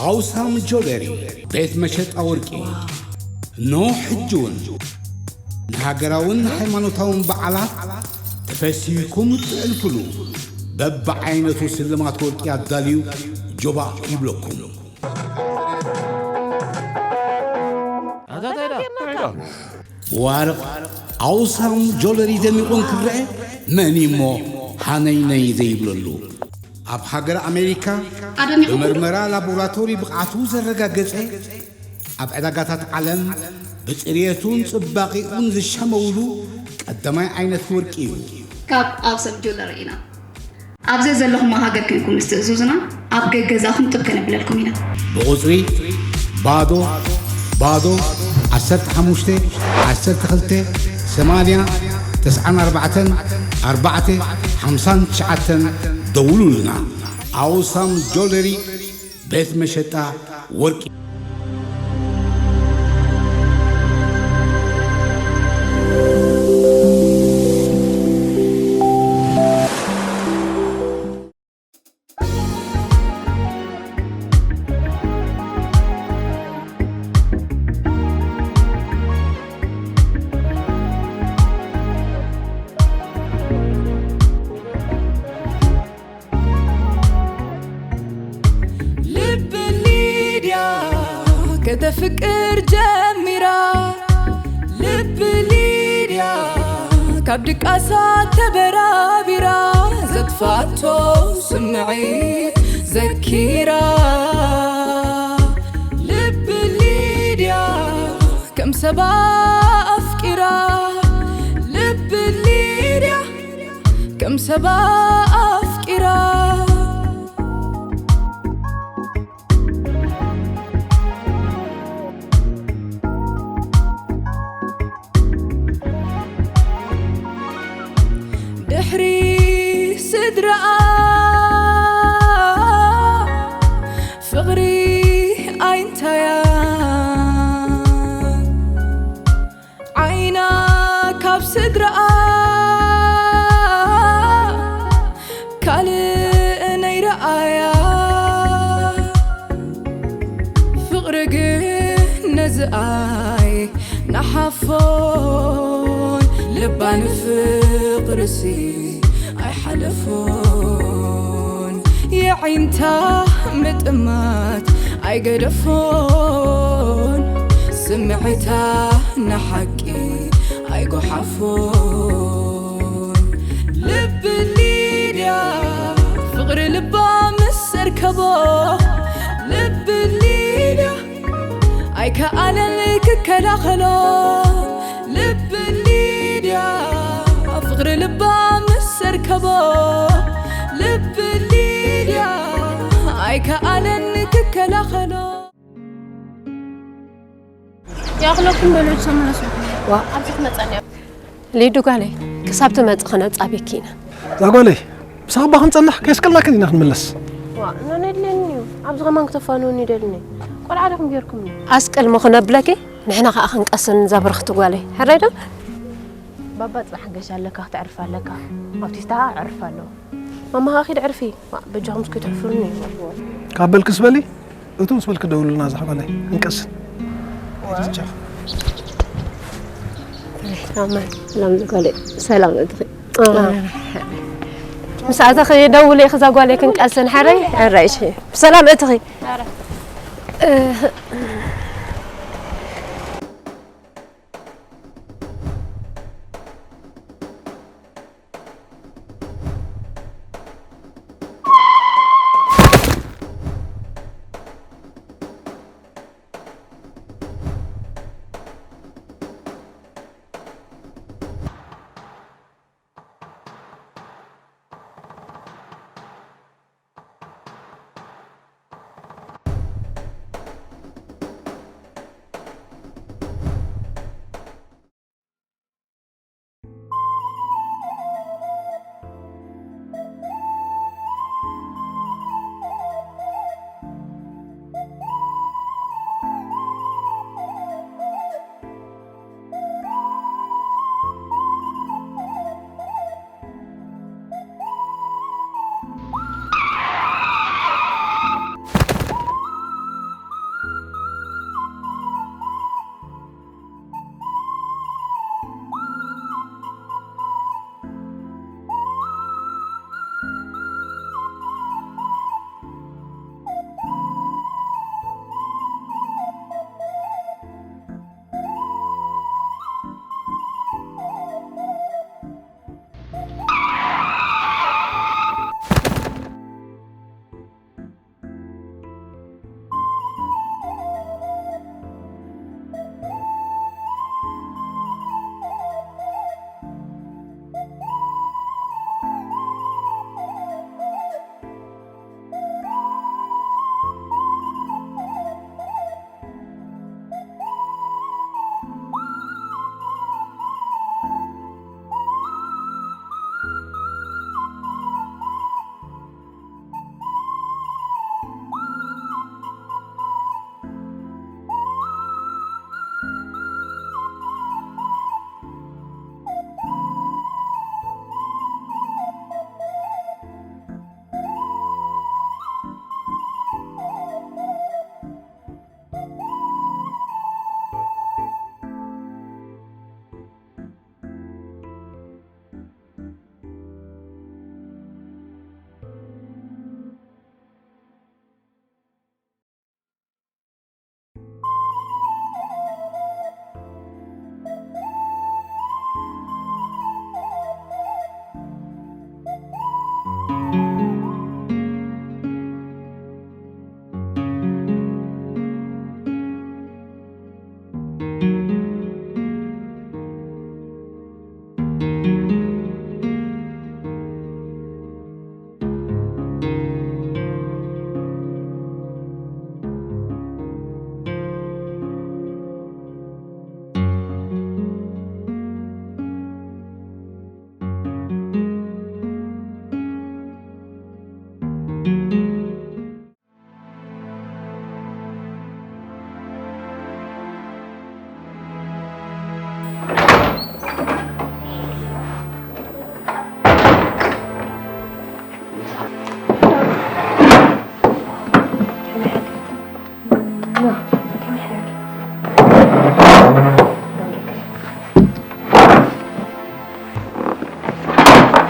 ኣውሳም ጆለሪ፣ ቤት መሸጣ ወርቂ። ኖ ሕጂ እውን ንሃገራውን ሃይማኖታውን በዓላት ተፈሲህኩም እትዕልፍሉ በብዓይነቱ ስልማት ወርቂ ኣዳልዩ ጆባእ ይብለኩም። ዋርቕ ኣውሳም ጆለሪ ደሚቑ እንክረአ መን እሞ ሃነይነይ ዘይብለሉ? ኣብ ሃገር ኣሜሪካ ኣደሚቑ። ብመርመራ ላቦራቶሪ ብቕዓቱ ዘረጋገጸ፣ ኣብ ዕዳጋታት ዓለም ብጽርየቱን ጽባቒኡን ዝሸመውሉ ቀዳማይ ዓይነት ወርቂ እዩ። ካብ ኣውሰም ጁለሪ ኢና። ኣብ ዘዘለኹሞ ሃገር ኮይንኩም ምስ ትእዝዙና ኣብ ገገዛኹም ጥብ ከነብለልኩም ኢና። ብቑጽሪ ባዶ ባዶ ዓሰርተ ሓሙሽተ ዓሰርተ ክልተ ሰማንያ ተስዓን ኣርባዕተን ኣርባዕተ ሓምሳን ትሽዓተን ደውሉልና። ኣውሳም ጆለሪ ቤት መሸጣ ወርቂ። ልብ ሊድያ ከተፍቅር ጀሚራ፣ ልብ ሊድያ ካብ ድቃሳ ተበራቢራ፣ ዘጥፋቶ ስምዒት ዘኪራ። ልብ ሊድያ ከም ሰባ ኣፍቂራ፣ ልብ ሊድያ ከም ሰባ ኣፍቂራ። ድሕሪ ስድራኣ ፍቕሪ ኣይንታያ፣ ዓይና ካብ ስድራኣ ካልእ ነይረኣያ። ፍቕሪ ግን ነዝኣይ ንሓፎን፣ ልባ ንፍቕርሲ ኣይሓለፎን። የዒንታ ምጥማት ኣይገደፎን፣ ስምዒታ ንሓቂ ኣይጎሓፎን። ልብ ሊድያ ፍቕሪ ልባ ምስ ኣርከቦ፣ ልብ ሊድያ ኣይከኣለን ክከላኸሎ። ልብ ሊድያ ፍቕሪ ልባ ምስ ኣርከቦ፣ ልብ ሊድያ ኣይከኣለን ክከላኸሎ። ይኣኽለኩም በሉ፣ ተመለሱ። ዋ። ኣብዚ ክትመጸኒ እያ። ሊዱ ጓለይ፣ ክሳብ ትመጽእ ክነጻብየኪ ኢና። እዛ ጓለይ፣ ምሳኺ እባ ክንጸንሕ ከየስቀልናክን ኢና ክንምለስ። ዋ፣ ነነ የድልየኒ እዩ። ኣብዚ ከማን ክተፋንውኒ ይደልኒ። ቆልዓ ዲኹም ጌርኩምኒ። ኣስቀል እሞ ክነብለኪ፣ ንሕና ከኣ ክንቀስን ዘብርኽቲ ጓለይ። ሕራይ ዶ? ባባ ጽባሕ ገሽ ኣለካ፣ ክተዕርፍ ኣለካ። ኣብቲ ስታሃ ዕርፍ ኣለዎ። ማማ ከኣ ኪድ ዕርፊ። ዋ፣ በጃኹም እስኪ ትሕፍሩኒ እዩ። ካብ በልክስ በሊ፣ እቱ ምስ በልክ ደውሉልና፣ እዛ ጓለይ፣ ክንቀስን። ሰላም፣ ሰላም ዝጓለይ፣ ሰላም እትኺ። ምስ ኣተኺ ደውለ፣ ክዛ ጓለይ ክንቀስን፣ ሕራይ፣ ሕራይ፣ እሺ። ብሰላም እትኺ።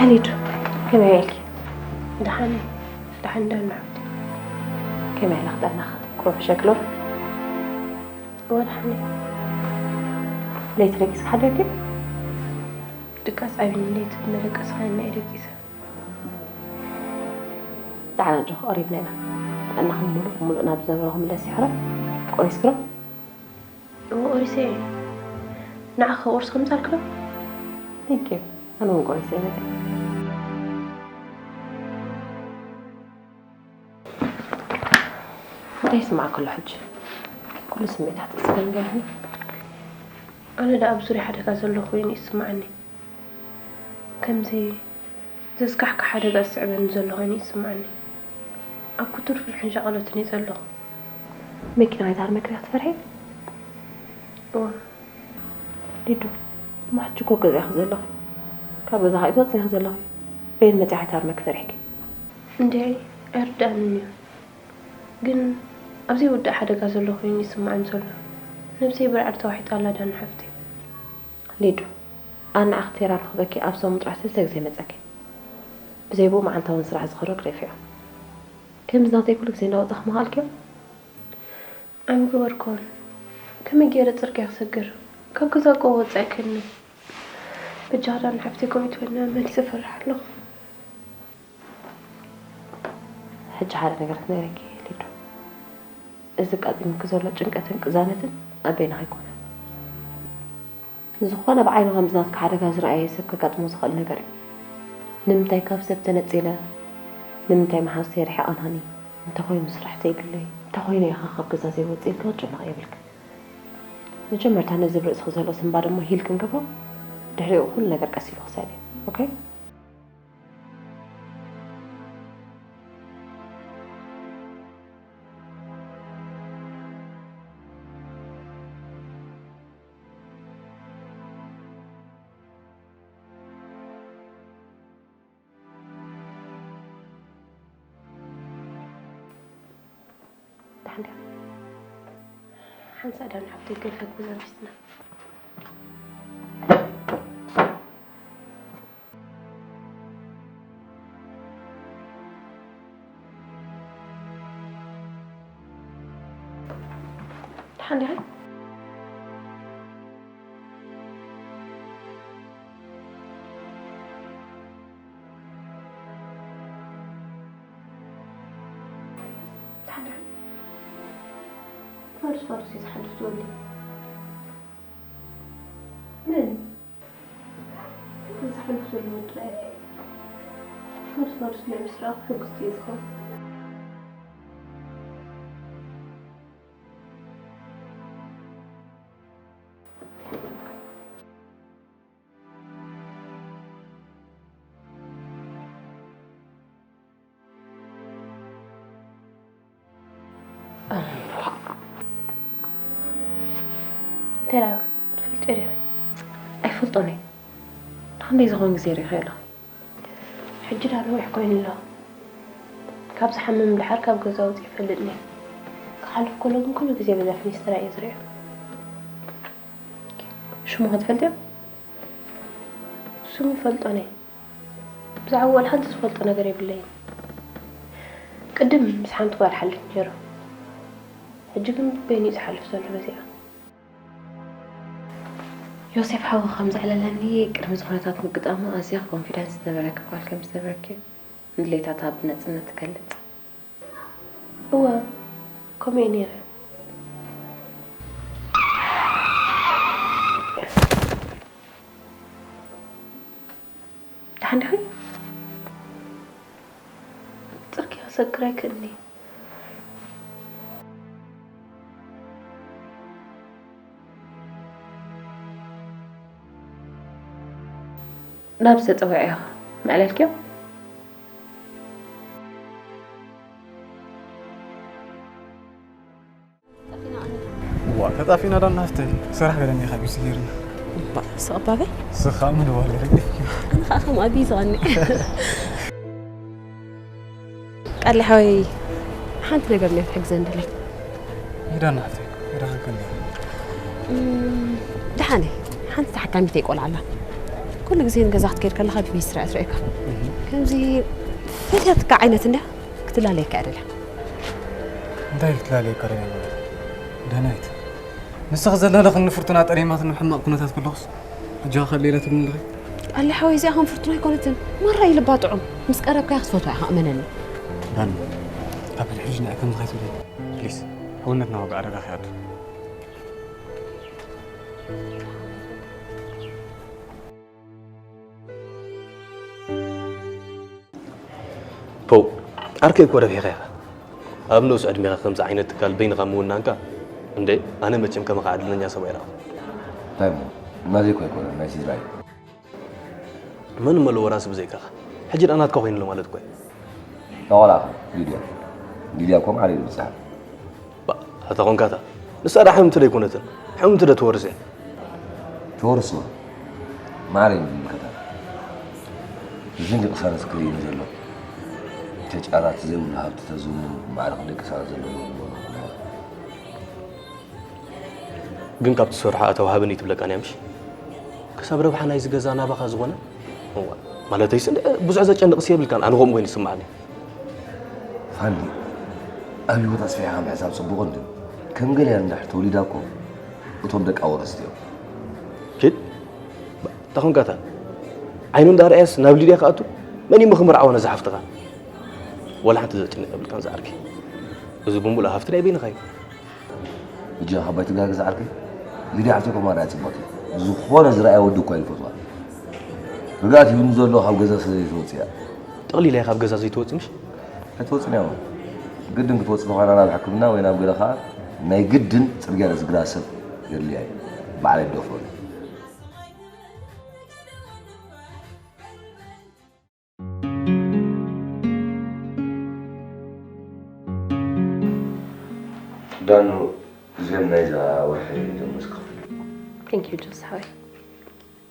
ሊዱ፣ ከመይ ውዒልኪ? ደሓን እየ። ደሓን ዶ ኣላ ሓፍተይ? ከመይ ኣላ ክጠናኺ? ቁሩብ ሕሸክሎ? እወ፣ ደሓን እየ። ለይቲ ደቂስኪ ሓዲርኪ? ድቃስ ዓብዩኒ፣ ለይቲ ብመደቀሲ ኮይና እየ ደቂሰ። ደሓን ኣጆኺ፣ ቀሪብና ኢና። ጥዕናኺ ምሉእ ብምሉእ ናብ ዝነበሮ ክምለስ ይሕረ። ቆሪስኪ ዶ? እወ፣ ቆሪሰ እየ። ንዓኺ ቁርሲ ከምጻልኪ ዶ? Thank you። ኣነ እውን ቆሪሰ እየ መጺአ። እንታይ ይስምዓኪ ኣሎ ሕጂ? ኩሉ ስምዒታት እስከ ንገርኒ። ኣነ ደኣ ኣብ ዙርያ ሓደጋ ዘለኹ ኮይኑ ይስምዓኒ። ከምዚ ዘስካሕክሕ ሓደጋ ዝስዕበኒ ዘሎ ኮይኑ ይስምዓኒ። ኣብ ክቱር ፍርሕን ሻቕሎትን እየ ዘለኹ። መኪና ኣይትሃርመኪ ዲኺ ትፈርሒ? እወ። ሊዱ፣ እሞ ሕጂ እኮ ገዛ ኢኺ ዘለኺ። ካብ ገዛ ከይትወፂ ኢኺ ዘለኺ። በየን መፂኣ ኣይትሃርመኪ ፈሪሕኪ? እንድዒ፣ ኣይርድኣንን እዩ። ግን ኣብ ዘይውዳእ ሓደጋ ዘሎ ኮይኑ ይስምዓኒ ዘሎ። ነብሰይ ብርዕድ ተዋሒጣ ኣላ ዳኒ ሓፍተይ። ሊዱ፣ ኣነ ንዓኺ ቴራፒ ክህበኪ ኣብ ሰሙን ጥራሕ ሰለስተ ግዜ መጸኪ። ብዘይ ብኡ መዓልታዊ ስራሕ ዝኸዶ ክደፊኦ። ከምዚ ናተይ ኩሉ ግዜ እናወጻኺ ምኻኣልክዮ? ኣይምገበርኩዎን። ከመይ ገይረ ጽርግያ ክሰግር? ካብ ገዛ እኮ ወጻኢ ከኒ። በጃኻ ዳኒ ሓፍተይ ከምኡ ትበልና መሊሰ እፈርሕ ኣለኹ። ሕጂ ሓደ ነገር ክነግረኪ ሊዱ። እዚ ኣጋጢሙኪ ዘሎ ጭንቀትን ቅዛነትን ኣብ በይንኺ ኣይኮነን። ዝኾነ ብዓይኑ ከምዚ ናትኪ ሓደጋ ዝረኣየ ሰብ ከጋጥሞ ዝኽእል ነገር እዩ። ንምንታይ ካብ ሰብ ተነጺለ? ንምንታይ መሓዙተይ ርሒቓናኒ? እንታይ ኮይኑ ስራሕ ዘይብለይ? እንታይ ኮይነ ኢኻ ካብ ገዛ ዘይወጽእ ኢልኪ ክትጭነቒ የብልኪ። መጀመርታ ነዚ ኣብ ርእስኺ ዘሎ ስንባደ እሞ ሂል ክንገብሮ፣ ድሕሪኡ ኩሉ ነገር ቀስ ኢሉ ክስዕብ እዩ። ኦኬ? ደሓን ዲኻ? ሓንሳእ ዳኒ ሓፍተይ ገለ ክሕግዛ ኣቢስና። ደሓን ዲኻ? ደሓን ዲኻ? ፋርስ ፋርስ እዩ ዝሓድር ዝወዲ። መን? እዚ ዝሓልፍ ዘሎ ወዲ ርኣየ። ፋርስ ፋርስ ንዕኡ ምስ ረኣኹ ሕጉስቲ እየ ዝኸውን። እንታይ ደኣ ትፈልጥዮ ዲኺ? ኣይፈልጦን እየ። ንኽንደይ ዝኾን ግዜ ርኢኺዮ ኣለኺ? ሕጂ ደኣ ነዊሕ ኮይኑ ኣሎ። ካብ ዝሓምም ደሓር ካብ ገዛ ወጺኡ ኣይፈልጥን እየ። ክሓልፍ ከሎ ግን ኩሉ ግዜ በዛ ፊኒስትራ እየ ዝርእዮ። ሽሙ ከ ትፈልጥዮ? ስሙ ይፈልጦን እየ። ብዛዕባ ወላ ሓንቲ ዝፈልጦ ነገር የብለይን። ቅድም ምስ ሓንቲ ጓል ሓሊፉ ነይሩ። ሕጂ ግን በይኑ እዩ ዝሓልፍ ዘሎ በዚኣ። ዮሴፍ ሓው ከም ዘዕለለኒ፣ ቅድሚ እዚ ኩነታት ምግጣሙ ኣዝያ ኮንፊደንስ ዝነበረኪ ጓል ከም ዝነበርኪ፣ ንድሌታታ ብነጽነት ትገልጽ። እወ፣ ከምኡ እየ ነይረ። ደሓን ዲኺ? ጽርግያ ክሰግር ኣይክእልን እየ። ናብ ዝተጸውዐዮ መዕለልክዮ? ዋ፣ ተጣፊእና ዶ ናፍተይ? ስራሕ ገለ እኒኻ ቢዚ ገይርና። እምባእ፣ ስቕ እባ በል። ስኻ ምን ዋለ? ኣነ ኸዓ ከም ኣቢ ይስቐኒ። ቃሊ ሓወይ፣ ሓንቲ ነገር እያ ክትሕግዘኒ ድሌት። ሂዳ ናፍተይ፣ ሂዳ ሃንከል እያ። እም፣ ደሓን እየ። ሓንቲ ተሓካሚተይ ቆልዓ ኣላ። ኩሉ ግዜ ንገዛ ክትከይድ ከለኻ ብሚስጥር እያ ትርእየካ። ከምዚ ፈትያትካ ዓይነት እንድያ ክትላለየካ እያ ደልያ። እንታይ ክትላለየካ ደልያ ማለት? ዳናይት፣ ንስኺ ዘለለኽኒ ፍርቱና ጠሊማትኒ ኣብ ሕማቕ ኩነታት ከለኹስ ኣጆኻ ከለይላ ትብልኒ ኣለኺ? ጣሊ ሓወይ፣ እዚኣ ከም ፍርቱና ኣይኮነትን። ማራ እዩ ልባ ጥዑም። ምስ ቀረብካያ ክትፈትዋ ኢኻ፣ እመነኒ። ዳኒ፣ ካብ ሕጂ ንዕይ ከምዚ ከይትብለኒ ፕሊስ። ሕውነትና ዋጋ ዕዳጋ ከይኣቱ። ፖው፣ ዓርከይ እኮ ረቢሕካ ኢኻ። ኣብ ንኡስ ዕድሜኻ ከምዚ ዓይነት ትካል በይንኻ ምውናንካ፣ እንዴ፣ ኣነ መቸም ከማኻ ዕድለኛ ሰብ ኣይረኣኹን። እንታይ እሞ፣ ናተይ እኮ ኣይኮነን፣ ናይ ስድራይ። መን እሞ ኣለዎ ራሲ ብዘይካኻ? ሕጂ ደኣ ናትካ ኮይኑሎ ማለት እኮ እዩ። ተቆላዕካ፣ ሊድያ። ሊድያ እኮ ማዕረ እዩ ዝብጽሓ። ባእ፣ እታ ኾንካታ። ንሳ ደኣ ሕምምቲ ደይኮነትን? ሕምምቲ ዶ ትወርስ እያ? ትወርስ እዋ። ማዕረ እዩ ዝምልከታ። እዚ እንዲ ቅሳነት ክርኢ እዩ ዘሎ። ተጫራት ዘይብሉ ሃብቲ ተዝውኑ ማዕረ ክንደይ ቅሳነት ዘለዎ ይኸውን። ግን ካብ ትሰርሖ ኣታዊ ሃበኒ ትብለካን እያ ምሽ? ክሳብ ረብሓ ናይዚ ገዛ ናባኻ ዝኾነ? እዋ፣ ማለተይስ እንደ ብዙሕ ዘጨንቕስ የብልካን፣ ኣነ ከምኡ ኮይኑ ይስምዓኒ። ፋኒ፣ ኣብ ህይወት ኣስፊሕኻ ምሕሳብ ጽቡቕ እንድዩ። ከም ገሊያን እንድሕር ተወሊዳ እኮ እቶም ደቃ ወረስቲ እዮም። ኪድ፣ ተኾንካታ ዓይኑ እንዳረኣየስ ናብ ሊድያ ክኣቱ መን እዩ ምኽምርዓዋ ነዛ ሓፍትኻ? ወላ ሓንቲ ዘጨንቕ የብልካን ዝዓርከይ። እዚ ብምሉእ ሃፍቲ ናይ በይንኻ እዩ። ብጃኻ ባይትጋገ ዝዓርከይ፣ ሊድያ ሓፍተይ ኮማራ እያ ጽብቕቲ። ዝኾነ ዝረኣየ ወዲ እኳ እዩ ዝፈትዋ። ርግኣት ሂቡኒ ዘሎ ካብ ገዛ ስለ ዘይትወጽእ እያ። ጠቕሊላ እያ ካብ ገዛ ዘይትወጽእ ምሽ? ኣይትወጽእን እያ እሞ። ግድን ክትወጽእ ተኾይና ናብ ሕክምና ወይ ናብ ገለ ኸኣ ናይ ግድን ጽርግያ ዝግራ ሰብ የድልያ እዩ። ባዕለይ ደፍሮ እየ። ዳኑ፣ እዚኦም ናይዛ ወርሒ ደሞዝ ክፍሉ። Thank you ጆስ ሓወይ።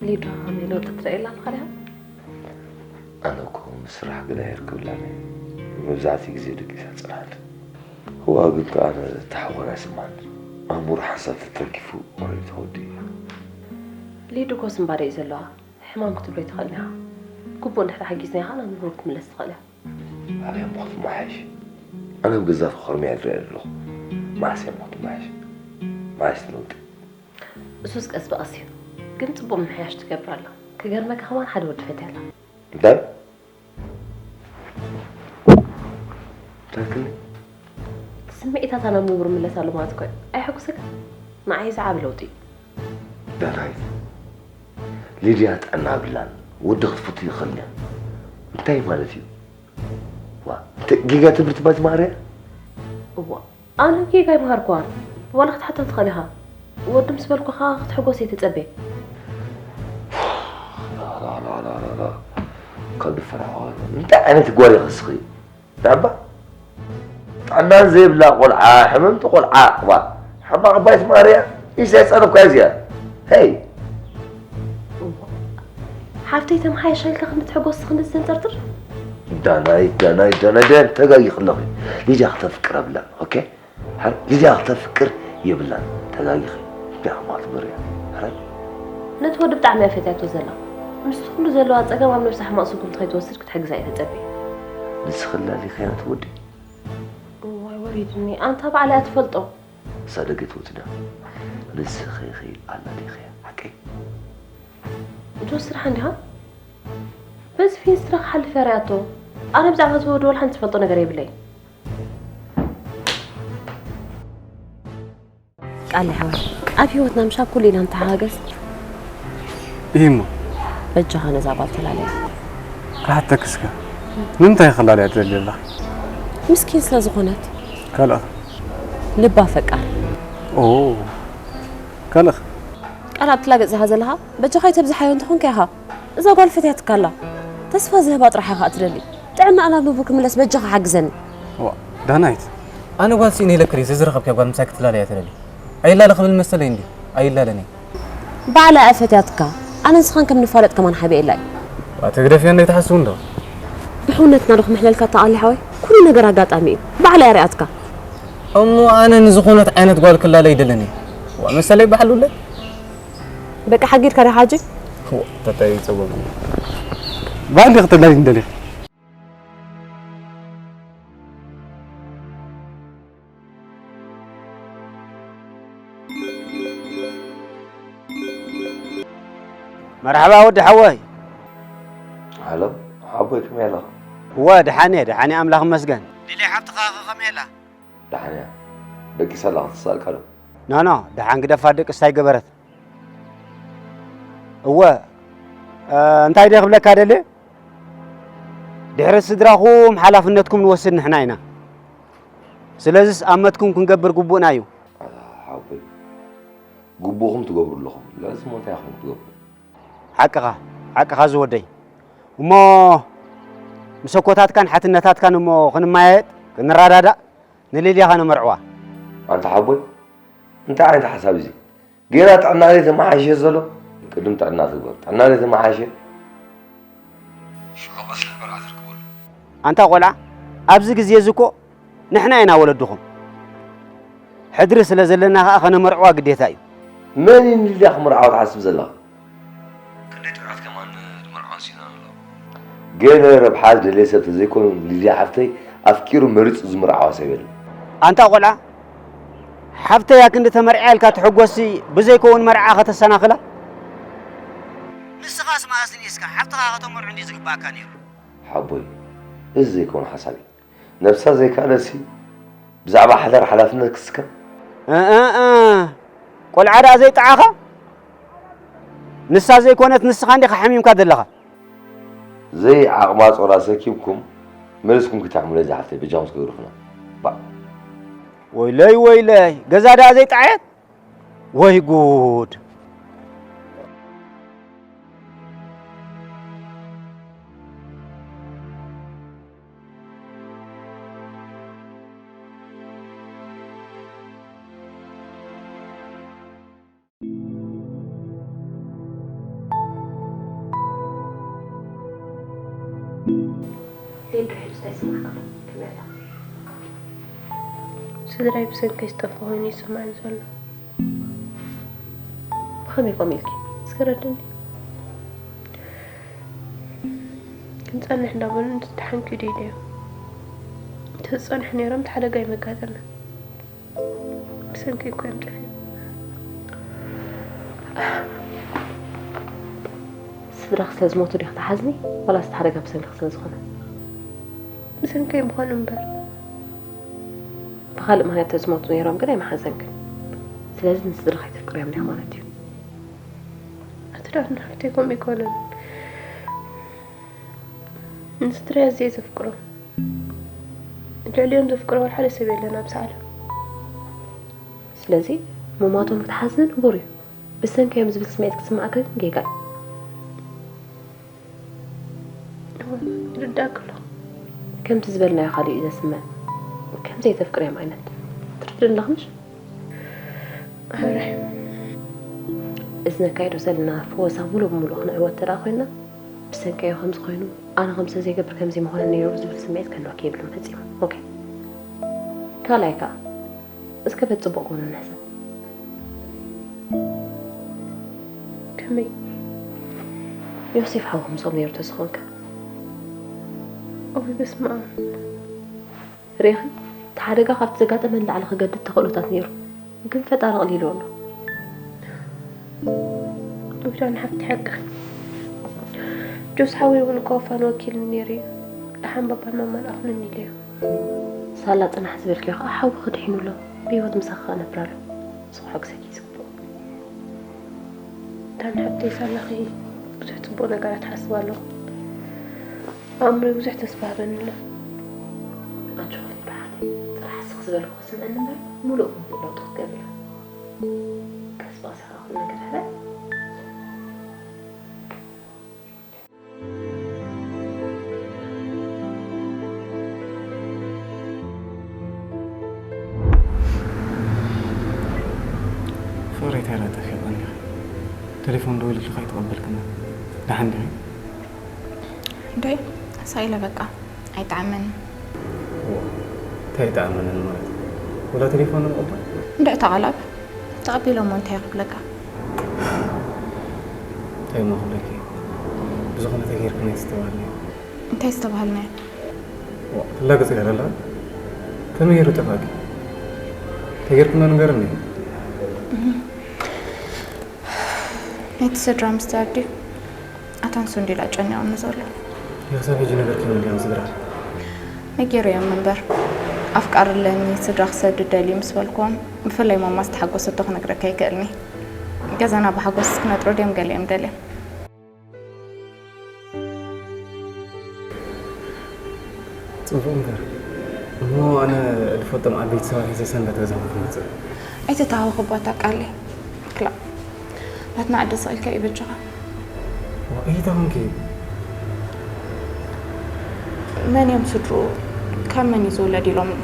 ሊዱ ከመይ ለውጢ ትርእየላ ኣለኻ ዲኻ? ኣነ እኮ ምስ ስራሕ ግዳ የርክብላን እየ። መብዛሕትኡ ግዜ ደቂሳ ትጸንሓኒ። እዋ ግን ከኣ ኣነ ተሓዋር ኣይስምዓኒ። ኣእምሮ ሓንሳብ ተተንኪፉ ወረዲ ተወዲ እዩ። ሊዱ እኮ ስንባደ እዩ ዘለዋ። ሕማም ክትብሎ ኣይትኽእልን ኢኻ። ግቡእ እንድሕር ተሓጊዝናያ ኸኣ ናብ ንቡር ክትምለስ ትኽእል እያ። ኣበይ እሞ ክትመሓየሽ? ኣነ ኣብ ገዛ ተኾርምየ እየ ዝሪኣ ዘለኹ። መዓስ እያ እሞ ክትመሓየሽ? መዓስ ትመውቲ? እሱስ ቀስ ብቐስ እዩ። ግን ጽቡቕ ምምሕያሽ ትገብር ኣላ። ክገርመካ ከማን ሓደ ወዲ ፈትያ ኣላ። እንታይ? እንታይ ትብሊ? ስምዒታታ ናብ ንቡር ምለስ ኣሎ ማለት እኮ እዩ። ኣየሐጉሰካን? ንዓይ እዚ ዓቢ ለውጢ እዩ። ዳናይት፣ ሊድያ ጥዕና የብላን፣ ወዲ ክትፍቱ ይኽእልን እያ። እንታይ ማለት እዩ? ዋ፣ እንታይ ጌጋ ትምህርቲ ማይ ትመሃር እያ? እዋ፣ ኣነ ጌጋ ኣይመሃርኩዋን። ዋላ ክትሓታ ትኽእል ኢኻ። ወዲ ምስ በልኩኻ ክትሕጎስ እየ ትጸበ። ካብ ድፈራ እንታይ ዓይነት ጓል ኢኻ እስኺ? ዳባ ጥዕና ዘይብላ ቆልዓ፣ ሕምምቲ ቆልዓ፣ ዋ፣ ሕማቕ ባይት ማርያ፣ ኢሳይ ጸረፍካ እዚኣ። ሄይ! ሓፍተይ ተምሓየሻ ኢልካ ክንዲ ትሕጎስ ክንዲ ዘንጸርጥር? ዳናይ፣ ዳናይ፣ ዳናይ፣ ዳናይ፣ ተጋጊኺ ኣለኺ። ሊድያ ክተፍቅር ኣብላ፣ ኦኬ? ሓር-፣ ሊድያ ክተፍቅር የብላን፣ ተጋጊኺ። እንታይ ሕማቕ ትገብሪ እያ? ሕራይ? ነቲ ወዲ ብጣዕሚ እያ ፈትያቶ ዘላ። ምስቲ ኩሉ ዘለዋ ጸገም ኣብ ነብሳ ሕማቕ ስጉምቲ ከይትወስድ ክትሕግዛ እየ ተጸብየ። ንስኺ ኣላሊኽያ ነቲ ወዲ? እዋይ ወሪድኒ፣ ኣንታ ባዕላ እያ ትፈልጦ። ንሳ ደገ ትወጽእ ድያ? ንስኺ ኢኺ ኣላሊኽያ፣ ሓቀይ? ጆስ ስራሕ እንዲኻ? በዚ ፊንስትራ ክሓልፍ እያ ርእያቶ። ኣነ ብዛዕባ እዚ ወዲ ወላ ሓንቲ ዝፈልጦ ነገር የብለይን። ቃል ሓወይ፣ ኣብ ህይወትና ምሻ ኩሉ ኢና ንተሓጋገዝ። እሂሞ። በጃኻ ነዛ ጓል ተላለያ። ክሓተክ እስከ፣ ንምንታይ ክላለያ ትደሊ ኣለኻ? ምስኪን ስለ ዝኾነት። ካልእኸ? ልባ ፈቃር። ኦ፣ ካልእኸ? ቃል ኣብ ትላገጽ ኢኻ ዘለኻ፣ በጃኻ ኣይተብዝሓዮ እንተኾንካ ኢኻ። እዛ ጓል ፈትያትካ ኣላ። ተስፋ ዝህባ ጥራሕ ኢኻ እትደሊ። ጥዕናኣ ናብ ንቡር ክምለስ በጃኻ ሓግዘኒ። ዋ፣ ዳናይት፣ ኣነ ጓል ስኢነ ኢለክሪ ዝዝረኸብካ ጓል ምሳይ ክትላለያ ትደሊ። ኣይላለ ክብል መሰለይ እንዲ ኣይላለን እየ። ባዕላ እያ ፈትያትካ። ኣነ ንስኻን ከም ንፋለጥ ከማን ሓቢኤላ እዩ። ዋ፣ ትግደፍያ እንደ ትሓስቡ እንዶ። ብሕውነትና ዶ ክምሕለልካ ተቓሊ ሓወይ? ኩሉ ነገር ኣጋጣሚ እዩ። ባዕላ እያ ሪኣትካ። እሞ ኣነ ንዝኾነት ዓይነት ጓል ክላለ ይደለኒ። ዋ፣ መሰለይ ባሕሉለ። በቃ ሓጊድካ ዲኻ ሕጂ? ተታይ ጸገም። ባንዲ ክትብለኒ እንደሊ። መርሓባ ወዲ ሓወይ። ሃሎ፣ ሓቦይ ከመይ ኣለኻ? እወ፣ ደሓን እየ፣ ደሓን እየ፣ ኣምላኽ ይመስገን። ሊሊ ሓብትኻ ኸ ከመይ ኣላ? ደሓን እያ። ደቂሳ ኣላ፣ ክትስኣልካ ዶ? ኖ፣ ኖ፣ ደሓን ግደፋ፣ ደቅስ እንታይ ገበረት? እወ፣ እ፣ እንታይ ድየ ክብለካ ደልየ? ድሕሪ ስድራኹም ሓላፍነትኩም ንወስድ ንሕና ኢና። ስለዚስ ኣመትኩም ክንገብር ግቡእና እዩ። ኣታ ሓወቦይ፣ ግቡእኹም ትገብሩ ኣለኹም። ለዚ እሞ እንታይ ኢኹም ክትገብሩ? ሓቅኻ፣ ሓቅኻ ዝወደይ። እሞ ምሰኮታትካን ሓትነታትካን እሞ ክንመያየጥ፣ ክንረዳዳእ፣ ንሊልያ ኸነመርዕዋ። ኣንታ ሓወቦይ፣ እንታይ ዓይነት ሓሳብ እዩ እዚ? ጌና ጥዕና ዘይተመሓየሸ ዘሎ? ቅድም ጥዕና ትግበር። ጥዕና ዘይተመሓየሸ ሽዑ ቀስ ኢልካ ቆልዓ ተርክበሉ። ኣንታ ቆልዓ፣ ኣብዚ ግዜ እዚ እኮ ንሕና ኢና ወለድኹም። ሕድሪ ስለ ዘለና ኸኣ ኸነመርዕዋ ግዴታ እዩ። መን እዩ ንሊልያ ክምርዓዋ ትሓስብ ዘለኻ? ክንደይ ጥዑያት ከማን ንመርዓወን ስኢነን ኣለዋ። ገለ ረብሓ ዝደልየ ሰብ ተዘይኮይኑ፣ ሊልያ ሓፍተይ ኣፍቂሩ መሪጹ ዝምርዓዋ ሰብ የለን። ኣንታ ቆልዓ፣ ሓፍተይ ኣክንዲ ተመርዕያ ኢልካ ትሕጎስሲ ብዘይከውን መርዓ ከተሰናኽላ? ንስኻስ መኣስ ንኢስካ ሓፍትኻ ከተመርዑ እንድዩ ዝግባኣካ ነይሩ። ሓቦይ፣ እዚ ዘይከውን ሓሳብ እዩ። ነብሳ ዘይከኣለሲ ብዛዕባ ሓዳር ሓላፍነት ክስከም? እ፣ እ፣ እ። ቆልዓ ደኣ ዘይጠዓኻ? ንሳ ዘይኮነት ንስኻ እንዲኻ ሓሚምካ ዘለኻ። ዘይዓቕማ ጾር ኣሰኪምኩም መሊስኩም ክተዕምሉ እዛ ሓፍተይ በጃኹም እስከ ግደፉና። ባእ። ወይለይ ወይለይ፣ ገዛ ደኣ ዘይጠዓየት? ወይ ጉድ! ሊዱ ሕጂ እንታይ ይስምዓካ? ከመይ ኣላ? ስድራይ ብሰንከይ ዝጠፍኦ ኮይኑ ይስምዓኒ ዘሎ። ብኸመይ ከምኡ ኢልኪ? እስከ ረድእኒ። ክንጸንሕ እንዳበሉ ደሓን ኪዱ ኢለዮም። እንተዝጸንሑ ነይሮም፣ እቲ ሓደጋ ኣይመጋጠመን። ብሰንከይ እኮ እዮም ጠፊኦም። ስድራኺ ስለ ዝሞቱ ዲኺ ትሓዝኒ? ዋላስ እቲ ሓደጋ ብሰንክኺ ስለ ዝኾነ? ብሰንከይ ምዃኑ እምበር። ብኻልእ ምኽንያት ተዝሞቱ ነይሮም ግን ኣይምሓዘንክን። ስለዚ ንስድራኺ ኣይተፍቅርዮም ዲኺ ማለት እዩ። ኣቲ ዳን ሃብተይ ከምኡ ኣይኮነን። ንስድራይ ኣዝየ ዘፍቅሮም። ልዕሊኦም ዘፍቅሮ ዋላ ሓደ ሰብ የለን ኣብዚ ዓለም። ስለዚ ምሟቶም ክትሓዝኒ ንቡር እዩ። ብሰንከዮም ዝብል ስምዒት ክስምዓካ ግን ጌጋ እዩ። እወ፣ ይርዳእኪ ኣሎ። ከምቲ ዝበልናዮ ካልእ እዩ ዘስምዕ። ከም ዘይተፍቅርዮም ዓይነት። ትርድእኒ ኣለኺ ምሽ? ሕራይ። እዚ ነካይዶ ዘለና ፍወሳ ሙሉእ ብሙሉእ ክንዕወት እንተ ደኣ ኮይንና፣ ብሰንከዮ ከምዚ ኮይኑ፣ ኣነ ከምዚ ዘይገብር ከምዚ ምኾነ ነይሩ ዝብል ስምዒት ክህልወኪ የብሉን ፈጺሙ። ኦኬ። ካልኣይ ከኣ፣ እስከ በቲ ጽቡቕ ጎኑ ንሕሰብ። ከመይ? ዮሴፍ ሓውኹም ጾም ነይሩ ተዝኾንከ? ኦይ፣ በስመ ኣብ። ርኢኺ፣ እቲ ሓደጋ ካብቲ ዘጋጠመ ንላዕሊ ክገድድ ተኽእሎታት ነይሩ። ግን ፈጣሪ ኣቕሊልዎ ኣሎ። ዊዳን ሓፍቲ ሓቅኺ። ጆስ ሓወይ እውን እኮ ፋን ወኪልኒ ነይሩ እዩ። ደሓን ባባን ማማን ኣኹሉኒ ኢለዮም። ሳላ ጽናሕ ዝበልክዮ ኸኣ ሓውኺ ድሒኑ ኣሎ። ብህይወት ምሳኺ ክነብር ኣለኹ። ንስኺ ሕጉሰኪ እዩ ዝግብኦ። ዳን ሓብተይ ሳላኺ ብዙሕ ጽቡቕ ነገራት እሓስብ ኣለኹ። ኣእምሮይ ብዙሕ ተስፋ ሃበኒ ኣሎ። ኣጆኺ ሊዱ ሓፍተይ፣ ጥራሕ ንስኺ ዝበልክዮ ስምዕኒ እምበር፣ ሙሉእ ብምሉእ ለውጢ ክትገብሪ ኢኺ። ቀስ ብቐስ ኢኻ ኩሉ ነገር ሕራይ። ፍቕረይ፣ እንታይ ደኣ ጠፊእክን ኢኺ? ቴሌፎን ደዊለልኺ ኣይተቐበልክን። ደሓን ዲኺ? እንዶይ፣ ሳኢለ በቃ ኣይጠዓመንን። ዋ፣ እንታይ ኣይጠዓመንን ማለት? ወላ ቴሌፎን ንምቕባል? እንድዒ ተቓላብ ተቐቢለ እሞ እንታይ ክብለካ? እንታይ እሞ ክብለኪ? ብዝኾነ ተገይርክን ኣይተስተባሃልኒ። እንታይ ዝተባሃልናዮ? ዋ፣ ክላገጽ እያ ደላ። ከመይ ገይሩ ጠፋእኪ? ተገይርክና ንገርኒ። ናይቲ ስድራ ምስዳድ ድዩ? ኣታን ሱንዲላ ጨኒቑኒ ዘሎ። ክሳብ ሕጂ ነገር ከይመልያ ስድራ። ነጊረዮም እምበር፣ ኣፍቃሪ ኣለኒ፣ ስድራ ክሰድድ ደልዩ ምስ በልክዎም፣ ብፍላይ ማማ ዝተሓጎሰቶ ክነግረካ ኣይክእልኒ። ገዛና ብሓጎስ ክነጥሮ ድዮም ገሊኦም ደልዮም? ጽቡቕ እምበር፣ እሞ ኣነ ዝፈልጦም ዓበይቲ ሰባት ሒዘ ሰንበት ገዛኹም ክመጽእ። ኣይትተሃወኽ እባ እታ ቃለይ። ክላእ፣ ናትና ዓዲ ስቕ ኢልካ እዩ በጃኻ። ዋ፣ እይታ ኮንኪ? መን እዮም ስድርኡ? ካብ መን እዩ ዝውለድ ኢሎምኒ?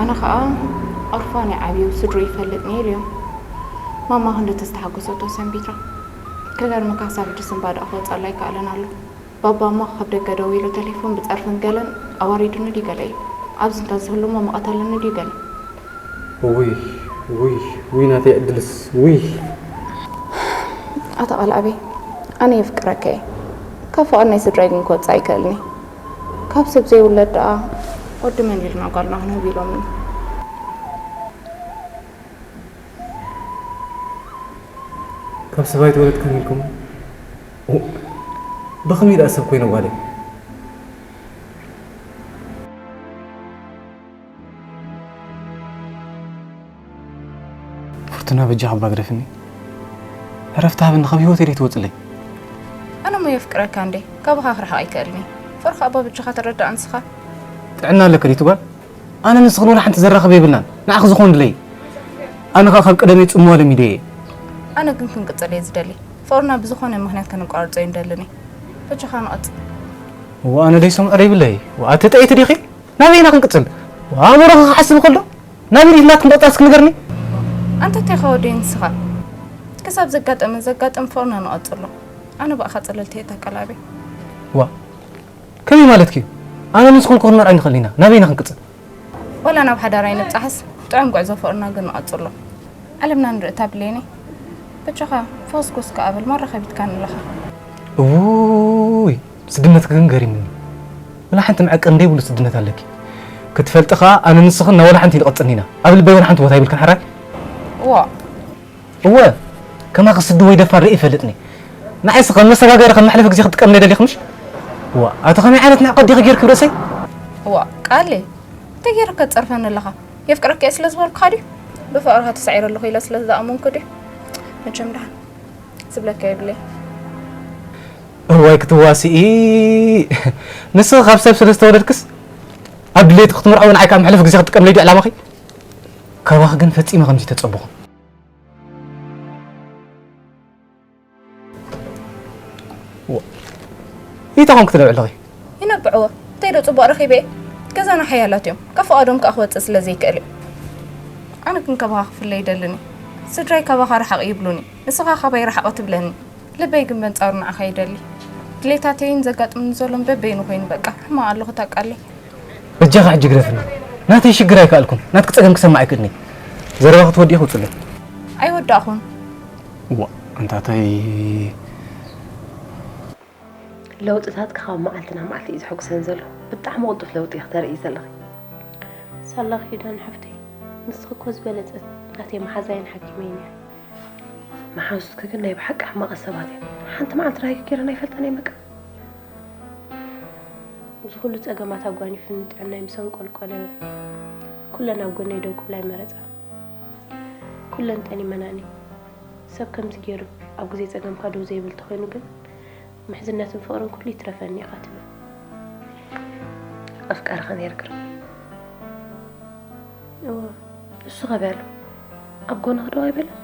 ኣነ ኸኣ ኦርፋን እየ ዓብዩ፣ ስድሩ ይፈልጥኒ ኢሉ እዮም። ማማ ክንዲ ተስተሓጎሰቶ ሰንቢታ። ክገርመካ ክሳብ ሕጂ ስንባዳ ክወጸላ ኣይከኣለን ኣሎ። ባባ እሞ ካብ ደገ ደዊሉ ተሌፎን ብጸርፍን ገለን ኣዋሪዱኒ ድዩ ገለ እዩ። ኣብዚ እንተ ዝህሉ እሞ ምቐተለኒ ድዩ ገለ። ውይ፣ ውይ፣ ውይ ናተይ ዕድልስ፣ ውይ። ኣታ ቃልኣበይ፣ ኣነ የፍቅረካ እየ። ካብ ፍቓድ ናይ ስድራይ ግን ክወጽእ ኣይክእልኒ። ካብ ሰብ ዘይውለድ ደኣ ወዲ መን ኢልና ጓልና ክንህብ ኢሎምኒ። ካብ ሰብ ኣይተወለድካን ኢልኩም? ኡ፣ ብኸመይ ደኣ ሰብ ኮይነ ጓለይ? ፍርቱና በጃ እባ ግደፍኒ። ዕረፍቲ ሃብኒ፣ ካብ ህይወተይ ደይ ትወጽለይ። ኣነ እሞ የፍቅረካ እንዴ፣ ካባኻ ክርሕቕ ኣይክእልኒ። ፍቕርኻ እባ በጃኻ ተረዳእ ንስኻ። ጥዕና ኣለካ ድዩ ትጓል? ኣነ ንስኽን ወላ ሓንቲ ዘራኽብ የብልናን። ንዓኺ ዝኾን ድለይ። ኣነ ኸኣ ካብ ቀደመይ ጽምዋ ለሚደ እየ። ኣነ ግን ክንቅጽል እየ ዝደሊ። ፍቕርና ብዝኾነ ምኽንያት ከነቋርጾ ኣይንደልን እየ። በጃኻ ንቐጽል። እዋ ኣነ ደይ ሰምዖ ደይብለይ። እዋ ኣቲ ጠይቲ ዲኺ? ናበይ ኢና ክንቅጽል? እዋ ኣእምሮኺ ክሓስብ ከሎ ናበይ ኢልናት ክንቐጽል እስኪ ንገርኒ? ኣንታ እንታይ ኸወደይ ንስኻ? ክሳብ ዘጋጠመ ዘጋጥም ፍቕርና ንቐጽሎ። ኣነ ብኣኻ ጽልልቲ እየ እታ ቀላቤ። እዋ ከመይ ማለትኪ እዩ? ኣነ ንስኹም ክርመር ኣይንኽእል ኢና። ናበይ ኢና ክንቅጽል? ዋላ ናብ ሓዳር ኣይንብጻሕስ፣ ጥዑም ጉዕዞ ፍቕርና ግን ንቐጽሎ። ዓለምና ንርኢ እታ ብሌነይ። በጃኻ፣ ፈኹስ ከኣ በል፣ ማራ ከቢድካኒ ኣለኻ። እውይ፣ ስድነትኪ ግን ገሪሙኒ። ወላ ሓንቲ መዐቀኒ ደይብሉ ስድነት ኣለኪ። ክትፈልጢ ከኣ፣ ኣነ ንስኽን ናብ ወላ ሓንቲ ይንቐጽን ኢና። ኣብ ልበይ ወላ ሓንቲ ቦታ ይብልክን ሓራይ? እዋ። እወ፣ ከማኺ ስዲ ወይ ደፋር ርኢ ይፈልጥኒ። ንዓይስ ከም መሰጋገሪ ከም መሕለፊ ግዜ ክትጥቀምለይ ደሊኺ ምሽ? እዋ፣ ኣቲ ከመይ ዓይነት ንዕቀት ዲኺ ጌርኪ ርእሰይ? እዋ፣ ቃለይ፣ እንታይ ጌርካ ትጸርፈኒ ኣለኻ? የፍቅረካ እየ ስለ ዝበልኩኻ ድዩ? ብፍቕርኻ ተሳዒረ ኣለኹ ኢለ ስለ ዝኣመንኩ ድዩ? መቸም ደሓን ዝብለካ የብለይ። እዋይ ክትዋስኢ! ንስኺ ካብ ሰብ ስለ ዝተወለድክስ ኣብ ድሌቲ ክትምርዓዊ ንዓይ ካብ መሕለፊ ግዜ ክትጥቀምለይ ድዩ ዕላማኺ? ካባኺ ግን ፈጺመ ከምዚ ተጸበኹ። ዋ፣ እንታይ ኮንክ ትነብዕ ኣለኺ? ይነብዕዎ። እንታይ ዶ ጽቡቕ ረኺበ እየ? ገዛና ሓያላት እዮም። ካብ ፍቓዶም ከኣ ክወጽእ ስለ ዘይክእል እዩ። ኣነ ግን ካባኻ ክፍለ ይደልን እየ። ስድራይ ካባኻ ርሓቕ ይብሉኒ። ንስኻ ካባይ ርሓቕ ትብለኒ። ልበይ ግን በንጻሩ ንዓኻ ይደሊ። ድሌታተይን ዘጋጥምኒ ዘሎን በበይኑ ኮይኑ በቃ። ሕማቕ ኣለኹ ታቃለይ። በጃኻ ሕጂ ግደፍኒ። ናተይ ሽግር ኣይከኣልኩን። ናትኪ ጸገም ክሰማዕ ኣይክእልን እየ። ዘረባ ክትወዲኢ ክውጽለይ። ኣይወዳእኹን። እዋ፣ ኣንታታይ። ለውጥታትኪ ካብ መዓልቲ ናብ መዓልቲ እዩ ዘሐጉሰን ዘሎ። ብጣዕሚ ቅልጡፍ ለውጢ ኢኺ ተርእዪ ዘለኺ። ሳላ ኪዳን ሓፍተይ፣ ንስኺ እኮ ዝበለጸት ናተይ መሓዛይን ሓኪመይን እያ። መሓዙትኪ ግን ናይ ብሓቂ ሕማቓት ሰባት እዮም። ሓንቲ መዓልቲ ራይኪ ገይረን ኣይፈልጣን እየን በቃ። እዚ ኩሉ ጸገማት ኣጓኒፉኒ ጥዕናይ ምስ ኣንቆልቆለ፣ ኩለን ኣብ ጎነይ ደው ክብላ ኣይመረጻን። ኩለን ጠሊመናኒ። ሰብ ከምዚ ገይሩ ኣብ ግዜ ጸገምካ ደው ዘይብል ተኾይኑ ግን፣ ምሕዝነትን ፍቕርን ኩሉ ይትረፈኒ ኢኻ ትብል። ኣፍቃርኻ ነይርክር። እወ። እሱ ኸ በሎ? ኣብ ጎንኺ ደው ኣይበለን?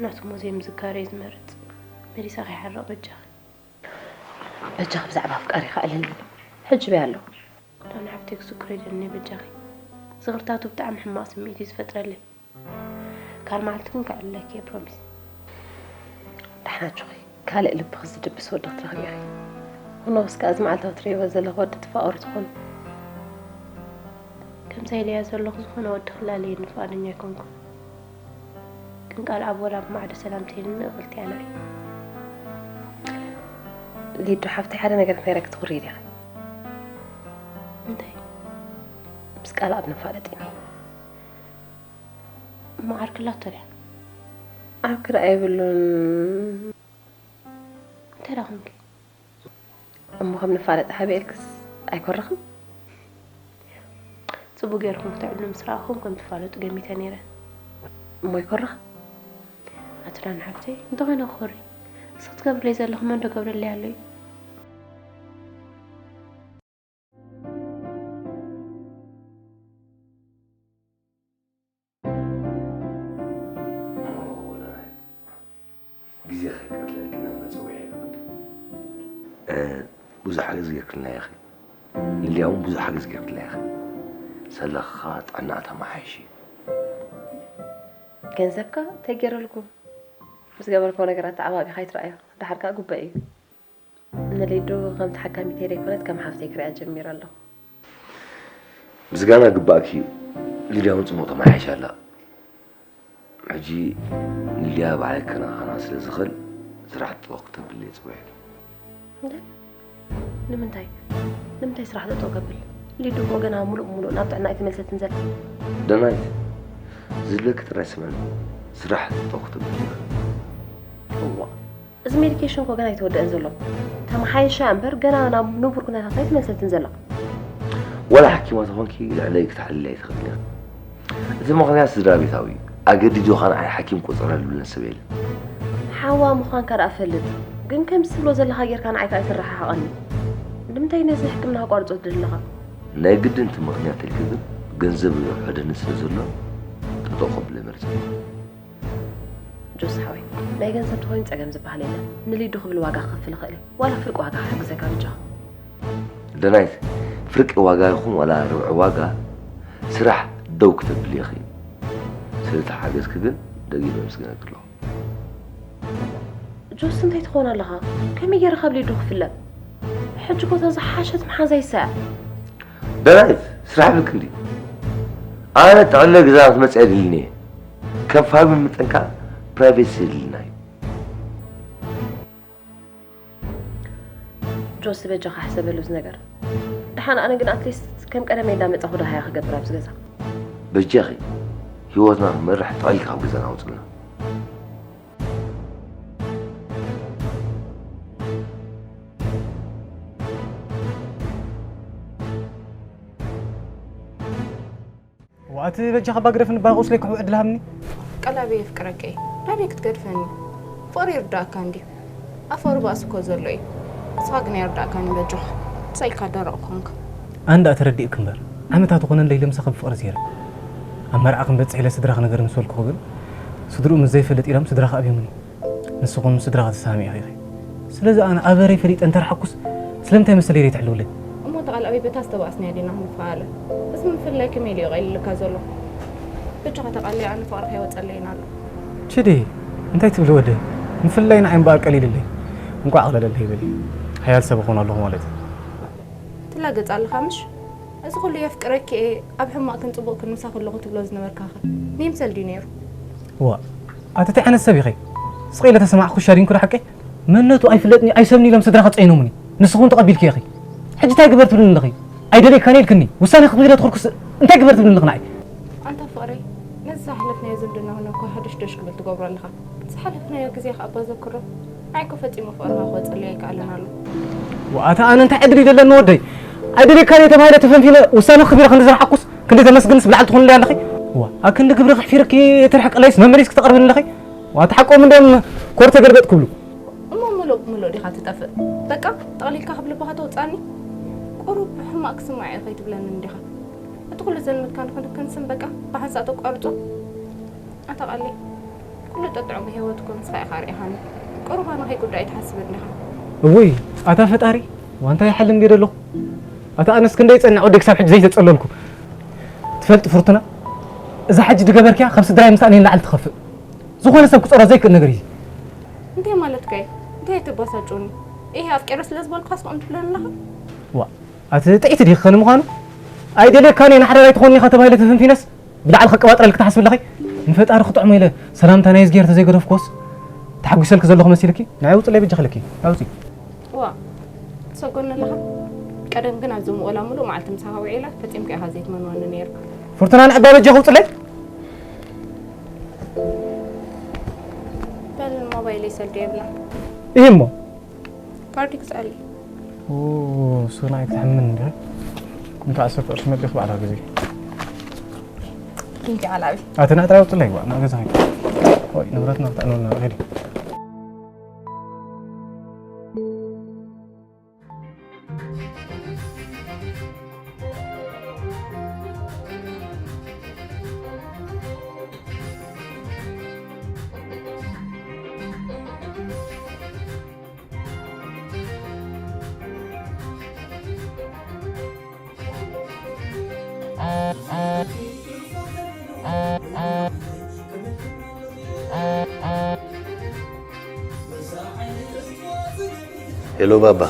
ናቱ እሞ ዘይምዝካር እየ ዝመርጽ። መሊሳ ከይሓርቕ በጃኺ። በጃኺ ብዛዕባ ኣፍቃሪኻ ኣለኒ። ሕጂ በይ ኣሎ። ዳን ሓብተይ ክዝክሮ ይደሊ በጃኺ። ዝኽርታቱ ብጣዕሚ ሕማቕ ስምዒት እዩ ዝፈጥረለይ። ካልእ መዓልቲ ግን ከዕልለኪ እየ፣ ፕሮሚስ። ደሓን ኣጆኺ፣ ካልእ ልብኺ ዝድብስ ወዲ ክትረኽቢ ኢኺ። ኩኖስ ከኣ እዚ መዓልታዊ ትርእይዎ ዘለኺ ወዲ ትፋቐሩ ትኾኑ። ከምዛ ኢለያ ዘለኹ ዝኾነ ወዲ ክላለየኒ ፍቓደኛ ኣይኮንኩን። ግን ቃል ኣብ ወላ ብማዕዶ ሰላም ትህልኒ እኽልቲ እያ ንዓይ። ሊዱ ሓፍተይ፣ ሓደ ነገር ክነግረኪ ትኹሪ ዲኺ? እንታይ? ምስ ቃል ኣብ ንፋለጥ ኢና። እሞ ዓርኪ ኣላቶ ድያ? ዓርኪ ደኣ የብሉን። እንታይ ደኣ ኾንኪ? እሞ ከም ንፋለጥ ሓቢኤልክስ ኣይኮርኽን? ጽቡቕ ጌርኩም ክትዕልሉ ምስ ረኣኹም ከም ትፋለጡ ገሚተ ነይረ። እሞ ኣይኮርኽን? ኣቲ ዳና ሓብተይ፣ እንተኾይነ ክኾሪ። ንስኺ ትገብርለይ ዘለኺ መን ዶ ገብረለይ ኣሎ እዩ? ግዜ ከይቀትለልኪ ናብ መጸውዒ ይኸድ። እ፣ ብዙሕ ሓገዝ ጌርክልና ኢኺ። ንልያ እውን ብዙሕ ሓገዝ ጌርክልና ኢኺ። ሰለኻ ጥዕናኣ ተመሓይሽ እዩ። ገንዘብካ ተገይረልኩም ምስ ገበርኮ ነገራት ተዓባቢኻ ይትረኣዮ። ደሓር ከኣ ጉባኤ እዩ። ንሊዱ ከም ተሓካሚተይ ዘይኮነት ከም ሓፍተይ ክሪኣ ጀሚረ ኣለኹ። ምስጋና ግባእኪ እዩ። ሊድያ እውን ጽቡቕ ተመሓይሻ ኣላ። ሕጂ ንልያ ባዕለይ ክከናኸና ስለ ዝኽእል ስራሕ ጠጠው ክተብልለይ ጽውዒ። እንደ ንምንታይ ንምንታይ ስራሕ ጠጠው ከብል? ሊዱ እኮ ገና ሙሉእ ብሙሉእ ናብ ጥዕና ኣይተመልሰትን ዘላ። ደናይት ዝለኪ ጥራይ ስምዕኒ። ስራሕ ጠጠው ክተብልለይ። እዋ እዚ ሜዲኬሽን እኮ ገና ኣይተወደአን ዘሎ። ተመሓይሻ እምበር ገና ናብ ንቡር ኩነታት ኣይተመልሰትን ዘላ። ዋላ ሓኪማ ተኾንኪ ልዕለይ ክትሓልሊ ኣይትኽእልን ኢኺ። እቲ ምኽንያት ስድራ ቤታዊ እዩ። ኣገዲዱኻ ንዓይ ሓኪም ቁጸረሉ ዝብለኒ ሰብ የለን። ሓዋ ምዃንካ ደኣ እፈልጥ፣ ግን ከምዚ ትብሎ ዘለኻ ጌርካ ንዓይ ከኣ ኣይትረሓሓቐኒ። ንምንታይ ነዚ ሕክምና ከቋርጾ ትደሊ ኣለኻ? ናይ ግድን እቲ ምኽንያት ተልኪ ግን ገንዘብ ይውሕደኒ ስለ ዘሎ ጠጠው ከብሎ ይመርጽ። ጆስ ሓወይ ናይ ገንዘብ ተኾይኑ ጸገም ዝበሃል የለን። ንሊዱ ክብል ዋጋ ክኸፍል እኽእል እየ። ዋላ ፍርቂ ዋጋ ክሕግዘካ በጃኻ። ደናይት ፍርቂ ዋጋ ይኹን ዋላ ርብዒ ዋጋ ስራሕ ደው ክተብሊ ኢኺ። ስለቲ ሓገዝኪ ግን ደጊመ የመስግነኪ ኣለኹ። ጆስ እንታይ ትኾን ኣለኻ? ከመይ ገይረ ካብ ሊዱ ክፍለ? ሕጂ ኮታ ዝሓሸት መሓዛይ ሰ ደናይት ስራሕ ብልክ እንዲ ኣነ ጥዕለ ግዛት መፅእ የድልኒ እየ። ከም ፋሚሊ ምጥንካ ፕራይቬሲ የድልና እዩ። ጆስ በጃኻ ሕሰበሉ እዚ ነገር። ደሓን ኣነ ግን ኣትሊስት ከም ቀደመይ እንዳመፃኹ ደሃያ ክገብር ኣብዚ ገዛ። በጃኺ ህይወትና ክንመርሕ ጥዕልካ ካብ ገዛና ኣውፅልና። ዋእቲ በጃኻ ባግረፍኒ ባቑስለይ ክሕው ዕድል ሃብኒ። ቀላቢ የፍቅረከ እየ ናበይ ክትገድፈኒ? ፍቕሪ ይርዳእካ እንድዩ። ኣፈሩ ባእሲ እኮ ዘሎ እዩ። ንስኻ ግን ኣይርዳእካን እዩ በጃኻ። እንታይ ኢልካ ደረቕ ኮንካ? ኣነ ደኣ ተረዲእኪ እምበር ዓመታት ኾነለይ ለምሳኺ ብፍቕሪ ዜረ። ኣብ መርዓ ክንበጽሕ ኢለ ስድራኺ ነገር ምስ በልኩኺ ግን ስድርኡ ምስ ዘይፈልጥ ኢሎም ስድራኺ ኣብዮምኒ። ንስኹም ስድራኺ ተሰማሚዕኺ ኢኺ። ስለዚ ኣነ ኣበረይ ፈሊጠ እንተረሓኩስ ስለምንታይ መሰለይ ዘይትሕልውለይ? እሞ ተቓል ኣበይ በታ ዝተባእስናያ ዲና ክንፈኣለ? እዚ ምፍልላይ ከመይ ኢሉ እዩ ቀሊልካ ዘሎ? በጃኻ ተቓለዮ ኣነ ፍቕሪ ከይወጸለይን ኣሎ። ችዲ እንታይ ትብሊ ወደይ? ምፍልላይ ንዓይ እምበኣር ቀሊልለይ። እንቋዕ ኣቕለለለይ በሊ። ሓያል ሰብ እኾን ኣለኹ ማለት እዩ። ትላገጽ ኣለኻ ምሽ? እዚ ኩሉ የፍቅረኪ እየ ኣብ ሕማቕክን ጽቡቕክን ምሳኺ ኣለኹ ትብሎ ዝነበርካኸ ንይምሰል ድዩ ነይሩ? እዋ ኣቲ እንታይ ዓይነት ሰብ ኢኺ? ስቕ ኢለ ተሰማዕኩ ሻዲንኩ ዶ ሓቀይ? መንነቱ ኣይፍለጥን እዩ ኣይሰብን ኢሎም ስድራኺ ጸይኖሙኒ ንስኺ እውን ተቐቢልክዮ ኢኺ። ሕጂ እንታይ ግበር ትብልኒ ኣለኺ? ኣይደልየካን ኢልክኒ ውሳነ ክትህቢ ኢለ ተኾርኩስ እንታይ ግበር ትብልኒ ኣለኺ ንዓይ? ኣንታ ፍቕረይ ነዚ ዝሓለፍናዮ ዝምድና ኹነ እኳ ሕድሽድሽ ክብል ትገብሮ ኣለኻ። ዝሓለፍናዮ ግዜ ከኣ እባ ዘክሮ። ንዓይ እኮ ፈጺሙ ፍቕርኻ ክወጸለይ ኣይከኣለን ኣሎ። ዋእ ኣታ ኣነ እንታይ ዕድል እዩ ዘለኒ ወደይ? ኣይደልየካን እየ ተባሂለ ተፈንፊነ ውሳነ ክህብ ኢለ ክንዲ ዝረሓቕኩስ ክንዲ ተመስግንስ ብላዕሊ ትኾንለይ ኣለኺ? ዋእ ኣብ ክንዲ ግብሪ ክሕፊረኪ እየ ትርሕቀለይስ መመሊስኪ ተቕርብኒ ኣለኺ? ዋእ እቲ ሓቆም እንድዮም ኮር ተገልበጥ ክብሉ። እሞ ምሉእ ብምሉእ ዲኻ ትጠፍእ? በቃ ጠቕሊልካ ካብ ልብኻ ተውጽኣኒ? ቁሩብ ሕማቕ ክስማዕ እየ ከይትብለኒ እንዲኻ? እቲ ኩሉ ዘልመድካ ንኽንክን ስም በቃ ብሓንሳእ ተቋርጾ? ኣታ ቃለይ፣ ኩሉ ጠጥዑም ህይወት እኮ ንስኻ ኢኻ ኣርኢኻኒ። ቁሩብ ኣነ ከይጉዳእ ኣይትሓስብ እንዲኻ? እውይ ኣታ ፈጣሪ ዋንታ ይሓልም ጌደ ኣለኹ። ኣታ ኣነስ ክንደይ ጸኒሕ ወደይ ክሳብ ሕጂ ዘይተጸለልኩ ትፈልጥ ፍርቱና? እዛ ሕጂ ዝገበርክያ ካብ ስድራይ ምስኣን ንላዕሊ ትኸፍእ። ዝኾነ ሰብ ክጾሮ ዘይክእል ነገር እዩ። እንታይ ማለትካ እዩ? እንታይ ተባሳጭኒ? ይሄ ኣፍቂረ ስለ ዝበልካ ስቆም ትብለኒ ኣለኻ? ዋ ኣቲ ጥዒት ዲኺ ኸን ምዃኑ ኣይደልየካን እየ። ንሓዳር ኣይትኾንኒ ኢኻ ተባሂለ ተፈንፊነስ ብላዕሊ ከቀባጥረልኪ ትሓስቢ ኣለኺ? ንፈጣሪ ክጥዕሞ ኢለ ሰላምታ ናይ ዝጌር ተዘይገደፍኩዎስ ተሓጒሰልኪ ዘለኹ መሲልኪ? ንዓይ ውፅለይ በጃኺ ኢለኪ ኣውፂ። ዋ ትሰጎኒ ኣለኻ? ቀደም ግን ኣብዚ ምቆላ ሙሉእ መዓልቲ ምሳኻ ውዒላ ፈጺምካ ኢኻ ዘይትመንወኒ ነይርካ። ፍርቱና ንዕባ በጃኺ ውፅለይ። በል ሞባይለይ ሰልዶ የብላ። ይህ እሞ ካርድ ግዝኣለይ። ሱና ኣይትሕምን እንዲ እንካ ዓሰርተ ቅርሺ መጥሪኽ ባዕላ ግዜ እንዲ ዓላቢ። ኣተና ጥራይ ውፅለይ ዋ ናብ ገዛ ወይ ንብረትና ክተዕንወልና ሄዲ ሄሎ ባባ፣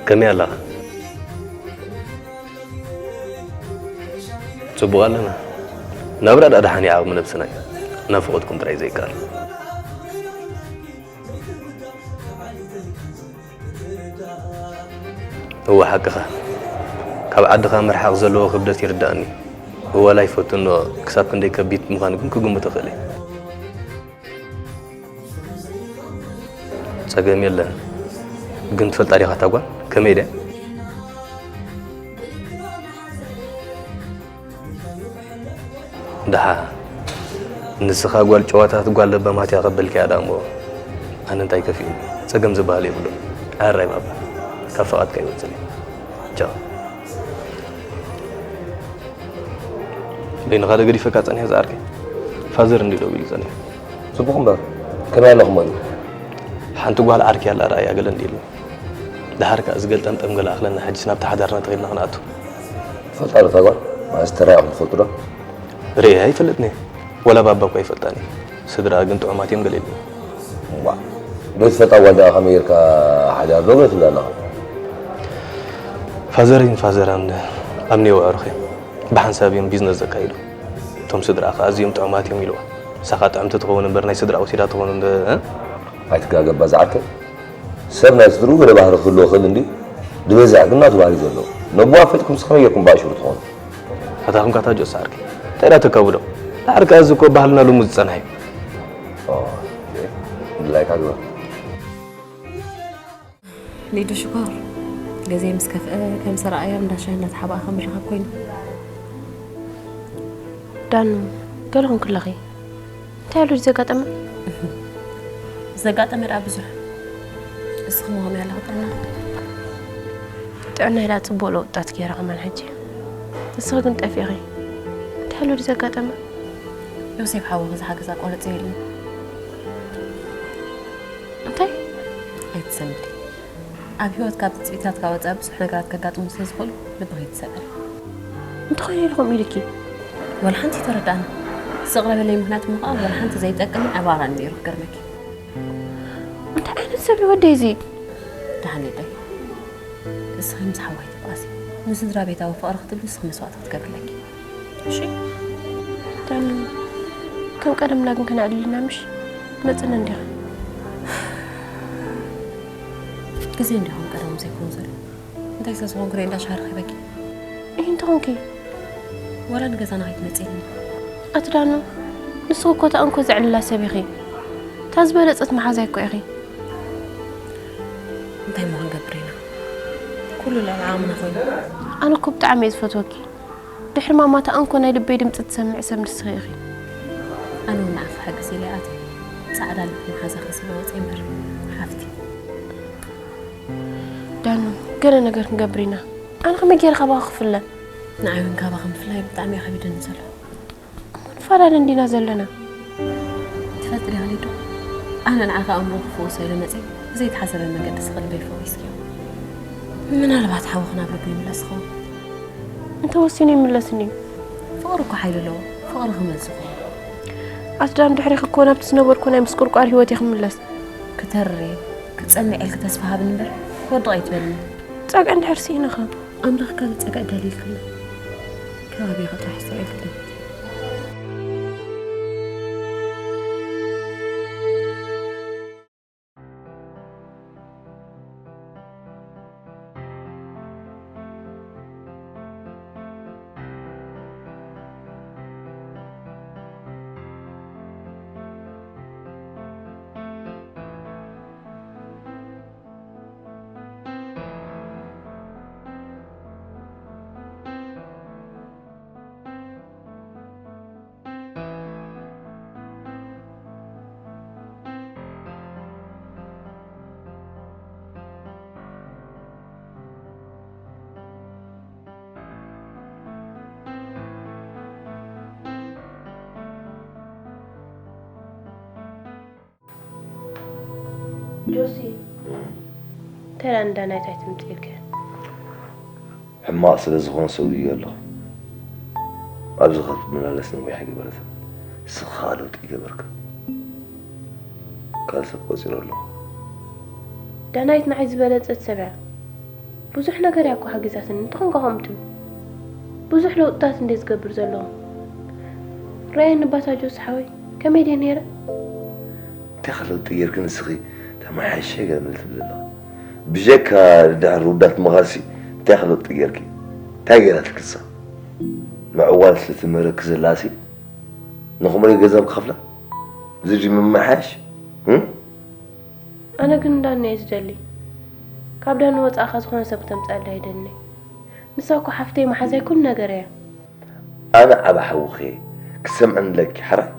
ከመይ ኣለኻ? ጽቡቕ ኣለና። ናብራ ደኣ ደሓን እዩ ዓቕሚ ነብስና እዩ። ናፍቖትኩም ጥራይ ዘይከኣል። እወ ሓቅኻ። ካብ ዓድኻ ምርሓቕ ዘለዎ ክብደት ይርድኣኒ። እወ ላይፈትኖ ክሳብ ክንደይ ከቢድ ምዃኑ ግን ክግምቶ እኽእል እየ። ጸገም የለን ግን ትፈልጣ ዲኻ እታ ጓል ከመይ ድያ? ደሓ ንስኻ ጓል ጨዋታት ጓል ለባማት እያ ከበልካያ ደኣ እሞ ኣነ እንታይ ከፊኡኒ ጸገም ዝበሃል የብሉን። ኣራይ ባባ ካብ ፍቓድካ ይወጽእ ቻው። በይንኻ ዶ ገዲፈካ ጸኒሐ ዝዓርከይ? ፋዘር እንዲ ደው ኢሉ ጸኒሑ። ጽቡቕ እምበር ከመይ ኣለኹም ኣሉ? ሓንቲ ጓል ዓርኪ ኣላ ረኣያ ገለ እንዲ ኢሉ። ደሓር ከኣ እዚ ገልጠምጠም ገለ ኣኽለና ሕጅስ ናብቲ ሓዳርና ተኺልና ክንኣቱ። ትፈልጣ ዶ እታ ጓል? ማለት ተራኢኹም ትፈልጡ ዶ? ርእየ ኣይፈልጥን እየ። ወላ ባባ እኳ ኣይፈልጣን እየ። ስድራኣ ግን ጥዑማት እዮም ገለ ኢሉኒ። እዋእ ዘይትፈልጣ ጓል ደኣ ከመይ ጌርካ ሓዳር ዶ ገለ ትብላ ኣለኻ? ፋዘረይን ፋዘራን ኣምነዮ ኣዕሩኽ እዮም። ብሓንሳብ እዮም ቢዝነስ ዘካይዱ። እቶም ስድራኣ ከኣ ኣዝዮም ጥዑማት እዮም ኢልዋ። ንሳ ከኣ ጥዕምቲ ትኸውን እምበር ናይ ስድራኣ ወሲዳ ትኸውን ዶ? ኣይትጋገ ኣባ ዝዓርከይ። ሰብ ናይ ስድርኡ ገለ ባህሪ ክህልዎ ይኽእል እንድዩ። ዝበዝሕ ግን ናቱ ባህሪ እዩ ዘለዎ። ነቦኡ ኣፍሊጥኩምሲ ከመይ ጌርኩም ብኣሽሩ ትኾኑ? ኣታ ኹንካ ታጆ ሳርኪ እንታይ ዳኣ ተካብዶ? ዳሕር ከኣ እዚ እኮ ባህልና ልሙድ ዝጸንሐ እዩ። ድላይካ ግበር። ሊዱ ሽኮር፣ ገዛይ ምስ ከፍአ ከም ሰራኣያ እንዳ ሻሂ እንዳተሓባእኻ ምርኻብ ኮይኑ። ዳኑ፣ ገለ ኹንኪ ኣለኺ። እንታይ ኣሎ ድዩ ዘጋጠመ? ዘጋጠመ ደኣ ብዙሕ። እስኺ ከ ከመይ ኣለኺ ጥዕና? ጥዕናይ ደኣ ጽቡቕ ለውጥታት ገይረ ከማን ሕጂ። ንስኺ ግን ጠፊእኺ። እንታይ ኣሎ ድዩ ዘጋጠመ? ዮሴፍ ሓወኺ ዝሓገዛ ቆረጸ ኢሉኒ። እንታይ? ኣይትሰንብዲ። ኣብ ህይወት ካብ ትጽቢታትካ ወጻኢ ብዙሕ ነገራት ከጋጥሙ ስለ ዝኽእሉ ልብኺ ኣይትሰበሪ። እንተኾይነ ኢለ ከምኡ ኢልኪ? ወላ ሓንቲ ኣይተረድኣን። ዘቕረበለይ ምኽንያት እሞ ኸኣ ወላ ሓንቲ ዘይጠቅምን ዕባራን ነይሩ ክገርመኪ። እንታይ ዓይነት ሰብ እዩ ወደይ እዚ? ደሓን የለይ። እስኺ ምስ ሓወይ ትብኣሲ። ንስድራ ቤታዊ ፍቕሪ ክትብሊ እስኺ መስዋእቲ ክትገብሪ ኣለኪ። እሺ ዳኑ፣ ከም ቀደምና ግን ከነዕልልና ምሽ መጽና እንዲኻ። ግዜ እንዲኹም ቀደም ዘይኮኑ ዘሎ እንታይ ስለ ዝኾንኩ ዶ እንዳሻርኺ በኪ ይህ እንተኾንኪ ወላ ንገዛና ከይትመጽእኒ ኣቲ ዳኑ፣ ንስኺ እኮ እታ እንኮ ዘዕልላ ሰብ ኢኺ። እታ ዝበለጸት መሓዛይ እኮ ኢኺ። እንታይ እሞ ክንገብር ኢና ኩሉ ልዕሊ ዓቕምና ኮይኑ ኣነ እኮ ብጣዕሚ እየ ዝፈትወኪ። ድሕሪ ማማ እታ እንኮ ናይ ልበይ ድምፂ ትሰምዕ ሰብ ንስኺ ኢኺ። ኣነ እውን ንዓኺ ክሕግዝ ኢለ እየ ኣትየ። ፃዕዳ ልቢ መሓዛ ከሲበ ወፀ እምበር ሓፍቲ። ዳኑ፣ ገለ ነገር ክንገብር ኢና። ኣነ ከመይ ገይረ ካባኺ ክፍለ? ንዓይ እውን ካባኺ ምፍላይ ብጣዕሚ እዩ ከቢድኒ ዘሎ። እሞ ንፈላለ እንዲና ዘለና። ትፈልጢ ዲኺ ሊዱ? ኣነ ንዓኺ ኣእምሮ ክፍውሶ ኢለ መፅየ ብዘይተሓሰበ መንገዲ ስኺ ልበይ ፈዊስክዮ። ምናልባት ሓውኺ ናብ ልቡ ይምለስ ይኸውን። እንተ ወሲኑ ይምለስኒ እዩ። ፍቕሪ እኮ ሓይሊ ኣለዎ። ፍቕሪ ክመልስ እኮ። ኣስዳም ድሕሪኺ እኮ ናብቲ ዝነበርኩ ናይ ምስቁርቋር ህይወት እየ ክምለስ። ክተሪ፣ ክጸንዕ ኢልኪ ተስፋ ሃብኒ እምበር፣ ክወድቕ ኣይትበልኒ። ጸግዒ እንድሕር ስኢንኻ? ኣምላኽ ካልእ ጸግዒ ዳልዩልኪ ኣሎ። ከባቢኺ ጥራሕ ኣስተውዒልኪ ደምቲ። ጆሲ፣ እንታይ ደኣ ንዳናይት ኣይትምጽእ ኢልካያ? ሕማቕ ስለ ዝኾነ ሰጉየ ኣለኹ። ኣብዚ ክትመላለስ ነዊሕ ኣይገበረትን። ንስኻ ከኣ ለውጢ ይገበርካ። ካልእ ሰብ ቆጺረ ኣለኹ። ዳናይት ንዓይ ዝበለጸት ሰብ እያ። ብዙሕ ነገር እያ እኮ ሓጊዛትኒ። እንተኾንካ ከምኡ ትብል። ብዙሕ ለውጥታት እንድየ ዝገብር ዘለኹ። ርኣየኒ ባታ ጆሲ ሓወይ፣ ከመይ ድየ ነይረ? እንታይ ከ ለውጢ ጌርኪ ንስኺ ተመሓየሸ ገለ ትብሊ ኣለኺ? ብጀካ ድሕሪ ውዳት ምኻድሲ እንታይ ከ ለውጢ ጌርኪ? እንታይ ጌራትልኪ ንሳ? ምዕዋል ስለ ትምህረኪ ዘላሲ ንኹምሪ ገንዘብ ክኸፍላ? እዚ ድዩ ምምሓያሽ? እም? ኣነ ግን ዳኒ እየ ዝደሊ። ካብ ዳኒ ወጻእኻ ዝኾነ ሰብ ክተምጽኣለይ ኣይደልን። ንሳ እኮ ሓፍተይ መሓዛይ ኩሉ ነገር እያ። ኣነ ዓቢ ሓውኺ እየ። ክትሰምዕኒ ኣለኪ፣ ሕራይ።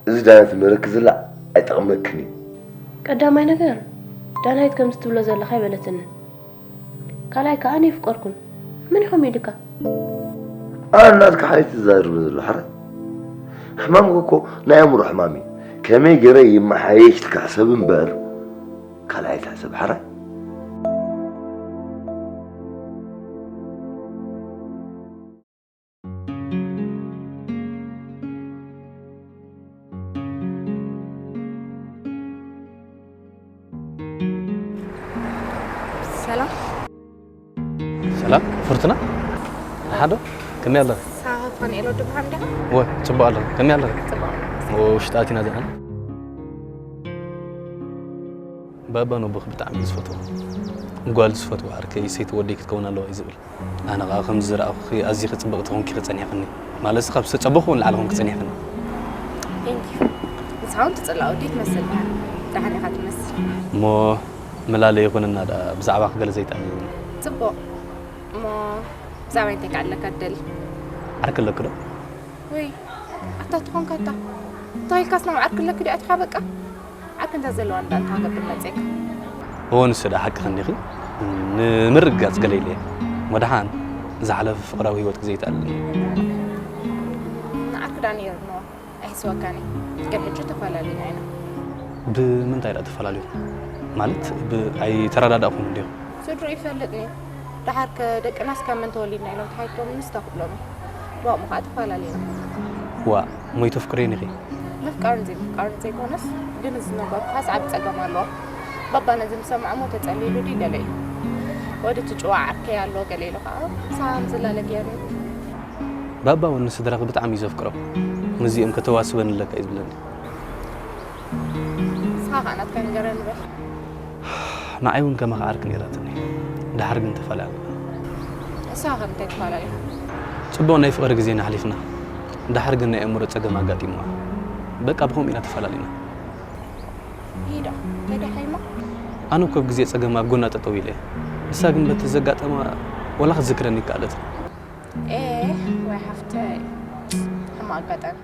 እዚ ዳናይት ትምህረኪ ዘላ ኣይጠቕመክን እዩ። ቀዳማይ ነገር፣ ዳናይት ከምዚ ትብሎ ዘለኻ ኣይበለትንን። ካልኣይ ከኣ ኣነ ይፍቀርኩን። መን ኢኹም ኢልካ? ኣነ ናትካ ሓይሊ ትዛረብ ዘሎ፣ ሕራይ። ሕማምኪ እኮ ናይ ኣእምሮ ሕማም እዩ። ከመይ ገይረ ይመሓየሽ ኢልካ ሕሰብ እምበር፣ ካልኣይ ትሕሰብ፣ ሕራይ። ሰላም። ሰላም ፍርቱና፣ ደሓን ዶ? ከመይ ኣለኺ? ሳፋንኤል ወዲ ብርሃን ዲኻ? ወ፣ ጽቡቕ ኣለኹ። ከመይ ኣለኺ? ጽቡቕ። ወ፣ ውሽጢ ኣቲና ደሓን። ባባ ነቦኺ ብጣዕሚ እዩ ዝፈትዎ። ጓል ዝፈትዎ ዓርከይ ሰይቲ ወደይ ክትከውን ኣለዋ እዩ ዝብል። ኣነ ኸኣ ከምዚ ዝረኣኹኺ ኣዚኺ ጽብቕቲ ኮንኪ ጸኒሕክኒ። ማለትሲ ካብ ዝተጸበኹ እውን ንላዕሊ ኮንኪ ጸኒሕክኒ። Thank you። ንስኻ እውን ትጽላእ ወዲ ትመስል። ደሓን ኢኻ ትመስል። እሞ ምላለ ይኹንና ደኣ ብዛዕባኺ ገለ ዘይጠዓመኒ። ጽቡቕ። እሞ ብዛዕባይ እንታይ ከ ኣለካ ትደሊ? ዓርኪ ኣለኪ ዶ? ወይ፣ ኣታ ትኾንካ ኣታ። እንታይ ኢልካስ ናብ ዓርኪ ኣለኪ ዶ ኣቲኻ በቃ? ዓርኪ እንተ ዘለዋ እንዳ እንታይ ክገብር መጺእካ? እወ፣ ንሱ ደኣ ሓቅኺ እንዲኺ። ንምርግጋጽ ገለ ኢለ እየ። እሞ ደሓን ዝሓለፈ ፍቕራዊ ህይወትኪ ዘይተኣልኒ። ንዓርኪ ደኣ ነይርንዋ። ኣይሕስበካን እየ። ግን ሕጂ ተፈላለና ኢና። ብምንታይ ደኣ ተፈላለኹም? ማለት ብ-፣ ኣይተረዳዳእኹምን ዲኹም? ስድርኡ ይፈልጥኒ። ደሓር ከ ደቅናስ ካብ መን ተወሊድና ኢሎም ተሓቲቶምኒ ንስታ ክብሎም እየ። ብኣቕሙ ከኣ ተፈላለና። ዋእ፣ እሞ ኣይተፍቅርዮን ኢኺ? ምፍቃርን ዘይምፍቃርን ዘይኮነስ፣ ግን እዚ ዝነገርኩኻስ ዓቢ ጸገም ኣለዎ። ባባ ነዚ ምስ ሰምዐ እሞ ተጸሊሉ ድዩ ገለ ኢሉ። ወዲ እቲ ጭዋ ዓርከይ ኣሎ ገለ ኢሉ ከኣ ንስኻ ከም ዝላለ ገይሩ። ባባ እውን ንስድራኺ ብጣዕሚ እዩ ዘፍቅሮም። ምስዚኦም ከተዋስበኒ ኣለካ እዩ ዝብለኒ። ንስኻ ከኣ ናትካ ንገረኒ በል። ንዓይ እውን ከማኻ ዓርኪ ነይራትኒ። ደሓር ግን ተፈላለና። ንስኻ ከ እንታይ ተፈላለና? ጽቡቕ ናይ ፍቕሪ ግዜና ኣሕሊፍና። ደሓር ግን ናይ ኣእምሮ ጸገም ኣጋጢምዋ። በቃ ብኸምኡ ኢና ተፈላለና። ይዳ፣ እንታይ ደሓይማ? ኣነ እኮ ኣብ ግዜ ጸገም ኣብ ጎና ጠጠው ኢለ እየ። ንሳ ግን በቲ ዘጋጠማ ወላ ክትዝክረኒ ይከኣለትን። ኤህ፣ ወይ ሓፍተይ፣ ሕማቕ ኣጋጣሚ።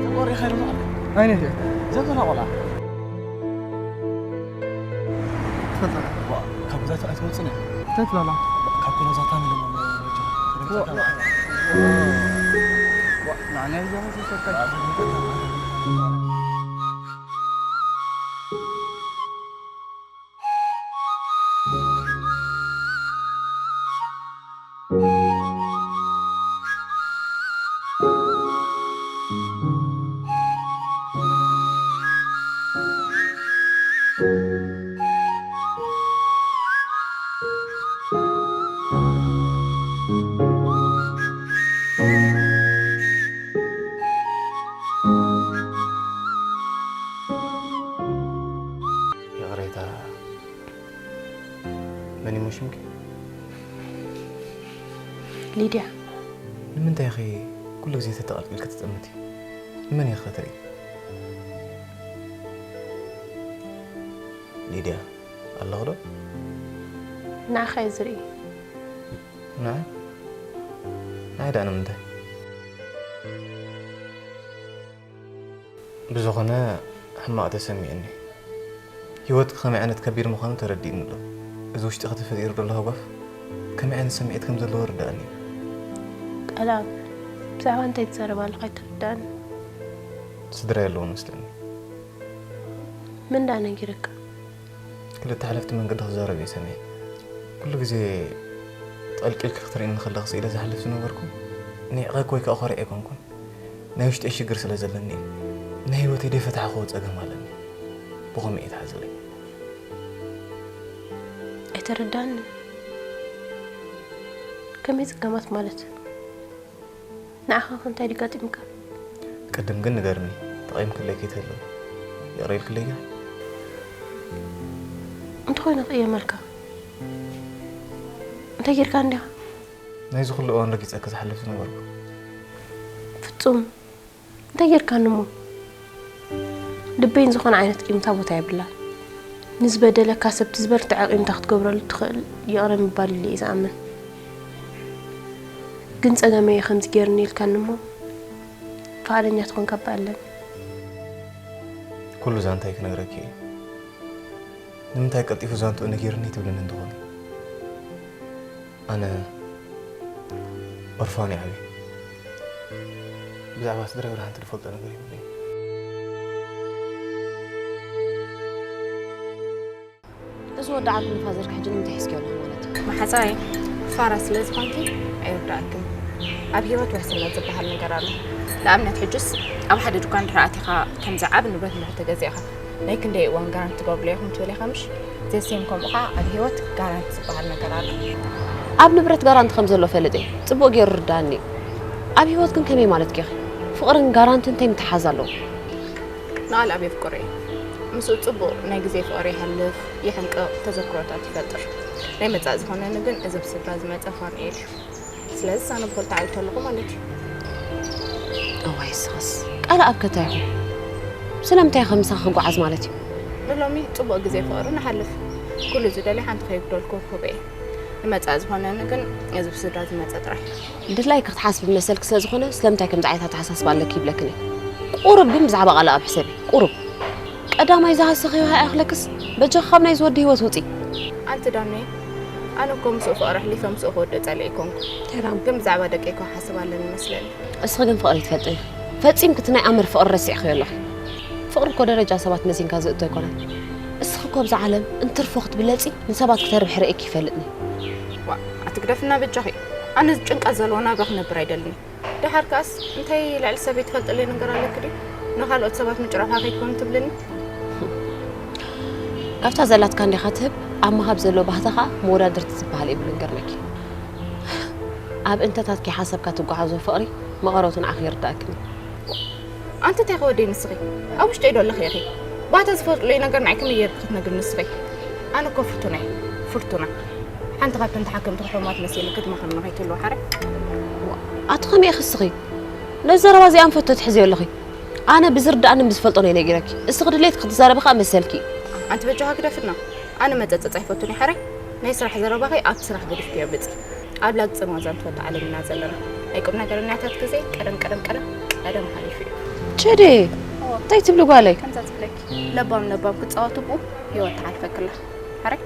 ተቆሪኻ ድማ ኣለ። ኣይነት እያ። ዘፈና ቆልዓ። ትፈልጣ? ዋ፣ ካብ ገዛ ኣይትወጽን እያ። እንታይ ትብላላ? ካብ ገዛ ታሚሎም ዋ። ዋ፣ ንዓና ይዞም ተሰርካ። መን እሞ ሽምኪ? ሊድያ። ንምንታይ ኢኺ ኩሉ ግዜ ተተቐልቂልኪ ትጥምቲ? ንመን ኢኺ ትርኢ? ሊድያ ኣለኹ ዶ? ንዓኻ እየ ዝርኢ። ንዓይ? ንዓይ ደኣ ንምንታይ? ብዝኾነ ሕማቕ ተሰሚዑኒ። ህይወትኪ ከመይ ዓይነት ከቢድ ምዃኑ ተረዲእኒ ኣሎ። እዚ ውሽጥኺ ተፈጢሩ ዘሎ ሃጓፍ ከመይ ዓይነት ስምዒት ከም ዘለዎ ርዳእኒ። ቃልኣብ ብዛዕባ እንታይ ትዛረብ ኣለኻ ኣይትርዳእኒ። ስድራ የለውን መስለኒ። ምን ዳ ነጊረካ? ክልተ ሓለፍቲ መንገዲ ክዛረብ እየ ሰሚዐ። ኩሉ ግዜ ጠልቂልኪ ክትርእይኒ ከለኺ ስኢለ ዝሓልፍ ዝነበርኩ ንዒቐኪ ወይ ከዓ ኮሪዐ ኣይኮንኩን። ናይ ውሽጠይ ሽግር ስለ ዘለኒ እዩ። ናይ ህይወተይ ደይፈታሕክዎ ጸገም ኣለኒ። ብኸምኡ እየ ትሓዝለይ። ኣይተረዳኒ። ከመይ ጸገማት ማለት? ንዓኻ ከ እንታይ ድዩ ጋጢምካ? ቅድም ግን ንገርኒ፣ ተቐይምክለይ ከይትህልዊ። ይቕረ ኢልክለይ ዲኻ? እንተኾይነ ክቕየመልካ እንታይ ጌርካ እንዲኻ? ናይዚ ኩሉ እዋን ረጊጸኪ ዝሓልፍ ዝነበርኩ። ፍጹም እንታይ ጌርካኒ እሞ? ልበይን ዝኾነ ዓይነት ቂምታ ቦታ የብላን። ንዝበደለካ ሰብ ትዝበርትዐ ቂምታ ክትገብረሉ ትኽእል ይቕረ ምባል ኢለ እየ ዝኣምን። ግን ጸገመይ ከምዚ ጌርኒ ኢልካኒ እሞ ፍቓደኛ ትኾንካ እባ ኣለኒ። ኩሉ ዛንታይ ክነግረኪ እየ። ንምንታይ ቀልጢፉ ዛንትኡ ነጊርኒ ትብልኒ እንተኾነ፣ ኣነ ኦርፋን እየ ዓብየ። ብዛዕባ ስድራይ ወላ ሓንቲ ዝፈልጦ ነገር የብለይን። እዚ ወዲ ዓርኩ ንፋዘርካ ሕጂ ንምንታይ ሒዝክዮ ኣለኹ ማለት እዩ? መሓዛይ፣ ፋራ ስለ ዝኾንኪ ኣይርድኣክን። ኣብ ህይወት ውሕስነት ዝበሃል ነገር ኣሎ። ንኣብነት ሕጅስ ኣብ ሓደ ድኳን ድሕሪ ኣቲኻ ከምዚ ዓቢ ንብረት እንድሕር ተገዚእኻ ናይ ክንደይ እዋን ጋራንቲ ትገብርሉ ኢኹም ትብል ኢኻ ምሽ? ዘሴም ከምኡ ኸዓ ኣብ ህይወት ጋራንቲ ዝበሃል ነገር ኣሎ። ኣብ ንብረት ጋራንቲ ከም ዘሎ ፈልጥ እየ። ጽቡቕ ገይሩ ርድኣኒ እዩ። ኣብ ህይወት ግን ከመይ ማለት ጌኺ? ፍቕርን ጋራንትን እንታይ ምትሓዝ ኣለዎ? ንቓልኣብ የፍቅሮ እየ። ምስኡ ጽቡቕ ናይ ግዜ ፍቕሪ ይሓልፍ፣ ይሕንቅቕ፣ ተዘክሮታት ይፈጥር። ናይ መጻኢ ዝኾነኒ ግን እዚ ብስድራ ዝመጸ ፋኑኤል እዩ። ስለዚ ኣነ ብኽልተ ዓሌት ኣለኹ ማለት እዩ። እዋይ እስኻስ ቃልኣብ ከ እንታይ ኢኹም? ስለምንታይ ኢኻ ምሳኺ ክጓዓዝ ማለት እዩ? ንሎሚ ጽቡቕ ግዜ ፍቕሪ ንሓልፍ። ኩሉ ዝደልዮ ሓንቲ ከይጉደልኩ ክህቦ እየ። ንመጻኢ ዝኾነኒ ግን እዚ ብስድራ ዝመጸ ጥራሕ እዩ። ድላይኪ ክትሓስቢ መሰልኪ ስለ ዝኾነ ስለምንታይ ከምዚ ዓይነት ኣተሓሳስባ ኣለኪ ይብለክን እየ። ቁሩብ ግን ብዛዕባ ቃልኣብ ሕሰቢ። ቁሩብ። ቀዳማይ ዝሃሰኽዮ ሃያ ክለክስ በጃኺ ካብ ናይዚ ወዲ ህይወት ውጺ። ኣንቲ ዳኒ፣ ኣነ እኮ ምስኡ ፍቕሪ ኣሕሊፈ ምስኡ ክወድእ ጸሊእ ኣይኮንኩ። ሰላም። ግን ብዛዕባ ደቀይ እኮ ሓስብ ኣለኒ መስለኒ። እስኺ ግን ፍቕሪ ትፈልጢ ኢኺ። ፈጺምኪ እቲ ናይ ኣምር ፍቕሪ ረሲዕክዮ ኣለኺ። ፍቕሪ እኮ ደረጃ ሰባት መዚንካ ዝእቶ ኣይኮነን። እስኺ እኮ ኣብዛ ዓለም እንትርፎ ክትብለጺ ንሰባት ክተርብሒ ርእየኪ ይፈልጥኒ። ዋ፣ ኣትግደፍና በጃኺ። ኣነ ጭንቀት ዘለዎ ናብራ ክነብር ኣይደልን። ደሓር ከኣስ እንታይ ልዕሊ ሰበይ ትፈልጥለይ ነገር ኣለኪ ድዩ? ንኻልኦት ሰባት ምጭራፋ ከይትኮን ትብልኒ? ካብታ ዘላትካ እንዲኻ ትህብ፣ ኣብ ምሃብ ዘሎ ባህታ ኸኣ መወዳድርቲ ዝበሃል የብሉን። ገርመኪ ኣብ እንተታትኪ ሓሰብካ ትጓዓዞ ፍቕሪ መቐረቱ ንዓኺ ይርዳእክን እዩ። ኣንቲ እንታይ ከወደይ ንስኺ ኣብ ውሽጠይ ዶ ኣለኺ ኢኺ? ባታ ዝፈልጥለይ ነገር ንዓይ ከመይ ጌርኪ ክትነግርኒ ንስኺ? ኣነ እኮ ፍርቱና እየ፣ ፍርቱና። ሓንቲ ካብተን ተሓከምቲ ሕሙማት መሲለኪ ክትመኽርኒ ከይትህልዊ ሓራይ። ኣቲ ከመይ ኢኺ እስኺ ነዚ ዘረባ እዚኣ ንፈቶ ትሕዝዮ ኣለኺ? ኣነ ብዝርድኣንን ብዝፈልጦን እየ ነጊረኪ። እስኺ ድሌትኪ ክትዛረቢ ከኣ መሰልኪ እዩ። ኣንቲ በጃኻ ግደፍና። ኣነ መጸጸጽ ኣይፈቱን እየ ሓራይ። ናይ ስራሕ ዘረባኺ ኣብ ስራሕ ገዲፍክዮ ምጺ። ኣብ ላግጺ ማዛን ትፈቱ ዓለም ኢና ዘለና። ናይ ቁም ነገር እናታት ግዜ ቀደም ቀደም ቀደም ቀደም ሓሊፉ እዩ። ችዲ እንታይ ትብሊ ጓለይ? ከምዛ ትብለኪ ለባም ለባም ክትጻወቱ ብኡ ህይወት ትሓልፈክላ። ሓራይ።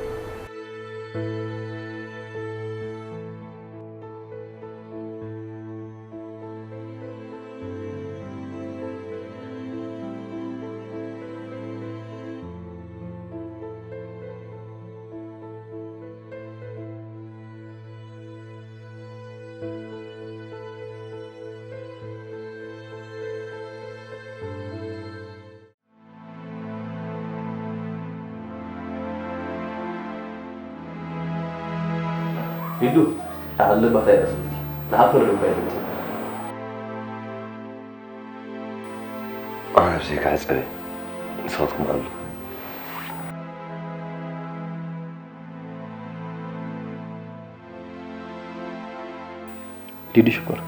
ሊዱ፣ ተዓለ ባታ ይረስልኪ። ንሓፈር ድማ ይረስልኪ። ኣነ ብዘይካ ሕጸበ ንስኻትኩም ኣሉ። ሊዱ ሽኮር፣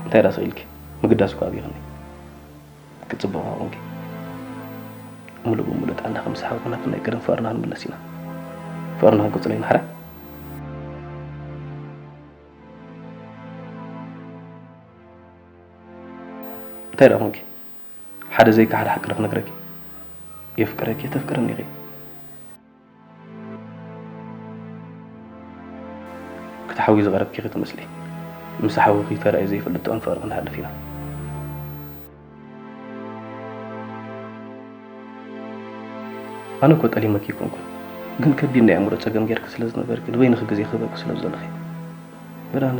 እንታይ ደኣ ስቕ ኢልኪ? ምግዳስ እኮ ኣብይኽኒ። ክጽብቕ ኳ ኮንኪ፣ ምሉእ ብምሉእ ጥዕና ከም ዝሓወና፣ ናብ ናይ ቀደም ፍቕርና ክንምለስ ኢና። ፍቕርና ክንቅጽሎ ኢና፣ ሓራይ። እንታይ ደኣ ኮንኪ? ሓደ ዘይከሓድ ሓቂ ዶ ክነግረኪ? የፍቅረኪ፣ ተፍቅርኒ ኢኺ። ክትሓውዪ ዝቐረብኪ ኢኺ ትመስሊ። ምስ ሓውኺ ተራእዩ ዘይፈልጥ ጥዑም ፍቕሪ ክንሓልፍ ኢና። ኣነ እኮ ጠሊመኪ ኣይኮንኩን፣ ግን ከቢድ ናይ ኣእምሮ ጸገም ጌርኪ ስለ ዝነበርኪ፣ ንበይንኺ ግዜ ክህበኪ ስለ ዝደለኹ እየ። ግን ኣነ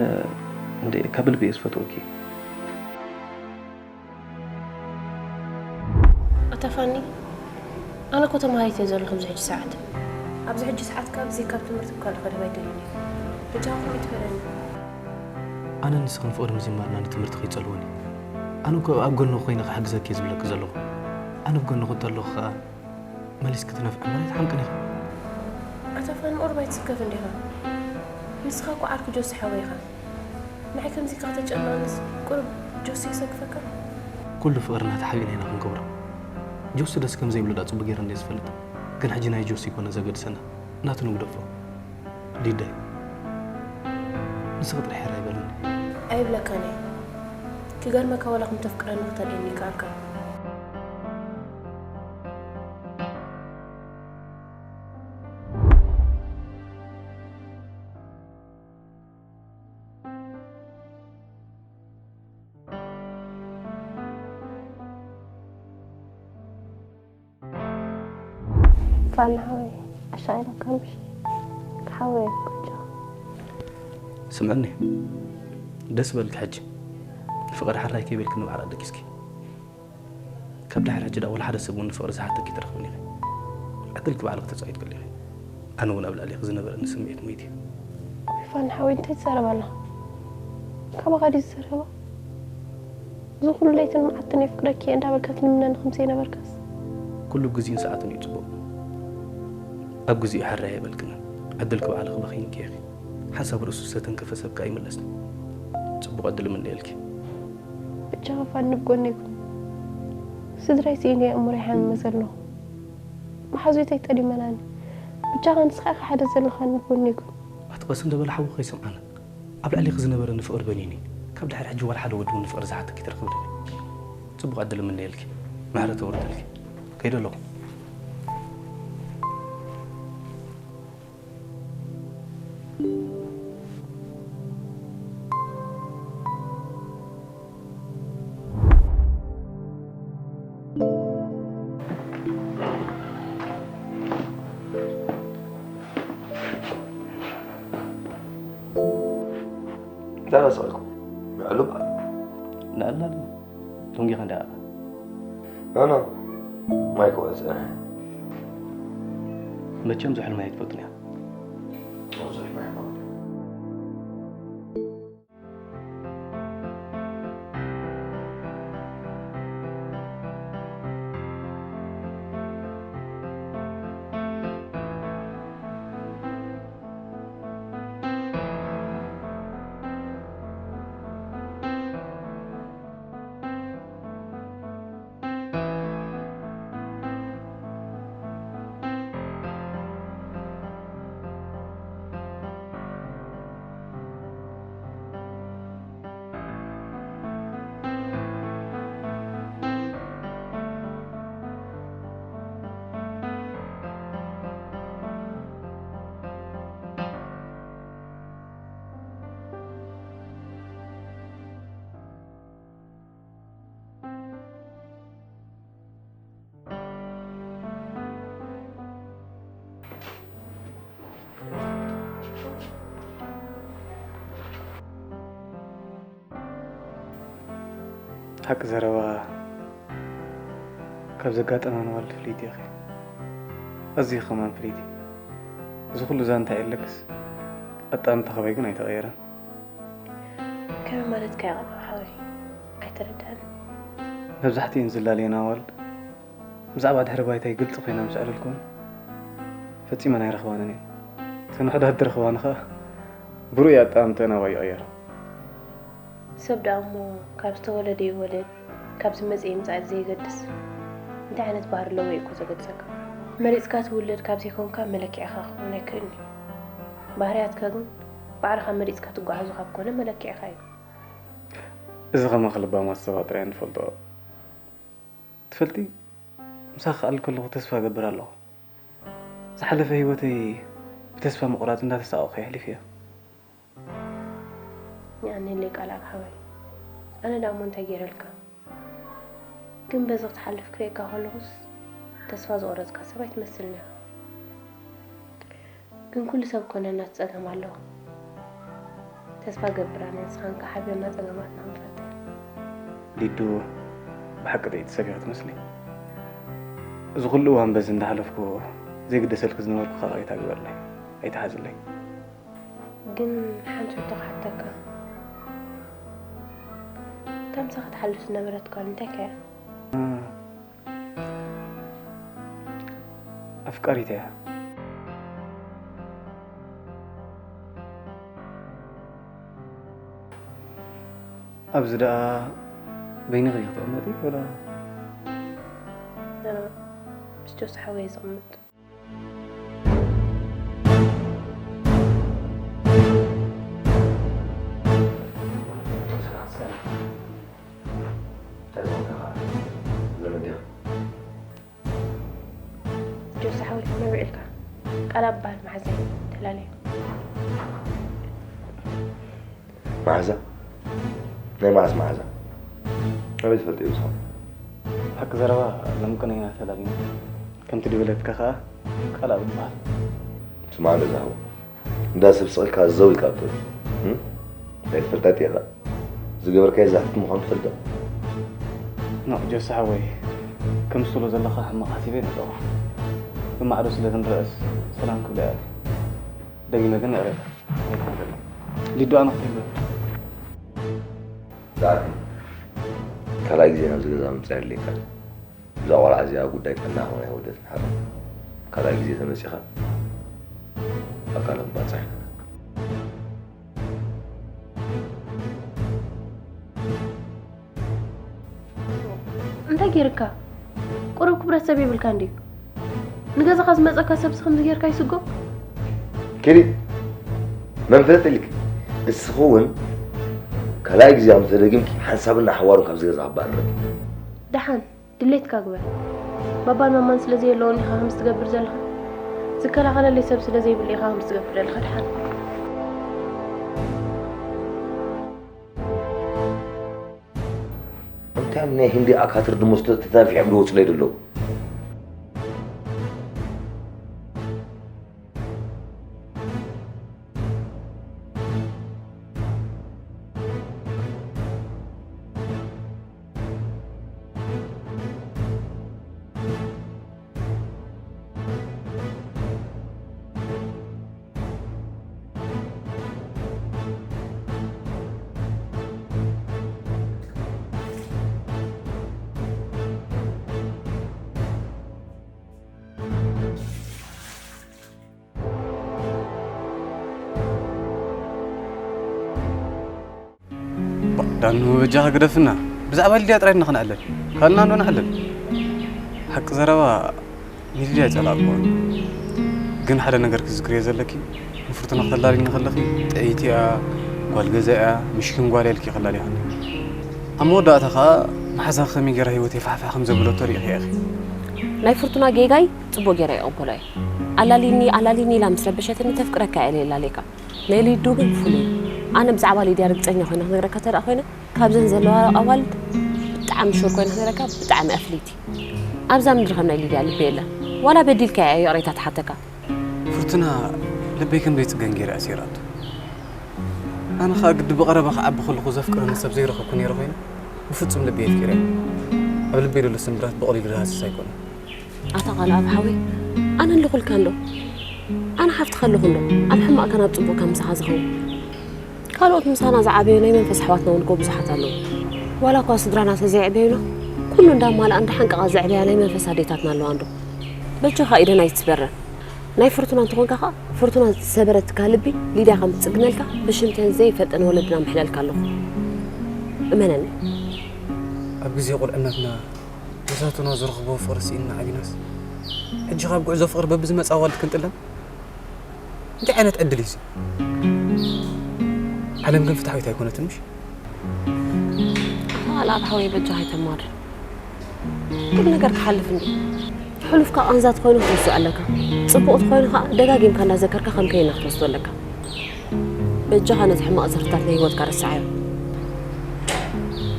እንደ ካብ ልቢ እየ ዝፈትወኪ። ኣታ ፋኒ፣ ኣነ እኮ ተማሃሪት እየ ዘለኹ ኣብዚ ሕጂ ሰዓት። ኣብዚ ሕጂ ሰዓት ካብ ብዘይ ካብ ትምህርቲ ካልእ ክረኽብ ኣይደልን እየ። በጃኻ ከምኡ ኣይትበለኒ። ኣነ ንስኽን ፍቕሪ ምጅማርና ንትምህርቲ ከይጸልወኒ። ኣነ እኮ ኣብ ጎንኺ ኮይነ ክሕግዘኪ እየ ዝብለኪ ዘለኹ። ኣነ ኣብ ጎንኺ እንተለኹ ከኣ መሊስኪ ትነፍዒ እምበር ኣይትሓምቅን ኢኺ። ኣታ ፋን ቁሩብ ኣይትስከፍ እንዲኻ። ንስኻ እኮ ዓርኪ ጆሲ ሓወይ ኢኻ። ንዓይ ከምዚ ኢልካ ከተጨንቐንስ ቁሩብ ጆሲ የሰክፈካ? ኩሉ ፍቕርና ተሓቢእና ኢና ክንገብሮ። ጆሲ ደስ ከም ዘይብሉ ደኣ ጽቡቕ ጌረ እንድየ ዝፈልጥ። ግን ሕጂ ናይ ጆሲ ኣይኮነን ዘገድሰና። ናቱ ንግደፎ። ሊደይ፣ ንስኺ ጥራሕ ሕራይ በልኒ። ኣይብለካን እየ። ክገርመካ ዋላ ከም ተፍቅረኒ ክተርእየኒ ይከኣልካ። ፋና ሓወይ፣ ኣሻቒለካ ምሽ? ሓወይ፣ ጎጆ። ስምዕኒ፣ ደስ በልኪ ሕጂ። ንፍቕሪ ሕራይ ከይበልኪ ንባዕላ ደቂስኪ። ካብ ድሕሪ ሕጂ ደኣ ወላ ሓደ ሰብ እውን ንፍቕሪ ዝሓተኪ ትረኽብን ኢኺ። ዕድልኪ ባዕልኺ ተጻዊትክሉ ኢኺ። ኣነ እውን ኣብ ልዕሊኺ ዝነበረኒ ስምዒት ሞይቱ እዩ። ፋና ሓወይ፣ እንታይ ትዛረብ ኣለኻ? ካባኻ ድዩ ዝዛረባ? እዚ ኩሉ ለይትን መዓልትን የፍቅረኪ እየ እንዳበልካ ትልምነኒ ከም ዘይነበርካስ። ኩሉ ብግዜኡን ሰዓቱን እዩ ጽቡቕ። ኣብ ግዜኡ ሕራይ ኣይበልክንን። ዕድልኪ ባዕልኺ በኺንኪ ኢኺ። ሓንሳብ ርእሱ ዝተተንከፈ ሰብ ከኣ ኣይምለስን። ጽቡቕ ዕድል እምነየልኪ። ብቻኻ ፋኒ ኣብ ጎነይ ኩን። ስድራይ ስኢነ እየ ኣእምሮይ ሓሚመ ዘለኹ። መሓዙተይ ጠሊመናኒ። ብቻኻ ንስኻ ኢኻ ሓደ ዘለኻኒ ኣብ ጎነይ ኩን። ኣቲ ቀስ እንደ በለ ሓዊ ከይሰምዓና። ኣብ ልዕሊኺ ዝነበረኒ ፍቕሪ በኒኒ። ካብ ድሕሪ ሕጂ ዋላ ሓደ ወዲ እውን ንፍቕሪ ዝሓተኪ ትረኽብኒ። ጽቡቕ ዕድል እምነየልኪ። ምሕረት የውርደልኪ። ከይደ ኣለኹ። እንታይ ረሳዕኩ? ምዕሉብ። ንኣላ ዶ? ደንጊኻ እንዲኻ። ኖ፣ ኖ። ማይ ክወጽእ። መቸም ዝሑል ማይ ኣይትፈልጥን ኢኻ። ብዙሕ ማይ ይፈልጥ። ሓቂ ዘረባ ካብ ዘጋጠመን ዋልድ ፍልይቲ ኢኺ። ኣዝዩ ከማን ፍልይቲ። እዚ ኩሉ ዛንታ የለክስ፣ ኣጣምታ ኸባይ ግን ኣይተቐየረን። ከመይ ማለትካ ኢኻ ሓወይ? ኣይተረድኣን። መብዛሕትኤን ዝላለየን ኣዋልድ ብዛዕባ ድሕሪ ባይታይ ግልጺ ኮይና ምስ ኣዕለልኩወን ፈጺመን ኣይረኽባንን እየን። እተን ውሑዳት ዝረኽባኒ ኸኣ ብሩእ ኣጠማምተአን ኣባይ ይቕየራ። ሰብ ደኣ እሞ ካብ ዝተወለደ ይወለድ፣ ካብ ዝመጽእ ይምጻእ ዘይገድስ፣ እንታይ ዓይነት ባህሪ ኣለዎ እዩ እኮ ዘገድሰካ። መሪጽካ ትውለድ ካብ ዘይኮንካ መለክዒኻ ክኸውን ኣይክእልን እዩ። ባህርያትካ ግን ባዕልኻ መሪጽካ ትጓዓዞ ካብ ኮነ መለክዒኻ እዩ። እዚ ከማኺ ለባማት ሰባት ጥራይ እዮም ዝፈልጥኦ። ትፈልጢ፣ ምሳኺ ክኣሊ ከለኹ ተስፋ እገብር ኣለኹ። ዝሓለፈ ህይወተይ ብተስፋ ምቑራጽ እንዳተሳቐቕኩ የሕሊፈዮ። የቐንየለይ ቃልኣብ ሓወይ። ኣነ ደኣ እሞ እንታይ ገይረልካ? ግን በዚ ክትሓልፍ ክርእየካ ከለኹስ ተስፋ ዝቖረጽካ ሰብ ኣይትመስልን ኢኻ። ግን ኩሉ ሰብ እኮ ነናቱ ጸገም ኣለዎ። ተስፋ እገብር ኣነ ንስኻን ከኣ ሓቢርና ጸገማትና ክንፈትሕ። ሊዱ፣ ብሓቂ ጥይቲ ሰብ ኢኺ ትመስሊ። እዚ ኩሉ እዋን በዚ እንዳሓለፍኩ ዘይግደሰልኪ ዝነበርኩ ከኣ ይቕሬታ ግበርለይ፣ ኣይትሓዝለይ። ግን ሓንቲ ሕቶ ክሓተካ። እታ ምሳኻ ትሓልፍ ዝነበረት ጓል እንታይ ከ እያ? ኣፍቃሪት እያ። ኣብዚ ደኣ በይንኺ ዲኺ ትቕመጢ ወላ? ኣነ ምስ ጆስ ሓወይ እየ ዝቕመጥ። ጆስ ሓወይ ከመይ ውዒልካ? ቃልኣብ በሃል መሓዛይ ተላለዩ። መሓዛ? ናይ መዓስ መሓዛ? ኣበይ ትፈልጥዮ ብስኻ? ሓቂ ዘረባ ሎምቅነ ኢና ተላሊና። ከምቲ ድበለትካ ከኣ ቃልኣብ ይበሃል። ስማዕ እንዶ ዝሃቦ፣ እንዳ ሰብ ስቕ ኢልካ ዘው ኢልካ ብትብል። እም? ናይ ትፈልጣ ጢኻ። ዝገበርካዮ ዛህቲ ምዃኑ ትፈልጥ ዶ? ኖእ ጆሲ ሓወይ፣ ከም ዝትብሎ ዘለኻ ሕማቕ ሓሲበ ኣይነበርኩ። ብማዕዶ ስለ ክንረኣስ ሰላም ክብላ እየ። ደጊመ ግን ይቕሬታ። ሊዱ ኣነ ክትህሉ። ዳኒ፣ ካልኣይ ግዜ ናብዚ ገዛ ምምጻእ የድልየካ። እዛ ቆልዓ እዚኣ ጉዳይ ጥዕና ኾነ ኣይወደትን። ሓደ ካልኣይ ግዜ ተመጺኻ ኣካላ ክባጽሕ። እንታይ ገይርካ? ቁሩብ ክብረት ሰብ የብልካ እንድዩ። ንገዛኻ ዝመጸካ ሰብስ ከምዚ ጌርካ ይስጎ? ኬዲ፣ መን ፈለጠ ኢልክ? እስኺ እውን ካልኣይ ግዜ ኣብ ተደጊምኪ ሓንሳብን ንሓዋሩን ካብዚ ገዛ ክባረር። ደሓን ድሌትካ ግበር። ባባን ማማን ስለ ዘየለውን ኢኻ ከምዚ ትገብር ዘለኻ። ዝከላኸለለይ ሰብ ስለ ዘይብሉ ኢኻ ከምዚ ትገብር ዘለኻ። ደሓን። እንታይ ናይ ህንዲ ኣካትር ድሞ ተታፊሖም ዝወፁለይ ዘለዉ? ዳኑ በጃኻ ግደፍና። ብዛዕባ ሊድያ ጥራይ ኢና ክንዕለል። ካልና እንዶ ንዕለል። ሓቂ ዘረባ ንሊድያ ኣይጸላእኩዋን። ግን ሓደ ነገር ክዝክርዮ ዘለኪ፣ ንፍርቱና ክተላልይኒ ከለኺ ጥዕይቲ እያ፣ ጓል ገዛ እያ፣ ምሽኪን ጓል እያ ኢልኪ ከላሊኻኒ። ኣብ መወዳእታ ኸኣ መሓዛኺ ከመይ ገይራ ህይወተይ ፋሕፋሕ ከም ዘብለቶ ርኢኺ ኢኺ። ናይ ፍርቱና ጌጋይ ጽቡቕ ገይረ ይቕበሎ እየ። ኣላሊኒ ኣላሊኒ ኢላ ምስ ረበሸትኒ ተፍቅረካ እየ ኢለ የላልየካ። ናይ ሊዱ ግን ፍሉይ እዩ። ኣነ ብዛዕባ ሊድያ ርግጸኛ ኮይነ ክነግረካ እንተ ደኣ ኮይነ፣ ካብዘን ዘለዋ ኣዋልድ ብጣዕሚ ሹር ኮይነ ክነግረካ፣ ብጣዕሚ እያ ፍልይቲ። ኣብዛ ምድሪ ከም ናይ ሊድያ ልቢ የለን። ዋላ በዲልካያ እያ ይቕሬታ ትሓተካ። ፍርቱና ልበይ ክንደይ ጽገን ገይረ ኣሲራቶ። ኣነ ኸኣ ግዲ ብቐረባ ክዓቢ ከለኹ ዘፍቅረኒ ሰብ ዘይረኸብኩ ነይረ ኮይነ፣ ብፍጹም ልበይ ኣፍቂረያ። ኣብ ልበይ ዘሎ ስምብራት ብቐሊሉ ዝሃስስ ኣይኮነን። ኣታ ቃልኣብ ሓወይ፣ ኣነ ኣለኹልካ እንዶ። ኣነ ሓፍትኻ ኣለኹ እንዶ። ኣብ ሕማቕካ ናብ ጽቡቕካ ምሳኻ ዝኸውን። ካልኦት ምሳና ዝዓበዩ ናይ መንፈስ ኣሕዋትና እውን እኮ ብዙሓት ኣለዉ። ዋላ እኳ ስድራና ተዘይዕበዩና፣ ኩሉ እንዳማልኣን ደሓን ቀቓ ዘዕበያ ናይ መንፈስ ኣዴታትና ኣለዋ እንዶ። በጃኻ ኢደን ኣይትስበረን። ናይ ፍርቱና እንተኾንካ ኸኣ፣ ፍርቱና ዝሰበረትካ ልቢ ሊድያ ከም ትጽግነልካ ብሽምተን ዘይፈልጠን ወለድና ምሕለልካ ኣለኹ። እመነኒ። ኣብ ግዜ ቁልዕነትና መሳቱና ዝረኽቦ ፍቕሪ ስኢንና ዓቢናስ፣ ሕጂ ካብ ጉዕዞ ፍቕሪ በብዝመጽእ ኣዋልድ ክንጥለም እንታይ ዓይነት ዕድል እዩ እዚ? ዓለም ግን ፍትሓዊት ኣይኮነትን፣ ምሽ? ኣታ ኣልኣብ ሓወይ፣ በጃኻ ኣይተማርር። ኩሉ ነገር ክሓልፍ እንዲ። ሕሉፍካ ቃንዛ ተኾይኑ ክትርስዖ ኣለካ። ጽቡቕ ተኾይኑ ኸኣ ደጋጊምካ እንዳዘከርካ ከም ከይና ክትወስዶ ኣለካ። በጃኻ ነቲ ሕማቕ ዝኽርታት ናይ ህይወትካ ረስዓዮ።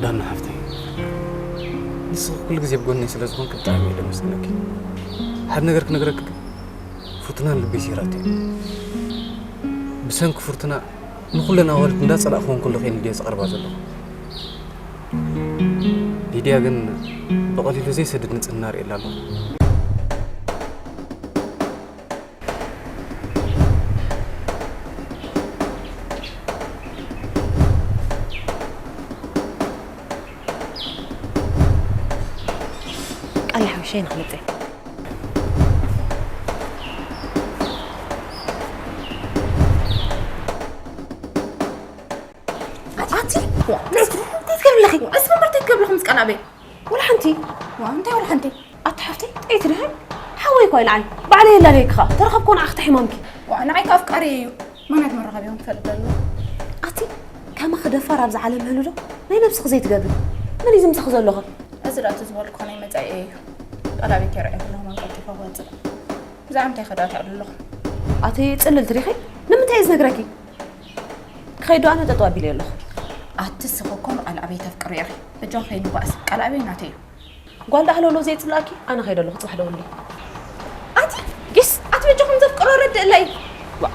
ዳና ሓፍተይ፣ ንስኺ ኩሉ ግዜ ብጎነይ ስለ ዝኾንኪ ብጣዕሚ እየ ለመስግነኪ። ሓደ ነገር ክነግረኪ ግን፣ ፍርቱና ንልበይ ስይራቶ እያ። ብሰንኪ ፍርቱና ንኹለን ኣዋልድ እንዳጸላእክወን ከለኹ እየ ንልድያ ዝቐርባ ዘለኹ። ሊድያ ግን ብቐሊሉ ዘይሰድድ ንጽህና ርእየላ ኣለኹ። ቃል ሓውሸይ ንኽመጽእ። ኣቲ፣ ኣቲ፣ እንታይ ትገብሪ ኣለኺ? እስኪ እምበር እንታይ ትገብሪ ኣለኺ ምስ ቀላቤ? ወላ ሓንቲ። ዋ፣ እንታይ ወላ ሓንቲ? ኣቲ ሓፍተይ፣ ጥይቲ ድሕን ሓወይ እኳ ይልዓል። ባዕለይ የላለየክኻ። ተረኸብኮ ንዓኺ ተሒማምኪ። ዋ፣ ንዓይ ከኣ ኣፍቃሪ እዩ። ማናት መራኸቢኦም ትፈልጥ ዘሎ? ኣቲ፣ ከማኺ ደፋር ኣብዚ ዓለም ህሉ ዶ? ናይ ነብስኺ ዘይትገብሪ። መን እዩ ዝምሳኺ ዘሎ ኸ? እዚ ደኣ እቲ ዝበልኩ ናይ መጻኢ እዩ። ቀላቤት የርኣየ ከለኹ መን ቀልጢፈ ክወጽእ። ብዛዕባ እንታይ ከዳትዕ ኣለኹ? ኣቲ ጽልልቲ ዲኺ? ንምንታይ እየ ዝነግረኪ? ክኸይድ ዶ ኣነ ጠጠው ኣቢለ ኣለኹ። ኣቲ ስኺ እኮ ንቃል ኣበይ ተፍቅሪ ኢኺ? በጃኺ ከይንባእስ። ቃል ኣበይ ናተይ እዩ። ጓል ዳህለሎ ዘይጽላእኪ ኣነ ኸይደ ኣለኹ ጽባሕ ደውሊ። ኣቲ ጊስ ኣቲ በጃኹም ዘፍቅሮ ረድእለይ። ዋ።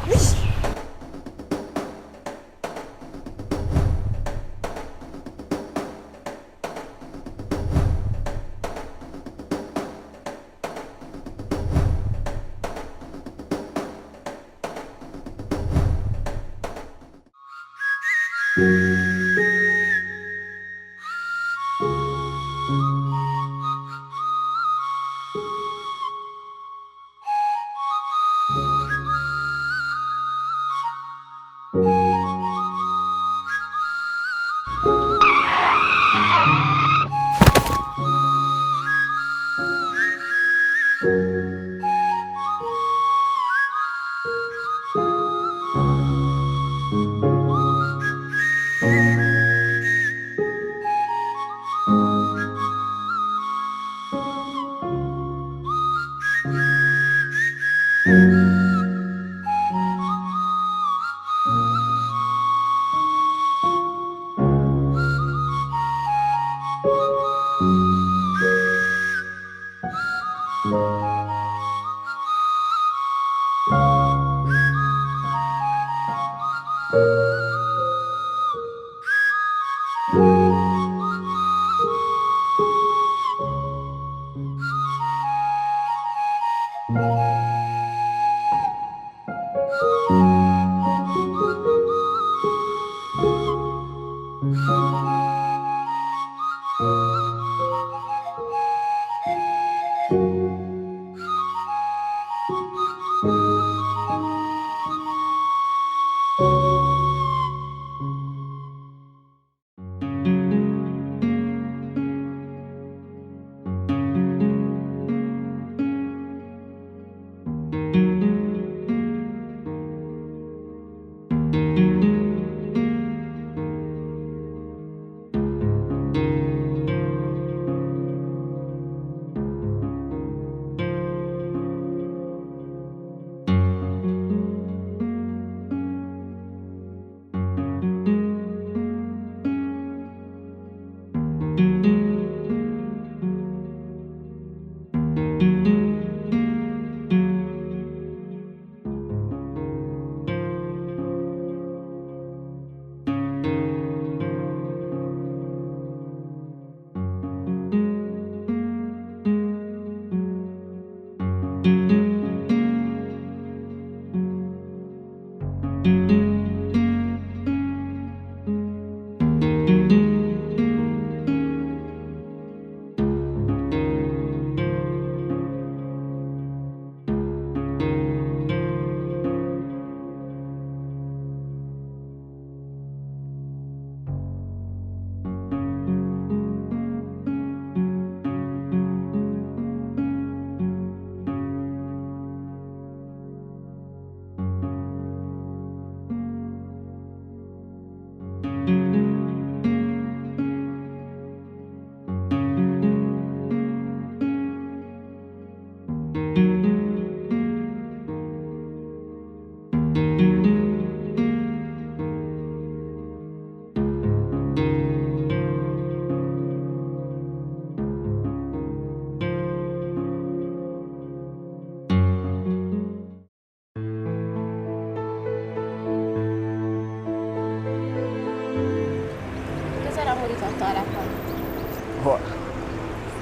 ዋ፣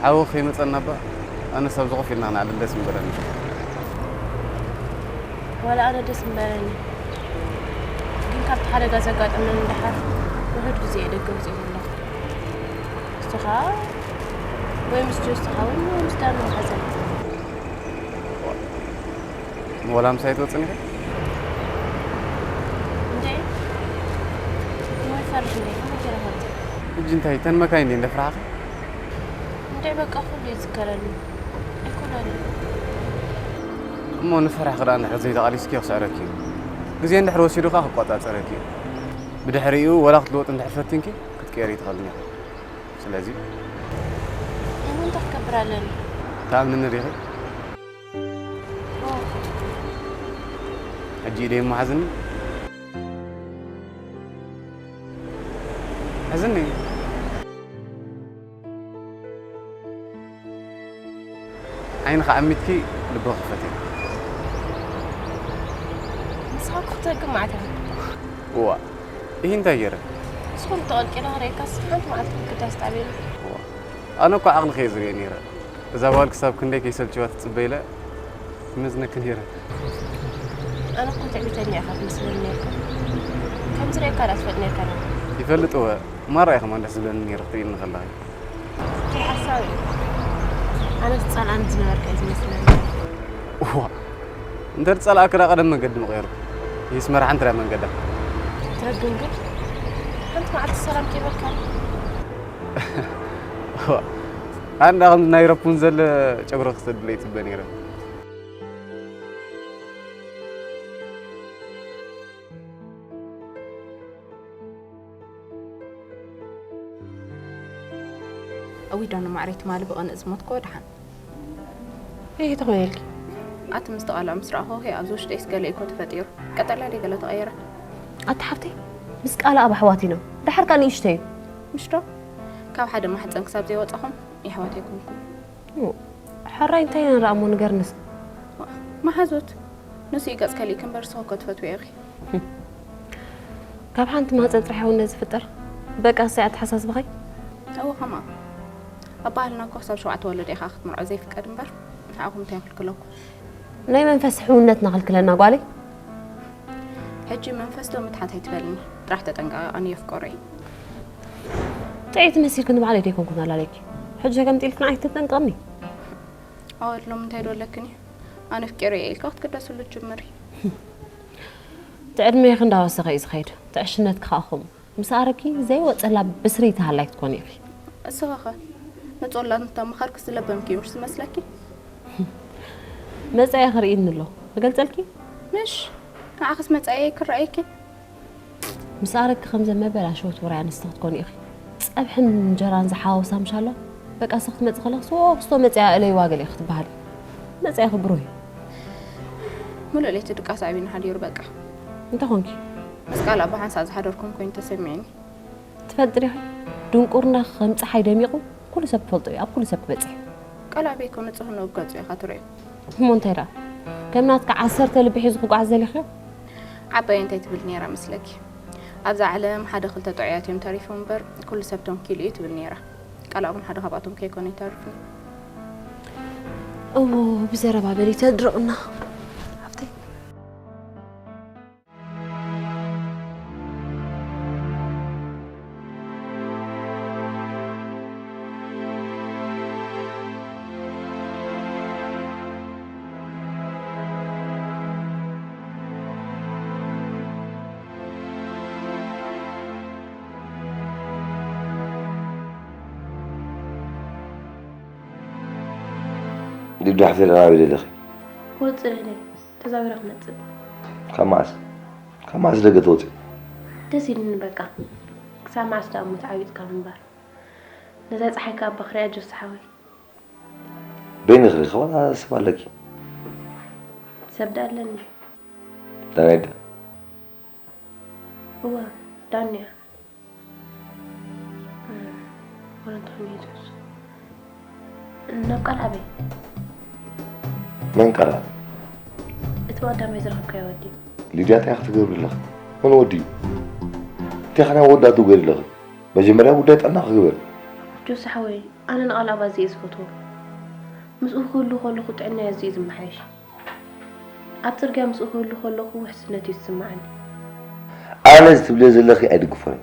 ሓዊ ከይመጸና እባ ኣነስ ኣብዚ ኮፍ ኢልና ክንዓልል ደስ ምበለኒ። ዋላ ኣነ ደስ ምበለኒ፣ ግን ካብቲ ሓደጋ ዘጋጠመኒ ደሓር ውሑድ ግዜ እየ ደገ ውፅእ ዘለኹ። ንሱ ኸዓ ወይ ምስ ጆስ ትኸውን ወይ ምስ ዳኒ መሓዘን። ወላ ምሳይ ትወፅን ኢኺ? እንዴ? እሞ ይፈርሕ እንዴ? ከመይ ገይረ ክወፅእ? ሕጂ እንታይ እተን መካይን ድየን ደፍርሓኺ? እንዴ በቃ ኩሉ ይዝከረኒ። ኣይኮነን። እሞ ንፍርሒ ክዳን እንድሕር ዘይተቓሊስኪ ክስዕረኪ እዩ። ግዜ እንድሕር ወሲዱ ከዓ ክቆጻጸረኪ እዩ። ብድሕሪኡ ወላ ክትልወጥ እንድሕር ፈቲንኪ ክትቀየሪ ትኽእልኒ ኢኺ። ስለዚ እሞ እንታይ ክገብር ኣለኒ? ትኣምንኒ ዲኺ? ኦ። ሕጂ ኢደይ እሞ ሓዝኒ። ሕዝኒ። ዓይንኺ ዓሚትኪ ልብኺ ክፈትዮ። ንስኻ እኮ ክትህግም መዓት ኢኻ። እዋ፣ እሂ እንታይ ገይረ? ንስኹም ተቐልቂለ ክርእየካስ ሓንቲ መዓልቲ ግዳስ ጣብየኒ። እዋ፣ ኣነ እኮ ዓቕልኺ እየ ዝርእዮ ነይረ። እዛ ጓል ክሳብ ክንደይ ከይሰልችዋ ትጽበ ኢለ ይመዝነኪ ነይረ። ኣነ እኮ ትዕቢተኛ ኢኻ ትመስለኒ ነርካ። ከም ዝርእየካ ደኣ ትፈልጥ ነርካ ዶ? ይፈልጥ እወ፣ ማራ እዩ ከማን ደስ ዝብለኒ ነይሩ ክትርእይኒ ከለኺ። ተይ ሓሳዊ እዩ። ኣነ ዝጸልኣኒ ዝነበርካ እዩ ዝመስለኒ። እዋ፣ እንተ ዝጸልኣኪ ደኣ ቀደም መንገዲ ምቐየርኩ። ይስመር ሓንቲ ደኣ መንገዳ። ትረግም ግን ሓንቲ መዓልቲ ሰላም ከይበልካ። እዋ፣ ኣነ ደኣ ከምዚ ናይ ረፑንዘል ጨጉሪ ክሰድለይ ይጽበ ነይረ። እውይ ዳኒ ማዕረይ ትማሊ ብቐንእ ዝሞትኩ ደሓን። እይ ተኾነልኪ። ኣቲ ምስ ተቓልዐ ምስ ረኣኹኺ ኣብዚ ውሽጠይስ ገለ እኮ ተፈጢሩ። ቀጠልያ ድዩ ገለ ተቐየረ? ኣቲ ሓፍተይ ምስ ቃል ኣብ ኣሕዋት ኢና። ደሓር ከኣ ንእሽተይ እዩ። ምሽ ዶ? ካብ ሓደ ማሕፀን ክሳብ ዘይወፃኹም የሕዋት ኣይኮንኩም። እሞ፣ ሕራይ እንታይ ኢና ንረኣ እሞ ንገርንስ? ዋ፣ መሓዙት፣ ንሱ እዩ ገጽ ከሊእኪ እምበር ንስኺ እኮ ትፈትውዮ ኢኺ። ካብ ሓንቲ ማህጸን ጥራሕ ይኸውን ነዚ ዝፍጠር። በቃ እሰይ ኣተሓሳስባኸይ። እወ፣ ከምኣ። ኣብ ባህልና እኮ ክሳብ ሸውዓተ ወለዶ ኢኻ ክትምርዖ ዘይፍቀድ እምበር፣ ንዓኹም እንታይ ይኽልክለኩም? ናይ መንፈስ ሕውነትና ክልክለና ጓለይ? ሕጂ መንፈስ ዶ ምትሓት ኣይትበልኒ። ጥራሕ ተጠንቀቒ፣ ኣነ የፍቅሮ እየ። ጥዕይቲ መሲልክኒ ባዕለይ ደይኮንኩን ኣላለይኪ። ሕጂ ገምጢልክን ኣይትጠንቀቕኒ። ኣወል ሎም እንታይ ዶ ኣለክን እዩ? ኣነ ኣፍቂረ እየ ኢልካ ክትግደስሉ ትጅምሪ። እቲ ዕድሜኺ እንዳወሰኸ እዩ ዝኸይድ። እቲ ዕሽነትኪ ከኣ ከምኡ። ምስ ኣረግኪ ዘይወጸላ ብስርይቲ ሃላይ ክትኮኒ ኢኺ። እስኺ ኸ ንጹህ ላንታ ምኻርክስ ዝለበምኪ እዩ ምሽ ዝመስለኪ? መጻኢ ክርእይኒ ኣሎ። ክገልጸልኪ? ምሽ ንዓኽስ መጻኢ ክረኣየኪ? ምስ ኣረግኪ ከምዘን መበላሸወት ውራይ ኣንስቲ ክትኮኒ ኢኺ። ጸብሕን እንጀራን ዝሓዋውሳ ምሽ ኣሎ። በቃ፣ ንስኺ ክትመጺ ከለኺ፣ "ሶ ክስቶ መጺኣ እለይዋ" ገለ ኢኺ ክትበሃሊ። መጻኢኺ ብሩህ እዩ። ሙሉእ ለይቲ ድቃስ ኣቢኒ ሓዲሩ በቃ። እንታይ ኮንኪ? ምስ ቃል ኣቦ ሓንሳእ ዝሓደርኩም ኮይኑ ተሰሚዕኒ። ትፈልጢ ዲኺ? ድንቁርና ከም ጸሓይ ደሚቑ፣ ኩሉ ሰብ ትፈልጦ እዩ፣ ኣብ ኩሉ ሰብ ክበጽሕ እዩ። ቃል ኣበይ እኮ ንጹህ ንኡብ ገጹ ኢኻ ትርእዮ። እሞ እንታይ ደኣ? ከም ናትካ ዓሰርተ ልቢ ሒዙ ክጓዓዝ ደሊኽዮ? ዓባየይ እንታይ ትብል ነይራ መስለኪ? ኣብዛ ዓለም ሓደ ክልተ ጥዑያት እዮም ተሪፎም እምበር፣ ኩሉ ሰብ ተንኪሉ እዩ ትብል ነይራ። ቃል እውን ሓደ ካብኣቶም ከይኮነ ኣይተርፍን። እሞ ብዘረባ በሊ ተድርቕና፣ ሓፍተይ። ሊዱ ሓፍተይ፣ ደኣ ናበይ ደለኺ? ክወጽእ ደልየ። ተዛዊረ ክመጽእ። ካብ መዓስ? ካብ መዓስ ደገ ትወጺ? ደስ ኢሉኒ በቃ። ክሳብ መዓስ ደኣ እሞ ተዓዊትካ ምንባር? ነዛ ጸሓይ ከኣ እባ ክሪኣ ጆስ ሓወይ። በይንኺ ዲኺ ዋላ ሰብ ኣለኪ? ሰብ ደኣ ኣለኒ። ዳንኤል ደኣ? እወ፣ ዳኒ እያ። እም፣ ወረ እንተኾነ የሱስ። ናብ ቃል ኣበይ? መን ቃል? እቲ ብቐዳማይ ዝረኸብካዮ ወዲ። ሊድያ እንታይ ክትገብሪ ኣለኺ? መን ወዲ እዩ? እንታይ ከ ናይ ወዳቱ ገይሩ ኣለኺ? መጀመርያ ጉዳይ ጥዕና ክግበር። ጆሲ ሓወይ፣ ኣነ ንቓል ኣባዚ እየ ዝፈትዎ። ምስኡ ክህሉ ከለኹ ጥዕናይ ኣዝዩ እዩ ዝመሓየሽ። ኣብ ጽርግያ ምስኡ ክህሉ ከለኹ ውሕስነት እዩ ዝስምዓኒ። ኣነ እዚ ትብልዮ ዘለኺ ኣይድግፎን እየ።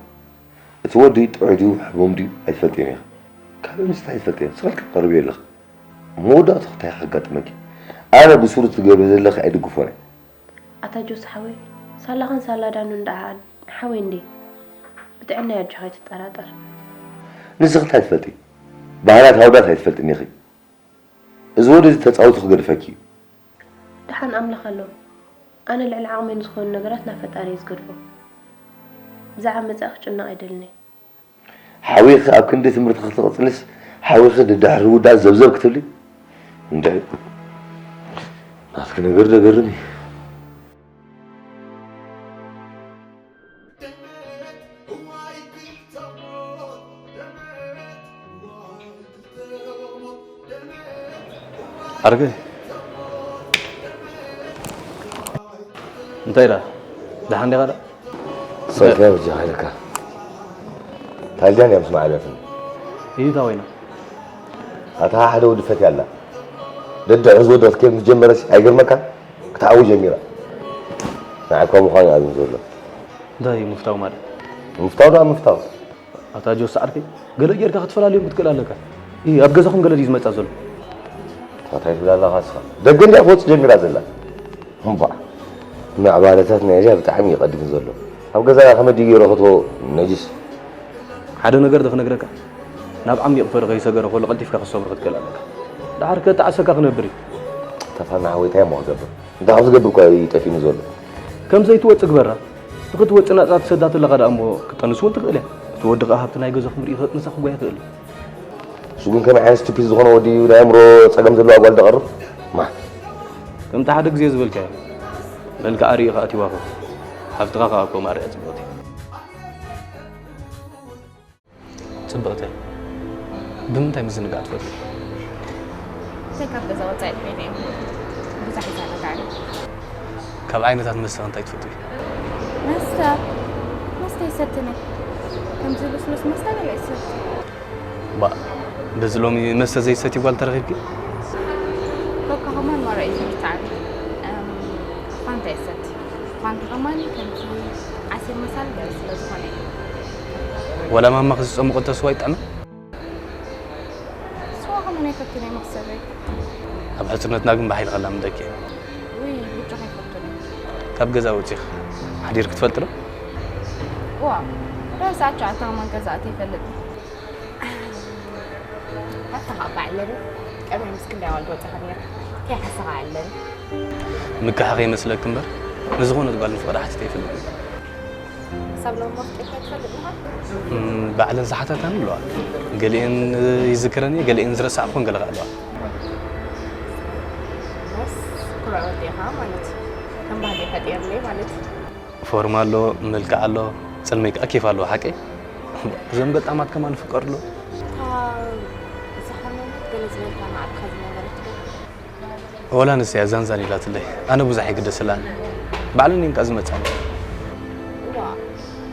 እቲ ወዲ ጥዑይ ድዩ ሕሙም ድዩ ኣይትፈልጥዮን ኢኺ። ካበይ መጺእኪ ኣይትፈልጥዮን። ስቕ ኢልኪ ትቐርብዮ ኣለኺ። መወዳእትኡ እንታይ ከጋጥመኪ? ኣነ ብሱሩ ትገብርዮ ዘለኺ ኣይድግፎን እየ። ኣታ ጆሲ ሓወይ፣ ሳላኻን ሳላ ዳኑን ደኣ ሓወይ እንድየ። ብጥዕናይ ኣጆኻ ኣይትጠራጠር። ንስኺ እንታይ ትፈልጢ? ባህርያት ኣወዳት ኣይትፈልጥን ኢኺ። እዚ ወዲ እዚ ተጻዊቱ ክገድፈኪ እዩ። ደሓን ኣምላኽ ኣሎ። ኣነ ልዕሊ ዓቕመይ ንዝኾኑ ነገራት ናብ ፈጣሪ እየ ዝገድፎ። ብዛዕባ መጻኢ ክጭነቕ ኣይደልን እየ። ሓዊኺ ኣብ ክንዲ ትምህርቲ ክትቕጽልስ ሓዊኺ ንድሕሪ ውዳእ ዘብዘብ ክትብሊ? እንድዒ ናትኪ ነገር ደገርም እዩ። ኣረገ እንታይ ኢላ? ደሓን ዲኻ? ሰልፊያ በጃኻ ኢለካ። ታልዳን እያ ምስ ማዕበትን። እዩ እታ ኮይና። ኣታ ሓደ ወዲ ፈትያ ኣላ። ደድሕሪ ዝወደት ከይድ ምስ ጀመረስ ኣይገርመካን? ክትዓዊ ጀሚራ። ንዓይ እኳ ምዃኑ እዩ ኣብዩ ዘሎ። እንታይ እዩ ምፍታው ማለት? ምፍታው ደኣ ምፍታው። ኣታ ጆስ ዓርከይ፣ ገለ ጌርካ ክትፈላልዮም ክትክእል ኣለካ። ኢ ኣብ ገዛኹም ገለ ድዩ ዝመጻ ዘሎ? እንታይ ትብል ኣለኻ ንስኻ? ደገ እንድያ ክትወጽእ ጀሚራ ዘላ። እምቧዕ። ምዕባለታት ናይ እዚኣ ብጣዕሚ እዩ ቀዲሙ ዘሎ። ኣብ ገዛና ከመይ ድዩ ገይሩ ክትቦ ነጅስ? ሓደ ነገር ዶ ክነግረካ? ናብ ዓሚቕ ፈሪ ከይሰገረ ከሎ ቀልጢፍካ ክትሰብሮ ክትክእል ኣለካ። ደሓር ከተዓሰካ ክነብር እዩ። ተፋና ሓወይ እንታይ እሞ ክገብር? እንታይ ከም ዝገብር እኳ እዩ ጠፊኡኒ ዘሎ። ከም ዘይትወጽእ ግበራ። ንኽትወጽእ ናጻ ትሰዳ ተለኻ ደኣ እሞ ክትጠንስ እውን ትኽእል እያ። እቲ ወዲ ኸኣ ሃብቲ ናይ ገዛኹም ርኢ ንሳ ክጎያ ትኽእል እያ። እሱ ግን ከመይ ዓይነት ስቱፒድ ዝኾነ ወዲ እዩ ናይ ኣእምሮ ጸገም ዘለዋ ጓል ደቐርብ? ማሕ። ከምቲ ሓደ ግዜ ዝበልካዮ መልክዓ ርእኻ ኣትይዋ ኸ ሃፍትኻ ኸኣ እኮ ማርያ ጽብቕቲ። ጽብቕቲ እያ። ብምንታይ ምዝንጋዕ ትፈቱ? እንታይ ካብ ገዛ ወጻኢ ኮይነ እየ ብዙሕ ይዘናጋዕ እየ። ካብ ዓይነታት መስተ እንታይ ትፈትዊ? መስተ መስተ ይሰትን እየ። ከምዚ ልስሉስ መስተ ገለ ይሰቲ። ባእ በዚ ሎሚ መስተ ዘይትሰቲ ጓል ተረኺብኪ? ኮካ ከማን ማራ እዩ ዝምርትዓኒ። እም፣ ፋንታ ይሰቲ። ፋንታ ከማን ከምዚ ዓሲር መሳሊ ገለ ስለ ዝኾነ እዩ። ወላ ማማኺ ዝጸመቐቶ ስዋ ይጥዕመ? ስዋ ከማን ኣይፈቱን እየ መኽሰበይ። ኣብ ሕጽነትና ግን ብሓይሊ ከላምደኪ እየ። ውይ ብጆኽ ኣይፈቱን እየ። ካብ ገዛ ወጺኺ ሓዲርኪ ትፈልጢ ዶ? እዋ ወላ ሰዓት ትሽዓተ ከማን ገዛ ኣትየ ኣይፈልጥን። ኣታ ኸኣ በዓል ለቡ ቀደም ምስ ክንደይ ኣዋልድ ወጺኻ ነይርካ ከይሓሰኻ ኣለኒ። ምክሓ ከይመስለኪ እምበር ንዝኾነት ጓል ንፍቕሪ ሓቲተ ኣይፈልጥን። ክሳብ ሎሚ መፍቂድካ ትፈልጥ ዲኻ? እም፣ ባዕለን ዝሓተታኒ ኣለዋ። ገሊኤን ይዝክረን እየ፣ ገሊኤን ዝረሳዕኩን ገለ ከኣ ኣለዋ። በስ ኩርዕ ወዲ ኢኻ ማለት እዩ። ከም ባህገይ ፈጢርለይ ማለት እዩ። ፎርም ኣሎ፣ መልክዕ ኣሎ፣ ጽልመይ ከኣ ኬፍ ኣለዎ ሓቀይ? እዞም ገጣማት ከማን ፍቀር ኣሎ። እታ ዝሓመመት ገለ ዝበልካ ንዓድካ ዝነበረት ዶ? ወላ ንሳ እያ ዛንዛን ኢላትለይ። ኣነ ብዙሕ ኣይግደሰላን። ባዕለን እየን ከኣ ዝመጻኒ። እዋ፣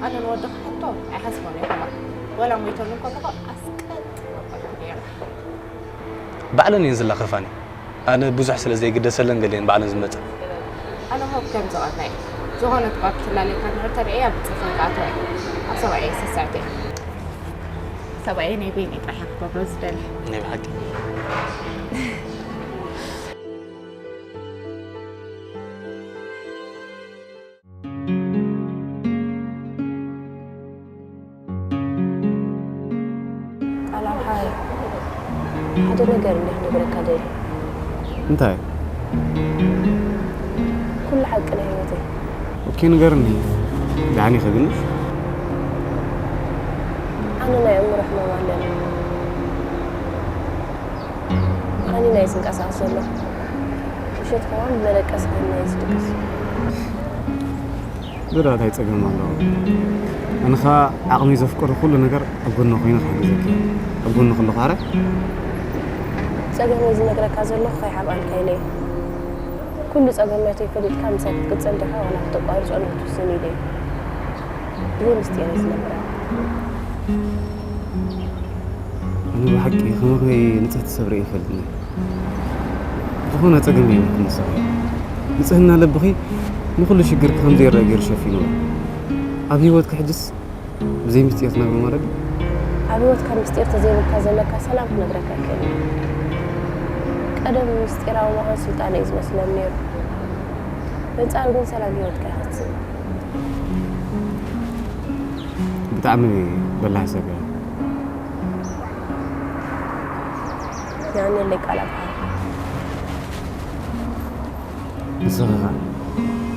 ኣነ ንወዲ ክሕቶ ኣይሓስቦን እየ ከማን። ወላ ሞይተሉ እንከለኹ ኣስቀጥ መበልኩ ነይረ። ባዕለን እየን ዝላኸፋኒ። ኣነ ብዙሕ ስለ ዘይግደሰለን ገሊአን ባዕለን ዝመጻ። ኣነ እኮ ከም ዝቐናይ ዝኾነት ጓል ክትላለየካ እንድሕር ተርእየያ ብጽፈይ ክኣትዋ እየ። ኣብ ሰብኣየይ እየ ዝስስዕቲ። ሰብኣየይ ናይ በይነይ ጥራሕ እየ ክገብሮ ዝደሊ። ናይ ብሓቂ። ቃል ኣብ ሓ ሓደ ነገር እንዲያ ክነግረካ ደልየ። እንታይ? ኩሉ ሓቂ ናይ ህይወተይ። ኦኬ ንገርኒ። ደሓን ኢኺ ግን? ኣነ ናይ ኣእምሮ ሕማም ኣለኒ። ኣነ ናይ ዝንቀሳቐስ ዘለኹ። ምሸት ከማን ብመደቀሲ ከይነ እየ ዝድቅስ። ብራድ ኣይጸገም ኣለዎ። ኣነ ኸኣ ዓቕመይ ዘፍቀዶ ኩሉ ነገር ኣብ ጎድኒ ኮይነ ክሕግዘኪ። ኣብ ጎድኒ ከለኹ ኣረ። ጸገመይ ዝነግረካ ዘለኹ ከይሓብኣልካ ኢለ እየ። ኩሉ ጸገማተይ ፈሊጥካ ምሳይ ክትቅጽል ዲኻ ዋላ ክተቋርጾ ንክትውስን ኢለ እየ። ብዘይ ምስጢር እየ ዝነብር። ኣነ ብሓቂ ከማኺ ንጽህቲ ሰብ ርእየ ይፈልጥኒ። ዝኾነ ጸገም የብልክን ንስኺ። ንጽህና ልብኺ ንኹሉ ሽግርኪ ከም ዘይረአ ገይሩ ሸፊንዎ። ኣብ ህይወትኪ ሕጅስ ብዘይ ምስጢር ትነብሪ ማለት ድዩ? ኣብ ህይወትካ ምስጢር ተዘይብልካ ዘለካ ሰላም ክነግረካ ኣይክእልን። ቀደም ምስጢራዊ ምዃን ስልጣነ እዩ ዝመስለኒ ነይሩ። በንጻሩ ግን ሰላም ህይወትካ ኢኻ ትስእን። ብጣዕሚ በላህ ሰብ እያ። የቐንየለይ ቃል ኣባኻ። ንስኺ ኸኣ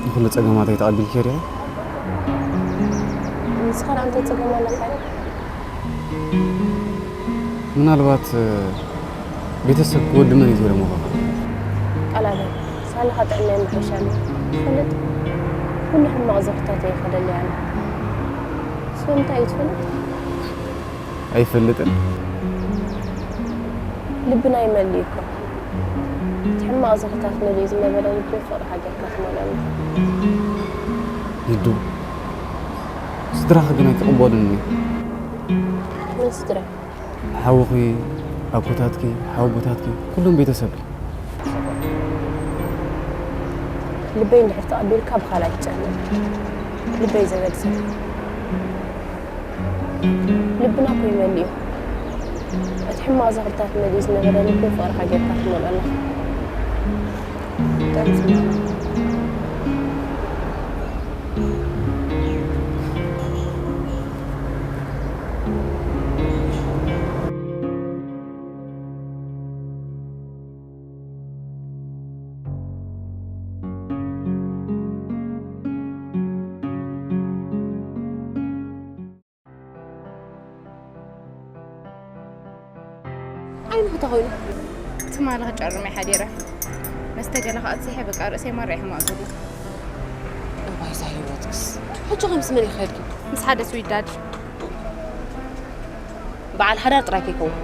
ንኹሉ ጸገማተይ ተቐቢልክዮ ዲኺ? ንስኻ ደኣ እንታይ ጸገም ኣለካ? ምናልባት ቤተሰብ ክወዲ መን እዩ ተይሎምዎ ኸ? ቃል ኣበይ ሳልኻ ጥዕናይ ምሕሻል እዩ። ትፈልጥ? ኩሉ ሕማቕ ዘኽታት እየ ከደለይ ኣነ። ስለምንታይ እዩ ትፈልጥ? ኣይፈልጥን። ልብና ይመልእ እኮ። እቲ ሕማቕ ዘኽታት መሊኡ ዝነበረ ልቢ ፍቕሪ ሃገርካ ትመልኣሉ። ይዱ፣ ስድራኺ ግን ኣይትቕበሉን እዩ። ምን ስድራ? ሓውኺ፣ ኣቦታትኪ፣ ሓወቦታትኪ፣ ኩሎም ቤተሰብ። ልበይ እንድሕር ተቐቢልካ ብኻልእ ኣይትጨነቕ። ልበይ ዘበድሰ። ልብና እኮ ይመልእ እዩ። እቲ ሕማቕ ዝኽርታት መሊኡ ዝነበረ ልቢ ፍቕርኻ ጌርካ ትመልኦ ኣለኻ። ጥዑም ስምዒት። ዓይንኺ ተኾይኑ? ትማሊ ክጨርም እየ ሓዲረ። መስተ ገለ ከኣ ኣብዚሐ፣ በቃ ርእሰይ ማራ እዩ ሕማቕ ዘሎ። እዋይ እዛ ህይወትክስ። ሕጂ ከ ምስ መን ኢኺ ኸድኪ? ምስ ሓደ ስዊት ዳዲ። በዓል ሓዳር ጥራይ ከይከውን።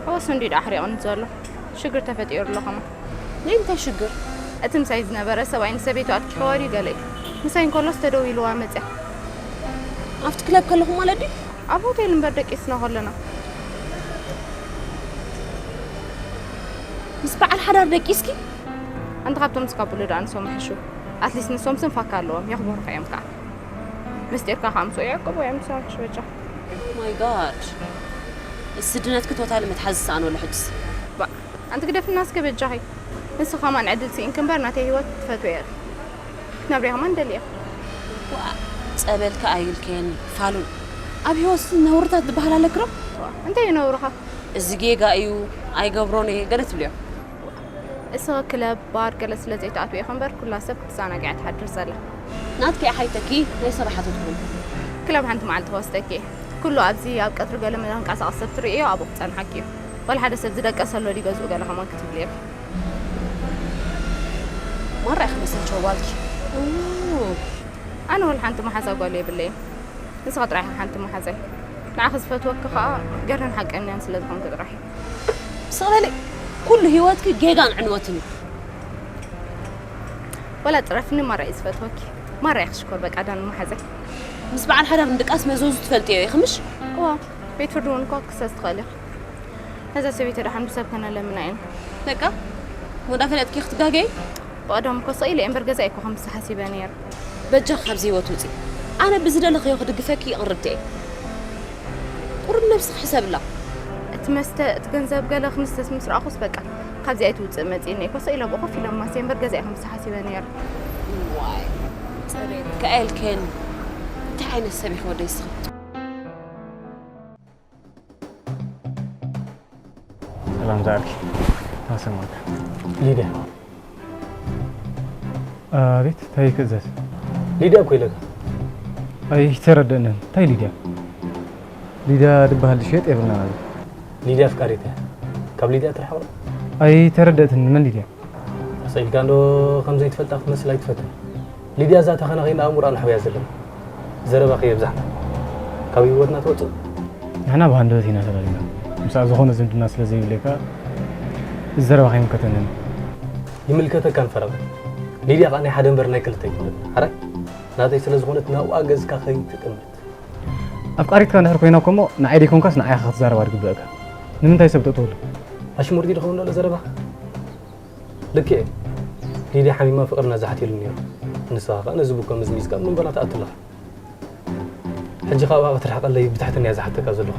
ኣወስ እንዲ ደኣ ኣሕሪቕኒ ዘሎ። ሽግር ተፈጢሩ ኣሎ ከማ። ናይ እንታይ ሽግር? እቲ ምሳይ ዝነበረ ሰብኣይ ንሰበይቱ ኣትኪ ከዋዲ ገለ እዩ። ምሳይ እንከሎስ ተደዊልዋ መጽያ። ኣብቲ ክለብ ከለኹም ማለት ድዩ? ኣብ ሆቴል እምበር ደቂስና ከለና። ምስ በዓል ሓዳር ደቂስኪ? ኣንቲ ካብቶም ስካቡሉ ደኣ ንሶም ይሕሹ። ኣትሊስት ንሶም ስም ፋካ ኣለዎም፣ የኽብሩኻ እዮም ከዓ። ምስጢርካ ከዓ ምስኡ ይዕቅቡ እዮም፣ ንሶም ይሕሹ በጃ። ማይ ጋድ። ስድነትኪ ቶታሊ መትሓዚ ዝሰኣነሉ ሕጅስ። ባ፣ ኣንቲ ግደፍና እስከ በጃኺ። ንስኺ ከማን ዕድል ስኢንኪ እምበር ናተይ ህይወት ትፈትዎ ኢኺ። ክትነብሪ ከማን ደሊ ኢኺ። ዋእ፣ ጸበልኪ ኣይልከየኒ፣ ፋሉል። ኣብ ህይወትሲ ነውርታት ዝበሃል ኣለኪ ዶ? ዋ፣ እንታይ እዩ ነውርኻ? እዚ ጌጋ እዩ፣ ኣይገብሮን እየ፣ ገለ ትብልዮ። እስኺ ክለብ፣ ባር ገለ ስለ ዘይትኣትዊ ኢኺ እምበር ኩላ ሰብ ክትዘናግዕ እያ ትሓድር ዘላ። ናትኪ ሓይተኪ ናይ ሰብ ሓተትኩም። ክለብ ሓንቲ መዓልቲ ክወስደኪ እየ። ኩሉ ኣብዚ ኣብ ቀትሪ ገለ መንቀሳቐሲ ሰብ ትርእዮ ኣብኡ ክጸንሓኪ እዩ። ዋላ ሓደ ሰብ ዝደቀሰ ኣሎ ድዩ ገዝኡ ገለ ከማን ክትብሊ ኢኺ። ማራ ኢኺ መሰልቸው ጓልኪ። ኡ፣ ኣነ ወላ ሓንቲ መሓዛ ጓል የብለይን። ንስኻ ጥራሕ ኢኻ ሓንቲ መሓዛይ። ንዓኺ ዝፈትወኪ ከኣ ገርን ሓቀኛን ስለ ዝኾንኪ ጥራሕ እዩ። ስቕ በሊ፣ ኩሉ ህይወትኪ ጌጋን ዕንወትን እዩ። ወላ ጥረፍኒ ማራ እዩ ዝፈትወኪ። ማራ ኢኺ ሽኮር በቃ ዳኒ መሓዛይ። ምስ በዓል ሓዳር ምድቃስ መዘዙ ትፈልጥዮ ኢኺ ምሽ? እዋ፣ ቤት ፍርዲ እውን እኮ ክትክሰስ ትኽእል ኢኺ። ነዛ ሰበይቲ ደሓን ብሰብ ከነለምና ኢና። በቃ፣ ወዳ ፈለጥኪ ክትጋገይ? ብቐደም እኮ ስቕ ኢለ እየ እምበር ገዛኢ እኮ ከምዚ ሓሲበ ነይረ። በጃኺ ካብዚ ህይወት ውፂ። ኣነ ብዝደለኽዮ ክድግፈኪ ይቕርብቲ እየ። ቁሩብ ነብስኺ ሕሰብላ። እቲ መስተ፣ እቲ ገንዘብ ገለ ክንስተስ ምስ ረኣኹስ በቃ ካብዚ ኣይትውፅእ መፂእኒ እኮ ስቕ ኢለ ብኡ ኮፍ ኢለ ማስየ እምበር ገዛኢ ከምዚ ሓሲበ ነይረ። ዋይ፣ ፅሬት ከኣየልክየኒ። እንታይ ዓይነት ሰብ ኢኺ ወደይ እስኺ? ሰላም ዝኣርኪ። ማሰማት። ሊድያ። ኣቤት፣ እንታይ ክእዘዝ? ሊድያ እኮ ኢለካ። ኣይተረደእንን። እንታይ ሊድያ? ሊድያ ድበሃል ድሽየጥ የብልና ማለት። ሊድያ ኣፍቃሪት እያ። ካብ ሊድያ ትርሓቕ ዶ? ኣይተረደእትን። መን ሊድያ? ተሰኢልካ እንዶ ከም ዘይትፈልጣ ክትመስል ኣይትፈትን። ሊድያ እዛ ተኸናኺና ኣእምሮኣ ንሕውያ ዘለና። ዘረባኺ የብዛሕና። ካብ ህይወትና ትወፅእ። ንሕና ብሃንደበት ኢና ተላሊና። ምስኣ ዝኾነ ዝምድና ስለ ዘይብለይ ከኣ እዚ ዘረባ ከይምልከተንን። ይምልከተካን ፈረቓ። ሊድያ ከኣ ናይ ሓደ እምበር ናይ ክልተ ኣይኮነትን። ሓራይ ናተይ ስለ ዝኾነት ናብኣ ገዝካ ከይትጥምት። ኣፍቃሪትካ እንድሕር ኮይና እኮ እሞ ንዓይ ደይኮንካስ ንዓይ ኢኻ ክትዛረባ ዝግበእካ። ንምንታይ ሰብ ተእትወሉ? ኣሽሙር ድዩ ዝኸውን ዘሎ ዘረባ? ልክዕ እዩ። ሊድያ ሓሚማ ፍቕርና ዝሓትየሉ ነይሩ። ንስኻ ከኣ ነዚ ብኮ ምዝሚዝካ ኣብ መንጎና ትኣቱ ኣለኻ። ሕጂ ካብ ኣብኣ ክትርሕቀለይ ብትሕትና እየ ዝሓተካ ዘለኹ።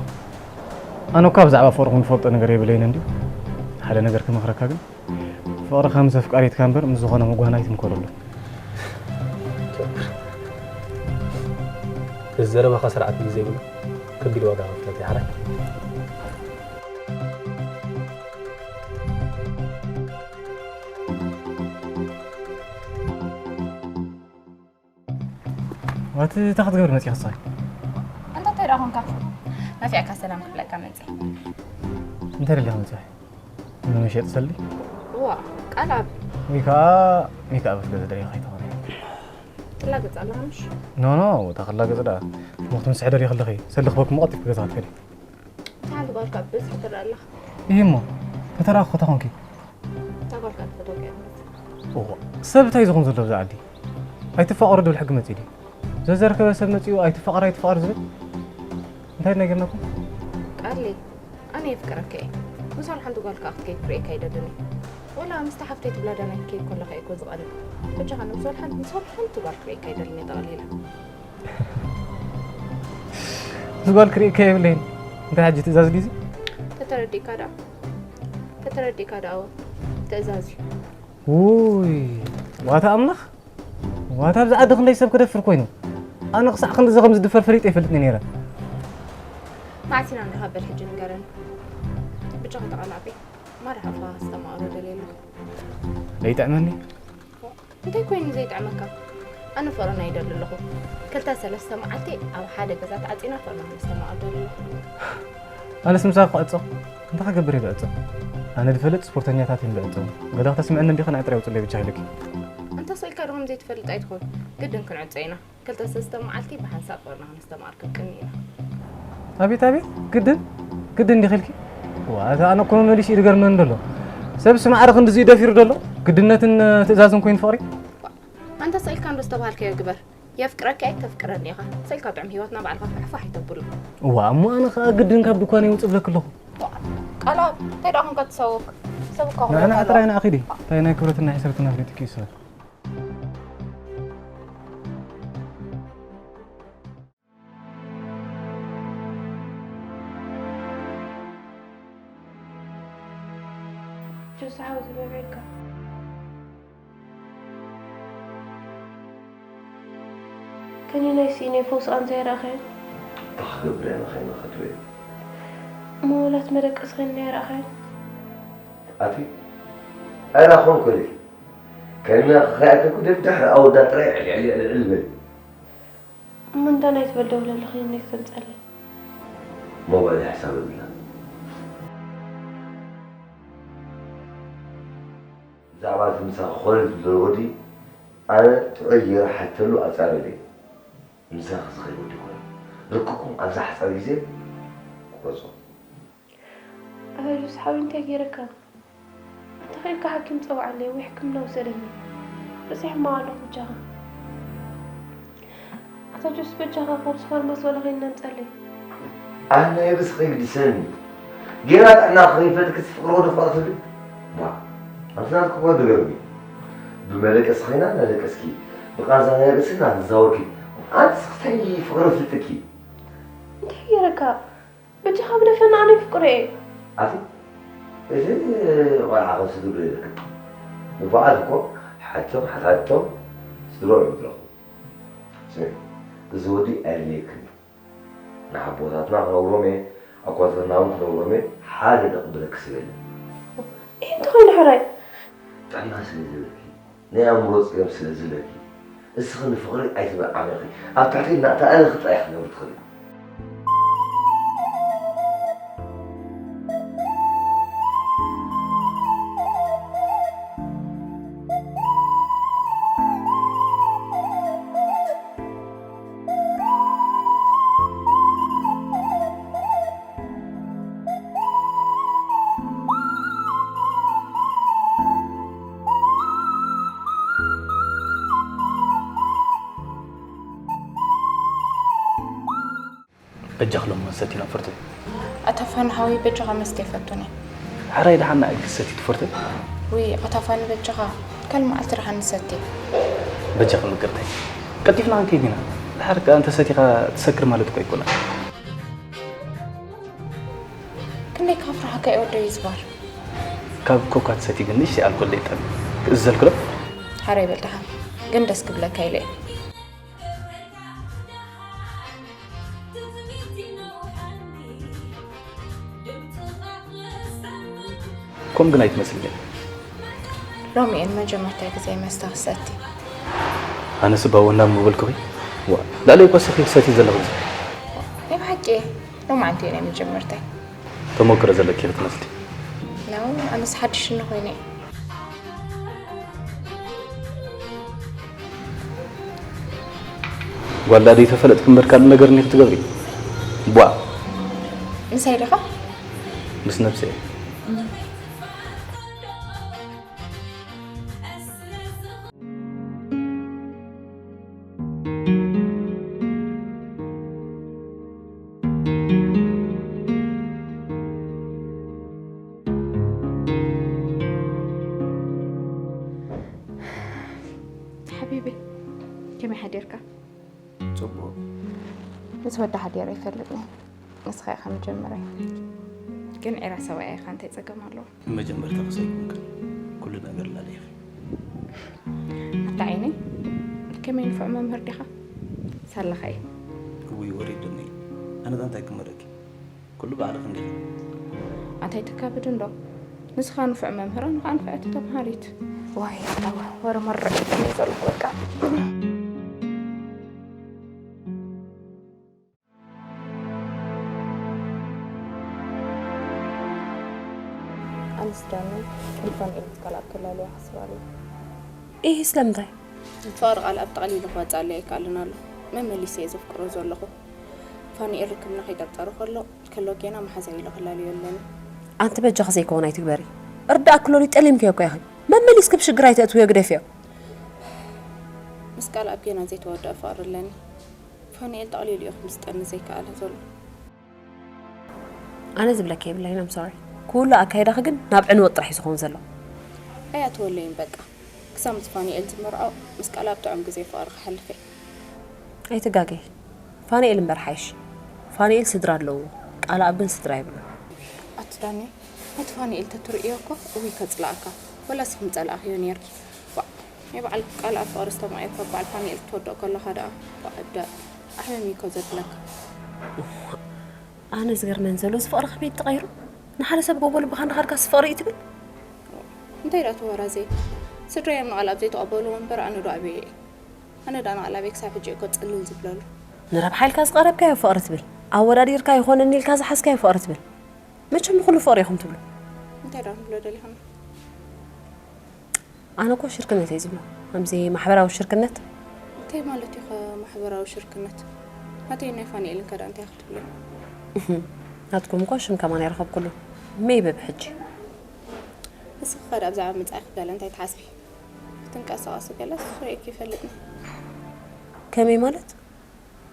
ኣነ እኳ ብዛዕባ ፍቕርኹም ዝፈልጦ ነገር የብለይን እንድዩ። ሓደ ነገር ክመኽረካ ግን፣ ፍቕርኻ ምስ ኣፍቃሪትካ እምበር ምስ ዝኾነ መጓህን ኣይትምከረሉ። እዚ ዘረባኻ ስርዓት እዩ ዘይብሉ። ከቢድ ዋጋ ከፍለካ እዩ ሓራይ። ዋቲ እንታይ ክትገብር መፂኻ ንስኺ? ኣንታ እንታይ ደኣ ኾንካ? ናፊዕካ ሰላም ክብለካ መፂእ። እንታይ ደሊኻ መፂኻ? ንመሸጢ ሰሊ? እዋ፣ ቃል ኣብ ወይ ከዓ ሜክኣፕ ክትገዝእ ደሊኻ ከይትኾነ? ትላገጽ ኣለኻ ምሽ? ኖ፣ ኖ፣ እታ ክላገጽ ደኣ። እሞ ክትምስሒ ደሊኺ ኣለኺ። ሰሊ ክበኪ እሞ ቀልጢፍኪ ገዛ ክትከዲ። እታ ሓንቲ ጓል ካብ ብዝሒ ትረአ ኣለኻ። እሂ እሞ፣ ተተራእኹ ኮታ ኾንኪ። እታ ጓል ካብ ትፈትወካ እያ ትመስል። እዋ፣ ሰብ እንታይ ዝኹን ዘሎ ብዛ ዓዲ? ኣይትፋቐሩ ድብል ሕጊ መጺኡ ድዩ? ዘዘርከበ ሰብ መጺኡ ኣይትፋቐር ኣይትፋቐር ዝብል? እንታይ ድና ጌርናኩም? ቃለይ፣ ኣነ የፍቅረካ እየ። ምስ ዋላ ሓንቲ ጓል ከኣ ክትከይድ ክርእየካ ኣይደልን እየ። ወላ ምስታ ሓፍተይ ትብላ ዳናይት ክከይድ ከለኻ እየ እኮ ዝቐንእ። በጃኻ፣ ኣነ ምስ ዋላ ሓንቲ፣ ምስ ዋላ ሓንቲ ጓል ክርእየካ ኣይደልን እየ ጠቕሊለ። ምስ ጓል ክርእየካ የብለይን። እንታይ ሕጂ ትእዛዝ ድዩ እዚ? ተተረዲእካ ደኣ? ተተረዲእካ ደኣ፣ እወ። ትእዛዝ እዩ። ውይ፣ ዋታ ኣምላኽ! ዋታ ኣብዚ ዓዲ ክንደይ ሰብ ክደፍር ኮይኑ? ኣነ ክሳዕ ክንድዚ ከም ዝድፈር ፈሊጠ ኣይፈልጥን ነይረ። መዓስ ኢና ንራኸብ በል ሕጂ ንገረኒ። ብጃኻ ተቓላዕቢ። ማራ ሓፋ ኣስተማቕሮ ደልየ ኣለኹ። ዘይጥዕመኒ? እንታይ ኮይኑ ዘይጥዕመካ? ኣነ ፍቕርና ይደሊ ኣለኹ። ክልተ ሰለስተ መዓልቲ ኣብ ሓደ ገዛ ተዓጺና ፍቕርና ክነስተማቕር ደሊ ኣለኹ። ኣነስ ምሳኺ ክዕጾ? እንታይ ክገብር እየ ዝዕጾ? ኣነ ዝፈልጥ ስፖርተኛታት እዮም ዝዕጸው። ገለ ክተስምዐኒ እንዲኺ ንዓይ ጥራይ ኣውጽለይ ብቻ ኢለኪ። እንተ ስኢልካ ዶ ከም ዘይትፈልጥ ኣይትኹን። ግድን ክንዕጾ ኢና። ክልተ ሰለስተ መዓልቲ ብሓንሳብ ፍቕርና ክነስተማቕር ክንቅኒ ኢና። ኣቤት፣ ኣቤት፣ ግድን? ግድን ዲኺ ኢልኪ? ዋ፣ እታ ኣነ እኮ መመሊሱ እዩ ዝገርመኒ ዘሎ። ሰብስ ማዕረ ክንድዚ እዩ ደፊሩ ዘሎ? ግድነትን ትእዛዝን ኮይኑ ፍቕሪ? ዋ፣ ኣንተ ስኢልካ እንዶ ዝተባሃልካዮ ግበር። የፍቅረካ እየ፣ ተፍቅረኒ ኢኻ። ስኢልካ ጥዑም ህይወትና ባዕልኻ ፋሕፋሕ ኣይተብሎ። እዋ፣ እሞ ኣነ ኸኣ ግድን ካብ ድኳነይ ውጽእ እብለኪ ኣለኹ። ዋ፣ ቃልኣብ፣ እንታይ ደኣ ኾንካ ትሰውክ? ሰብ እኳ ንዓ፣ ንዓ፣ ኾንካ ጥራይ ንዓ ኺዲ። እንታይ ናይ ክብረትና ሕሰብትና ኣፍሊጥኪ እዩ ሰብ። ጆስ ሓወይ ተበብዒልካ። ከኒነይ ስኢነ ፈውስኣ እንታይ ረኣኸ? እንታይ ክገብር እየ ንኸይነ ከትበይ? እሞ ወላት መደቀሲ ከኒነ ኣይረኣኸ? ኣቲ ኣይረኣኹን ኮለል። ከኒነ ክኸኣከኩ ደድሕሪ ኣወዳ ጥራይ ዕልዕል ዕልዕል በል። እሞ እንዳ ናይ ትበል ደውለለኺ እኒ ክተምፀለይ። ሞባይል ሕሳብ የብላን። ብዛዕባ እቲ ምሳኺ ኮለል ዝብሎ ወዲ ኣነ ጥዑይ ገይረ ሓተሉ ኣጻረለይ። ምሳኺ ዝኸይድ ወዲ ኮነ። ርክኩም ኣብዛ ሓጻር ግዜ ቁረጾ። ኣታ ጆስ ሓወይ እንታይ ገይረካ? እንተ ኸይድካ ሓኪም ጸውዓለይ ወይ ሕክምና ውሰደኒ። ርእሰይ ሕማቕ ኣለኹ በጃኻ። ኣታ ጆስ በጃኻ ካብዚ ፋርማሲ ዋላ ኸይድና ኣምጸለይ። ኣነ የብስ ኸይግድሰኒ። ጌና ጥዕና ኸይፈልጥ ክስ ፍቕሪ ወደ ፍቕሪ ትብል? ዋ፣ ኣንቲ ናትኩ እኮ ድገርሚ። ብመደቀሲ ኸይና እናደቀስኪ፣ ብቃንዛ ናይ ርእሲ እናተዛወርኪ፣ ኣንትስ ክሳይ ፍቕሪ ፍልጥኪ? እንታይ ገይረካ? በጃኻ ግደፈና፣ ኣነ ይፍቅሮ እየ። ኣቲ፣ እዚ ቆልዓ ኸም ስድሩ ይልክም። ንፉዓት እኮ ሓቶም ሓታቶም ስድሮም እዮም ዝረኽቡ። ስሚ፣ እዚ ወዲ ኣየድልየክን እዩ። ንሓቦታትና ክነብሮም እየ፣ ኣኳትርና እውን ክነብሮም እየ፣ ሓደ ደቕብለኪ ስበሊ። ይህ እንተኾይኑ ሕራይ። ጥዕና ስለ ዝህበኪ፣ ናይ ኣእምሮ ጸገም ስለ ዝህበኪ፣ እስኺ ንፍቕሪ ኣይትበዓመኺ። ኣብ ትሕቲ እናተኣለኺ ጥራይ ክትነብሪ ትኽእሊ። በጃኺ ሎሚ ሰቲና ፍርተይ። ኣታ ፋኒ ሓወይ በጃኻ መስተ ይፈቱኒ። ሕራይ ደሓን ንኣግዝ ሰቲ ትፈርተይ። ውይ ኣታ ፋኒ በጃኻ ካልእ መዓልቲ ደሓን ንሰቲ። በጃኺ ምቅርተይ። ቀልጢፍና ክንከይድ ኢና። ድሓር ከኣ እንተሰቲኻ ትሰክር ማለት እኮ ኣይኮነን። ክንደይ ካብ ፍርሃካ እዩ ወደይ ዝባር። ካብ ኮካ ትሰቲ ግን ንእሽተይ ኣልኮል ደይጠሚ። ክእዘዝልኪ ዶ? ሓራይ በል ደሓን ግን ደስ ክብለካ ኢለ እየ። ከምኡ ግን ኣይትመስልን'ያ። ሎሚ እየ ንመጀመርታ ግዜ መስተ ክሰቲ። ኣነስ ባወ እንዳም ምበልኩኺ። ዋ፣ ልዕለይ እኮ ሰኺ ትሰቲ ዘለኹ። ናይ ብሓቂ እየ። ሎማዓንቲ እየ ናይ መጀመርታይ። ተመክሮ ዘለኪ ክትመስሊ። ነው ኣነስ ሓድሽ እንኾይነ እየ። ጓል ዳኣ ደይተፈለጥኪ እምበር ካልእ ነገር እኒኺ ትገብሪ። ቧ። ምሳይ ዲኻ? ምስ ነብሰይ እየ። ሓቢቢ ከመይ ሓዲርካ? ጽቡቕ። ምስ ወዲ ሓዲረ ይፈልጥ ነይ ንስኻ ኢኻ መጀመርያ። ግን ዒራ ሰብኣይ ኢኻ እንታይ ጸገም ኣለዎ? መጀመርታ ክሰይኩንካ ኩሉ ነገር ላለይኺ። ኣታ ዓይኒ ከመይ ንፉዕ መምህር ዲኻ? ሳላኻ እዩ። እውይ ወሪዱኒ። ኣነ እንታይ ክመረኪ? ኩሉ ባዕልኺ እንዲኺ። ኣታ ኣይተካብድ እንዶ። ንስኻ ንፉዕ መምህር ኣነ ኸዓ ንፍዕቲ ተምሃሪት። ዋይ ኣታ ወረ መረቅ ዘለኹ በቃ። ኣንስ ዳኒ ንፋንኤል ምስ ካልኣት ከላልያ ይሓስብ ኣለኹ። ኢሂ ስለምንታይ? ፍቕሪ ቃልኣብ ጠቕሊሉ ክወፅኣለይ ኣይከኣልን ኣሎ። መመሊሰ እየ ዘፍቅሮ ዘለኹ። ፋንኤል ርክብና ከይጠርጠሩ ከሎ ከሎ ጌና መሓዛይ ኢለ ከላልዮ ኣለኒ። ኣንቲ በጃኺ ዘይከውን ኣይትግበሪ። እርዳእ ክሎሊ ጠሊምክዮ እኮ ኢኺ። መመሊስኪ ብሽግር ኣይተእትውዮ ግደፍዮ። ምስ ቃልኣብ ጌና ዘይተወደአ ፍቕሪ ኣለኒ። ፋንኤል ጠቕሊሉ እዩ ክምስጠኒ ዘይከኣለ ዘሎ። ኣነ ዝብለኪ የብለይን፣ I'm sorry። ኩሉ ኣካይዳኺ ግን ናብ ዕንወት ጥራሕ እዩ ዝኸውን ዘሎ። ኣያተወለይን በቃ። ክሳብ ምስ ፋንኤል ዝምርዖ ምስ ቃልኣብ ጥዑም ግዜ ፍቕሪ ክሓልፍ እየ። ኣይትጋገይ። ፋንኤል እምበር ሓይሽ። ፋንኤል ስድራ ኣለዎ። ቃልኣብ ግን ስድራ የብሉን። ኣቲ ዳኒ፣ ነቲ ፋንኤል ተትርእዮ እኮ እውይ ከጽልኣካ። ወላስ ክምጸልኣኽዮ ነይርኪ። ዋእ፣ ናይ በዓል ቃልኣብ ፍቕሪ ዝተማቐየካ በዓል ፋንኤል ክትወድኦ ከለኻ ደኣ። ዋእ እብዳ። ኣሕምም እዩ እኮ ዘብለካ። ኣነ ዝገርመን ዘሎ እዚ ፍቕሪ ከመይ ተቐይሩ? ንሓደ ሰብ ጎቦ ልብኻ እንዳኸድካስ ፍቕሪ እዩ ትብል? እንታይ ደኣ ትወራዘይ? ስድራይ እዮም ንቓልኣብ ዘይተቐበልዎ እምበር ኣነ ዶ ኣበየ እየ? ኣነ ደኣ ንቓልኣበይ ክሳብ ሕጂ እየ እኮ ጽልል ዝብለሉ። ንረብሓ ኢልካ ዝቐረብካዮ ፍቕሪ ትብል፣ ኣወዳዲርካ ይኾነኒ ኢልካ ዝሓዝካዮ ፍቕሪ ትብል። መቸም ንኹሉ ፍቕሪ ኢኹም ትብሉ። እንታይ ደኣ ንብሎ ደሊኹም? ኣነ እኮ ሽርክነት እየ ዝብሎ፣ ከምዚ ማሕበራዊ ሽርክነት። እንታይ ማለት እዩ ኸ ማሕበራዊ ሽርክነት? ናተይን ናይ ፋንኤልን ከ ደኣ እንታይ ክትብሉ? ናትኩም እኮ ሽም ከማን ኣይረኸብኩሉን። መይበብ ሕጂ። ንስኺ ከ ደኣ ብዛዕባ መጻኢኺ ገለ እንታይ ትሓስቢ? ክትንቀሳቐሲ ገለስ ርእየኪ ይፈልጥኒ። ከመይ ማለት?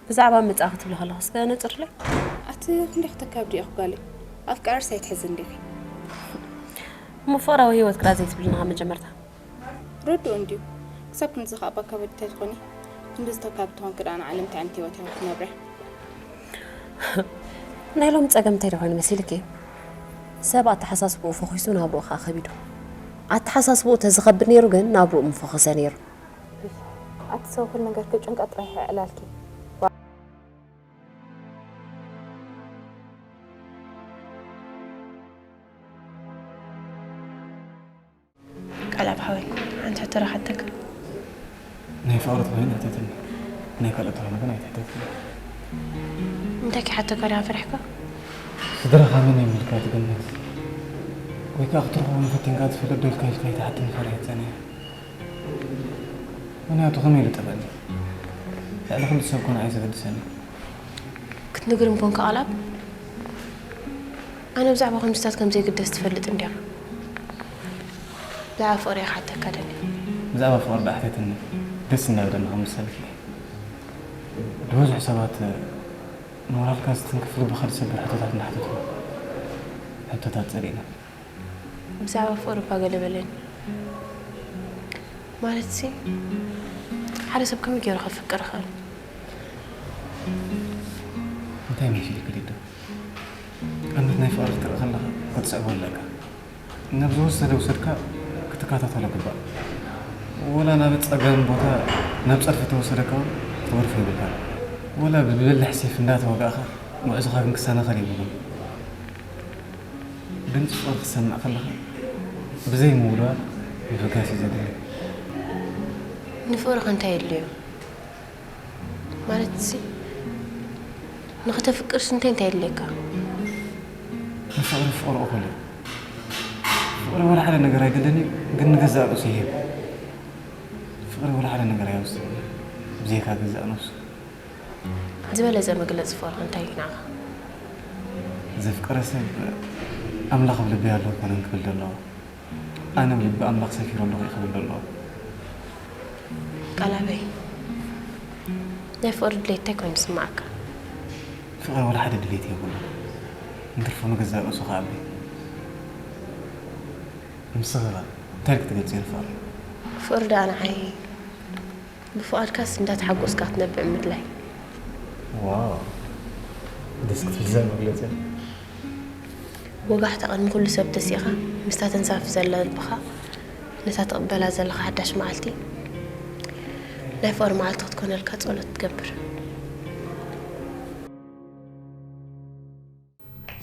ብዛዕባ ምጻእ ክትብሊ ከለኺ እስከ ነጽርለይ። ኣቲ ክንደይ ክተካብዲ ኢኺ ጓለይ? ኣፍቃርስ ኣይትሕዝን ዲኺ? እሞ ፍቕራዊ ህይወት ክዳ ዘይትብልና ካብ መጀመርታ። ርዱእ እንድዩ። ክሳብ ክንድዚ ከኣ ባካበዲ ተትኾኒ፣ ክንድዚ ተካብዲ ተኾንኪ ደኣ ንዓለም እንታይ ዓይነት ህይወት ኢኺ ክትነብርያ? ናይ ሎሚ ጸገም እንታይ ዶ ኮይኑ መሲልኪ? ሰብ ኣተሓሳስብኡ ፈኺሱ ናብርኡ ከኣ ከቢዱ። ኣተሓሳስብኡ ተዝኸብድ ነይሩ ግን ናብርኡ ምፈኸሰ ነይሩ። ኣቲ ሰብ ኩሉ ነገርኪ ጭንቀት ጥራሕ እዩ ዕላልኪ። ቃልኣብ ሓወይ ሓንቲ ሕቶ ዶ ክሓተካ? ናይ ፍቕሪ ተኾይኑ ሕተተኒ፣ ናይ ካልኦት ተኾይኑ ግን ኣይትሕተትኒ። እንታይ ክሓተካ ዲኻ ፈሪሕካ? ስድራኻ መን እዮም ኢልካ ትግምት? ወይ ከኣ ክትረኽቦም ፈቲንካ ትፈልጥ ዶ ኢልካ ኢልካ ኣይትሓትኒ ፈሪሐ ጸኒሐ። ምኽንያቱ ከመይ ኢሉ ጠበኒ? ልዕሊ ኩሉ ሰብ እኮ ንዓይ ዘገድሰኒ። ክትነግርም ኮንካ ቃልኣብ ኣነ ብዛዕባ ከምዚታት ከም ዘይግደስ ትፈልጥ እንድያ። ብዛዕባ ፍቕሪ እየ ክሓተካ ደልየ። ብዛዕባ ፍቕሪ ደኣ ሕተትኒ ደስ እናበለኒ ከም ዝሰልኪ። ዝበዝሑ ሰባት ሞራልካ ዝትንክፍ ልብኻ ዝሰብር ሕቶታት እናሓተትኩ ሕቶታት ጸሊእና። ብዛዕባ ፍቕሪ እኳ ገለ በለኒ። ማለትሲ፣ ሓደ ሰብ ከመይ ገይሩ ከፍቅር ይኽእል? እንታይ መሲሉኪ ሊዱ? ኣነት ናይ ፍቕሪ ክትርኢ ከለኻ ክትስዕቦ ኣለካ። ናብ ዝወሰደ ውሰድካ ክትከታተሎ ግባእ። ወላ ናብ ጸገም ቦታ፣ ናብ ጸድፊ ተወሰደካ እውን ክትገድፎ የብልካን። ወላ ብብልሕ ሴፍ እንዳተወጋእካ ጉዕዞኻ ግን ክሰናኸል የብሉን። ድምጺ ፍቕሪ ክትሰምዕ ከለኻ ብዘይ ምውልዋል ምብጋስ እዩ ዘድሊ። ንፍቕሪ ከ እንታይ የድልዮ? ማለትሲ ንኽተፍቅርስ እንታይ እንታይ የድልየካ? ንፍቕሪ ፍቕሪ እኹል እዩ። ፍቕሪ ወላ ሓደ ነገር ኣይደልን እዩ፣ ግን ንገዛእ ርእሱ ይህብ። ፍቕሪ ወላ ሓደ ነገር ኣይወስድን እዩ፣ ብዘይካ ገዛእ ነብሱ። ዝበለጸ መግለጺ ፍቕሪ እንታይ እዩ ንዓኻ? ዘፍቀረ ሰብ ኣምላኽ ኣብ ልበይ ኣሎ ኣይኮነን ክብል ዘለዎ። ኣነ ኣብ ልቢ ኣምላኽ ሰፊሩ ኣለኹ እዩ ክብል ዘለዎ። ቃላበይ፣ ናይ ፍቕሪ ድሌት እንታይ ኮይኑ ዝስምዓካ? ፍቕሪ ወላ ሓደ ድሌት የብሉን። እንትርፎ ንገዛእ ርእሱ ክኣቢ። ንስኺ ኸ እንታይ ኢልኪ ትገልጽዮ ንፍቕሪ? ፍቕሪ ደኣ ንዓይ ብፍቓድካስ እንዳተሓጎስካ ክትነብዕ ምድላይ። ዋው፣ ደስ ክትብል እዛ መግለጺ። ወጋሕታ ቅድሚ ኩሉ ሰብ ተሲእኻ፣ ምስታ ተንሳፍፍ ዘላ ልብኻ፣ ነታ ትቕበላ ዘለኻ ሓዳሽ መዓልቲ፣ ናይ ፍቕሪ መዓልቲ ክትኮነልካ ጸሎት ትገብር።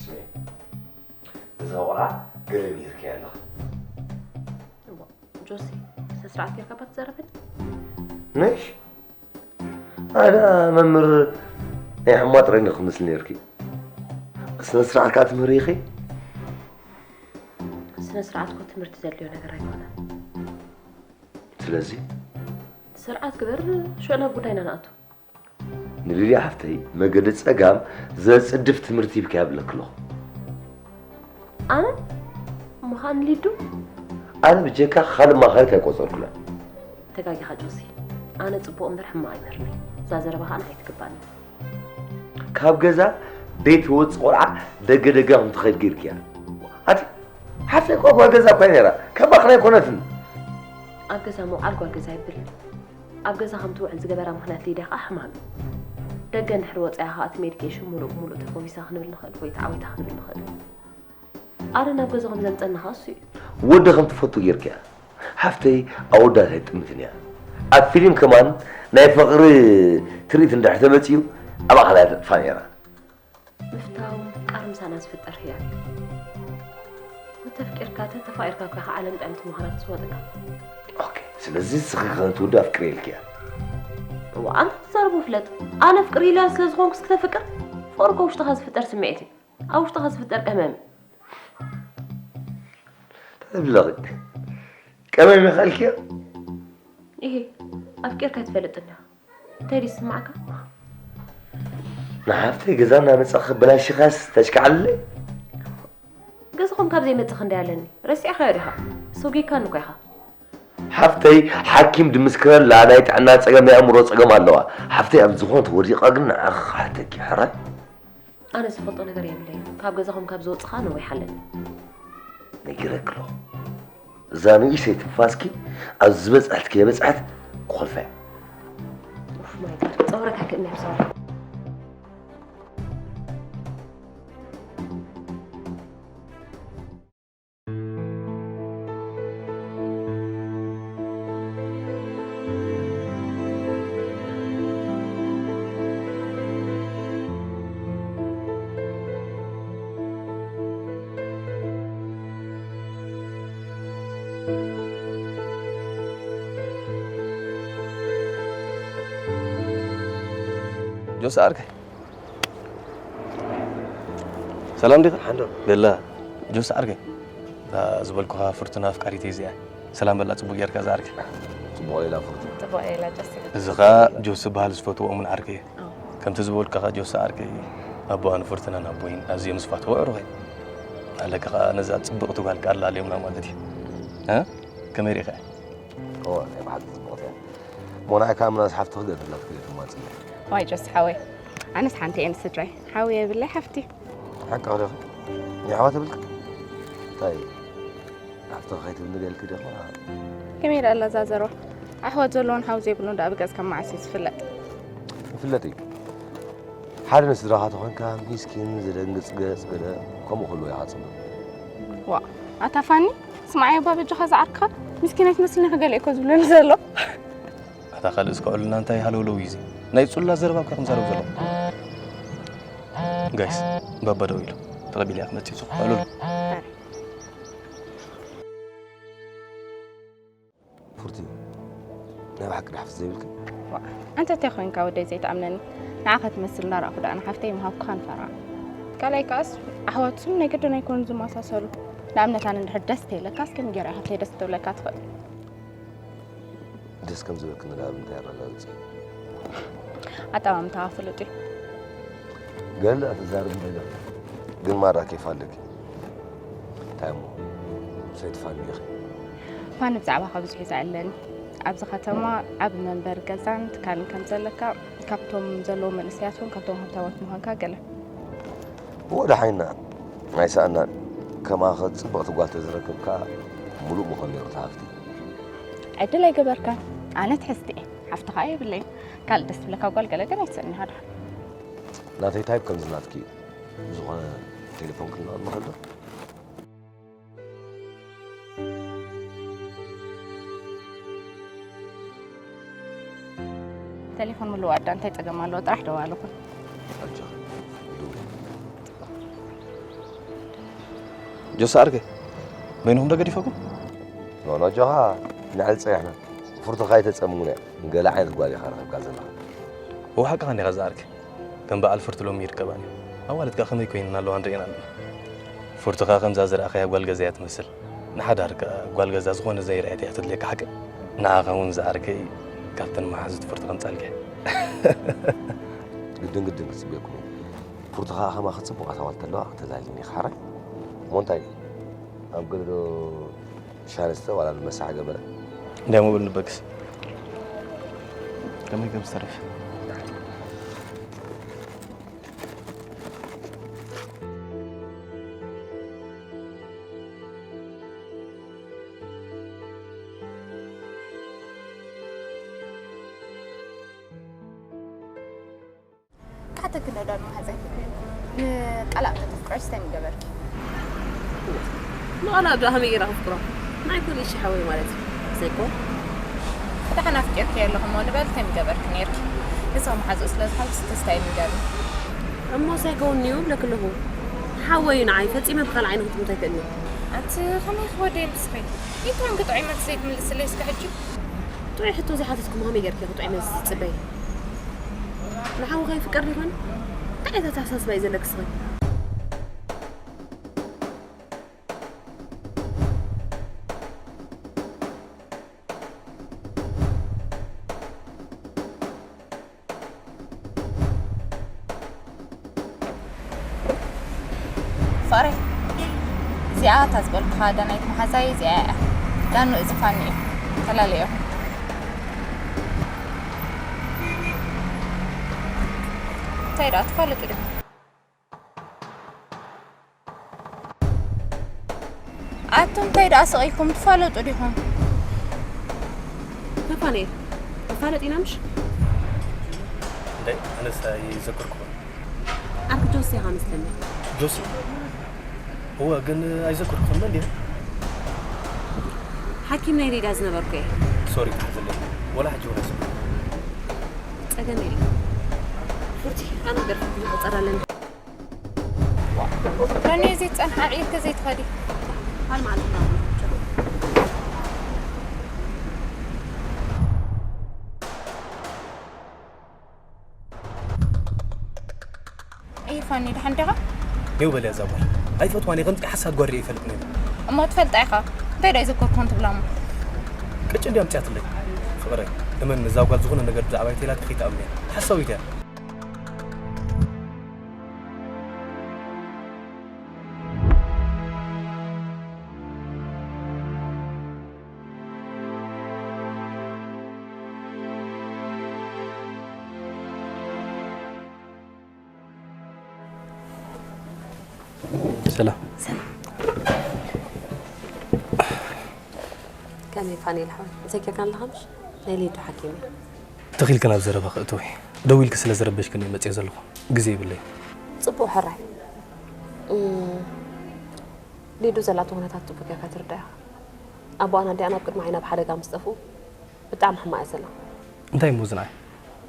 ስሜ፣ እዛ ቆልዓ ገለ ምሂርካያ ኣለኻ። ጆሲ፣ ስነ ስርዓት ጌርካ እባ ትዛረበኒ። ነሽ ኣዳ መምህር ናይ ሕማቕ ጥራይ ኢኺ ክትመስሊ ነይርኪ። ስነ ስርዓት ከኣ ትምህሪ ኢኺ። ስነ ስርዓት እኮ ትምህርቲ ዘድልዮ ነገር ኣይኮነን። ስለዚ ስርዓት ግበር፣ ሽዑ ናብ ጉዳይና ንኣቱ። ንሊድያ ሓፍተይ መገዲ ጸጋም ዘጽድፍ ትምህርቲ ሂብካያ እብለኪ ኣለኹ። ኣነ ምዃን ሊዱ ኣነ ብጀካ ካልእ ማኻሪት ኣይቆጸርኩላን። ተጋጊኻ ጆሲ፣ ኣነ ጽቡቕ እምበር ሕማቕ ኣይምህርኒ። እዛ ዘረባ ከኣ ንዓይ ትግባኒ። ካብ ገዛ ደይትወጽእ ቆልዓ ደገ ደገ ከም ትኸይድ ጌርክያ። ኣቲ ሓፍተይ እኳ ጓል ገዛ እኳ ነይራ፣ ካባኽና ኣይኮነትን። ኣብ ገዛ ምውዓል ጓል ገዛ ይብል። ኣብ ገዛ ከም ትውዕል ዝገበራ ምኽንያት ሊድያ ከኣ ሕማም እዩ። ደገ እንድሕር ወጺኣ ከኣ እቲ ሜዲኬሽን ሙሉእ ብሙሉእ ተፈዊሳ ክንብል ንኽእል ወይ ተዓዊታ ክንብል ንኽእል። ኣረ ናብ ገዛኹም ዘምጸኒ ከኣ እሱ እዩ። ወዲ ከም ትፈቱ ጌርክያ። ሓፍተይ ኣወዳት ኣይጥምትን እያ። ኣብ ፊልም ከማን ናይ ፍቕሪ ትርኢት እንድሕር ተመጺኡ ኣብኣ ከላ ተጥፋ ነይራ። ምፍታው ምፍቃር ምሳና ዝፍጠር ህያብ እዩ። እንተፍቂርካ ተተፋቂርካ እኮ ኢኻ ዓለም ጥዕምቲ ምዃና ትስወጥካ። ኦኬ፣ ስለዚ ንስኺ ከ ነቲ ወዲ ኣፍቅረ ኢልክያ። እዋ ኣንተ ትዛረቦ ፍለጥ። ኣነ ኣፍቅር ኢላ ስለ ዝኾንኩስ ክተፍቅር? ፍቕሪ እኮ ውሽጥኻ ዝፍጠር ስምዒት እዩ። ኣብ ውሽጥኻ ዝፍጠር ቀመም እዩ። እንታይ ትብለኺ? ቀመም ኢኻ ኢልክዮ? ኢሂ ኣፍቂርካ ኣይትፈልጥን ኢኻ። እንታይ ድዩ ዝስምዓካ? ንሓፍተይ ገዛ እናመጻኺ ከበላሽኻስ ተሽካዕልለይ? ገዛኹም ካብ ዘይመጽእ ክንደይ ኣለኒ። ረሲዕካዮ ዲኻ? ሰጒግካኒ እኮ ኢኻ። ሓፍተይ ሓኪም ድምስክረላ ናይ ጥዕና ጸገም ናይ ኣእምሮ ጸገም ኣለዋ። ሓፍተይ ኣብ ዝኾነ ተወዲቓ ግን ንዓኺ ክሓተኪ ሕራይ። ኣነ ዝፈልጦ ነገር የብለይን። ካብ ገዛኹም ካብ ዝወጽኻ ነዊሕ ኣለኒ። ነጊረኪ ኣለኹ። እዛ ንእሽተይ ትንፋስኪ ኣብ ዝበጽሐት ከይበጽሐት ክኾልፋ እያ። ኡፍ ማይ ጋድ ጸወረካ ክእነ ብሰው ጆስ ዓርከይ ሰላም ዲኻ? ሓንዶ። ቤላ ጆስ ዓርከይ እዛ ዝበልኩኻ ፍርቱና ኣፍቃሪተይ እዚኣ ሰላም በላ ጽቡቅ ጌርካ እዛ ዓርከይ። ጽቡቅ ሌላ ፍርቱ። ጽቡቅ ሌላ ጆሲ። እዚ ኸኣ ጆስ ዝበሃል ዝፈትዎ እሙን ዓርከይ እዩ። ከምቲ ዝበልኩኻ ኸኣ ጆስ ዓርከይ ኣቦኣ ንፍርቱናን ኣቦይን ኣዝዮም ዝፈትዎ ኣዕሩኸይ ኣለካ ኸኣ ነዛ ጽብቕቲ ጓል ቃል ኣልዮምና ማለት እዩ። እ? ከመይ ሪኢኻ? እወ ናይ ብሓቂ ጽቡቕቲ እያ። እሞ ንዓይ ከኣ ምናልባት ሓፍቲ ክገድፍላ ክትሪኢ ድማ ጽቡቕ። ዋይ ጆሲ ሓወይ ኣነስ ሓንቲ እየ ንስድራይ ሓው የብለይ ሓፍቲ። ሓቂ ኣለኺ። ንኣሕዋት የብልኪ? እንታይ? ሓፍትኺ ከይትብልኒ ደልኪ ዲኺ? ከመይ ደኣ ኣላ እዛ ዘረባ? ኣሕዋት ዘለዎን ሓው ዘይብሉን ደኣ ብገጽ ካብ መዓስ እዩ ዝፍለጥ? ይፍለጥ እዩ። ሓደ ንስድራኻ ተኾንካ ሚስኪን፣ ዝደንግጽ ገጽ፣ ገለ ከምኡ ከሎ ኢኻ ጽቡቕ። ዋእ፣ ኣታ ፋኒ፣ ስምዓዮ እባ በጃኻ ዝዓርክኻ፣ ሚስኪን ኣይትመስልን ኢኻ ገለ እኮ ዝብለኒ ዘሎ። ኣታ ካልእስ ከዕሉልና እንታይ ሃለውለው እዩ እዚ? ናይ ጽሉላት ዘረባ እኮ ኢኹም ትዛረቡ ዘለኹም። ጋይስ፣ ባባ ደው ኢሉ። ተቐቢለያ ክመጽእ እዩ። ጽቡቕ፣ ኣሉሉ። ፉርቲ፣ ናይ ብሓቂ ድሓፍት ዘይብልክን? ዋእ፣ ኣንተ እንታይ ኮይንካ ወደይ ዘይትኣምነኒ? ንዓኻ ትመስል እንዳረኣኹ ደኣ ንሓፍተይ ምሃብኩኻ ንፈርዓ። ካልኣይ ከኣስ፣ ኣሕዋት ስም ናይ ግድን ኣይኮኑን ዝመሳሰሉ። ንኣብነት ኣነ እንድሕር ደስ ተይለካ፣ እስከ ንገርያ ሓፍተይ ደስ ክትብለካ ትኽእል። ደስ ከም ዝበልክኒ ንኣብነት ኣረጋግጽ። ኣጠማምታኻ ፍሉጥ እዩ። ገለ ትዛረብ እንተሎ ግን ማራ ኬፍ ኣለኪ። እንታይ እሞ ሰይቲ ፋኒ ኢኺ? ፋኒ ብዛዕባኻ ብዙሕ እዩ ዝኣለኒ። ኣብዚ ከተማ ዓቢ መንበሪ ገዛን ትካልን ከም ዘለካ፣ ካብቶም ዘለዉ መንእሰያት እውን ካብቶም ሃብታማት ምዃንካ ገለ። እወ ደሓይና ኣይሰኣናን። ከማኸ ጽብቕቲ ጓል ተዝረክብ ከኣ ምሉእ ምኾን ነይሩ እቲ ሃፍቲ። ዕድል ኣይገበርካን። ኣነ ትሕዝቲ እየ። ሓፍቲ ከኣ የብለይን። ካልእ ደስ ትብለካ ጓል ገለ ግን ኣይትስእኒ ኢኻ ደሓን። ናተይ ታይፕ ከምዚ ናትኪ እዩ። ብዝኾነ ቴሌፎን ክንልቐል ንኽእል ዶ? ቴሌፎን ምልዋጥ ዳ እንታይ ጸገም ኣለዎ? ጥራሕ ደዋልኹን። ኣጆኻ፣ ደውል። ጆስ ኣርከይ፣ በይንኹም ዶ ገዲፈኩም? ኖ፣ ኖ፣ ኣጆኻ፣ ንዕል ጸኒሕና። ፍርቱኻ ኣይተጸምሙን እያ። ንገለ ዓይነት ጓል ኢኻ ረኺብካ ዘለኻ። እወ፣ ሓቅኻ እንዲኻ ዝኣርከይ። ከም በዓል ፍርቱ ሎሚ ይርከባን እዩ። ኣዋልድ ከኣ ከመይ ኮይነን ኣለዋ ንርእየን ኣለና። ፍርቱ ከኣ ከምዛ ዝረኣኻያ ጓል ገዛ እያ ትመስል። ንሓዳር ከኣ ጓል ገዛ ዝኾነ ዘይረኣየት እያ ተድልየካ ሓቂ። ንዓኻ እውን ዝኣርከይ ካብተን መሓዙት ፍርቱ ከምጻልኪ እየ። ግድን ግድን ክጽበየኩም እየ። ፍርቱ ከኣ ከማኺ ጽቡቓት ኣዋልድ ኣለዋ ተላልይኒ ኢኻ ሓራይ። እሞ እንታይ ኣብ ገለ ዶ ሻርስተ ዋላ ንመሳሕ ገበረ። እንዲያ ምብል ንበግስ ከመይ ከም ዝተረፈ። ክሓተኪ እንዶ ዳኑ መሓዛይ፣ ንቃላም ተተፍቅረሽ እንታይ ምገበርኪ? ንቓላም ዶ ከመይ ገይረ ከፍቅሮ? ንዓይ ኮን እሺ ሓወይ ማለት እዩ። ዘይኮ? ደሓን ኣፍቂርኪ ኣለኹ እሞ ንበል እንታይ ምገበርኪ ነይርኪ? ንስኺ መሓዝኡ ስለ ዝኾንኪ እስቲ ተስታይ ምገሪ። እሞ ሳይኮን እዩ ብለኪ ኣለኹ። ሓወይ ንዓይ ፈጺመ ብኻልእ ዓይኒ ክትምቶ ኣይክእልን እየ። ኣንቲ ከመይ ክወደይ ንስኺ? ይትረን ክጥዑይ መልሲ ዘይትምልስለይ እስከ ሕጂ? ጥዑይ ሕቶ ዘይሓተትኩ እሞ ከመይ ጌርኪ ኢኺ ጥዑይ መልሲ ትጽበዪ? ንሓውኺ ይፍቀር ዶ ይኾን? እንታይ ዓይነት ኣተሓሳስባ እዩ ዘለኪ እስኺ? ፍቕረይ፣ እዚኣ እታ ዝበልኩኻ ዳናይት መሓዛይ እዚኣ እያ። ዳኑ፣ እዚ ፋኒ እዩ። ተላለዮ። እንታይ ደኣ ትፋለጡ ዲኹም? ኣቱም እንታይ ደኣ ስቕ ኢልኩም ትፋለጡ ዲኹም? ተፋነየ። ንፋለጥ ኢና ምሽ? እንታይ? ኣነስ ኣይዘከርኩኹን። ዓርኪ ጆሲ ኢኻ መስለኒ። ጆሲ? እወ፣ ግን ኣይዘከርኩኹን። መን ድየ? ሓኪም ናይ ሊዳ ዝነበርኩ እየ። ሶሪ፣ ተሓዘለይ። ወላ ሕጂ እውን ኣይዘከርኩኹን። ጸገም የለን። ፉርቲ፣ ኣነ ደርፊ ክቐጸር ኣለኒ። ዳኒ፣ እዚ ጸንሓ ዒርኪ ዘይትኸዲ። ካልእ መዓልቲ ክዳውንቲ። ኣይ ፋኒ፣ ደሓን ዲኻ? ኔው በልያ እዛ ጓል። ኣይፈትዋን እየ፣ ከምዚ ሓሳድ ጓል ሪኤ ይፈልጥ ነይሩ። እሞ ትፈልጣ ኢኻ። እንታይ ደኣ ይዘከርኩን ትብላ እሞ? ቅጭ እንድያ ኣምፅያትለይ። ፍቕረይ፣ እመን፣ እዛ ጓል ዝኾነ ነገር ብዛዕባ ቴላትኪ ከይትኣምንያ። ሓሳዊት እያ። ሰላም። ከመይ ፋኒል ሓወይ? ዘኪርካኒ ኣለኻ ምሽ? ናይ ሊዱ ሓኪም እየ። ተኺልከ ናብ ዘረባ ክእትው እየ። ደዊልኪ ስለ ዝረበሽክኒ እየ መፅየ ዘለኹ። ግዜ የብለይ። ጽቡቕ ሕራይ። እም፣ ሊዱ ዘላቶ ኩነታት ጽቡቕ ጌርካ ትርዳእ ኢኻ። ኣቦኣን ኣዲኣን ኣብ ቅድሚ ዓይና ብሓደጋ ምስ ጠፍኡ ብጣዕሚ ሕማቕ እያ ዘላ። እንታይ እሞ ዝንዓይ?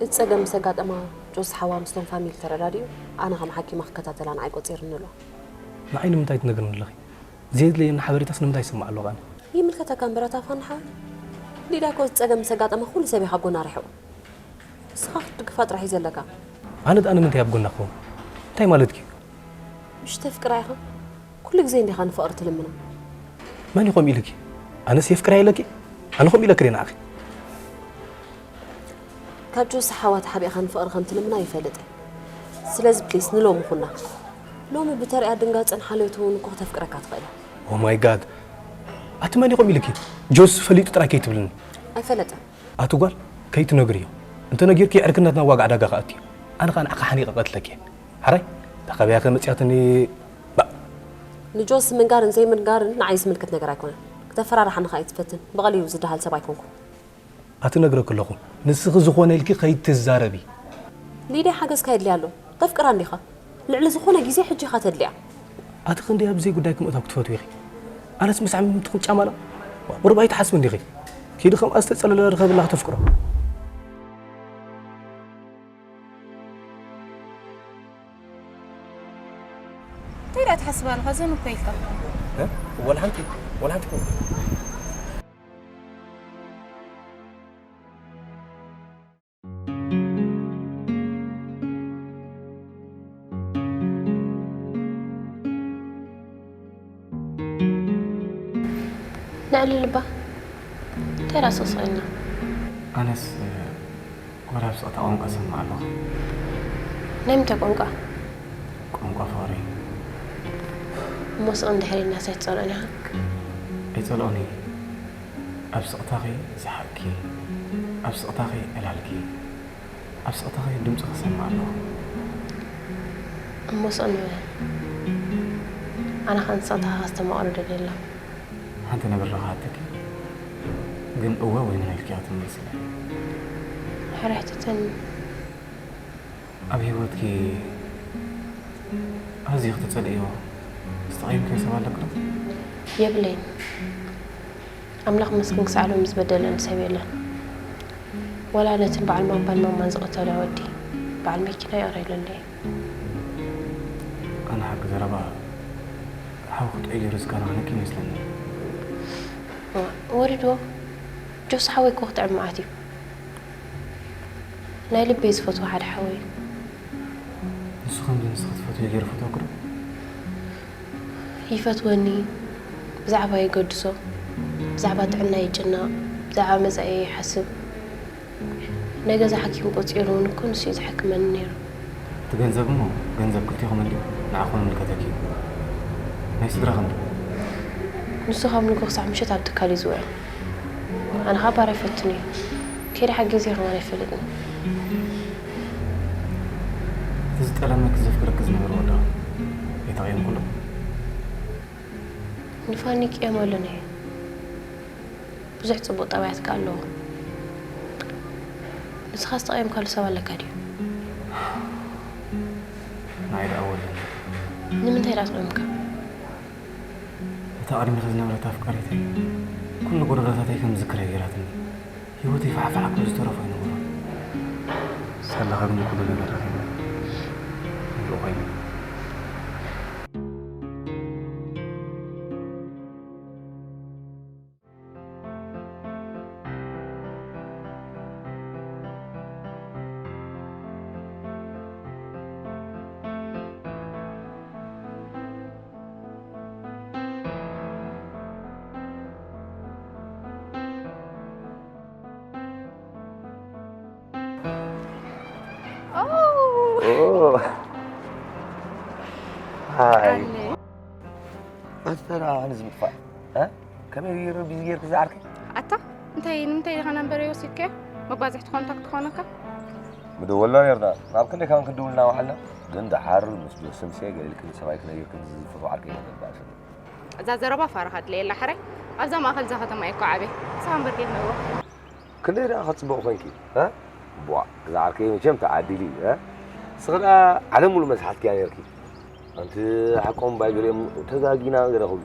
እቲ ጸገም ምስ ኣጋጠማ ጆስ ሓዋ ምስቶም ፋሚሊ ተረዳዲኡ ኣነ ከም ሓኪማ ክከታተላ ንዓይ ቆጺርኒ ኣሎ። ንዓይ ንምንታይ ትነግርኒ ኣለኺ? ዘየድለየኒ ሓበሬታስ ንምንታይ ይስማዕ ኣለኹ ኣነ? ይምልከተካ እምበር ኣታ ፋኒ ሓወይ። ሊዳ እኮ እቲ ጸገም ምስ ኣጋጠማ ኩሉ ሰብ እዩ ካብ ጎና ርሒቑ። ንስኻ ክትድግፋ ጥራሕ እዩ ዘለካ። ኣነ ደኣ ንምንታይ ኣብ ጎና ክኸውን? እንታይ ማለትኪ እዩ? ምሽ ተፍቅራ ኢኻ? ኩሉ ግዜ እንዲኻ ንፍቕሪ ትልምና። መን እዩ ከምኡ ኢሉኪ? ኣነስ የፍቅራ ኢለኪ? ኣነ ከምኡ ኢለኪ ድየ ንዓኺ? ካብ ጆሲ ሓዋ ተሓቢእኻ ንፍቕሪ ከም ትልምና ይፈልጥ እየ። ስለዚ ፕሊስ ንሎሚ ኩና። ሎሚ ብተሪኣ ድንጋጽን ሓልዮትን እውን እኮ ክተፍቅረካ ትኽእል እያ። ኦ ማይ ጋድ! ኣቲ መን እዩ ከምኡ ኢሉኪ? ጆሲ ፈሊጡ ጥራይ ከይትብልኒ። ኣይፈለጠን። ኣቲ ጓል ከይትነግርዮ። እንተነጊርኪ ዕርክነትና ዋጋ ዕዳጋ ክኣቱ እዩ። ኣነ ኸኣ ንዓኻ ሓኒቐ ቀትለኪ እየ። ሓራይ እታ ካበያኸ መጺኣትኒ? ባእ። ንጆሲ ምንጋርን ዘይምንጋርን ንዓይ ዝምልከት ነገር ኣይኮነን። ክተፈራርሓኒ ኸኣ ኣይትፈትን። ብቐሊሉ ዝደሃል ሰብ ኣይኮንኩን። ኣቲ ነግረኪ ኣለኹ ንስኺ ዝኾነ ኢልኪ ከይትዛረቢ። ሊድያ ሓገዝካ የድልያ ኣሎ። ተፍቅራ እንዲኻ። ልዕሊ ዝኾነ ግዜ ሕጂ ኢኻ ተድልያ። ኣቲ ክንደይ ኣብ ዘይጉዳይኪ ምእታው ክትፈትዊ ኢኺ? ኣነስ ምስዓም ምትኹም ጫማና? ቁሩብ ኣይትሓስብን ዲኺ? ኪዲ ከምኣ ዝተጸለለ ርኸብላ ክተፍቅሮ። እንታይ ደኣ ትሓስብ ኣለኻ? ዘን እኮ ኢልካ። እ? ወላ ሓንቲ፣ ወላ ሓንቲ እኮ። ንዕልል እባ እንታይ ደኣ ስቕ ስቕ ኢልና። ኣነስ ወላ ኣብ ስቕታ ቋንቋ እሰምዕ ኣለኹ። ናይ ምንታይ ቋንቋ? ቋንቋ ፍቕሪ። እሞ ስቕ እንድሕር ኢልናስ ኣይትጸልኦን ኢኻ? ኣይጸልኦን እየ። ኣብ ስቕታኺ ሰሓቕኪ፣ ኣብ ስቕታኺ ዕላልኪ፣ ኣብ ስቕታኺ ድምጽኺ እሰምዕ ኣለኹ። እሞ ስቕ ንበል። ኣነ ኸኣ ንስቕታኻ ከስተማቕሮ ደልየ ኣለኹ። ሓንቲ ነገር ዶ ክሓተኪ? ግን እወ ወይ ኖ ኢልኪ ክትምልስለይ። ሕራይ ሕተተኒ። ኣብ ህይወትኪ ኣዝዩ ክትጸልእዮ ዝተቐየምክዮ ሰብ ኣለኪ ዶ? የብለይን። ኣምላኽ ይመስገን ክሳዕ ሎሚ ዝበደለኒ ሰብ የለን። ወላ ነቲ በዓል ማባን ማማን ዝቐተለ ወዲ በዓል መኪና ይቕረ ኢሉለይ። ኣነ ሓቂ ዘረባ ሓው ክትቕይሪ ዝከላኸለኪ ይመስለኒ። ወሪድዎ። ጆስ ሓወይ እኮ ክጥዕም መዓት እዩ። ናይ ልበይ ዝፈትዎ ሓደ ሓወይ እዩ። ንሱ ከምዚ ንስኺ ትፈትውዮ ገይሩ ፈትወኪ ዶ? ይፈትወኒ፣ ብዛዕባይ ይገድሶ፣ ብዛዕባ ጥዕናይ ይጭነቕ፣ ብዛዕባ መጻኢየይ ይሓስብ። ናይ ገዛ ሓኪም ቆጺሩ እውን እኮ ንሱ እዩ ዝሓክመኒ ነይሩ። እቲ ገንዘብ እሞ ገንዘብ ክልቴኹም እንድዩ ንዓኹም ይምልከተኪ እዩ። ናይ ስድራኺ እንድዩ። ንሱ ካብ ንግሆ ክሳዕ ምሸት ኣብ ትካል እዩ ዝውዕል። ኣነ ኸኣ ባር ኣይፈቱን እየ። ከይደ ሓጊዘዮ ከማን ኣይፈልጥን። እቲ ዝጠለመኪ ዘፍቅረኪ ዝነበረ ወዲ ኣይተቐየምኩሉ? ንፋኒ ይቅየመሉ ነይሩ። ብዙሕ ጽቡቕ ጠባያት ከኣ ኣለዎ። ንስኻ ዝተቐየምካሉ ሰብ ኣለካ ድዩ? ንዓይ ደኣ ወለኒ። ንምንታይ ደኣ ተቐየምካ? እታ ቅድሚኺ ዝነበረት ኣፍቃሪተይ ኩሉ ጎደሎታተይ ከም ዝዝክር እያ ገይራትኒ። ህይወተይ ፋሕፋሕ ክብል ዝተረፎ ኣይነበሮን። ሳላኻ ግን ኩሉ ነገር ረኺበ። ምሉእ ኮይነ። ሃይ ኣንተ ደኣ ንዚ ምጥፋእ እ? ከመይ ገይሩ ቢዚ ጌርኪ ዝዓርከይ? ኣታ እንታይ ንምንታይ ኢኻ ነንበረይ ወሲድካዮ? መባዝሕቲ ኮንታክት ክኾነካ? ምደወልና ነርና። ናብ ክንደይ ካን ክድውልና ዋሓልና? ግን ደሓር ምስ ጆስምሴ ገሊልክን ሰባይ ክነግርክን ዝዝፍሩ ዓርከይ ነገር ባእሰ። እዛ ዘረባ ፋራኻ ድለየላ ሓራይ። ኣብዛ ማእኸል እዛ ከተማ እኮ ዓብየ። ንስኻ እምበር ከይትነግሮ። ክንደይ ደኣ ከጽብቕ ኮንኪ? እ? ቧ፣ እዛ ዓርከይ መቸም ተዓዲሊ፣ እ? ንስኺ ደኣ ዓለም ሙሉ መዝሓልኪ እያ ነርኪ። ኣንቲ ሓቆም ባይ ገሊኦም ተጋጊና ገለ ክብሉ።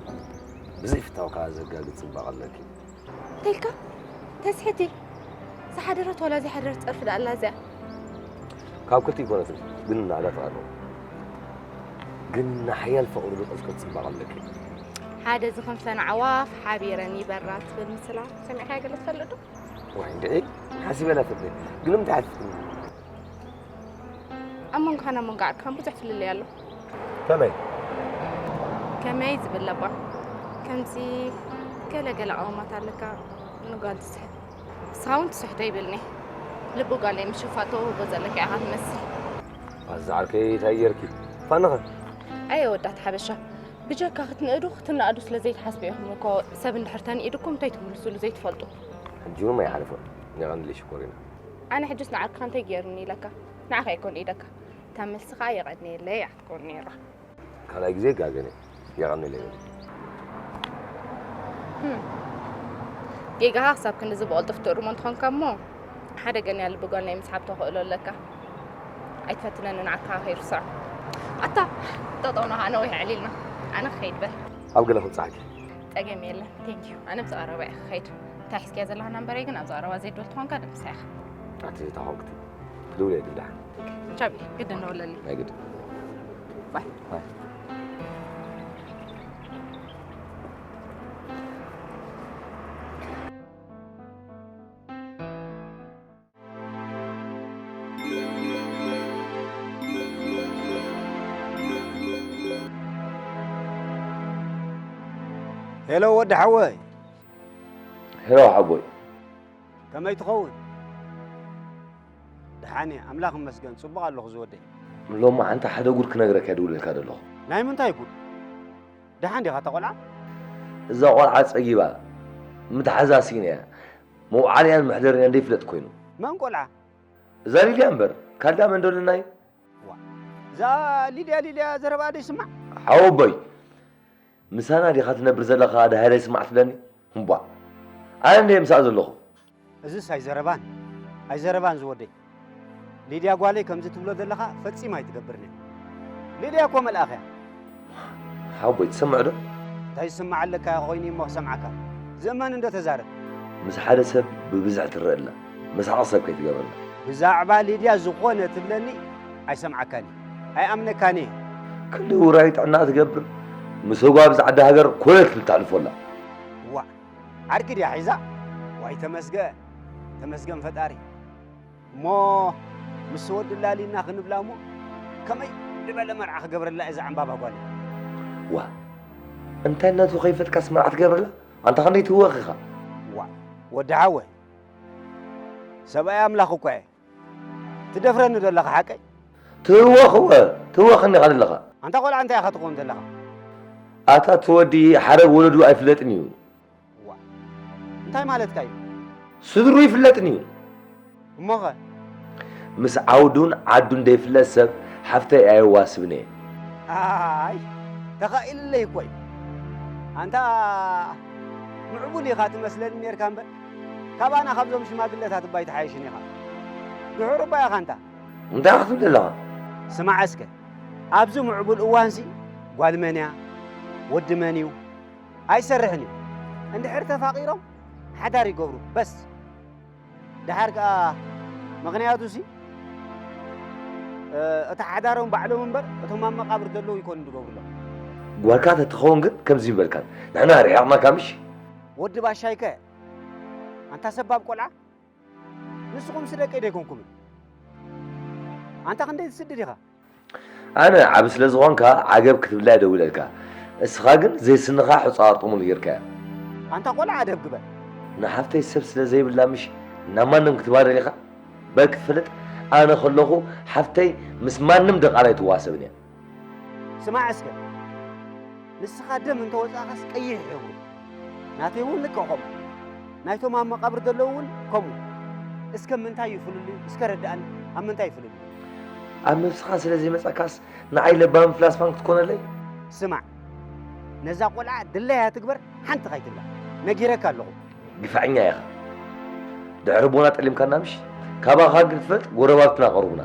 ብዘይፍታውካ ዘጋግድ ጽባቐ ኣለኪ። እንታይ ኢልካ? ተስሕቲ። ዝሓደረት ዋላ ዘይሓደረት ጸርፊ ደኣ ኣላ እዚኣ። ካብ ክልቲኡ ኣይኮነትን፣ ግን ናዕዳ ተቐርብ። ግን ንሓያል ፍቕሪ ዝቐዝቀዝ ጽባቐ ኣለኪ። ሓደ ዝኽንፈን ኣዕዋፍ ሓቢረን ይበራ ትብል ምስላ ሰሚዕካያ ገለ ትፈልጥ ዶ? ዋይ እንድዒ፣ ሓሲበላ ፈልጠ። ግን ንምንታይ ሓቲትክኒ? ኣብ መንጎኻን ኣብ መንጎ ዓርክኻን ብዙሕ ፍልልይ ኣሎ። ከመይ? ከመይ ዝብል ለባ? ከምዚ ገለ ገለ ኣቕዋማት ኣለካ ንጓል ትስሕት። ንስኻ እውን ትስሕቶ ይብልኒ። ልቢ ጓለይ ምሽፋቶ ውህቦ ዘለካ ኢኻ ትመስል። ኣዛ ዓርከይ እንታይ ጌርኪ? ፋንኸ? ኣየ ወዳት ሓበሻ፣ ብጀካ ክትንእዱ ክትነኣዱ ስለ ዘይትሓስቡ ኢኹም እኮ ሰብ እንድሕር ተንኢድኩም እንታይ ትምልስሉ ዘይትፈልጡ። ሕጂ እውን ኣይሓለፈን። የቐንለይ ሽኮሪና። ኣነ ሕጅስ ንዓርክኻ እንታይ ገይሩኒ ኢለካ? ንዓኻ ኣይኮን ኢደካ። እታ መልሲ ኸኣ የቐንየለይ እያ ክትኮን ነይራ። ካልኣይ ግዜ ጋገነ። የቐንለይ በሊ። ህም። ጌጋኻ ክሳብ ክንድዚ ብቐልጡፍ ትእርሞ እንተኾንካ እሞ፣ ሓደ ገንያ ልቢ ጓል ናይ ምስሓብ ተኽእሎ ኣለካ። ኣይትፈትነኒ ንዓካ ከይርስዖ። ኣታ፣ ጠጠውና ኸኣ ነዊሕ ኣዕሊልና። ኣነ ክኸይድ በል። ኣብ ገለ ክብጽሓኪ። ጸገም የለን። ቴንኪዩ። ኣነ ብዝቐረባ እየ ክኸይድ። እንታይ ሒዝካያ ዘለኻ ናምበረይ ግን ኣብ ዝቐረባ ዘይትደውል ተኾንካ ደምስሳ ኢኻ። ኣቲ ተኾንክቲ። ክድውል እየ ግን ደሓን። ቻቢ፣ ግድን ደውለለይ። ናይ ግድን። ባይ። ባይ። ሄሎ ወዲ ሓወይ። ሄሎ ሓቦይ። ከመይ ትኸውን? ደሓን እየ፣ ኣምላኽ ይመስገን፣ ጽቡቕ ኣለኹ ዝወደይ። ሎማዓንቲ ሓደ ጉድ ክነግረካ እየ ደዊለልካ ዘለኹ። ናይ ምንታይ ጉድ? ደሓን ዲኻ እታ ቆልዓ? እዛ ቆልዓ ጸጊባ፣ ምትሓዛ ስኢና እያ። መውዓሊኣን መሕደሪኣን ዘይፍለጥ ኮይኑ። መን ቆልዓ? እዛ ሊድያ እምበር፣ ካልእ መን ደለና እዩ? ዋ፣ እዛ ሊድያ፣ ሊድያ ዘረባኣ ደይስማዕ? ሓወቦይ፣ ምሳና ዲኻ ትነብር ዘለኻ ደሃይ ደይስማዕ ትብለኒ? እምቧ፣ ኣነ እንደ ምሳኣ ዘለኹ። እዝስ ኣይዘረባን፣ ኣይዘረባን ዝወደይ። ሊድያ ጓለይ ከምዚ ትብሎ ዘለኻ ፈጺማ ኣይትገብርን እያ። ሊድያ እኮ መልኣኽ እያ። ሓወቦይ፣ ትሰምዕ ዶ? እንታይ ዝስማዕ ኣለካ ኮይኑ እሞ ክሰምዓካ? ዝእመን እንዶ ተዛረብ። ምስ ሓደ ሰብ ብብዝሒ ትረአ ኣላ። መሳቒ ሰብ ከይትገብረና። ብዛዕባ ሊድያ ዝኾነ ትብለኒ ኣይሰምዓካን እየ። ኣይኣምነካን እየ። ክንዲ ውራይ ጥዕና ትገብር፣ ምስ ኣጓብዝ ዓዲ ሃገር ኮለል ትብል ተሕልፎ ኣላ። ዋእ፣ ዓርኪ ድያ ሒዛ? ዋይ ተመስገን፣ ተመስገን ፈጣሪ። እሞ ምስ ወዲ ላሊና ክንብላ እሞ ከመይ ዝበለ መርዓ ክገብረላ እየ እዛ ዕምባባ ጓለይ። ዋ፣ እንታይ ነቱ ከይፈጥካስ መርዓ ትገብረላ? ኣንታ ክንደይ ትህወኽ ኢኻ? ዋ፣ ወዲ ሓወይ፣ ሰብኣይ ኣምላኽ እኮ እየ። ትደፍረኒ ዶ ኣለኻ ሓቀይ? ትህወኽ እወ፣ ትህወኽኒ ኢኻ ዘለኻ። ኣንታ ቆልዓ እንታይ ኢኻ ትኸውን ዘለኻ? ኣታ እቲ ወዲ ሓረግ ወለዱ ኣይፍለጥን እዩ። ዋ፣ እንታይ ማለትካ እዩ? ስድሩ ይፍለጥን እዩ። እሞኸ? ምስ ዓውዱን ዓዱን ዘይፍለጥ ሰብ ሓፍተይ ኣየዋስብን እየ። ኣይ፣ ተኻኢልለይ እኮ እዩ። ኣንታ ምዕቡል ኢኻ ትመስለኒ ኔርካ እምበር፣ ካባና ካብዞም ሽማግለታት እባ ኣይትሓይሽን ኢኻ። ድሑር እባ ኢኻ ኣንታ። እንታይ ክትብል ዘለኻ? ስማዕ እስከ፣ ኣብዚ ምዕቡል እዋንሲ ጓል መን እያ? ወዲ መን እዩ? ኣይሰርሕን እዩ። እንድሕር ተፋቒሮም ሓዳር ይገብሩ፣ በስ። ደሓር ከኣ ምኽንያቱሲ፣ እ፣ እቲ ሓዳሮም ባዕሎም እምበር እቶም ኣብ መቓብር ዘለዉ ኣይኮኑን ዝገብሩሎም። ጓልካ ተትኸውን ግን ከምዚ ምበልካን። ንሕና ርሒቕናካ ምሽ? ወዲ ባሻይከ፣ ኣንታ ሰባብ ቆልዓ፣ ንስኹምሲ ደቀይ ዶ ኣይኮንኩምን? ኣንታ ክንደይ ትስድድ ኢኻ? ኣነ ዓቢ ስለ ዝኾንካ ዓገብ ክትብላ እየ ደዊለልካ። እስኻ ግን ዘይስንኻ ሑጻ ኣርጥሙሉ ጌርካዮ። ኣንታ ቆልዓ ኣደብ ግበር። ንሓፍተይ ሰብ ስለ ዘይብላ ምሽ ናብ ማንም ክትባደል ኢኻ? በል ክትፈልጥ፣ ኣነ ከለኹ ሓፍተይ ምስ ማንም ደቓላ ኣይትዋሰብን እያ። ስማዕ እስከ፣ ንስኻ ደም እንተወጻእኻስ ቀይሕ ሕብሩ፣ ናተይ እውን ልክዕ ከምኡ፣ ናይቶም ኣብ መቓብር ዘለዉ እውን ከምኡ። እስከ ምንታይ እዩ ፍልልዩ? እስከ ረድኣኒ። ኣብ ምንታይ ይፍልል? ኣብ ነብስኻ ስለ ዘይመጻካስ ንዓይ ለባም ፍላስፋን ክትኮነለይ? ስማዕ፣ ነዛ ቆልዓ ድላያ ትግበር፣ ሓንቲ ካይትብላ ነጊረካ ኣለኹ። ግፋዕኛ ኢኻ። ድሕሪ ቦና ጠሊምካና ምሽ? ካባኻ ግን ትፈልጥ ጎረባብትና ቀሩብና።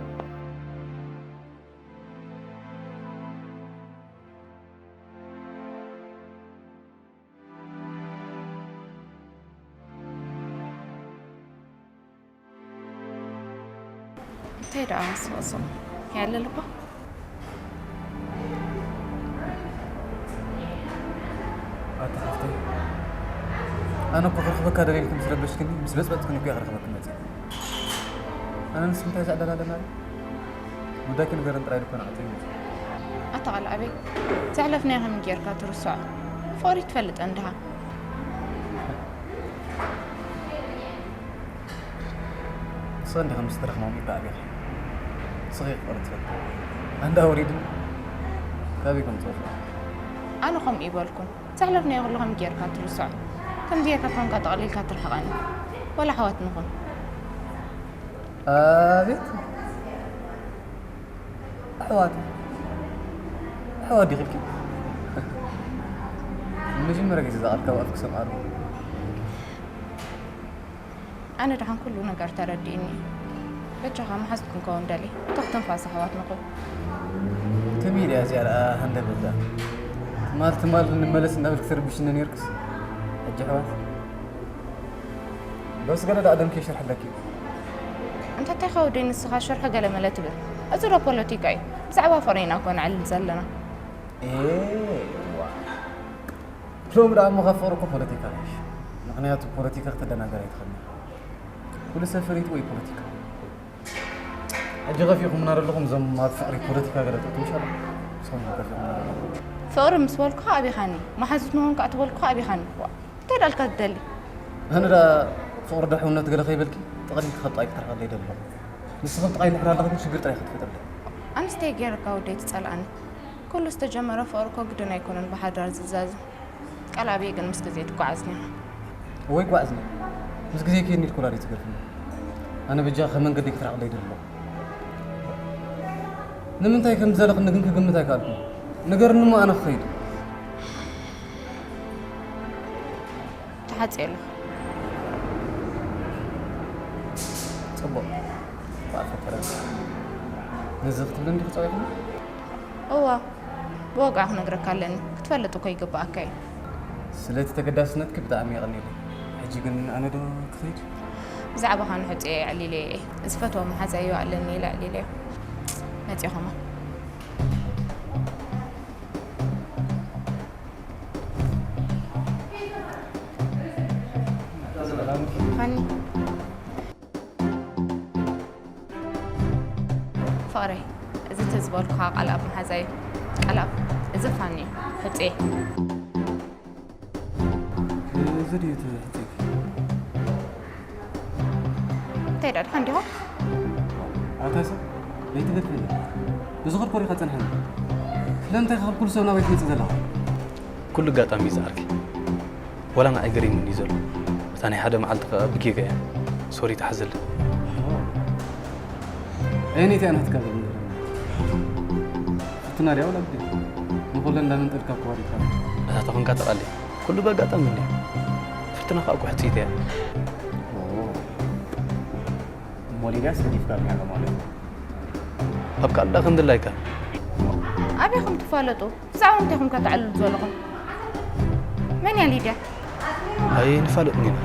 እንታይ ደኣ ስቕስቕ ያለ ልባ? ኣታ ሓፍተይ፣ ኣነ እኮ ክረኽበካ ደልየ ኢልኪ ምስ ረበሽክኒ፣ ምስ በጽበጽክኒ እኮ እየ ክረኽበኪ መጺእ። ኣነ ንስኺ እንታይ ዝዕደላለና እዩ? ጉዳይኪ ንገረን ጥራይ እኮ ንዓተይ መጺእ። ኣታ ቃል ኣበይ፣ ዘሕለፍናዮ ከመይ ጌርካ ትርስዖ? ፍቕሪ ትፈልጥ እንድኻ። ንስኺ እንዲኺ ምስ ትረኽማ ሚዳ ኣቢኺ። ንስኺ ፍቕሪ ትፈልጢ። ኣንዳ ወሪድኒ ካበይ ከም ትወፍሪ? ኣነ ከምኡ ይበልኩን። ዘሕለፍናዮ ኩሉ ከመይ ጌርካ ትርስዖ? ከምዚ ጌርካ ኮንካ ጠቕሊልካ ትርሕቐኒ። ወላ ኣሕዋት ንኹን። ኣቤት ኣሕዋት ኣሕዋት ዲኺልኪ? ንመጀመርያ ግዜ እዛ ቃል ካብ ኣፍኪ ሰምዓ ኣለኹ። ኣነ ደሓን ኩሉ ነገር ተረዲእኒ እዩ። በጃኻ መሓዙት ክንከውን ደሊ። እታ ክትንፋስ ኣሕዋት ንኹን። ትም ኢለ እያ እዚኣ ደኣ ሃንደበት ደኣ። ትማል ትማል ንመለስ እናበልክ ትርብሽኒ ነይርክስ። ሕጂ ኣሕዋት በስ ገለ ደኣ ደምኪ ይሽርሐለኪ እዩ። እንተታይ ከውዲ ንስኻ ሽርሒ ገለ መለ ትብል። እዚ ዶ ፖለቲካ እዩ? ብዛዕባ ፍቕሪ ኢና እኮ ነዕልል ዘለና። ኤዋ ሎሚ ደኣ እሞ ካብ ፍቕሪ እኮ ፖለቲካ ይሕሽ። ምኽንያቱ ፖለቲካ ክትደናገር ኣይትኽእልን ኢኻ። ኩሉ ሰብ ፈሊጡ ወይ ፖለቲካ። ሕጂ ከፊእኹምና ዘለኹም እዞም ኣብ ፍቕሪ ፖለቲካ ገለ ትእትዉ ሻላ። ንስኹም ከፊእኹምና ዘለኹም። ፍቕሪ ምስ በልኩኻ ኣቢኻኒ፣ መሓዙት ንኹን ከኣ ትበልኩኻ ኣቢኻኒ። ዋ፣ እንታይ ደልካ ትደሊ? ኣነ ደኣ ፍቕሪ ዶ ሕውነት ገለ ከይበልኪ ጠቕሊልኪ ካብ ጥቓይ ክትርሕቐለይ ይደሊ ኣለኹ። ንስኺ ጥቓይ እንድሕር ኣለኺ ግን ሽግር ጥራይ ኢኺ ትፈጥርለይ። ኣነስ እንታይ ገይረካ ወደይ ትጸልኣኒ? ኩሉ ዝተጀመረ ፍቕሪ እኮ ግድን ኣይኮነን ብሓዳር ዝዛዘም። ቃል ኣብየ ግን ምስ ግዜ ትጓዓዝ ኔራ። እወ ይጓዓዝ ኔረ። ምስ ግዜ ከይድኒ ኢልኪ ወላ ደይትገርፍኒ። ኣነ በጃኺ ካብ መንገደይ ክትርሕቕለይ ይደሊ ኣለኹ። ንምንታይ ከም ዝደለኽኒ ግን ክግምት ኣይከኣልኩን። ንገርኒ እሞ ኣነ ክኸይድ። ትሓጽየ ኣለኹ። ጽቡቕ። በዓል ፈጠረ። ነዚ ክትብለኒ ዲኺ ጸዊዕክኒ? እወ፣ ብዋጋኣ ክነግረካ ኣለኒ። ክትፈልጥ እኮ ይግብኣካ እዩ። ስለቲ ተገዳስነትኪ ብጣዕሚ የቐንየለይ። ሕጂ ግን ኣነ ዶ ክኸይድ? ብዛዕባኻ ንሕጹየ ኣዕሊለዮ እየ። ዝፈትዎ መሓዛይ እዩ ኣለኒ ኢለ ኣዕሊለዮ። መጺኹማ። ሃኒ። ፍቕረይ፣ እዚ እቲ ዝበልኩኻ ቃልኣብ መሓዛይ እዩ። ቃልኣብ፣ እዚ ፋኒ እዩ። ሕጹየ። እዚ ድዩ እቲ ሕጹይኪ? እንታይ ደኣ፣ ደሓን ዲኻ? ኣታ ሰብ፣ ለይቲ ገድፈኒ። እዚ ኽርኮር ኢኻ ጸንሐኒ። ስለምንታይ ኢኻ ካብ ኩሉ ሰብ ናባይ ትመጽእ ዘለኻ? ኩሉ ኣጋጣሚ እዩ ዝዓርከይ። ወላ ንዓይ ገሪሙኒ እዩ ዘሎ። እታ ናይ ሓደ መዓልቲ ከኣ ብጌጋ እያ። ሶሪ ትሓዘለይ። ኣየነይቲ እያ ናትካ? ፍትና ድያ ወላ ግዲ? ንኹለን እንዳመንጠልካ እኮ ወሪድካ። እታ ተኾንካ ተቓሊ። ኩሉ ብኣጋጣሚ እንድዩ። ፍትና ከኣ እኮ ሕጽይቲ እያ። ኦ። እሞ ሊድያስ ገዲፍካ ኣሎ ማለት እዩ። ኣብ ካልእ ከም ድላይካ። ኣበይ ኢኹም ትፋለጡ? ብዛዕባ ምንታይ ኢኹም ከተዕልሉ ዘለኹም? መን እያ ሊድያ? ኣይንፋለጥን ኢና።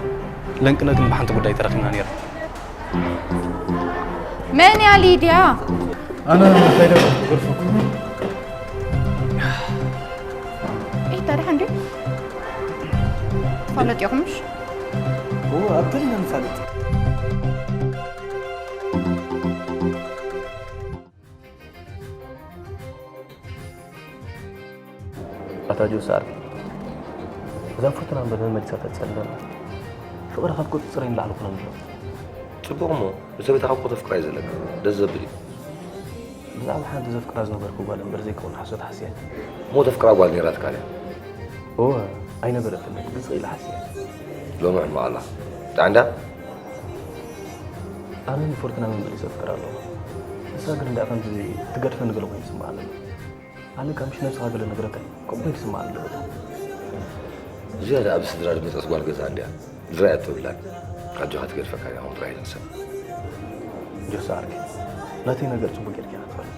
ለንቅነ ግን ብሓንቲ ጉዳይ ተራኺብና ነይርና። መን እያ ሊድያ? ኣነ ከይደ ክገርፈኩም። ኢታ ደሓን ድዩ? ትፋለጡ ኢኹም ምሽ? እወ፣ ኣብ ገለ ኢና ንፋለጥ። ኣታ ጆስ ዓርከይ፣ እዛ ፍርቱና እምበር መን መሊሳ ተጸልለና? ፍቕሪ ካብ ቁጽጽረይ ንላዕሊ ኩነ ኣሎ። ጽቡቕ እሞ፣ ንሰበይትኻ እኮ ተፍቅራ እዩ ዘለካ። ደስ ዘብል እዩ። ብዛዕባ ሓንቲ ዘፍቅራ ዝነበርኩ ጓል እምበር ዘይከውን ሓሶት ሓስያ። እሞ ተፍቅራ ጓል ነይራትካ ድያ? እወ፣ ኣይነበረትንን፣ ግን ስቕ ኢለ ሓስያ። ሎሚ ሕማቕ ኣላ። ጥዕንዳ? ኣነ ንፎርቱና መመሊሰ ኣፍቅራ ኣለኹ። ንሳ ግን እንዳ ከምዚ ትገድፈኒ ገለ ኮይኑ ይስምዓ ኣሎ። ኣነ ካብ ምሽ ነብስኻ ገለ ነግረካ እዩ፣ ከምኡ ኮይኑ ይስምዓ ኣሎ። ዝያዳ ኣብ ስድራ ዝመፀት ጓል ገዛ እንድያ ዝረኣያ ተብላን ኣጆኻ ትገድፈካ እያ ከምኡ ጥራይ ዝሕሰብ። ጆሲ ዓርከይ፣ ናተይ ነገር ጽቡቕ ጌርካ ኢኻ ትፈልጥ።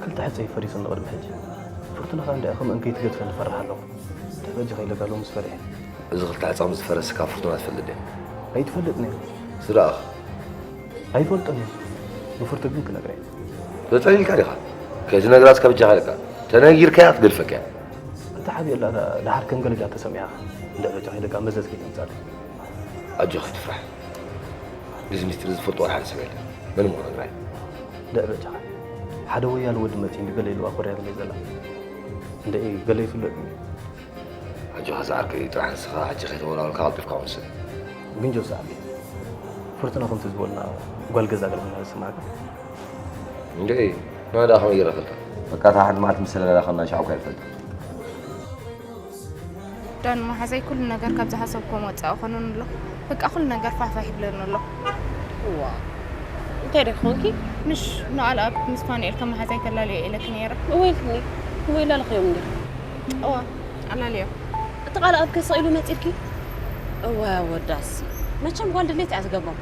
ክልተ ሕጸይ ፈሪሱኒ ቅድሚ ሕጂ። ፍርቱና ኸኣ እንድያ ከም እንከይ ትገድፈኒ እፈርሕ ኣለኹ። ተበጅ ከይለጋሎ ምስ ፈሪሐ። እዚ ክልተ ሕጻ ምስ ፈረስ ካብ ፍርቱና ትፈልጥ ድያ? ኣይትፈልጥን እያ። ዝረኣኽ? ኣይፈልጥን እየ። ንፍርቱ ግን ክነግራ እየ። ተጸሊልካ ዲኻ? ከይትነግራስ ከብጃኻ ኢልካ። ተነጊርካያ ትገድፈካ እያ። እታ ሓቢእላ ደሓር ከም ገለ ጃ ተሰሚዓኻ። እንድዒ በጃኻ ኢለካ መዘዝ ከይተምጻለይ። ኣጆኻ ኣይትፍራሕ። እዚ ሚስጢር ዝፈልጦ ዋላ ሓደ ሰብ የለን። መን እሞ ክነግራ እየ? እንድዒ በጃኻ። ሓደ ወያሊ ወዲ መጺኡ እንዲ ገለ ኢልዋ ኮርያ ገለ ዘላ። እንድዒ ገለ ይፍለጥ እዩ። ኣጆኻ ዝዓርከይ ጥራሕ ንስኻ ሕጂ ከይተወላወልካ ቀልጢፍካ ወስን። ግን ጆሲ ዓርከይ፣ ፍርቱና ከምቲ ዝበልና ጓል ገዛ ገለ ኮይና ዝስምዓካ? እንድዒ፣ ንዓ ደኣ ከመይ ገይረ እፈልጣ? በቃ እታ ሓንቲ መዓልቲ ምስ ተለላኸና ሻዕኳ ይፈልጣ። ዳኒ መሓዛይ ኩሉ ነገር ካብ ዝሓሰብክዎ ወጻኢ ኮኑኒ ኣሎ። በቃ ኩሉ ነገር ፋሕፋሕ ይብለኒ ኣሎ። እዋ እንታይ ደኣ ኮንኪ? ምሽ ንኣልኣብ ምስ ፋኑኤል ከም መሓዛይ ተላልዮ ኢለኪ ነይረ። እወ ኢልክኒ። እወ ኢላለኽዮም እንድያ። እዋ ኣላልዮ። እቲ ቃልኣብ ከ ስቕ ኢሉ መጺእልኪ? እወ ወዳሲ መቸም ጓል ድሌት እያ ትገብሮም።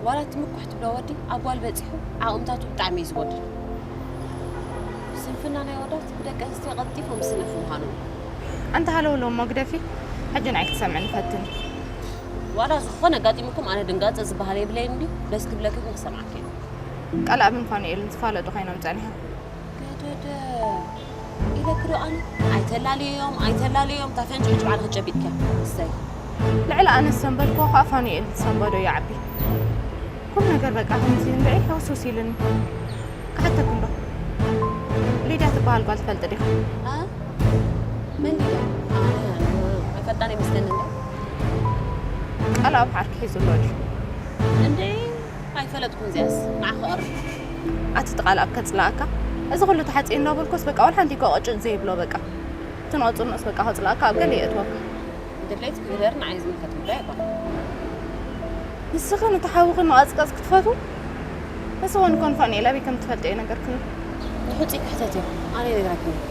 ዋላ እቲ ምኩሕ ትብሎ ወዲ ኣብ ጓል በጺሑ ዓቕምታቱ ብጣዕሚ እዩ ዝጎድል። ስንፍና ናይ ኣወዳት ብደቂ ኣንስትዮ ቀልጢፎም ዝስነፉ ምዃኖም እዩ። ኣንቲ ሃለውለው እሞ ግደፊ፣ ሕጂ ንዓይ ክትሰምዕኒ ፈትኒ። ዋላ ዝኾነ ኣጋጢሙኩም ኣነ ድንጋጸ ዝበሃል የብለይን እንድዩ፣ ደስ ክብለኪ ግን ክሰምዓኪ እየ። ቃልኣብን ፋኑኤልን ዝፋለጡ ኮይኖም ጸኒሖም። ገደደ ኢለኪ ዶ ኣነ ኣይተላልዮም ኣይተላልዮም እታ ፈንጂ ሕጂ ባዕልኺ ጨቢጥኪያ። እሰይ። ልዕሊ ኣነ ዝሰንበድክዎ ከዓ ፋኑኤል ዝሰንበዶ ይዓቢ። ኩሉ ነገር በቃ ከምዚ እንድዒ ህውስውስ ኢሉኒ። ክሓተኪ እንዶ ሊድያ ትበሃል ጓል ትፈልጢ ዲኺ? ኣ መን ሊድያ? ኣነ ኣይፈልጣን እየ መስለኒ እንዶ። ቃልኣብ ዓርኪ ሒዙ ኣሎ ድዩ? እንድዒ ኣይፈለጥኩን እዚኣስ ንዓኺ ቀርብ። ኣቲ እቲ ቃልኣብ ከጽልኣካ እዚ ኩሉ ተሓጽየ እንዳበልኩስ በቃ ወላ ሓንቲ እኮ ቅጭጭ ዘይብሎ በቃ። እቲ ንቐጽል ንኡስ በቃ ከጽልኣካ ኣብ ገለ የእትወካ። ድሌት ክግበር ንዓይ ዝምልከት ጉዳይ ኣይኮነን። ንስኺ ነቲ ሓውኺ ንቐጽቀጽ ክትፈትዊ ንስኺ ንኮን ፋኑኤል ኣበይ ከም ትፈልጥዮ ኣይነገርክንን። ንሑጽ ክሕተት እየ ኣነ ይነግረክን እየ።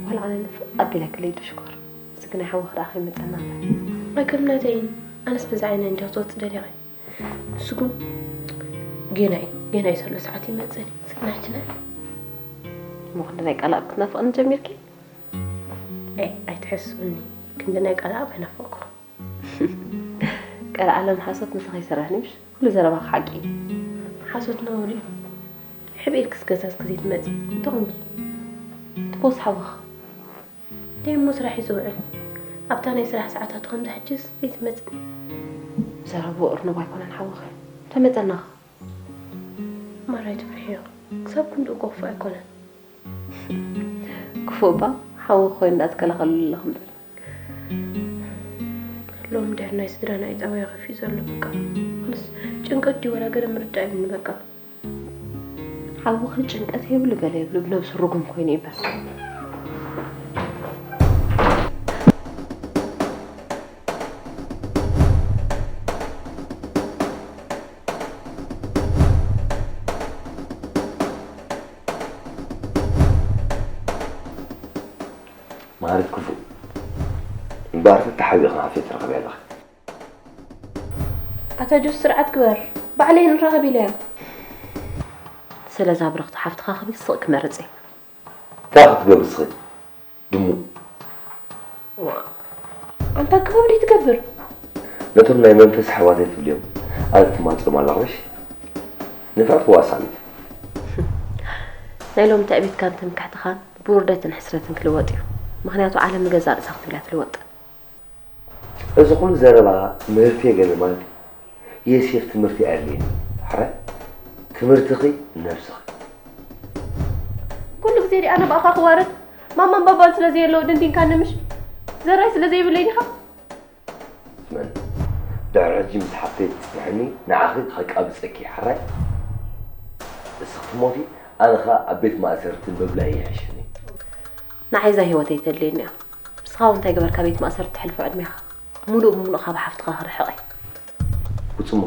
ዋላ ኣነ ንፍቕ ኣቢለክለይ ዶ ሽኮር። እዚ ግናይ ሓወኺ ደኣ ከይመጸና እምበር። ኣይከምናተይን ኣነስ በዚ ዓይነ እንዲያ ክትወጽእ ደሊኸ። ንሱ ግን ጌና እዩ ጌና እዩ ዘሎ ሰዓት ይመጽእን እዩ። ስግናሕችነት። እሞ ክንደናይ ቃልኣብ ክትናፍቕኒ ጀሚርኪ? ኤ ኣይትሐስብኒ። ክንደናይ ቃልኣብ ኣይናፈቕኩ። ቀልዓለም ሓሶት ምሳኺ ይሰርሕ ንምሽ? ኩሉ ዘረባኺ ሓቂ እዩ። ሓሶት ነውሪ እዩ። ሕብ ኢልክስ ገዛ እስከ ዘይትመጺ እንተ ኾንኪ። ትቦስ ሓወኺ? ደይ እሞ ስራሕ እዩ ዝውዕል። ኣብታ ናይ ስራሕ ሰዓታቱ ከምዚ ሕጅስ ዘይትመጺ። ዘረብኡ እርኑብ ኣይኮነን ሓወኺ። ተመጸናኺ። ማራ ኣይትፍርሕዮ። ክሳብ ክንድኡ እኮ ክፉእ ኣይኮነን። ክፉእ እባ ሓዊ ኮይኑ እንዳተከላኸለሉ ኣለኹ እምበር። ሎም ድሕር ናይ ስድራና እዩ ጸባዩ ከፊኡ ዘሎ በቃ። ምስ ጭንቀት ድዩ ወላ ገለ ምርዳእ ይብኒ በቃ። ሓውኺ ጭንቀት የብሉ ገለ የብሉ ብነብሱ ርጉም ኮይኑ እዩ እምበር። ማህርት ክፉእ እምበኣር ተተሓቢእኽን ሃፍቲ ትረኽብያ ኣለኺ። ኣታ ጆስ ስርዓት ግበር ባዕለይ ንራኸብ ኢለያ። ስለዛ ብርኽቲ ሓፍትኻ ክብል ስቕ ክመርጽ እየ። እንታይ ክትገብሪ ስኺ ድሙ። ኣንታ ክብብ ደይ ትገብር። ነቶም ናይ መንፈስ ኣሕዋተይ ትብልዮም ኣነ ትማጸኦም ኣለኹ እሺ። ንፍዕቲ ዋሳኒት። ናይ ሎሚ ትዕቢትካን ትምክሕትኻን ብውርደትን ሕስረትን ክልወጥ እዩ። ምኽንያቱ ዓለም ንገዛእ ርእሳ ክትብል እያ ትልወጥ። እዚ ኩሉ ዘረባ ምህርቲ የገለ ማለት የሴፍ ትምህርቲ ኣድልየኒ። ሕራይ ትምህርትኺ ነብስኺ። ኩሉ ግዜ ዲኣ ነባእኻ ክዋረድ ማማን ባባን ስለ ዘየለዉ ድንዲንካ ንምሽ ዘራይ ስለ ዘይብለይ ዲኻ? ስመን ድሕሪ ሕጂ ምስ ሓፍተይ ትጽንሕኒ ንዓኺ ከቃብጸኪ ሕራይ እስኺ ትሞቲ ኣነ ኸኣ ኣብ ቤት ማእሰርቲ ምብላይ ይሕሸኒ። ንዓይ እዛ ህይወተይ ተድልየኒ እያ። ንስኻ እውን እንታይ ገበርካ ቤት ማእሰርቲ ተሕልፎ ዕድሜኻ? ሙሉእ ብሙሉእ ካብ ሓፍትኻ ክርሕቕ እየ። ፍጹም።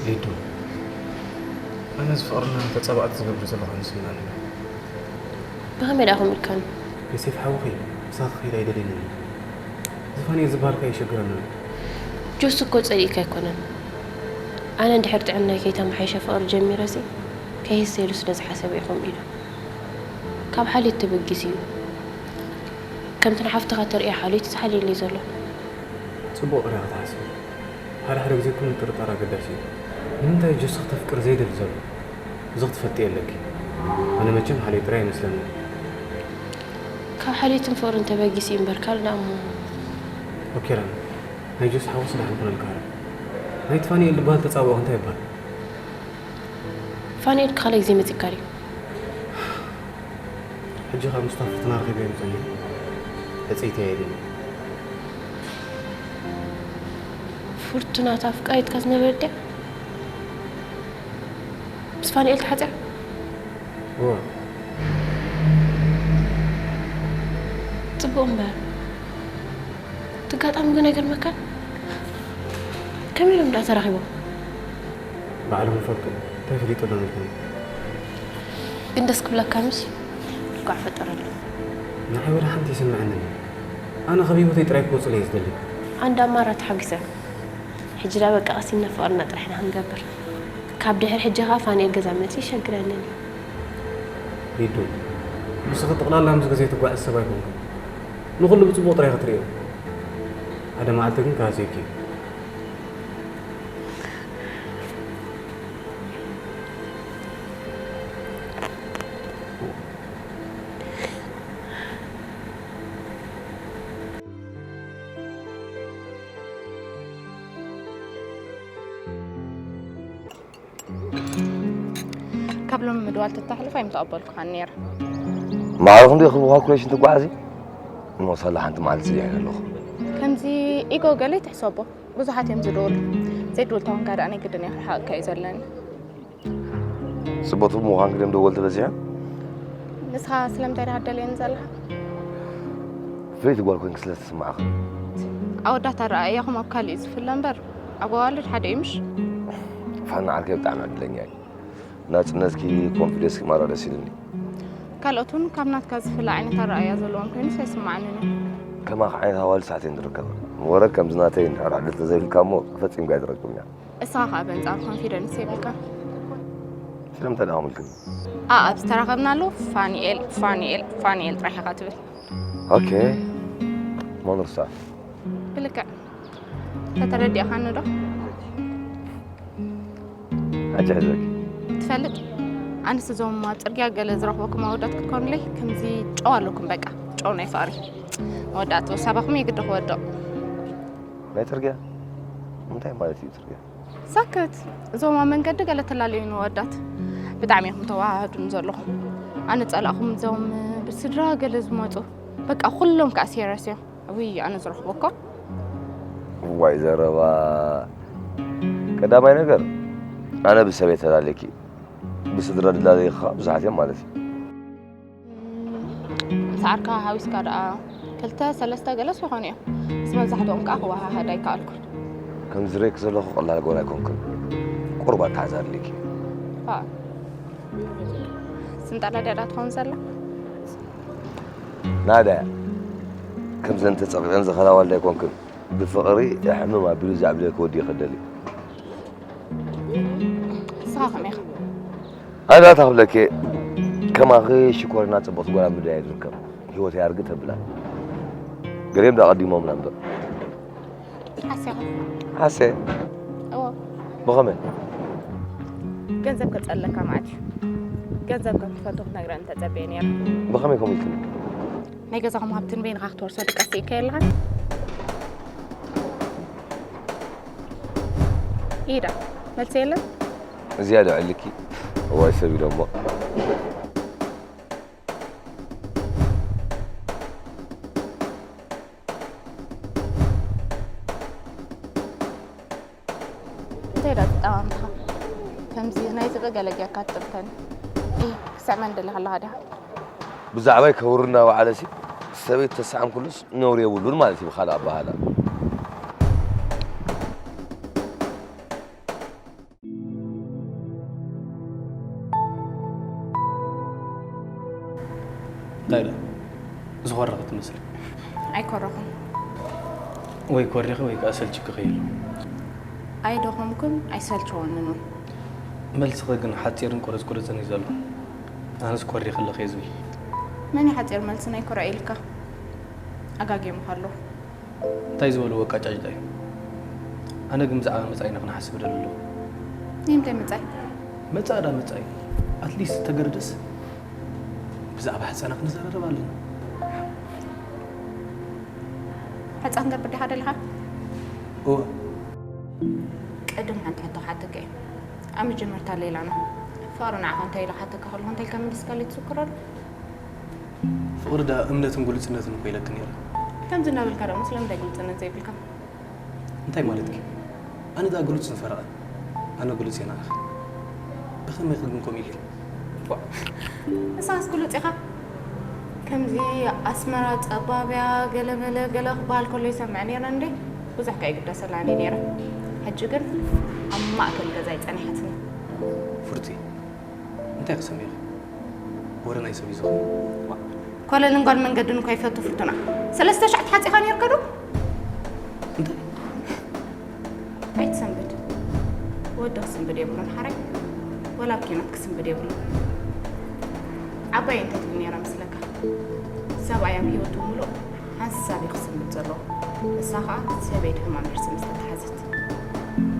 ሊዱ፣ ኣነ ዝፍቕርና ተጻባእቲ ዝገብር ዘለኹ ይስምዓኒ። ብኸመይ ደኣ ከምኡ ኢልካኒ? ዮሴፍ ሓውኺ ምሳኺ ክኸይድ ኣይደልይን እየ። ዝፋንኤል ዝበሃልካ የሸግረኒ ኣሎ። ጆሲ እኮ ጸሊእካ ኣይኮነን። ኣነ እንድሕር ጥዕናይ ከይተመሓየሸ ፍቕሪ ጀሚረሲ ከይህሰ ኢሉ ስለ ዝሓሰበ እዩ ከምኡ ኢሉ። ካብ ሓልዮት ተበጊሱ እዩ። ከምቲ ንሓፍትኻ ተርእዮ ሓልዮት እዩ ዝሓልየለይ ዘሎ። ጽቡቕ ጥራይ ክትሓስቢ። ሓደ ሓደ ግዜ እኮ ምጥርጣር ኣገዳሲ እዩ። ንምንታይ ጆሲ ክተፍቅር ዘይደሊ ዘሎ? እዚ ክትፈልጥዮ ኣለኪ። ኣነ መቸም ሓልዮት ጥራይ ኣይመስለንን። ካብ ሓልዮትን ፍቕርን ተበጊሱ እዩ እምበር ካልእ ደኣ እሞ። ኦኬ ራሚ፣ ናይ ጆሲ ሓጎስ ደሓን ኩነልካ። ናይቲ ፋንኤል ዝበሃል ተጻብኦ እንታይ ይበሃል? ፋንኤል ካልኣይ ግዜ መጺእካ ድዩ? ሕጂ ካብ ምስታ ፍርቱና ረኺበ ይምጸኒ። ሕጽይቲ እየ ኢሉኒ። ፍርቱና እታ ኣፍቃሪትካ ዝነበረት ድያ? ምስ ፋንኤል ተሓጺራ? እወ። ጽቡቕ እምበር እቲ ኣጋጣሚ ግን ኣይገርመካን? ከመይ ኢሎም ደኣ ተራኺቦም? ባዕሎም ይፈልጡ። እንታይ ፈሊጠሎም ይኾኑ? ግን ደስ ክብለካ ምሽ ልክዕ ፈጠረሉ። ንዓይ ወላ ሓንቲ ይስምዐንን እዩ። ኣነ ካብ ህይወተይ ጥራይ ክወፅለይ እየ ዝደሊ። ኣንድ ኣማራ ተሓጒሰ። ሕጂ ዳ በቃ ቀሲና ፍቕርና ጥራሕ ኢና ክንገብር። ካብ ድሕሪ ሕጂ ኸዓ ፋንኤል ገዛ መፂኡ ይሸግረንን እዩ። ሊዱ፣ ንስኺ ጠቕላላ ምስ ግዜ ትጓዓዝ ሰብ ኣይኮንክን። ንኹሉ ብፅቡቕ ጥራይ ክትርእዮ። ሓደ መዓልቲ ግን ክሃስየኪ እዩ። ካብ ሎሚ ምድዋል ተተሕልፍ ኣይምተቐበልኩኻን ነይረ። ማዕረ ክንደይ ክብሉ ካልኩሌሽን ትጓዓዚ? እሞ ሳላ ሓንቲ መዓልቲ ጽኒሐ ኣለኹ። ከምዚ ኢጎ ገለ ይትሕሰቦ። ብዙሓት እዮም ዝድውሉ። ዘይድውል ተኾንካ ደኣ ናይ ግድን እየ ክርሕቐካ እዩ ዘለኒ። ጽቡቕ ምዃን ግድን ደወልቲ በዚሐን። ንስኻ ስለምንታይ ደኣ ደልየኒ ዘለኻ? ፍልይቲ ጓል ኮይንኪ ስለ ዝተሰማዕኺ። ኣወዳት ኣረኣእያኹም ኣብ ካልእ እዩ ዝፍለ እምበር ኣብ ኣዋልድ ሓደ እዩ ምሽ? ፋና ዓርከይ ብጣዕሚ ዕድለኛ እዩ። ናጽነትኪ ኮንፊደንስኪ ማራ ደስ ኢሉኒ። ካልኦት እውን ካብ ናትካ ዝፍለ ዓይነት ኣረኣእያ ዘለዎም ኮይኑስ ኣይስምዓንን እዩ። ከማኺ ዓይነት ኣዋልድ ሳሕተን ዝርከባ። ወረ ከምዚ ናተይ እንድሕር ዕድል ተዘይብልካ እሞ ፈጺምካ ኣይትረክብን እያ። እስኻ ኸኣ በንጻር ኮንፊደንስ የብልካ። ስለምንታይ ደኣ ከምልክኒ? ኣኣብ ዝተራኸብናሉ ፋኒኤል ፋኒኤል ፋኒኤል ጥራሕ ኢኻ ትብል። ኦኬ። መን ርሳ? ብልክዕ። ተተረዲእኻኒ ዶ? ሕጂ ሕዘኪ። ትፈልጥ? ኣንስ እዞም ኣብ ጽርግያ ገለ ዝረኽበኩም ኣወዳት ክትኮኑለይ ከምዚ ጨው ኣለኩም በቃ። ጨው ናይ ፍቕሪ። መወዳእትኡ ሳባኹም የግዲ ክወድቕ። ናይ ጽርግያ? እንታይ ማለት እዩ ጽርግያ? ሳክት። እዞም ኣብ መንገዲ ገለ ተላለዩን ኣወዳት። ብጣዕሚ ኢኹም ተዋሃሃዱን ዘለኹም። ኣነ ጸላእኹም እዞም ስድራ ገለ ዝመፁ በቃ ኩሎም ከዓ ሴረስ እዮም። ውይ ኣነ ዝረኽቦ እኮ። ዋይ ዘረባ። ቀዳማይ ነገር ኣነ ብሰበይ ተላለኪ ብስድራ ድላለይ ከዓ ብዙሓት እዮም ማለት እዩ። ምስ ዓርካ ሓዊስካ ደኣ ክልተ ሰለስተ ገለስ ይኾኑ እዮም። ምስ መብዛሕትኦም ከዓ ክወሃሃድ ኣይከኣልኩን። ከም ዝረይክ ዘለኹ ቀላል ጓል ኣይኮንክን። ቁሩብ ኣተሓዛርልኪ። ስንጣላ ድያ ትኸውን ዘላ? ናዳ ከምዘን ተጸቒቐን ዝኸዳ ዋልዳ ኣይኮንክን። ብፍቕሪ ሕምም ኣቢሉ ዘዕብለኪ ወዲ ይኸደል እዩ። ንስኻ ከመይ ኢኻ? ኣንዳ ታኽብለኪ ከማኺ ሽኮሪና ጽብቕቲ ጓል ኣብ ምድር ኣይትርከብ። ህይወት ያርግ ተብላ። ገሊኦም ዳ ቀዲሞምና እምበር። ሓሲኻ? ሓሴ እዎ። ብኸመይ? ገንዘብ ከጸለካ ማለት እዩ። ገንዘብ ከም ትፈቱ ክትነግረን ተጸብየ ነይረ። ብኸመይ ከምኡ ኢልክኒ? ናይ ገዛኹም ሃብቲ ንበይንኻ ክትወርሶ ድቃስ ኢካ የለኻን? ኢዳ መልሲ የለን። እዚኣ ዶ ዕልኪ? እዋይ ሰብ ኢሎሞ። እንታይ ዳ ትጠማምትኻ? ከምዚ ናይ ዝብኢ ገለ ጌርካ ትጥምተኒ። እይ፣ ክስዕመኒ ደሊኻ ኣለኻ ዲኻ? ብዛዕባይ ከውሪ እናወዓለሲ ሰበይቲ ተሰዓምኩሉስ ነውሪ የብሉን ማለት እዩ ብኻልእ ኣበሃህላ። እንታይ ደኣ ዝኾረኸ ትመስል? ኣይኮረኹን። ወይ ኮሪኺ ወይ ከኣ ሰልችክኺ ኢሉ። ኣይደኸምኩን ኣይሰልቸወንን እውን። መልስኺ ግን ሓጺርን ቁርጽ ቁርጽን እዩ ዘሎ። ኣነስ ኮሪኺ ኣለኺ እየ ዝብል። መን እዩ ሓጺር መልሲ ናይ ኮርዐ ኢልካ? ኣጋጊሙኻ ኣለኹ። እንታይ ዝበልዎ ኣቃጫጭዳ እዩ። ኣነ ግን ብዛዕባ መጻኢና ክንሓስብ ደሊ ኣለኹ። ናይ ምንታይ መጻኢ? መጻእ ዳ መጻኢ ኣትሊስት ተገርደስ ብዛዕባ ሕጸና ክንዘራረብ ኣለና። ሕጻን ገብር ዲኻ ደሊኻ? እወ። ቅድም ሓንቲ ሕቶ ክሓተካ እየ። ኣብ መጀመርታ ሌላና ፍቕሪ ንዓኻ እንታይ ኢሉ ክሓተካ ከለኹ እንታይ ኢልካ መሊስካለይ ትዝክሮ ዶ? ፍቕሪ ደኣ እምነትን ግሉጽነትን እኮ ኢለኪ ነይረ። ከምዚ እናበልካ ደሞ ስለምንታይ ግሉጽነት ዘይብልካ? እንታይ ማለትኪ? ኣነ ደኣ ግሉጽ ንፈረቓ። ኣነ ግሉጽ እየ ንዓኺ። ብኸመይ ግን ከምኡ ኢልኪ? ፖዕ! ንስኻስ ግሉጽ ኢኻ። ከምዚ ኣስመራ ጸባብ እያ ገለመለ ገለ ክበሃል ከሎ ይሰምዕ ነይረ እንዴ። ብዙሕ ከይግደሰላን እየ ነይረ። ሕጂ ግን ኣብ ማእከል ገዛይ ጸኒሓትኒ። ፍርቲ፣ እንታይ ክሰምዕ ኢኺ? ወረ ናይ ሰብ እዩ ዝኸውን። ኮለልን ጓል መንገድን እኮ ይፈቱ ፍርቱና። ሰለስተ ሻዕ ተሓጺኻ ነይርካ ዶ? እንታይ? ኣይትሰንብድ። ወዲ ክስንብድ የብሉን ሓራይ። ወላ ኣብ ኪናት ክስንብድ የብሉን። ዓባይ እንታይ ትብል ነይራ መስለካ? ሰብኣይ ኣብ ህይወቱ ምሉእ ሓንሳብ እዩ ክስንብድ ዘለዎ። ንሳ ኸኣ ሰበይቲ ሕማም ነርሲ ምስ ተተሓዘት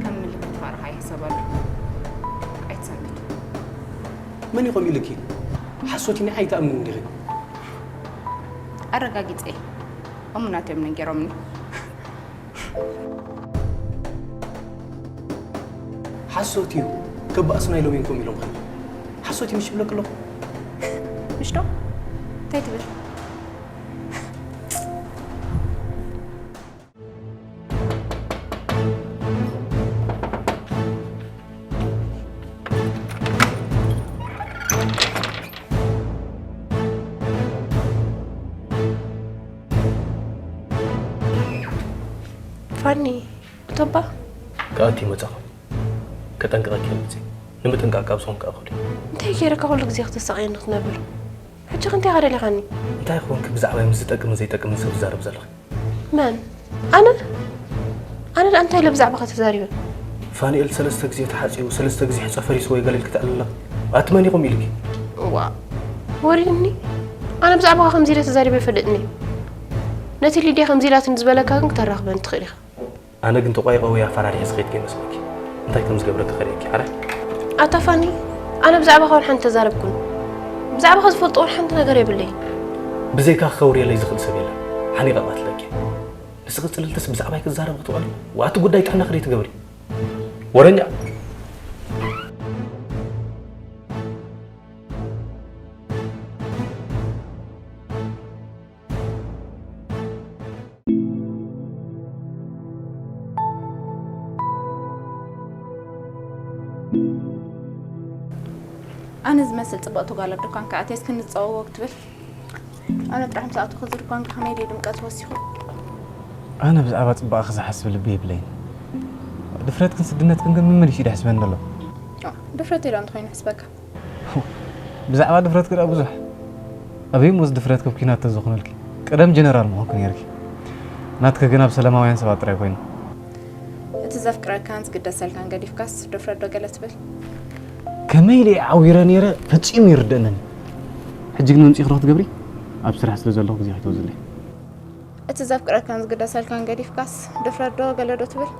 ከም ምልክት ፍቕርኻ ይሕሰበሉ። ኣይትሰንብድ። መን እዩ ከምኡ ኢሉኪ? ሓሶት እዩ፣ ንዓይ ኣይትኣምንን ዲኺ? ኣረጋጊጸ እየ። እሙናት እዮም ነጊሮምኒ። ሓሶት እዩ፣ ከባእሱና ኢሎም እዮም ከምኡ ኢሎምኺ። ሓሶት እዩ ምሽ ይብለኪ ኣለኹ። ምሽ ዶ? እንታይ ትብል? ፋኒ፣ ቶባ። ክኣቱ ይመጻኹ። ከጠንቅቐኪ እየ መጺኤ። ንምጥንቃቕ ካብ ዝኾንካ እኹል እዩ። እንታይ ገይረካ ኩሉ ግዜ ክተሳቕየኒ ክትነብር? ሕጂ ከ እንታይ ኢኻ ደሊኻኒ? እንታይ ክኾንኪ ብዛዕባይ ምስ ዝጠቅምን ዘይጠቅምን ሰብ ትዛረቢ ዘለኺ? መን? ኣነ? ኣነ ደኣ እንታይ ኢለ ብዛዕባኻ ተዛሪበ? ፋኒኤል ሰለስተ ግዜ ተሓጺቡ፣ ሰለስተ ግዜ ሕጸ ፈሪስዎ እዩ ገለ ኢልኪ ተዕልሊ ኣለኺ። ኣቲ መን ኢኹም ኢልኪ? እዋእ ወሪድኒ። ኣነ ብዛዕባኻ ከምዚ ኢለ ተዛሪበ ኣይፈልጥን እየ። ነቲ ሊድያ ከምዚ ኢላትኒ ዝበለካ ግን ክተራኽበኒ ትኽእል ኢኻ። ኣነ ግን ተቋይቐ ወይ ኣፈራሪሐ ዝኸይድ ከይመስለኪ። እንታይ ከም ዝገብረኪ ከርእየኪ። ሓራይ? ኣታ ፋኒ፣ ኣነ ብዛዕባኻ እውን ሓንቲ ኣይተዛረብኩን። ብዛዕባኻ ዝፈልጦ እውን ሓንቲ ነገር የብለይን። ብዘይካኺ ከውርየለይ ዝኽእል ሰብ የለን። ሓኒቐ እቐትለኪ እየ። ንስኺ ጽልልትስ ብዛዕባይ ክትዛረቢ ክትውዕሊ? ዋእ እቲ ጉዳይ ጥዕናኺ ደይትገብሪ። ወረኛ! ኣነ ዝመስል ጽብቕቲ ጓል ኣብ ድኳንካ ኣትየስ ክንጸዋወግ ትብል? ኣነ ጥራሕ ምስ ኣተኹ እዚ ድኳንካ ከመይ ድዩ ድምቀት ወሲኹ? ኣነ ብዛዕባ ጽባቐኺ ዝሓስብ ልቢ የብለይን። ድፍረትክን ስድነትክን ግን መመሊሱ እዩ ደሕስበኒ ዘሎ። ድፍረት ኢሎ እንተኾይኑ ሕስበካ። ብዛዕባ ድፍረትኪ ደኣ ብዙሕ ኣበይ ሞስ ድፍረትኪ ኣብ ኲናት ተዝኾነልኪ ቀደም ጀነራል ምኾንኪ ነይርኪ። ናትኪ ግን ኣብ ሰላማውያን ሰባት ጥራይ ኮይኑ። እቲ ዘፍቅረካን ዝግደሰልካን ገዲፍካስ ድፍረት ዶ ገለ ትብል? ከመይ ኢለ እየ ዓዊረ ነይረ ፈጺሙ ይርደእንን። ሕጂ ግን መምጺእኺ ዶ ክትገብሪ? ኣብ ስራሕ ስለ ዘለኹ ግዜ ከይትወስድለይ። እቲ ዘፍቅረካን ዝግደሰልካን ገዲፍካስ ድፍረት ዶ ገለ ዶ ትብል?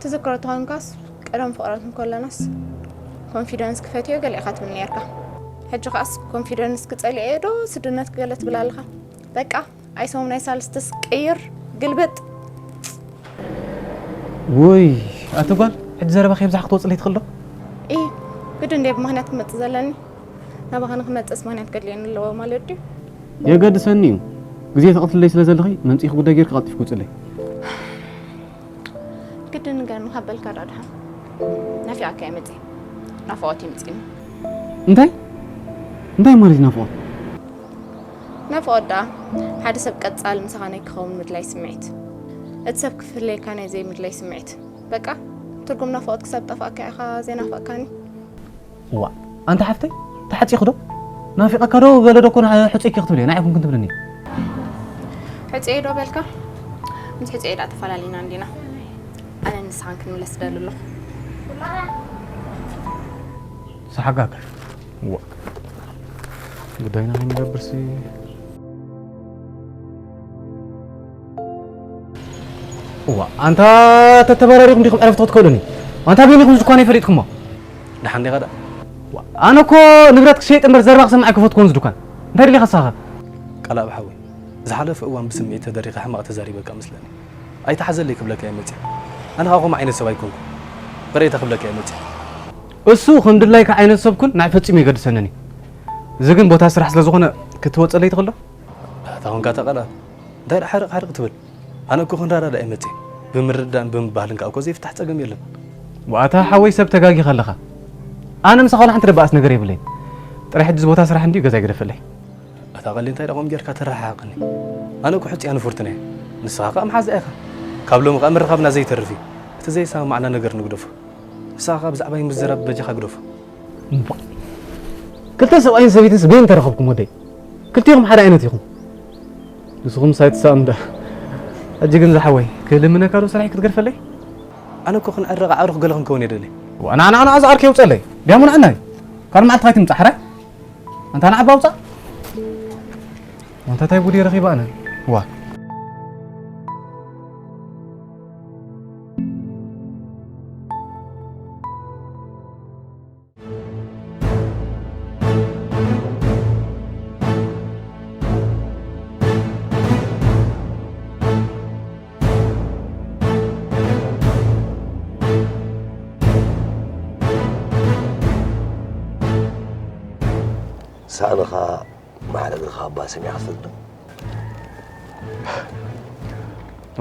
ትዝክሮ ተኾንካስ ቀደም ፍቕረት እንከለናስ ኮንፊደንስ ክፈትዮ ገለ ኢኻ ትብል ነርካ። ሕጂ ኸኣስ ኮንፊደንስ ክጸልኤ ዶ ስድነት ገለ ትብል ኣለኻ? በቃ ኣይሰሙን ኣይሳልስትስ ቅይር ግልብጥ። ውይ ኣቲ ጓል ሕጂ ዘረባኺ የብዛሕ ክትወፅለይ ትኽእል ዶ? ኢ ግድ እንደ ብምኽንያት ክመፅእ ዘለኒ ናባኻ ንክመፅእስ ምኽንያት ከድልየኒ ኣለዎ ማለት ድዩ? የገድሰኒ እዩ። ግዜ ተቐትልለይ ስለ ዘለኺ መምፂእኺ ጉዳይ ጌርኪ ቀልጢፍኪ ውፅለይ። ግድን ንገርኒ ካብ በልካ ዶ ድሓን ናፊቓካ እየ መፅእ። ናፍቖት ይምፅእኒ። እንታይ እንታይ ማለት እዩ ናፍቖት? ናፍቖት ደኣ ሓደ ሰብ ቀጻሊ ምሳኻ ናይ ክኸውን ምድላይ ስምዒት፣ እቲ ሰብ ክፍለየካ ናይ ዘይምድላይ ስምዒት። በቃ ትርጉም ናፍቖት ክሳብ ጠፋእካ ኢኻ ዘይናፈቕካኒ። ዋ ኣንታ ሓፍተይ ተሓፂኺ ዶ? ናፊቐካ ዶ ገለ ዶ ኮነ ሕፁይኪ ክትብል እየ ንዓይ ኮንኩን ትብልኒ። ሕፁየ ዶ በልካ? ምስ ሕፁየ ደኣ ተፈላለና እንዲና። ኣነ ንስኻን ክንምለስ ደሊ ኣለኹ። ሰሓጋካ ዋ ጉዳይና ከይንገብርሲ እዋ ኣንታ ተተባራሪኹም ዲኹም ዕረፍቲ ክትከሉኒ? ኣንታ በይንኹም ዝኳነ ፈሊጥኩሞ። ደሓን ዲኻ ደኣ? ዋ፣ ኣነ እኮ ንብረት ክሸይጥ እምበር ዘረባ ክሰምዕ ኣይከፈትኩዎን ዝድኳን። እንታይ ደሊኻ ንስኻ? ቃልኣብ ሓወይ፣ ዝሓለፈ እዋን ብስምዒት ተደሪኸ ሕማቕ ተዛሪበካ መስለኒ። ኣይትሓዘለይ ክብለካ እየ መፂአ። ኣነ ኻኹም ዓይነት ሰብ ኣይኮንኩ። ቅሬታ ክብለካ እየ መፂአ። እሱ ከም ድላይካ ዓይነት ሰብ ኩን ንዓይ ፈጺሙ የገድሰንን እዩ። እዚ ግን ቦታ ስራሕ ስለ ዝኾነ ክትወፀለይ ትኽእል ዶ? ኣታ ኾንካ ተቐላል። እንታይ ደኣ ሓርቕ ሓርቕ ትብል? ኣነ እኮ ክንረዳዳእ እየ መፅየ። ብምርድዳእን ብምባህልን ከኣ እኮ ዘይፍታሕ ጸገም የለን። ዋታ ሓወይ ሰብ ተጋጊኻ ኣለኻ። ኣነ ምሳኻ ዋላ ሓንቲ ደባኣስ ነገር የብለይን። ጥራይ ሕጂ እዚ ቦታ ስራሕ እንድዩ ገዛይ ግደፈለይ። ኣታ ቐሊ እንታይ ደኣ ከምኡ ጌርካ ተረሓሓቐኒ? ኣነ እኮ ሕጹያ ንፉርትን እየ። ንስኻ ከኣ መሓዛ ኢኻ። ካብ ሎሚ ከኣ ምርኻብና ዘይተርፍ እዩ። እቲ ዘይሰማማዕና ነገር ንግደፎ። ንስኻ ከኣ ብዛዕባይ ምዝራብ በጃኻ ግደፎ። እምቧእ። ክልተ ሰብኣይን ሰበይትንስ በየን ተረኸብኩም ወደይ? ክልቲኹም ሓደ ዓይነት ኢኹም። ንስኹም ሳይትሳእኑ ዳ። ሕጂ ግን ዝሓወይ ክልምነካ ዶ ስራሐይ ክትገድፈለይ? ኣነ እኮ ክንዕረቕ ኣዕሩኽ ገለ ክንከውን እየ ደልየ። ዋና ኣነ ኣነ ኣዛ ኣርኪ የውፀለይ ዲያሞን ዕናይ ካልእ መዓልቲ ካይትምፃ ሕራይ ኣንታ ንዓባ ኣውፃእ ኣንታ ታይ ጉድ ረኺባ ኣነ ዋ ሳእንኻ ማዕረ እግርኻ እባ ሰሚዕካ ትፈልጥ ዶ?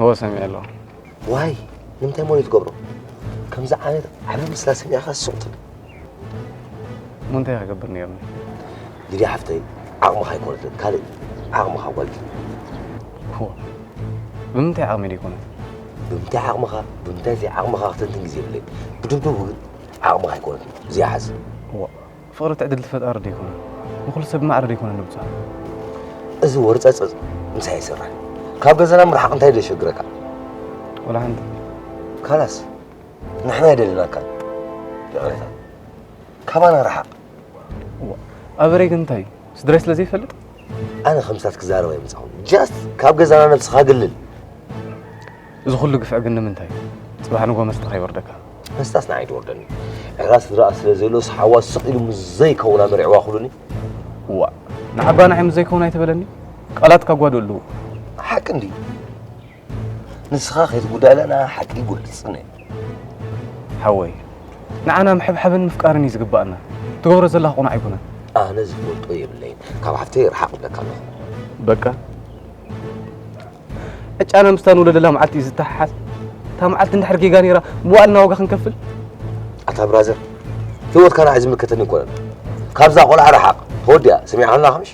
እወ ሰሚዐ ኣለኹ። ዋይ ንምንታይ ሞኒ ትገብሮ? ከምዚ ዓይነት ዓቢ ምስላ ሰሚዕካ ስቕ ትብል። እሞ እንታይ ክገብር ነይሩኒ? ሊድያ ሓፍተይ ዓቕምኻ ኣይኮነትን ካልእ ዓቕምኻ ጓልኪ። እወ ብምንታይ ዓቕሚ ደይኮነት? ብምንታይ ዓቕምኻ ብምንታይ ዘይዓቕምኻ ክተንትን ግዜ የብለይ። ብድብድቡ ግን ዓቕምኻ ኣይኮነትን እዚኣ ሓዝ። እወ ፍቕሪ ትዕድልቲ ፈጣሪ ደይኮነ ንኹሉ ሰብ ማዕረ ደይኮነ ንብፅሖ። እዚ ወርፀፀፅ ምሳይ ኣይስራሕ። ካብ ገዛና ምርሓቕ እንታይ ደሸግረካ? ወላ ሓንቲ። ካላስ ንሕና ኣይደለናካን። ይቕሬታ ካባና ርሓቕ። ኣበረይ ግን እንታይ እዩ? ስድራይ ስለ ዘይፈልጥ? ኣነ ከምስታት ክዛረብ ኣይመፃኹን። ጃስት ካብ ገዛና ነብስኻ ግልል። እዚ ኩሉ ግፍዒ ግን ንምንታይ እዩ? ፅባሕ ንጎ መስተ ከይወርደካ። መስታስ ንዓይ ትወርደኒ። ዕራ ስድራ ስለ ዘየሎስ ሓዋ ስቕ ኢሉ ምስ ዘይከውን ኣመሪዕዋ ክብሉኒ። እዋእ ንዓባ ንዓይ ምስ ዘይከውን ኣይትበለኒ። ቃላትካ ጓዶ ኣለዎ። ሓቂ እንድዩ። ንስኻ ከይትጉዳእለና ሓቂ ይጎድጽነ። ሓወይ ንዓና ምሕብሓብን ምፍቃርን እዩ ዝግባኣና። ትገብሮ ዘለኻ ቁኑዕ ኣይኮነን። ኣነ ዝፈልጦ የብለይን። ካብ ሓፍተይ ርሓቕ እብለካ ኣለኹ። በቃ ዕጫና ምስታ ንውለደላ መዓልቲ እዩ ዝተሓሓዝ። እታ መዓልቲ እንድሕር ጌጋ ነይራ መዋእልና ዋጋ ክንከፍል። ኣታ ብራዘር ህይወትካ ንዓይ ዝምልከተኒ ኣይኮነን። ካብዛ ቆልዓ ርሓቕ። ተወዲኣ። ሰሚዕካና ከምሽ?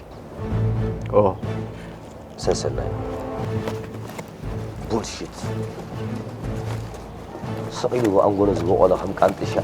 ኦ። ሰሰናዩ። ቡልሽት። ስቕ ኢሉ ኣንጎሎ ዝበቖለ ከም ቃንጥሻ።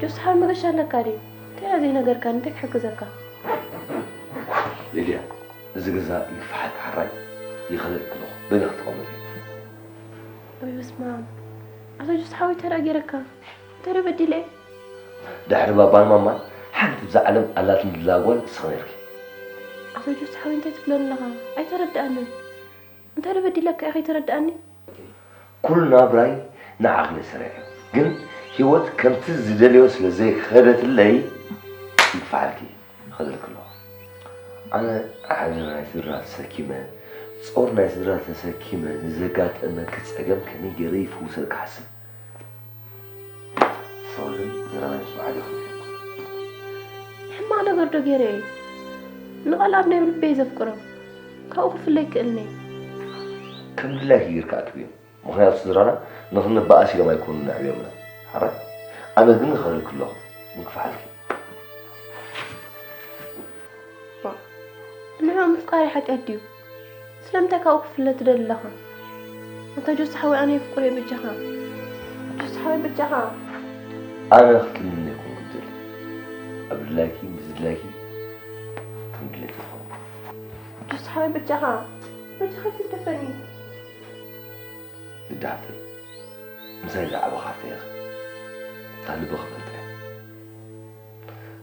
ጆስ ሓው መገሻ ኣለካ ድዩ? እንታይ ዘይነገርካኒ? እንታይ ክሕግዘካ? ሊድያ፣ እዚ ገዛ ይግፋሓልካ፣ ሕራይ ይኸለልክ ኣለኹ። በይንኻ ተቐመጢ። ወይ በስመ ኣብ። ኣቶ ጆስ ሓወይ፣ እንታይ ደኣ ገይረካ? እንታይ ደኣ በዲለ? ድሕሪ ባባን ማማን ሓንቲ ብዛ ዓለም ኣላትኒ ዝብላ ጓል ንስኺ ነርኪ። ኣቶ ጆስ ሓወይ፣ እንታይ ትብለኒ ኣለኻ? ኣይተረድኣንን። እንታይ ደኣ በዲለካ ኢኻ? ኣይተረድኣኒ። ኩሉ ናብራይ ንዓኺ እየ ሰሪዐዮ። ግን ህይወት ከምቲ ዝደልዮ ስለ ዘይኸደትለይ ይግፋሓልኪ። ይኸደልክ ኣለኹ። ኣነ ሓዘን ናይ ስድራ ተሰኪመ፣ ጾር ናይ ስድራ ተሰኪመ ንዘጋጠመኪ ጸገም ከመይ ገይረ ይፍውሰልኪ ሓስብ። ሰው ግን ገና ናይ ምስማዕ ዲኹም? ሕማቕ ነገር ዶ ገይረ እየ? ንቓልኣብ ናይ ልበይ ዘፍቅሮ። ካብኡ ክፍለ ኣይክእልን እየ። ከም ድላይኪ ጌርካ ኣክብዮ። ምኽንያቱ ስድራና ንኽንበኣስ ኢሎም ኣይኮኑን ኣዕብዮምና። ሓራይ? ኣነ ግን እኸለልኪ ኣለኹ። ምክፋልኪ። ዋ፣ ንዕኡ ምፍቃር ሓጢኣት ድዩ? ስለምንታይ ካብኡ ክፍለ ትደሊ ኣለኻ? ኣታ ጆስ ሓወይ፣ ኣነ የፍቅሮ እየ፣ በጃኻ። ጆስ ሓወይ፣ በጃኻ። ኣነ ክትልምኒ ኣይኮንኩን ዝደሊ። ኣብ ድላይኪ፣ ምስ ድላይኪ፣ ከም ድሌት ይኸውን። ጆስ ሓወይ፣ በጃኻ። በጃኻ ኣይትግደፈኒ። ግዲ ሓፍተይ፣ ምሳይ ዝዓበኻ ሓፍተይ ኢኺ። እታ ልቢ ክፈልጣ እየ።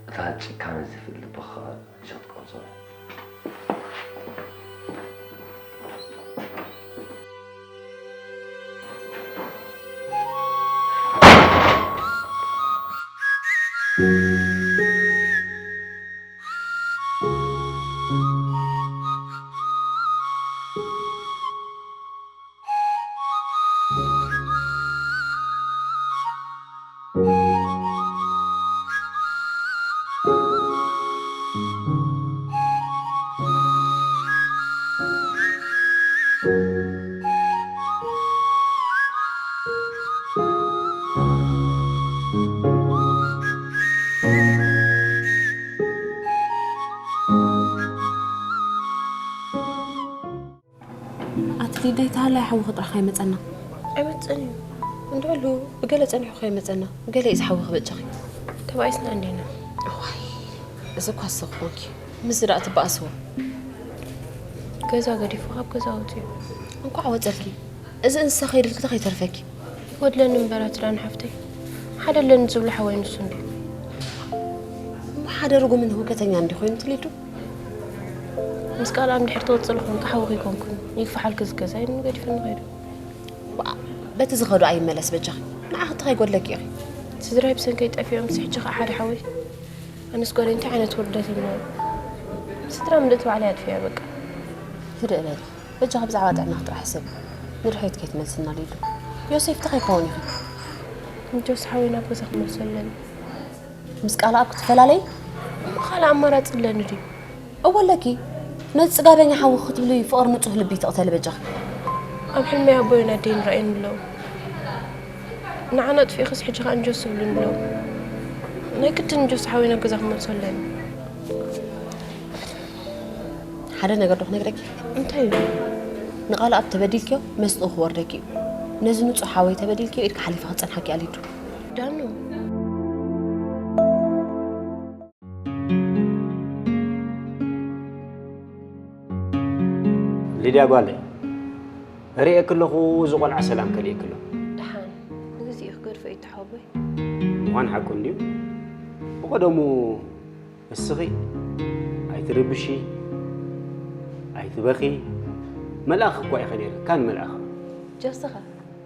እታ ጭካነ ዝፍል ልቢ ኸኣ ሸጥ ቆንጾ እያ። ኣቲ ሊደይ፣ ተሃላይ ሓውኺ ጥራሕ ከይመጸና። ኣይመጽእን እዩ። እንድዕሉ ብገለ ጸኒሑ ከይመጸና። ብገለ እዩ ዝሓውኺ በጃኺ። ተባኢስና እንዲና። እዋይ፣ እዚ እኳ እስኺ ኮንኪ። ምስዚ ደኣ ትበኣስዎ። ገዛ ገዲፉ ካብ ገዛ ወጺኡ። እንኳዕ ወጸልኪ። እዚ እንስሳ ከይድልኪ ከይተርፈኪ። ይጎድለኒ እምበር ኣቲ ዳኒ ሓፍተይ። ሓደ ኣለኒ ዝብሎ ሓወይ ንሱ እንድዩ። እሞ ሓደ ርጉምን ህውከተኛ እንዲ ኮይኑ ትሊዱ? ምስ ካልኣም ድሕር ትወጽእ ዝኾንካ ሓውኺ ኣይኮንኩን። ይግፋሓልኪ እዚ ገዛ ኢሉኒ ገዲፉኒ ከይዱ። ዋእ፣ በቲ ዝኸዶ ኣይመለስ በጃኺ። ንዓኺ እንታይ ከይጎድለኪ ኢኺ? ስድራይ ብሰንከይ ጠፊኦምስ ሕጂ ኸኣ ሓደ ሓወይ? ኣነስ ጓለይ እንታይ ዓይነት ውርደት እሞ? ስድራ ምልእቲ ባዕለይ ኣጥፊኣ በቃ። ህድእ በሊ። በጃኺ ብዛዕባ ጥዕናኺ ጥራሕ ሕሰቢ። ንድሕሪት ከይትመልስና ሊዱ። ዮሴፍ እንታይ ከይከውን ኢኺ? ንጆስ ሓወይ ናብ ገዛ ክመልሶ ኣለኒ። ምስ ቃልኣብ ክትፈላለይ? እሞ ካልእ ኣማራጺ ኣለኒ ድዩ? እወ ኣለኪ። ነቲ ጽጋበኛ ሓውኺ ክትብሊ ፍቕሪ ንጹህ ልቢ ትቕተሊ በጃኺ። ኣብ ሕልመይ ኣቦይን ኣደይን ይረኣዩኒ ኣለዉ። ንዓና ኣጥፊእኽስ ሕጂ ኸኣ ንጆስ ይብሉኒ ኣለዉ። ናይ ግድን ንጆስ ሓወይ ናብ ገዛ ክመልሶ ኣለኒ። ሓደ ነገር ዶ ክነግረኪ? እንታይ እዩ? ንቓልኣብ ተበዲልክዮ መስጥኡ ክወርደኪ እዩ። ነዚ ንጹህ ሓወይ ተበዲልክዮ ኢድካ ሓሊፋ ክትጸንሓኪ ኣሊዱ። ዳኑ። ሊድያ ጓለይ፣ ርእየኪ ኣለኹ፣ እዚ ቆልዓ ሰላም ከልእየኪ ኣሎ። ደሓን፣ ንግዜኡ ክገድፎ እዩ ተሓቦይ። ምዃን ሓቁ እንድዩ። ብቐደሙ እስኺ ኣይትርብሺ፣ ኣይትበኺ። መልኣኽ እኳ ኢኺ ነይርኪ፣ ካን መልኣኽ። ጆስኻ፣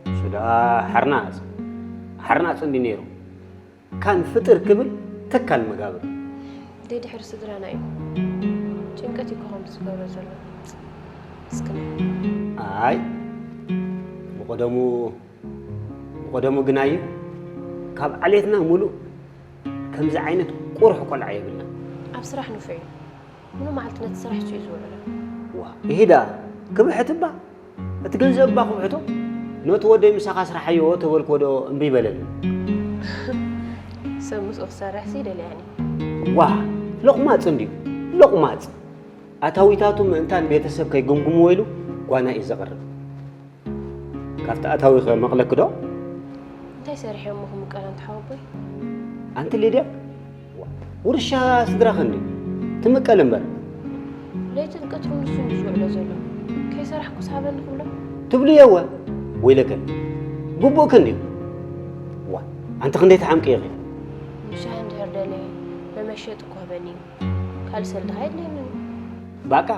እሱ ደኣ ሓርናጽ፣ ሓርናጽ እንዲ ነይሩ። ካን ፍጥር ክብል ተካል መጋብር። ደድሕሪ ስድራና እዩ። ጭንቀት እዩ እኮ ከምዚ ዝገብሮ ዘሎ። እስክና። ኣይ፣ ብቐደሙ፣ ብቐደሙ ግናዩ ካብ ዓሌትና ሙሉእ ከምዚ ዓይነት ቁሩሕ ቆልዓ የብልና። ኣብ ስራሕ ንፉዕ እዩ። ሙሉ መዓልቲ ነቲ ስራሕ እዩ ዝውዕሎ። ዋ፣ ይሄዳ ክብሕት እባ፣ እቲ ገንዘብ እባ ክብሕቶ። ነቲ ወደይ ምሳኻ ስራሓዮ ተበልኮ ዶ እምቢ በለኒ? ሰብ ምስኡ ክሰርሕ ሲ ደልያኒ። ዋ፣ ሎቕማጽ እንድዩ፣ ሎቕማጽ። ኣታዊታቱ ምእንታን ቤተሰብ ከይግምግምዎ ኢሉ ጓና እዩ ዘቕርብ። ካብቲ ኣታዊ ከ መቕለኪ ዶ? እንታይ ሰሪሐ እሞ ክምቀል ኣንታ ሓወቦይ? ኣንቲ ሊድያ፣ ዋ፣ ውርሻ ስድራኺ እንድዩ። ትምቀል እምበር። ለይትን ቀትርን ንሱ እንድዩ ዝውዕሎ ዘሎ። ከይሰራሕኩስ ሃበኒ ክብሎ? ትብልዮ እወ። ወይለከ። ግቡእኪ እንድዩ። ዋ፣ ኣንቲ ክንደይ ትሓምቂ ኢኺ? ንሻሂ እንድሕር ደለየ፣ መመሸጢ እኮ ህበኒ እዩ። ካልእ ሰልዲ ከ የድልየንን እዩ። ባቃ፣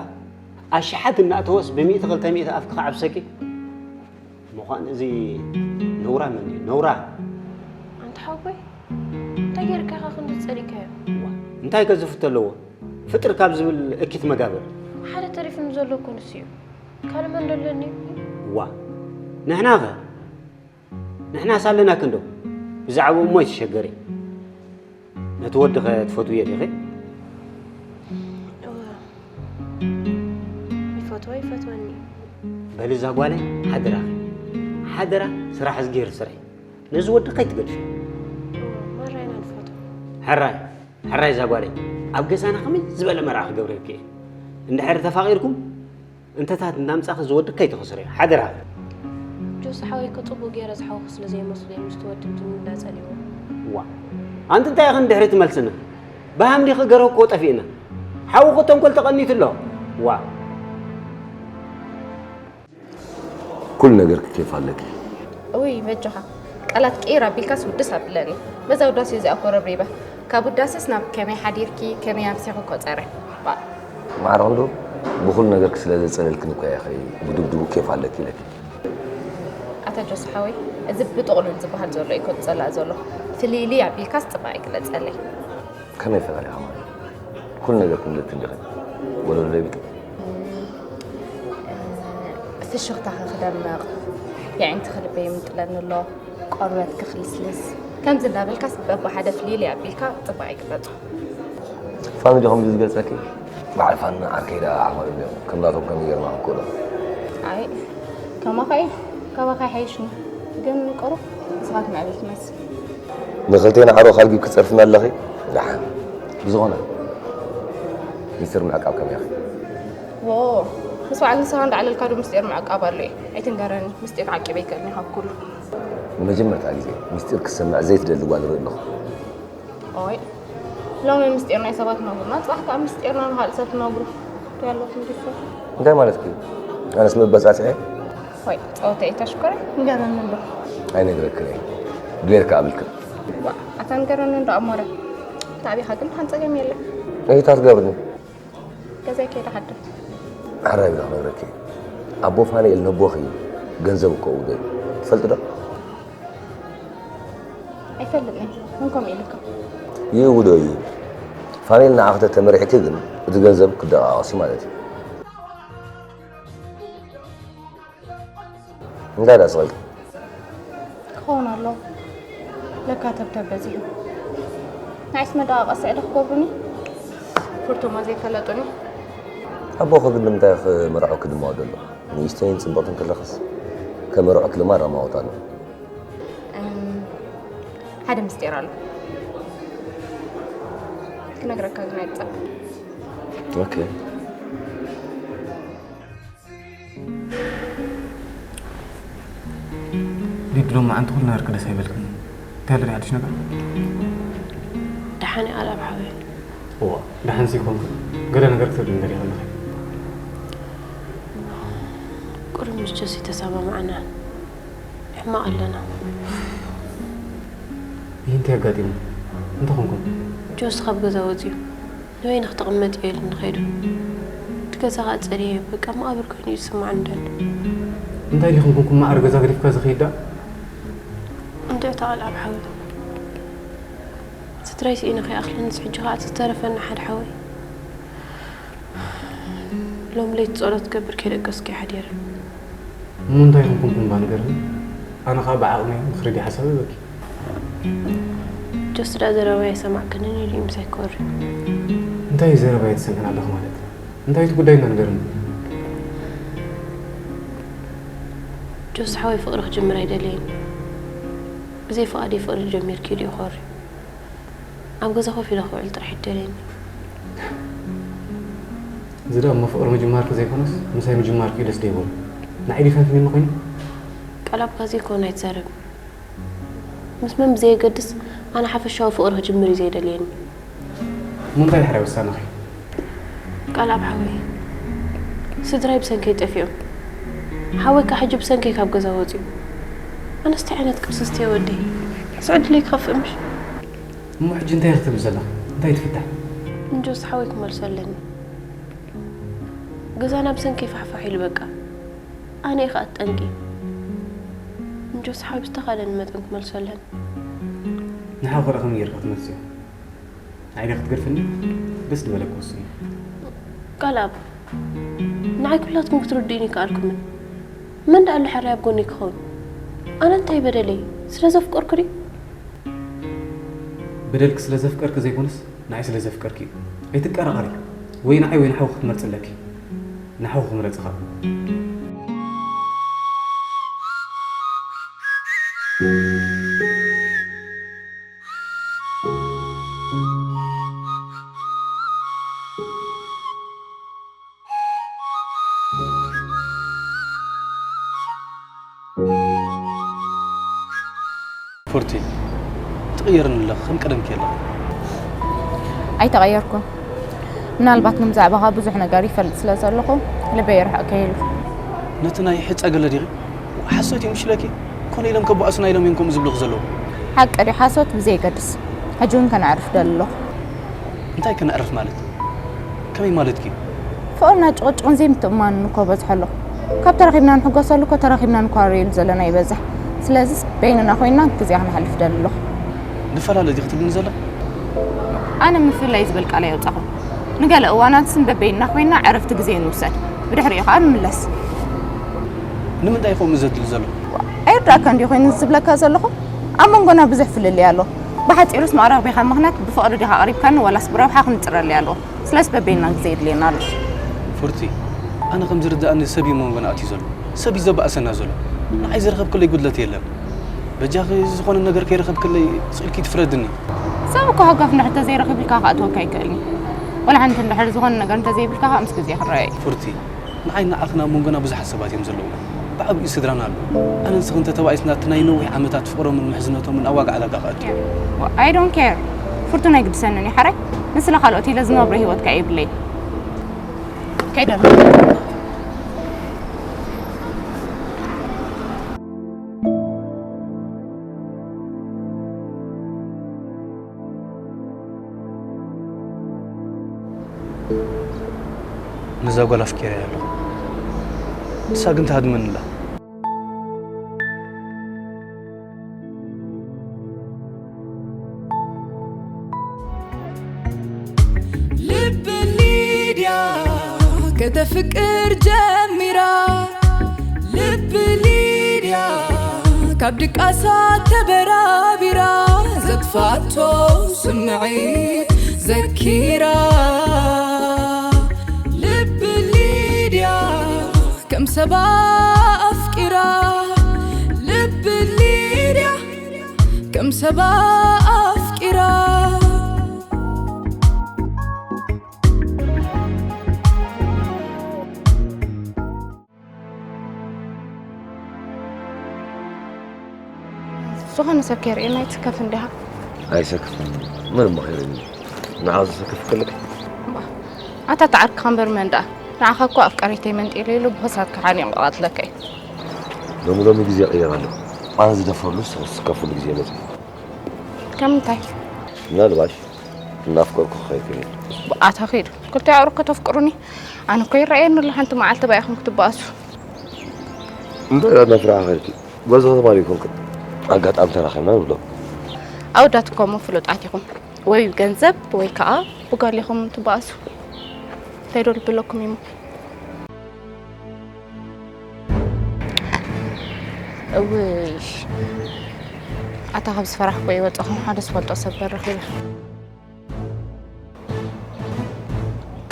ኣሽሓት እናእተወስ ብሚእቲ ክልተ ሚእቲ ኣፍኪ ክዓብሰኪ ምዃን እዚ ነውራ መን እዩ? ነውራ። ኣንታ ሓወቦይ፣ እንታይ ጌርካ ኢኻ ክንዲ ዝጸሊእካዮ? ዋ፣ እንታይ ከ ዝፍቶ ኣለዎ? ፍጥር ካብ ዝብል እኪት መጋብር። ሓደ ተሪፉኒ ዘሎ እኮ ንሱ እዩ። ካልእ መን ደለኒ? ዋ፣ ንሕና ኸ? ንሕናስ ኣለናኪ እንዶ። ብዛዕባኡ እሞ ኣይትሸገሪ። ነቲ ወዲ ኸ ትፈትውዮ ዲኺ? እወ። ይፈትዎ ይፈትወኒ። በሊ እዛ ጓለይ ሓደራኺ። ሓደራ ስራሕ እዝግሄር ስርሒ። ነዚ ወዲ ከይትገድፊ። እወ፣ ማራ ኢና ንፈትዎ። ሕራይ፣ ሕራይ እዛ ጓለይ። ኣብ ገዛና ከመይ ዝበለ መርዓ ክገብረልኪ እየ። እንድሕር ተፋቒርኩም እንተታት እናምጻኺ ዝወድቅ ከይትኸስርዮ፣ ሓደራኺ። ጆስ ሓወይ እኮ ጽቡቕ ገይረ ዝሓውኹ ስለ ዘይመስሎ እዩ ምስቲ ወዲ እንትን እንዳጸልዎ። ዋ፣ ኣንቲ እንታይ ኢኺ ንድሕሪት ትመልስና? ብሃም ዲኺ ገርሁ እኮ ጠፊእና። ሓውኺ ተንኮል ተቐኒቱ ኣሎ። ዋ። ኩሉ ነገርኪ ኬፍ ኣለኪ። እውይ በጃኻ፣ ቃላት ቅይር ኣቢልካስ ውድስ ኣብለኒ። በዛ ውዳሴ እዚኣ እኮ ረብሪበ። ካብ ውዳሴስ ናብ ከመይ ሓዲርኪ፣ ከመይ ኣምሲኺ እኮ ጸረ። ባእ። ማዕረ ክንዱ ብኹሉ ነገርኪ ስለ ዘጸለልክኒ እኮ እየ ኸይ ብድብድቡ ኬፍ ኣለኪ ኢለኪ። ኣታ ጆስ ሓወይ፣ እዚ ብጥቕሉል ዝበሃል ዘሎ እዩ እኮ ዝጸላእ ዘሎ። ፍልይልይ ኣቢልካስ ጽባቕ ኣይግለጸለይ። ከመይ ፈጣሪኻ ማለት ኩሉ ነገር ክንልት እንዲኸ ወለሎ ይብጥ። ፍሽኽታኺ ክደምቕ፣ የዒንትኺ ልበይ ይምንጥለኒ ኣሎ፣ ቆርበትኪ ክልስልስ፣ ከምዚ እንዳበልካስ በብሓደ ፍልይልይ ኣቢልካ ጽባቕ ይግለጾ። ፋኑ ዶ ከምዚ ዝገልጸኪ? በዓል ፋኑ ዓርከይ ደኣ ዓማሉ እዮም። ከም ናቶም ከመይ ጌርና ክንክእሎ? ኣይ፣ ከማኻ እዩ። ካባኻ ይሓይሽኒ። ግን ቁሩብ ንስኻ ትምዕብል ትመስል። ንኽልቴና ዓሮ ካልጊብ ክትጸርፍና ኣለኺ? ደሓን። ብዝኾነ፣ ሚስጥር ምዕቃብ ከመይ ኢኺ? ዎ፣ ምስ በዓል ንስኻ እንዳዕለልካ ዶ ምስጢር ምዕቃብ ኣሎ እዩ? ኣይትንገረኒ፣ ምስጢር ዓቂበ ኣይክእልን ካብ ኩሉ። ንመጀመርታ ግዜ ምስጢር ክሰምዕ ዘይትደሊ ጓል ርኢ ኣለኹ። ኦይ፣ ሎሚ ምስጢር ናይ ሰባት ነግሩና፣ ጽባሕ ከኣ ምስጢርና ንኻልእ ሰብ ትነግሩ። እንታይ ኣለኩም ድፎ? እንታይ ማለትኪ እዩ? ኣነስ መበጻጽዒ? ሆይ፣ ጸወታ እዩ ተሽኮረ፣ ንገረኒ እንዶ። ኣይነግረክን እየ። ድሌትካ ኣብልክን። ዋ፣ ኣታ ንገረኒ እንዶ ኣሞረ። ተዓቢኻ ግን ሓን ጸገም የለን። እንታይ ትገብርኒ? ገዛይ ከይደ ሓድር። ሓራይ ኢለ ክነግረኪ። ኣቦ ፋንኤል ነቦኺ ገንዘብ እኮ እውዶ እዩ። ትፈልጢ ዶ? ኣይፈልጥን። መን ከምኡ ኢሉካ? ይእውዶ እዩ። ፋንኤል ንዓኺ ተተመሪዕኪ ግን እቲ ገንዘብ ክደቓቐስ እዩ ማለት እዩ። እንታይ ደኣ ስቕ ኢልኪ? ክኸውን ኣለዎ። ለካ ተብተብ በዚሑ። ንዓይስ መደቓቐሲ ዕደ ክገብሩኒ? ፍርቱማ ዘይፈለጡኒ። ኣቦኺ ግን ንምንታይ ክምርዖ ክድማወ ደሎ? ንእሽተይን ጽብቕትን ከለኽስ ከመርዖ ክልማድ ኣማወት ኣሎ። እም፣ ሓደ ምስጢር ኣሎ። ክነግረካ ግን ኣይጸ- ኦኬ። ሊዱ፣ ሎማዓንቲ ኩሉ ነገርኪ ደስ ኣይበልክን። እንታይ ኣሎ ሓድሽ ነገር? ደሓን እየ ኣልኣብ ሓወይ። እዋ፣ ደሓን ዘይኮንኩ ገለ ነገር ክትብልኒ ደሊኺ ኣለኺ። ቁሩብ ምስ ጆሲ ተሰማማዕና። ሕማቕ ኣለና። ይህ እንታይ ኣጋጢሙ? እንታይ ኮንኩም? ጆሲ ካብ ገዛ ወጺኡ። ንበይንኺ ተቐመጢ ኢሉኒ ከይዱ። እቲ ገዛ ኸኣ ጸልየ፣ በቃ መቓብር ኮይኑ እዩ ዝስምዓኒ ደሎ። እንታይ ዲኹም ኩንኩም ማዕረ ገዛ ገዲፍካ ዝኸይድ ደኣ? እንድዒ ተቓልዓ ብሓዊ። ስድራይ ስኢነ ከይኣኽለንስ ሕጂ ኸኣ እቲ ዝተረፈኒ ሓደ ሓወይ። ሎም ለይቲ ጸሎት ክገብር ከይደቀስኩ እየ ሓዲረ። እሞ እንታይ ኢኹም ኩንኩም እባ ንገርኒ? ኣነ ኸኣ ብዓቕመይ ምኽሪ ድየ ሓሳብ እበኪ? ጆስ ደኣ ዘረባይ ኣይሰማዕክንን ኢሉ እዩ ምሳይ ክወሪ። እንታይ እዩ ዘረባይ ኣይትሰምዕን ኣለኺ ማለት? እንታይ እቲ ጉዳይ እና ንገርኒ? ጆስ ሓወይ ፍቕሪ ክጅምር ኣይደለየን። ብዘይ ፍቓደይ ፍቕሪ ጀሚርኪ ድዩ ክወሪ? ኣብ ገዛ ኮፍ ኢለ ክውዕል ጥራሕ ይደልየኒ። እዚ ደኣ እሞ ፍቕሪ ምጅማርኪ ዘይኮነስ ምሳይ ምጅማርኪ እዩ ደስ ደይበሎ። ንዓይ ድዩ ፈንፊንኒ ኮይኑ? ቃል ኣብካ ዘይኮነ ኣይትዛረብ። ምስ መን ብዘየገድስ ኣነ ሓፈሻዊ ፍቕሪ ክጅምር እዩ ዘይደልየኒ። እሞ እንታይ ድሕራይ ውሳነኺ? ቃል ኣብ ሓወይ ስድራይ ብሰንከይ ጠፊኦም። ሓወይ ከዓ ሕጂ ብሰንከይ ካብ ገዛ ወፂኡ። ኣነስ እንታይ ዓይነት ቅርስስቲ እየ ወደይ? ስዕድለይ ክኸፍእ ምሽ? እሞ ሕጂ እንታይ ክትብሊ ዘለኺ? እንታይ ትፍታሕ? እንጆስ ሓወይ ክመልሶ ኣለኒ። ገዛና ብሰንከይ ፋሕፋሕ ኢሉ በቃ። ኣነ እየ ከዓ ጠንቂ። እንጆስ ሓወይ ብዝተኻለኒ መጠን ክመልሶ ኣለኒ። ንሓው ከ ከመይ ጌርካ ክትመልስዮ? ንዓይ ዶ ክትገድፍኒ? ደስ ዝበለኪ ወስኒ። ቃል ኣብ ንዓይ ኩላትኩም ክትርድኡኒ ይከኣልኩምን። መን ደኣ ኣሎ ሕራይ ኣብ ጎነይ ክኸውን? ኣነ እንታይ በደለይ? ስለ ዘፍቀርኩ ድዩ? በደልኪ ስለ ዘፍቀርኪ ዘይኮነስ ንዓይ ስለ ዘፍቀርኪ እዩ። ኣይትቀራቐሪ። ወይ ንዓይ ወይ ንሓው ክትመርጺ ኣለኪ። ንሓው ክምረጽ እኻ። ፉርቲ፣ ትቕየርኒ ኣለኺ፣ ከም ቀደምኪ የለኺ። ኣይተቐየርኩን። ምናልባት ግን ብዛዕባኻ ብዙሕ ነገር ይፈልጥ ስለ ዘለኹ ልበይ ይርሕቕ ከይሉ። ነቲ ናይ ሕጸ ገለ ዲኺ? ሓሶት እዩ ምሽ ኢለኪ? ኮነ ኢሎም ከበኣሱና ኢሎም እዮም ከምኡ ዝብሉኺ ዘለዉ። ሓቂ ድዩ ሓሶት ብዘየገድስ፣ ሕጂ እውን ከነዕርፍ ደሊ ኣለኹ። እንታይ ከነዕርፍ ማለት? ከመይ ማለትኪ? ፍቕርና ጭቕጭቕን ዘይምትእምማንን እኮ በዝሖ ኣሎ። ካብ ተራኺብና ንሕጎሰሉ እኮ ተራኺብና ንኳረየሉ ዘለና ይበዝሕ። ስለዚስ በይንና ኮይንና ግዜ ክነሕልፍ ደሊ ኣለኹ። ንፈላለ ዲኺ ትብልኒ ዘለኺ? ኣነ ምፍልላይ ዝብል ቃል ኣየውጻኹን። ንገለ እዋናትስ በበይንና ኮይንና ዕረፍቲ ግዜ ንውሰድ። ብድሕሪኡ ከኣ ንምለስ። ንምንታይ ከምኡ ዘድሊ ዘሎ? ኣይርዳእካን ድዩ ኮይኑ ዝብለካ ዘለኹ? ኣብ መንጎና ብዙሕ ፍልልይ ኣሎ። ብሓጺሩስ መቕረቢኻ ምኽንያት ብፍቕሪ ዲኻ ኣቕሪብካኒ ዋላስ ብረብሓ ክንጽረለይ ኣለዎ። ስለስ በበይንና ግዜ የድልየና ኣሎ። ፉርቲ፣ ኣነ ከም ዝርድኣኒ ሰብ እዩ መንጎና ኣትዩ ዘሎ። ሰብ እዩ ዘባእሰና ዘሎ። ንዓይ ዝረኸብክለይ ጉድለት የለን። በጃኺ ዝኾነ ነገር ከይረኸብክለይ ስቕ ኢልኪ ትፍረድኒ። ሰብ እኮ ሃጓፍ እንድሕር ተዘይረኺቡ ኢልካ ክኣትወካ ኣይክእልን እዩ። ቆልዓ እንድሕር ዝኾነ ነገር እንተዘይብልካ ከዓ ምስ ግዜ ክረኣይ እዩ። ፉርቲ፣ ንዓይ ንዓኽን ኣብ መንጎና ብዙሓት ሰባት እዮም ዘለዉ። ብዓብዩ ስድራና ኣሎ። ኣነ ንስኽን ተተባኢስና እቲ ናይ ነዊሕ ዓመታት ፍቕሮምን ምሕዝነቶምን ኣብ ዋጋ ዕዳጋ ክኣቱ እዩ። I don't care። ፍርቱና ኣይግድሰንን እዩ ሓራይ። ንስለ ካልኦት ኢለ ዝነብሮ ህይወት ከኣ የብለይ። ከይደ ኣለኹ። ነዛ ጓል ኣፍቂረያ ኣለኹ። ንሳ ግን ትሃድመኒ ኣላ። ልብ ሊድያ ከተፍቅር ጀሚራ፣ ልብ ሊድያ ካብ ድቃሳ ተበራቢራ፣ ዘጥፋቶ ስምዒት ዘኪራ። ልብ ሊድያ ከም ሰባ ኣፍቂራ፣ ልብ ሊድያ ከም ሰባ ኣፍቂራ። ዝኾነ ሰብ ከይርእየና ኣይትስከፍ እንዲኻ። ኣይሰክፍን። ምን እሞ ከይርእየኒ? ንዓ ዝሰክፍ ክልክ? እምባ፣ ኣታ ተዓርክኻ እምበር መን ደኣ? ንዓኻ እኮ ኣፍቃሪተይ መንጢለ ኢሉ ብኽሳድካ ሓኒቑ ክቐትለካ እዩ። ሎሚ ሎሚ ግዜ ይቕየር ኣሎ። ኣነ ዝደፍረሉ ንስኺ ዝስከፍሉ ግዜ መፂኡ። ከም እንታይ? ምናልባሽ እናፍቀርኩ ክኸውን ይኽእል። ኣታ ኺድ። ክልተ ኣውሮ ከተፍቅሩኒ? ኣነ እኮ ይረኣየኒ ኣሎ ሓንቲ መዓልቲ ባኢኹም ክትበኣሱ። እንታይ ዳ እናፍራኻ ከድኪ? በዚ ከተማ ዶ ይኮንክን? ኣጋጣሚ ተራኺብና ንብሎ። ኣወዳት እኮ እሞ ፍሉጣት ኢኹም። ወይ ብገንዘብ ወይ ከዓ ብጓል ኢኹም ትበኣሱ። እንታይ ዶ ልብለኩም እሞ? እውይ፣ ኣታ ካብ ዝፈራሕኩ ይወጣኹም ሓደ ዝፈልጦ ሰብ በረኺበ።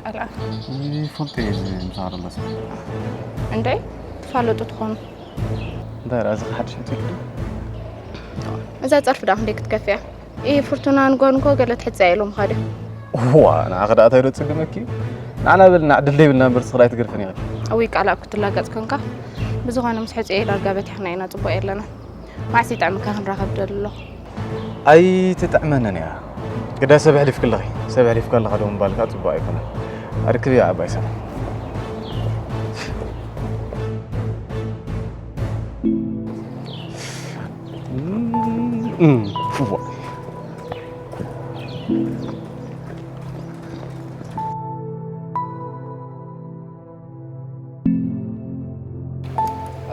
ቃልኣ ይፈልጦ እየ እዚ ምሳኻ ዘሎ ሰብ። እንደ ትፋለጡ ትኾኑ። እንታይ ደኣ፣ እዚ ሓድሽ ሕቶ እዩ? እዛ ጸርፊ ደኣ ክንደይ ክትከፍያ? ኢ ፍርቱና ንጎንጎ ገለ ትሕጽያ ኢሎም ኻደ። ዋ፣ ንዓኺ ደኣ እንታይ ዶ ጽግመኪ? ንዓና በልና፣ ዕድል ደይብልና እምበር፣ ንስኺ ዳኣ ኣይትገድፍን ኢኺ። እውይ፣ ቃልኣ ክትላገጽ ኮንካ። ብዝኾነ፣ ምስ ሕጽየ ዳርጋ በቲሕና ኢና፣ ጽቡቕ የለና። መዓስ ይጥዕምካ ክንራኸብ ደሊ ኣለኹ። ኣይትጥዕመንን እያ። ግዳ ሰብ ኣሕሊፍኪ ኣለኺ። ሰብ ኣሕሊፍካ ኣለኻ ዶ ምባል ከኣ ጽቡቕ ኣይኮነን። ኣርክብያ ዓባይ ሰብ። እም፣ እም፣ ፍዋ።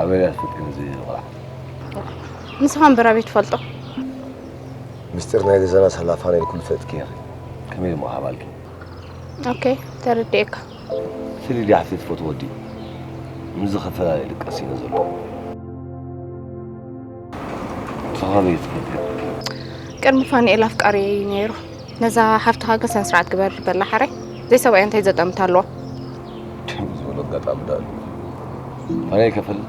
ኣበይ እያ ተፈጢሩ እዚ ቆልዓ? ንስኻ እምበር ኣበይ ትፈልጦ? ምስጢር ናይ ገዛና ሳላ ፋኔል ኩሉ ፈጥኪ ኢኺ። ከመይ እሞ ሃባልኪ? ኦኬ፣ ተረዲኤካ። እቲ ሊድያ ሓፍተይ ትፈትዎ ወዲ እዩ። ምስዚ ከፈላለ ይልቀስ ኢነ ዘሎ። ንስኻ ከመይ ትፈልጥዮ? ቅድሚ ፋንኤል ኣፍቃሪ እዩ ነይሩ። ነዛ ሓፍትኻ ግን ስነ ስርዓት ግበር በላ ሓራይ። ዘይሰብኣያ እንታይ ዘጠምታ ኣለዋ? ከምኡ ዝበሎ ኣጋጣሚ ደኣ ኣሎ። ፋንኤል ከፈልጥ?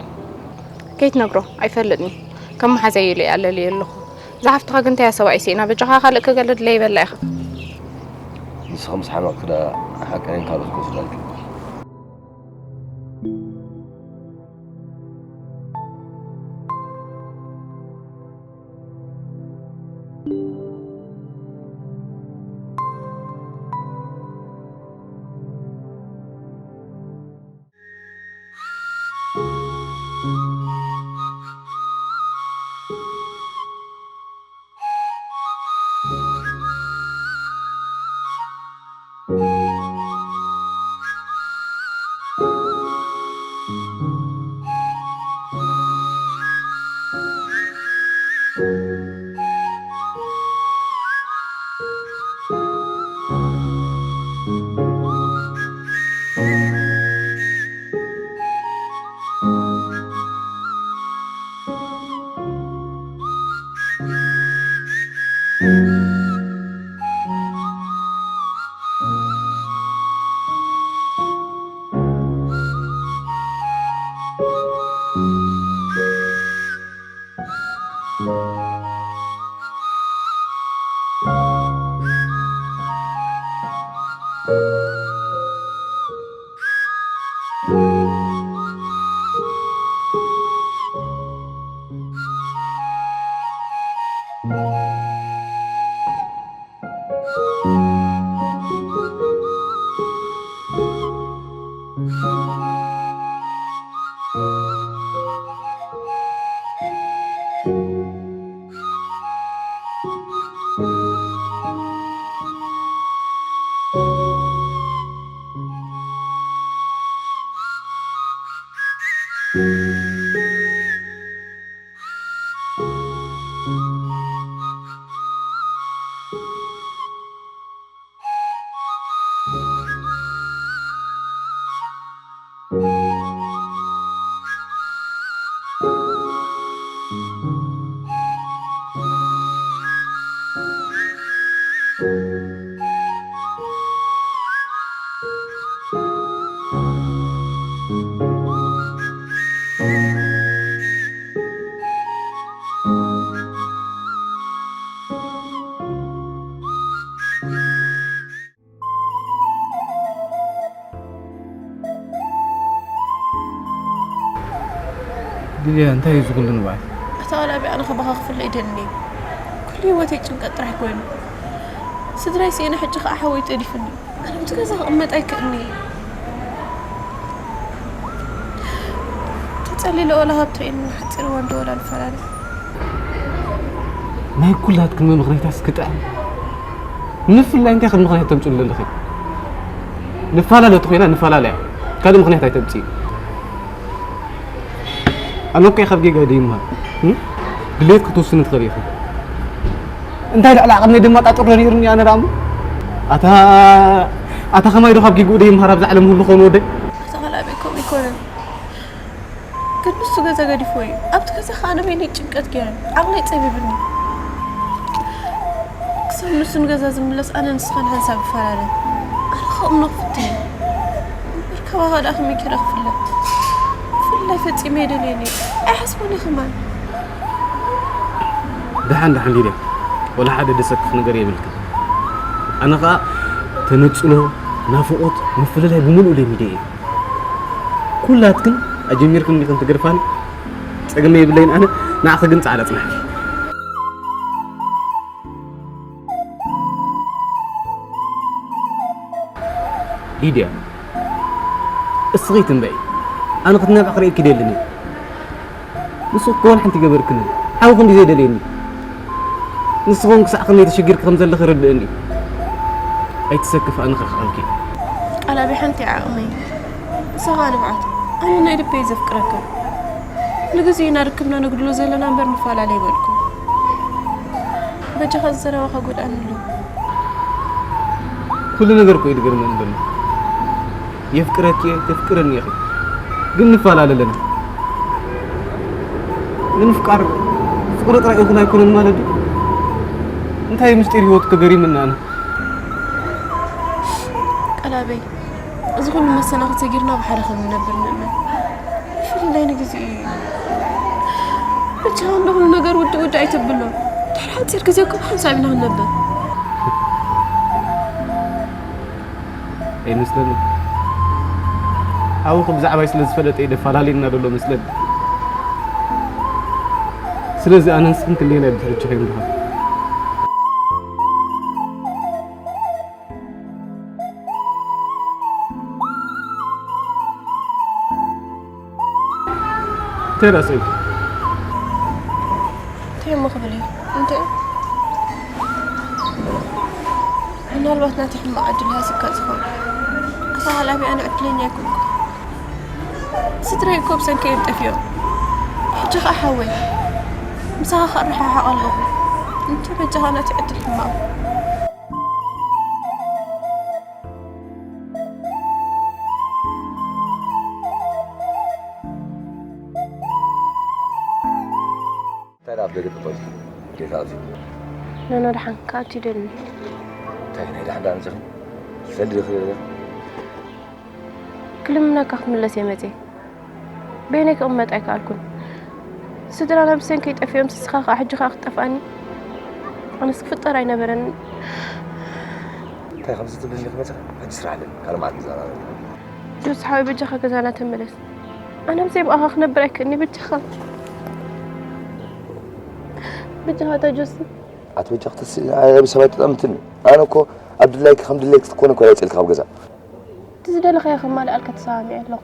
ከይትነግሮ፣ ኣይፈልጥን እዩ። ከም መሓዛይ ኢለ እየ ኣለልዮ ኣለኹ። እዛ ሓፍትኻ ግን እንታይ እያ ሰብኣይ ስኢና፣ በጃኻ ካልእ ክገለ ድለይ በላ ኢኻ። ንስኻ ምስ ሓመቕኪ ደኣ ሓቀይን ካልኦት ክወስዳልኪ። ሊድያ፣ እንታይ እዩ እዚ ኩሉ ንብዓት? ኣታ ዋላ ኣበይ ኣነ ካባኻ ክፍለ ኣይደልን እየ። ኩሉ ህይወተይ ጭንቀት ጥራሕ ኮይኑ። ስድራይ ስኢነ ሕጂ ከኣ ሓወይ ጠሊፉኒ። ኣነ ኣብቲ ገዛ ክቕመጥ ኣይክእልን እየ። ተጸሊለ ወላ ካብ ትርእየኒ ንሓጺር እዋን ዶ ወላ ንፈላለ። ናይ ኩላትክን ምኽንያት እስኪ ጥዕም። ንምፍላይ እንታይ ከም ምኽንያት ተምጽኡ ዘለኺ? ንፈላለ ተኾይና ንፈላለያ። ካልእ ምኽንያት ኣይተምጽኢ። ኣነ እኮ ካብ ጌጋ ደይምሃር። እም? ድሌት ክትውስን ትኽእል ኢኻ። እንታይ ልዕሊ ዓቕመይ ድማ ጣጥሮ ነይሩኒ ኣነ ደኣ እሞ። ኣታ ኣታ ከማይ ዶ ካብ ጌግኡ ደይምሃር ኣብዛ ዓለም ህሉ ኸውን ወደይ? ኣታ ካልኣበይ ከምኡ ኣይኮነን። ግን ንሱ ገዛ ገዲፍዎ እዩ። ኣብቲ ገዛ ኸኣ ኣነ በይነይ ጭንቀት ገይረ። ዓቕለይ ጸቢብኒ። ክሳብ ንሱ ንገዛ ዝምለስ ኣነ ንስኻን ሓንሳብ ይፈላለ። ኣነ ከእምኖ ክፍትን እየ። እምበር ካባኻ ደኣ ከመይ ገይረ ክፍለ? ብፍላይ ፈጺመ ኣይደልዮን እየ። ኣይሓስቦን እየ ከማን። ደሓን ደሓን ሊድያ፣ ወላ ሓደ ደሰክፍ ነገር የብልክን። ኣነ ኸኣ ተነጽሎ፣ ናፍቖት፣ ምፍልላይ ብምሉኡ ለሚደ እየ። ኩላትክን ኣጀሚርክን ኢኽን ትገድፋኒ፣ ጸገም የብለይን ኣነ፣ ንዓኺ ግን ጻዕዳ ጽናሕኪ። ሊድያ፣ እስኺ ትንበይ፣ ኣነ ክትነብዕ ክርእየኪ ደልን እየ። ንስኺ እኮ ወላ ሓንቲ ገበርክኒ፣ ሓው ክንዲ ዘይደልየኒ። ንስኺ እውን ክሳዕ ክንደይ ተሸጊርኪ ከም ዘለኺ ይርድእኒ። ኣይትሰክፍ፣ ኣነ ክርሕቐልኪ። ቃላቢ ሓንቲ ዓቕመይ፣ ንስኻ ንብዓት፣ ኣነ ናይ ልበይ ዘፍቅረካ። ንግዜኡ ኢና ርክብና ነጉድሎ ዘለና እምበር ንፈላለ ኣይበልኩ። በጃኻ እዚ ዘረባኻ ጎድኣኒ ኣሎ። ኩሉ ነገር እኮ እዩ ዝገርመኒ ዘሎ። የፍቅረኪ እየ፣ ተፍቅረኒ ኢኺ። ግን ንፈላለ ኣለና። ንምፍቃር ፍቕሪ ጥራይ ይኹን ኣይኮነን ማለት ድዩ? እንታይ ምስጢር ህይወትኪ ገሪምና ኣነ? ቃላበይ፣ እዚ ኩሉ መሰናኽል ሰጊርና ብሓደ ከም ንነብር ንእመን። ብፍላይ ንግዜኡ እዩ። ብቻ እንዶ ኩሉ ነገር ውድእ ውድእ ኣይተብሎ። ድሕሪ ሓፂር ግዜ እኮ ብሓንሳብ ኢና ክንነብር። ኣይመስለንን። ሓውኺ ብዛዕባይ ስለ ዝፈለጠ እዩ ደፋላሊና ዘሎ መስለኒ። ስለዚ ኣነን ንስኽን ክንደየናይ ብድሕሪ ሕጂ ከይንረኸብ? እንታይ ደኣ ሰብይቲ? እንታይ እሞ ክብል እዩ? እንታይ? ምናልባት ናተይ ሕማቕ ዕድል ሃሲብካ ዝኸውን። ኣታ ቃላቢ ኣነ ዕድለኛ ኣይኮንኩን። ስድራይ እኮ ብሰንከይ እዮም ጠፊኦም። ሕጂ ኸኣ ሓወይ ምሳኻ ክረሓሓቕ ኣለኹ። እንታይ በጃኻ ናተይ ዕድል ሕማቕ። እንታይ ደኣ ኣብ ደገ ጠጠው ኢልኪ? ጌታ ኣትዩ። ኖኖ ደሓን ክኣቱ ይደሊ። እንታይ ናይ ደሓን ደኣ መጺኺ? ሰልዲ ዲኺ? ክልምነካ ክምለስ እየ መጺኤ። በይነይ ክቕመጥ ኣይከኣልኩን። ስድራና ብሰንከይ ጠፊኦም፣ ንስኻ ኸኣ ሕጂ ኸኣ ክትጠፍኣኒ? ኣነስ ክፍጠር ኣይነበረንን። እንታይ ከምዚ ትብልኒ ክመጽእ? ሕጂ ስራሕ ኣለኒ። ካልእ መዓልቲ ንዘራረብ። ጆስ ሓወይ፣ በጃኻ ገዛና ተመለስ። ኣነ ብዘይ ብኣኻ ክነብር ኣይክእልኒ፣ በጃኻ። በጃኻ ኣታ ጆሲ። ኣቲ በጃኻ ተስእሊ፣ ኣነ ብሰብ ኣይትጠምትኒ። ኣነ እኮ ኣብ ድላይኪ ከም ድሌትኪ ክትኮኒ እኮ እየ ኣውፅኤልኪ ካብ ገዛ። እቲ ዝደለኻዮ ከማልኣልካ ተሰማሚዐ ኣለኹ።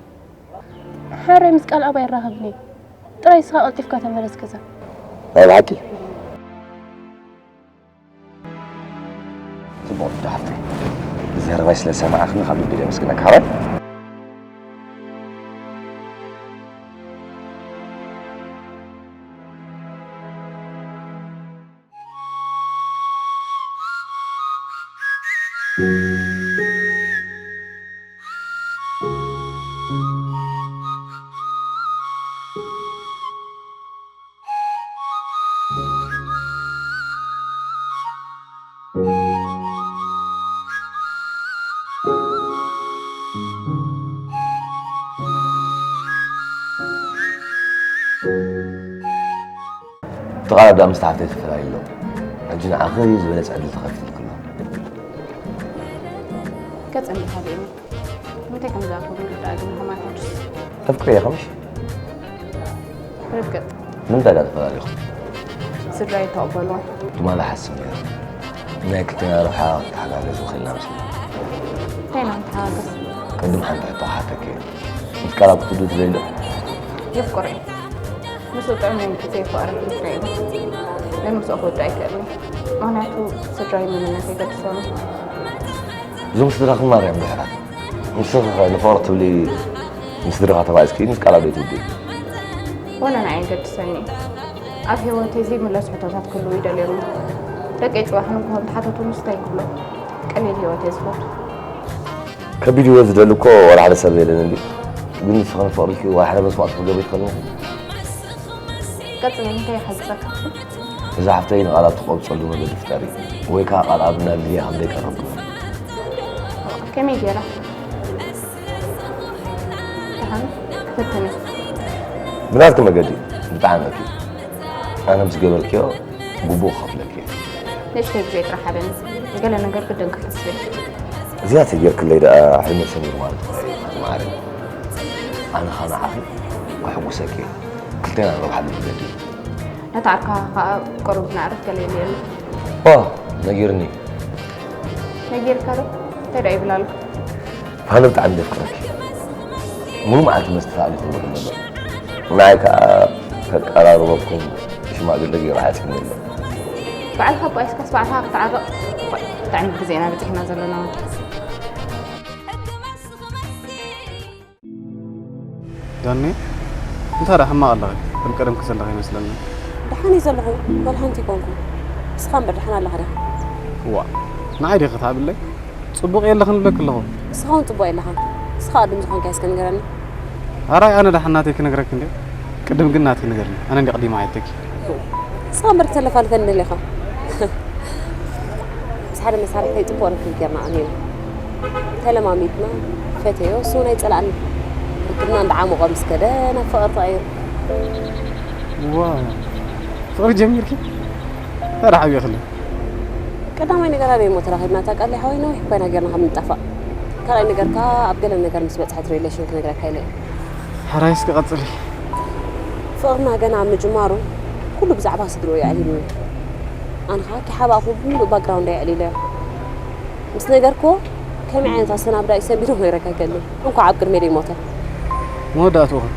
ሓራይ ምስ ቃል ኣባይ ይራኸብኒ። ጥራይ ንስኻ ቀልጢፍካ ተመለስ ገዛ። ናይ ብሓቂ? ጽቡቕ ወዲ ሓፍተይ። ዘረባይ ስለ ዝሰማዕኽኒ ካብ ልቢ እየ ኣመስግነካ ሓወይ። ተቓረብ ደኣ ምስቲ ሓፍተይ ተፈላለዩ ኣሎ። ሕጂ ንዓኺ ዝበለጸ ዕድል ተኸፊትልኪ ኣሎ። ገጸ እንዲኻ ብእምኒ። ንምንታይ ከም ዝኣተወ ምርዳእ ግን ከማን ሕዱስ። ተፍቅርዮ ኢኺ ምሽ? ርግጥ። ንምንታይ ደኣ ተፈላለኹም? ስድራይ ተቐበልዎም። ትማሊ ሓስብ ነይረ። ናይ ክልቴና ረብሓ ክንተሓጋገዝ ምኽእልና መስለኒ። እንታይ ኢና ክንተሓጋገዝ? ቅድም ሓንቲ ሕቶ ክሓተኪ እየ። ምስ ቃላብ ክትውድኡ ትደልዩ ዶ? የፍቅሮ እየ። ምስኡ ጥዑም ናይ ምልኪ ዘየፍቅረ ፍልፍል የለን። ናይ ምስኡ ክውድእ ኣይክእልን። ምኽንያቱ ስድራይ መንነተይ ገዲሶም። እዞም ስድራኺ ማርያም ድሕራት። ንስኺ ኸ ንፍቕሪ ክትብሊ ምስ ስድራኻ ተባኢስኪ ምስ ቃላብ ዶ ትውድኢ? ወላ ንዓይ ገድሰኒ። ኣብ ህይወተይ ዘይምለስ ሕቶታት ክህልዉ ይደልዮም። ደቀይ ጽባሕ ንግሆ እንተሓተቱኒ እንታይ ክብሎ? ቀሊል ህይወት እየ ዝፈቱ። ከቢድ ህይወት ዝደሊ እኮ ዋላ ሓደ ሰብ የለን እንዲ። ግን ንስኺ ንፍቕርኪ ዋላ ሓደ መስዋእቲ ክትገብሪ ትኽእሊ ኢኺ። ቀጽለኒ፣ እንታይ ይሓግዘካ? እዛ ሓፍተይ ንቓላቱ ክቐብጸሉ መገዲ ፍጠሪ። ወይ ከኣ ቃል ኣብና ሊድያ ከም ዘይቀረብኩ። ከመይ ገይራ? ደሓን፣ ፈትኒ። ብናትኪ መገዲ ብጣዕሚ እኪ። ኣነ ምስ ገበርክዮ ግቡእ ክኸፍለኪ እየ። ንእሽተይ ግዜ ጥራሕ ሃበኒ። ገለ ነገር ግድን ክሕስብ እየ። እዚኣ ተጌርክለይ ደኣ ሕልመይ ሰሚሩ ማለት እኮ እዩ፣ ማዕረ። ኣነ ኸኣ ንዓኺ ከሐጉሰኪ እየ። ክልቴና ንረብሓሉ መገዲ እዩ። ነታ ዓርካ ኸኣ ቅሩብ ነዕርፍ ገለ ኢለየሉ። ኦ፣ ነጊርኒ። ነጊርካ ዶ? እንታይ ደኣ ይብል ኣሎ? ኣነ ብጣዕሚ ዘፍቅረኪ። ሙሉ መዓልቲ መስተ ተኣሊኹ ውዕል ነበር። ንዓይ ከኣ ከቀራርበኩም ሽማግለ ገይሩ ሓጺኒ ኣሎ። ባዕልኻ ኣባኢስካስ ባዕልኻ ክትዓረቕ? እኳ ብጣዕሚ ግዜና በጺሕና ዘለና ወዲ። ዳኒ፣ እንታይ ደኣ ሕማቕ ኣለኺ? ከም ቀደምኪ ዘለኺ ይመስለኒ። ደሓን እየ ዘለኹ፣ ጓል ሓንቲ ኣይኮንኩን። ንስኻ እምበር ደሓን ኣለኻ ዲኻ? እዋ፣ ንዓይ ዲኺ ትሃብለይ? ጽቡቕ የለኽን እብለኪ ኣለኹ። ንስኻ እውን ጽቡቕ የለኻን። ንስኻ ቅድም ዝኾንካዮ እስከ ንገረኒ። ኣራይ፣ ኣነ ደሓን ናተይ ክነግረኪ እንድየ። ቅድም ግን ናተይ ንገርኒ። ኣነ እንድየ ቀዲመ ኣየተኪ። ንስኻ እምበር ክተለፋልፈኒ ደሊኻ። ምስ ሓደ መሳርሕተይ ጽቡቕ ርክብ ጌርና ቀኒና። ተለማሚድና፣ ፈተዮ፣ እሱ እውን ኣይጸላእኒ። ርክብና እንዳዓሞቐ ምስ ከደ ናብ ፍቕሪ ተቐይሩ። ዋው፣ ፍቕሪ ጀሚርኪ? እንታይ ደኣ ሓቢእክለይ? ቀዳማይ ነገር ኣበይ እሞ ተራኺብና? እታ ቃለይ ሓወይ ነዊሕ እኳ ኢና ጌርና ካብ ንጣፋእ። ካልኣይ ነገር ከኣ ኣብ ገለ ነገር ምስ በጽሐት ሪሌሽን ክነግረካ ኢለ እየ። ሕራይ እስኪ ቀጽሊ። ፍቕርና ገና ኣብ ምጅማሩ ኩሉ ብዛዕባ ስድርኡ እዩ ኣልሂሉኒ። ኣነ ኸኣ ከይሓባእኹ ብምሉእ ባክግራውንደይ ኣዕሊለዮ። ምስ ነገርክዎ ከመይ ዓይነት ኣሰናብዳ እዩ ሰንቢዱ ክነግረካ ኣይክእልን። እንኳዕ ኣብ ቅድመይ ደይሞተ። መወዳእትኡ ኸ?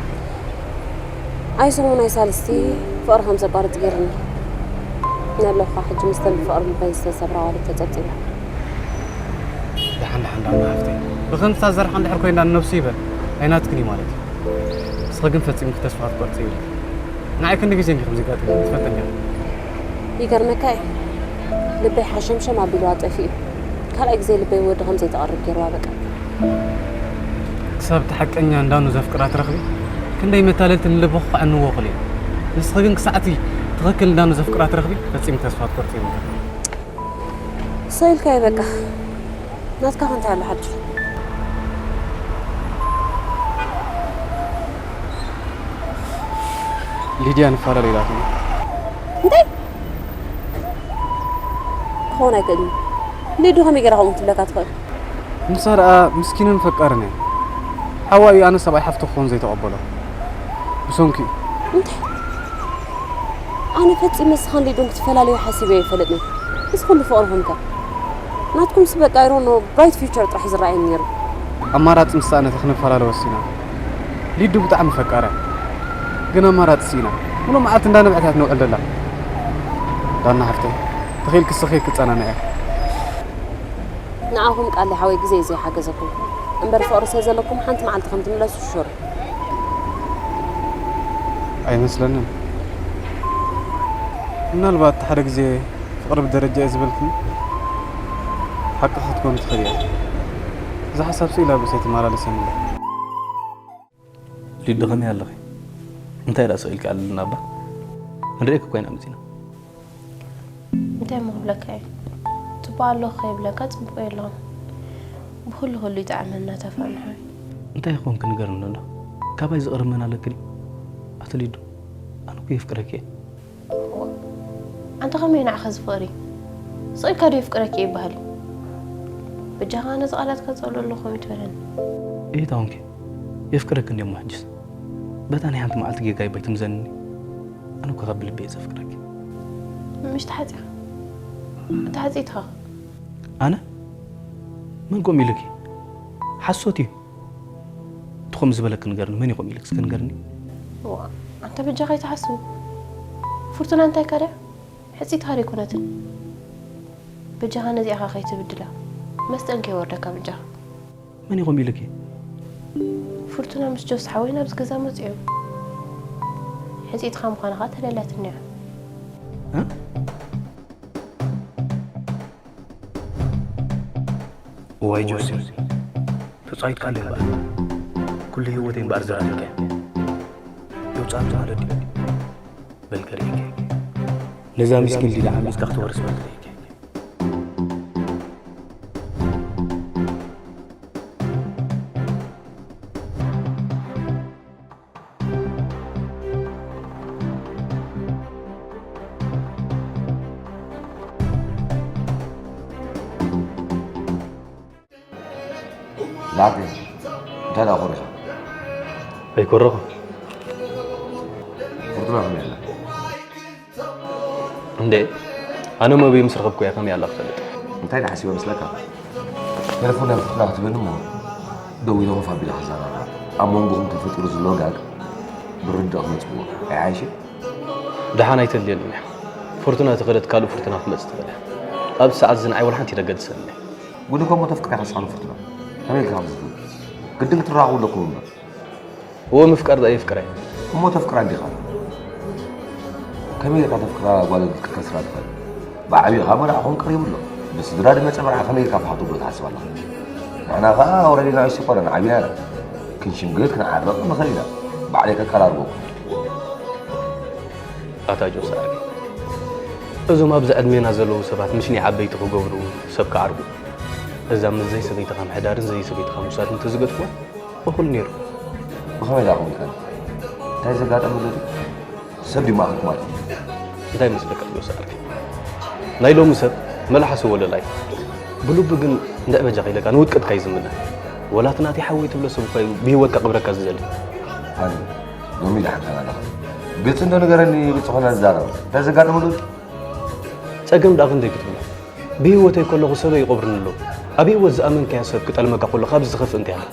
ኣይ ሰሙን ኣይ ሳልስቲ ፍቕሪ ከም ዘቋርጽ ገይሩኒ። ነለኻ ሕጂ ምስተን ብፍቕሪ ልበን ዝተሰብራ ኣዋልድ ተጸብጺበ። ደሓን ደሓን ዳና ሃፍተይ። ብኸምዚ ታዘርሓ እንድሕር ኮይና ንነብሱ ይበል ኣይናትክን እዩ ማለት እዩ። ንስኺ ግን ፈጺምኪ ተስፋ ክትቆርጺ ይብልኪ። ንዓይ ክንዲ ግዜ እንዲኹም ዘጋጥም ትፈልጠኛ። ይገርመካ እዩ። ልበይ ሓሸምሸም ኣቢልዋ ጠፊኡ። ካልኣይ ግዜ ልበይ ወዲ ከም ዘይተቐርብ ገይርዋ በቃ። ክሳብ እቲ ሓቀኛ እንዳኑ ዘፍቅራ ትረኽቢ፣ ክንደይ መታለልቲ ንልብኺ ከዕንዎ ይኽእሉ እዮም። ንስኺ ግን ክሳዕቲ ትኽክል እንዳኑ ዘፍቅራ ትረኽቢ፣ ፈጺሙ ተስፋ ትቆርጺ የብልኪ። ሰው ኢልካዮ በቃ። ናትካ ከ እንታይ ኣሎ ሓድሽ? ሊድያ ንፈላለ ኢላትኒ። እንታይ? ክኸውን ኣይክእልን። ሊዱ ከመይ ገይራ ከምኡ ክትብለካ ትኽእል? ንሳ ደኣ ምስኪንን ፈቃርን እያ። ሓዋ እዩ ኣነ ሰብኣይ ሓፍቱ ክኸውን ዘይተቐበሎ። ብሰንኪ እዩ። እንታይ? ኣነ ፈጺመ ንስኻን ሊዱን ክትፈላለዩ ሓሲበ ኣይፈልጥን። እዚ ኩሉ ፍቕርኹም ከ? ናትኩምስ በቃ፣ I don't know፣ ብራይት ፊውቸር ጥራሕ እዩ ዝረኣየኒ ነይሩ። ኣማራጺ ምስ ሰኣነት ክንፈላለ ወሲና። ሊዱ ብጣዕሚ ፈቃር እያ። ግን ኣማራጺ ስኢና። ሙሉእ መዓልቲ እንዳነብዐት እያ ትነውዕል ዘላ። ዳና ሓፍተይ፣ ተኺእልኪ ስኺ ክጸናንዐ እየ። ንዓኹም ቃል ሓወይ ግዜ እዩ ዘይሓገዘኩም። እምበር ፍቕሪ ስለ ዘለኩም ሓንቲ መዓልቲ ከም ትምለሱ ሹር። ኣይመስለንን። ምናልባት ሓደ ግዜ ፍቕሪ ብደረጃ እየ ዝበልክኒ ሓቂ ክትኮን ትኽእል እያ። እዛ ሓሳብ ስኢላ ብሰይ ትመላለሰኒ። ሊዱ ከመይ ኣለኺ? እንታይ ደኣ ስቕ ኢልኪ ኣለና እባ? ክንርእየኪ እኮ ኢና መጺና። እንታይ እሞ ክብለካ እየ? ጽቡቕ ኣለኹ ከይብለካ ጽቡቕ የለኹን። ብኹሉ ኩሉ ይጥዓመና ተፋንሖ። እንታይ ይኾንኪ ንገርኒ እንዶ? ካባይ ዝቕርብ መን ኣለኪ ድዩ? ኣቲ ሊዱ፣ ኣነ እኮ የፍቅረኪ እየ። ኣንታ ከመይ ንዓኻ ዝፍቕሪ? ስቕ ኢልካ ዶ የፍቅረኪ እየ ይበሃል? በጃኻ ነዚ ቃላትካ ጸልኦ ኣለኹ ከመይ ትበለኒ? እየ ታውንኪ፣ የፍቅረኪ እንድየ እሞ ሕጅስ። በታ ናይ ሓንቲ መዓልቲ ጌጋ ይባይ ትምዘንኒ። ኣነ እኮ ካብ ልቢ እየ ዘፍቅረኪ። ምሽ ተሓጺኻ? ተሓጺትኻ? ኣነ? መን ከምኡ ኢሉኪ? ሓሶት እዩ። እቲ ከምኡ ዝበለኪ ንገርኒ፣ መን እዩ ከምኡ ኢሉኪ እስከ ንገርኒ? ዋ፣ ኣንታ በጃኻ ኣይትሓስቡ። ፍርቱና እንታይ እካ ድያ? ሕጽይትኻ ዶ ኣይኮነትን? በጃኻ ነዚኣ ኸኣ ከይትብድላ። መስጠን ከይወርደካ በጃኻ። መን እዩ ከምኡ ኢሉኪ? ፍርቱና ምስ ጆስ ሓወይ ናብዚ ገዛ መጺኦም። ሕጽይትኻ ምዃንኻ ተለለትኒ እያ። እዋይ ጆሲ፣ ተጻዊትካለይ እምበኣር። ኩሉ ህይወተይ እምበኣር ዘራሪከ። የውጻእኒ ማለት ድዩ? በል ከርእየከ። ነዛ ምስኪን ሊላ ዓሚጽካ ክትወርስ በል ከርእየከ። ላዕከይ፣ እንታይ ደኣ ኮሪኻ? ኣይኮረኹ። ፍርቱና ከመይ ኣላ? እንዴ፣ ኣነ መብይ ምስ ረኸብኩ እያ ከመይ ኣላ ክፈልጥ። እንታይ ደኣ ሓሲበ መስለካ? ቴሌፎን ናይ ፍርቱና ክትህበኒ እሞ፣ ደው ኢለ ኮፍ ኣቢለ ክዛረባ። ኣብ መንጎኹም ተፈጢሩ ዘሎ ጋግ ብርድእ ክነጽግዎ። ኣይሓይሽን? ደሓን ኣይተድልየንን እያ። ፍርቱና ተኸደት ካልእ ፍርቱና ክትመጽእ ትኽእል እያ። ኣብዚ ሰዓት እዚ ንዓይ ወላ ሓንቲ ተገድሰኒ። ጉድ እኮ እሞ ተፍቅራ ኢኻ ንስኻ ንፍርቱና። ከመይ ኢልካ ከምዚ ትብል? ግድን ክትራኸቡ ኣለኩም እምበር። እወ ምፍቃር ደኣ የፍቅራ እየ። እሞ ተፍቅራ እንዲኻ። ከመይ ኢልካ ተፍቅራ ጓል ክትከስራ ትኽእል? ብዓቢኻ መርዓ ክኸውን ቀሪቡ ኣሎ። ብስድራ ዝመጸ መርዓ ከመይ ኢልካ ፍሓቱ ብሎ ትሓስብ ኣለኻ? ንሕና ኸኣ ኦረዲ ንኣሽቱ እኮ ኢና ዓቢና ኢና። ክንሽምግል ክንዓርቕ ንኽእል ኢና። ባዕለይ ከቀራርበኩም። ኣታ ጆስ ዓርከይ፣ እዞም ኣብዚ ዕድሜና ዘለዉ ሰባት ምሽ ናይ ዓበይቲ ክገብሩ ሰብ ክዓርቁ፣ እዛ ምስ ዘይሰበይትኻ ምሕዳርን ዘይሰበይትኻ ምውሳድን እንተዝገድፍዋ እኹል ነይሩ። ብኸመይ ደኣ ክብል ከ? እንታይ ዘጋጠመ ዘሎ? ሰብ ድዩ ማእኸል ማለት እዩ? እንታይ መስለካ ጆስ ዓርከይ? ናይ ሎሚ ሰብ መልሓሱ ወለላ እዩ። ብልቡ ግን እንድዒ በጃኻ ኢለካ ንውድቀትካ እዩ ዝምነ። ወላ እቲ ናተይ ሓወይ ትብሎ ሰብ እኳ እዩ ብህይወትካ ክቕብረካ ዝደሊ። ኣነ ሎሚ ደሓን ኣለኻ። ግልጺ እንዶ ንገረኒ፣ ግልጺ ኾነ ንዛረብ። እንታይ ዘጋጠመ ኣሎ? ጸገም ደኣ ክንደይ ክትብሎ? ብህይወተይ ከለኹ ሰበይ ይቐብሩኒ ኣለዉ። ኣብ ህይወት ዝኣመንካዮ ሰብ ክጠልመካ ከሎ ካብዚ ዝኸፍእ እንታይ ኣሎ?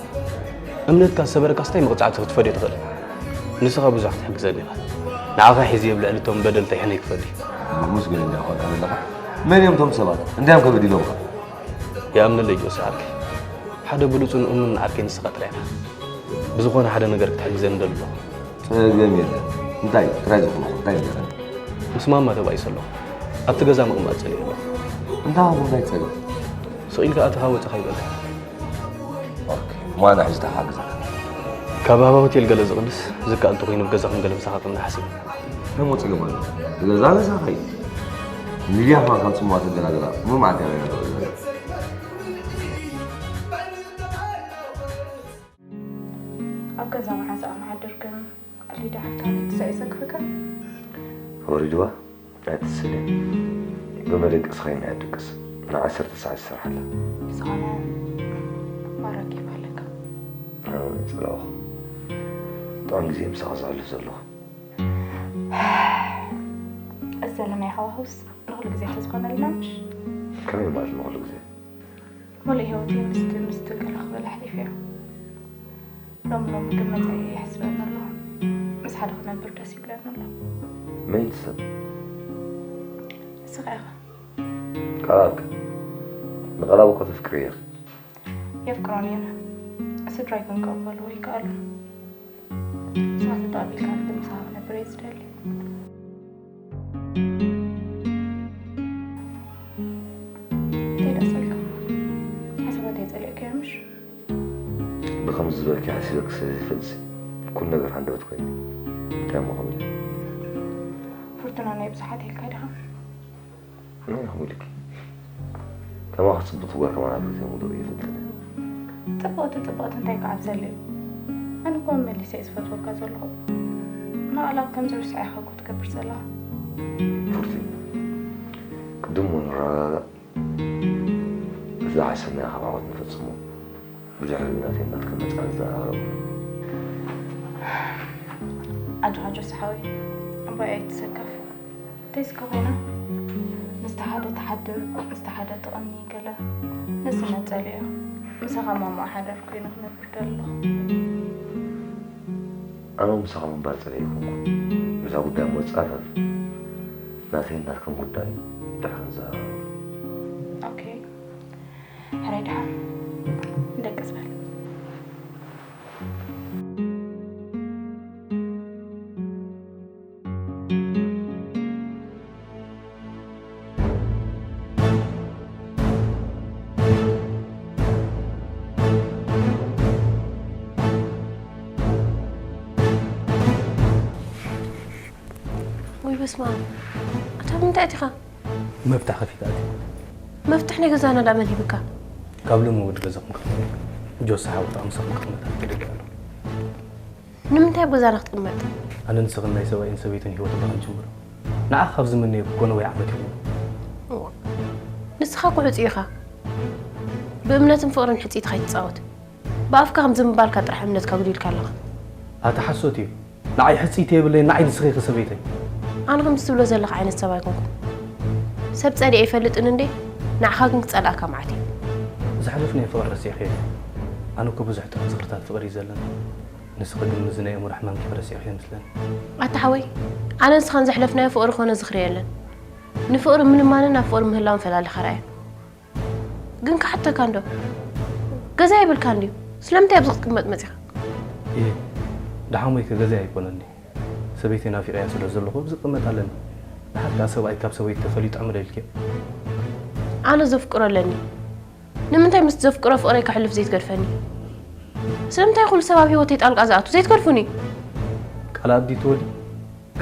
እምነትካ ዝሰበረካስ እንታይ መቕጻዕቲ ክትፈድዮ ትኽእል? ንስኻ ብዙሕ ክትሕግዘኒ ኢኻ። ንዓኻ ሒዘ ኣብ ልዕሊ እቶም በደልተይ ሕነ ይክፈል እዩ። ምሙስ ገለኛ ኾንካ ዘለኻ። መን እዮም እቶም ሰባት? እንታይ እዮም ከ በዲሎምካ? ይኣምነለይ ጆሲ ዓርከይ። ሓደ ብሉጽን እሙንን ዓርከይ ንስኻ ጥራይ ኢኻ። ብዝኾነ ሓደ ነገር ክትሕግዘኒ እደሊ ኣለኹ። ጸገም የለን። እንታይ? ጥራይ ዝኾንኩ እንታይ ንገረኒ? ምስ ማማ ተባኢሰ ኣለኹ። ኣብቲ ገዛ ምቕማጥ ጸሊኤ ኣለኹ። እንታይ ኾንኩም እንታይ ጸገም? ስቕ ኢልካ ኣቲኻ ወጺኻ ይበል። ኦኬ። ማና ሕጂ ተሓግዘካ። ካብ ሃባ ሆቴል ገለ ዝቕንስ ዝከኣል እንተኾይኑ ብገዛኹም ገለ ምሳኻ ቅንዕ ሓሲበ። እንታይ ሞ ጸገም ኣሎ? ብገዛ ገዛኻ እዩ። ሚድያ ኸኣ ካብ ጽምዋ ተገላገላ። ምን ማለት እያ? ኣብ ገዛ መዓዝ ኣመሓደርክን? ሊዳ ሓፍታ ትሳኤ ዘክፍካ? ወሪድዋ ኣይትስልን። ብመደቀሲ ኸይና እያ ትድቅስ። ንዓሰርተ ሰዓት ትሰርሕ ኣላ። ብዝኾነ ማራ ኬፍ ኣለካ። ኣነ እውን ይጸላእኹ። ጥዑም ግዜ ምሳኻ ዘሕልፍ ዘለኹ። እዚ ዘለናዮ ሃዋህውስ ንኹሉ ግዜ እንተዝኾነልና ምሽ? ከመይ ማለት ንኹሉ ግዜ? ሙሉእ ህይወተይ ምስቲ፣ ምስቲ ገለ ክብል ኣሕሊፈዮ። ሎሚ ሎሚ ግን መጻኢ ይሕስበኒ ኣሎ። ምስ ሓደ ክነብር ደስ ይብለኒ ኣሎ። መን እቲ ሰብ? ንስኻ ኢኻ። ቃል ኣልካ። ንቃል ኣቦካ ተፍቅሪ ኢኺ። የፍቅሮ ነይረ። ስድራይ ግን ክቕበልዎ ኣይከኣሉን። ንስኻ ተጣቢልካ ግን ምሳኻ ክነብር እየ ዝደሊ። እንታይ ደኣ ሰልካ? ሓሳባት ኣይጸሊእካዮ ምሽ? ብኸምዚ ዝበልኪ ሓሲበኪ ስለ ዘይፈልጥሲ፣ ኩሉ ነገር ሃንደበት ኮይኑ። እንታይ እሞ ክብል? ፍርቱና ናይ ብዙሓት ኢልካ ዲኻ? ናይ ኹምልኪ። ከማኺ ጽብቕቲ ጓል ከማን ኣብ ህይወተይ ምሉእ ይፈልጥን። ጽብቕቲ ጽብቕቲ እንታይ ክዓብሰለይ? ኣነ እኮ መመሊሰ እየ ዝፈትወካ ዘለኹ። ንቓላት ከም ዝርስዓ ኢኻ እኮ ትገብር ዘለኻ። ፉርቲ፣ ቅድም እውን ንረጋጋእ። እዚ ዝሓሰብናዮ ካብ ዓወት ንፈጽሞ። ብድሕሪኡ ናተይ ናትካ መጻኢ ንዘራረበሉ። ኣጆኻ ጆሲ ሓወይ፣ እምባይ ኣይትሰከፍ። እንታይ እስከ ኮይና? ምስቲ ሓደ ትሓድር፣ ምስቲ ሓደ ትቕኒ ገለ። ንስነት ጸሊኦ። ምሳኻ ማማኡ ሓዳር ኮይኑ ክነብር ደለኹ። ኣነ ምሳኻ ምንባር ጸሊኦ ኣይኮንኩን። እዛ ጉዳይ እሞ ጻፈፍ። ናተይን ናትክን ጉዳይ ድሕሪ ንዘራረበሉ። ኦኬ። ሕራይ ደሓን። ደቅስ በል። በስመ ኣብ። ኣታ ብምንታይ ኣቲኻ? መፍትሕ ከፊት ኣትየ። መፍትሕ ናይ ገዛና ደኣ መን ሂብካ? ካብ ሎሚ ወዲ ገዛኹም ክትኾኑ ጆሲ ሓወይ ምሳኹም ክቕመጥ ኣፍቂደሉ ኣሎ። ንምንታይ ኣብ ገዛና ክትቕመጥ? ኣነ ንስኽን ናይ ሰብኣይን ሰበይትን ህይወት እባ ክንጅምሮ። ንዓኻ ካብ ዝምነዮ ክኮነ ወይ ዓመት ይኹን። እዋ፣ ንስኻ እኮ ሕጹይ ኢኻ። ብእምነትን ፍቕርን ሕጽይትኻ ኣይትጻወት። ብኣፍካ ከምዚ ምባልካ ጥራሕ እምነትካ ኣጉዲልካ ኣለኻ። ኣታ ሓሶት እዩ። ንዓይ ሕጽይቲ የብለይን፣ ንዓይ ንስኺ ኢኺ ሰበይተይ። ኣነ ከምዚ ትብሎ ዘለኻ ዓይነት ሰብ ኣይኮንኩን። ሰብ ጸሊኤ ኣይፈልጥን እንዴ? ንዓኻ ግን ክጸልኣካ መዓት እዩ። ዝሓለፍናዮ ፍቕሪ ረሲዕክዮ። ኣነ እኮ ብዙሕ ጥዑም ዝኽርታት ፍቕሪ እዩ ዘለኒ። ንስኺ ግን ምስዚ ናይ ኣእምሮ ሕማምኪ ረሲዕክዮ ይመስለኒ። ኣታ ሓወይ፣ ኣነ ንስኻን ዘሕለፍናዮ ፍቕሪ ኮነ ዝኽሪ የለን። ንፍቕሪ ምልማንን ኣብ ፍቕሪ ምህላውን ፈላሊኻ ርኣዮ። ግን ክሓተካ እንዶ፣ ገዛ የብልካን ድዩ? ስለምንታይ ኣብዚ ክትቅመጥ መጺኻ? እየ፣ ደሓሞይ ከ ገዛ ኣይኮነኒ። ሰበይተይ ናፊቐያ ስለ ዘለኹ ኣብዚ እቅመጥ ኣለኒ። ደሓር ከኣ ሰብኣይ ካብ ሰበይቲ ተፈልዩ ጥዕም ዶ ኢልክዮ? ኣነ ዘፍቅሮ ኣለኒ። ንምንታይ ምስቲ ዘፍቅሮ ፍቕረይ ከሕልፍ ዘይትገድፈኒ? ስለምንታይ ኩሉ ሰብ ኣብ ህይወተይ ጣልቃ ዝኣቱ ዘይትገድፉኒ? ቃል ኣብ ድዩ ትወዲ?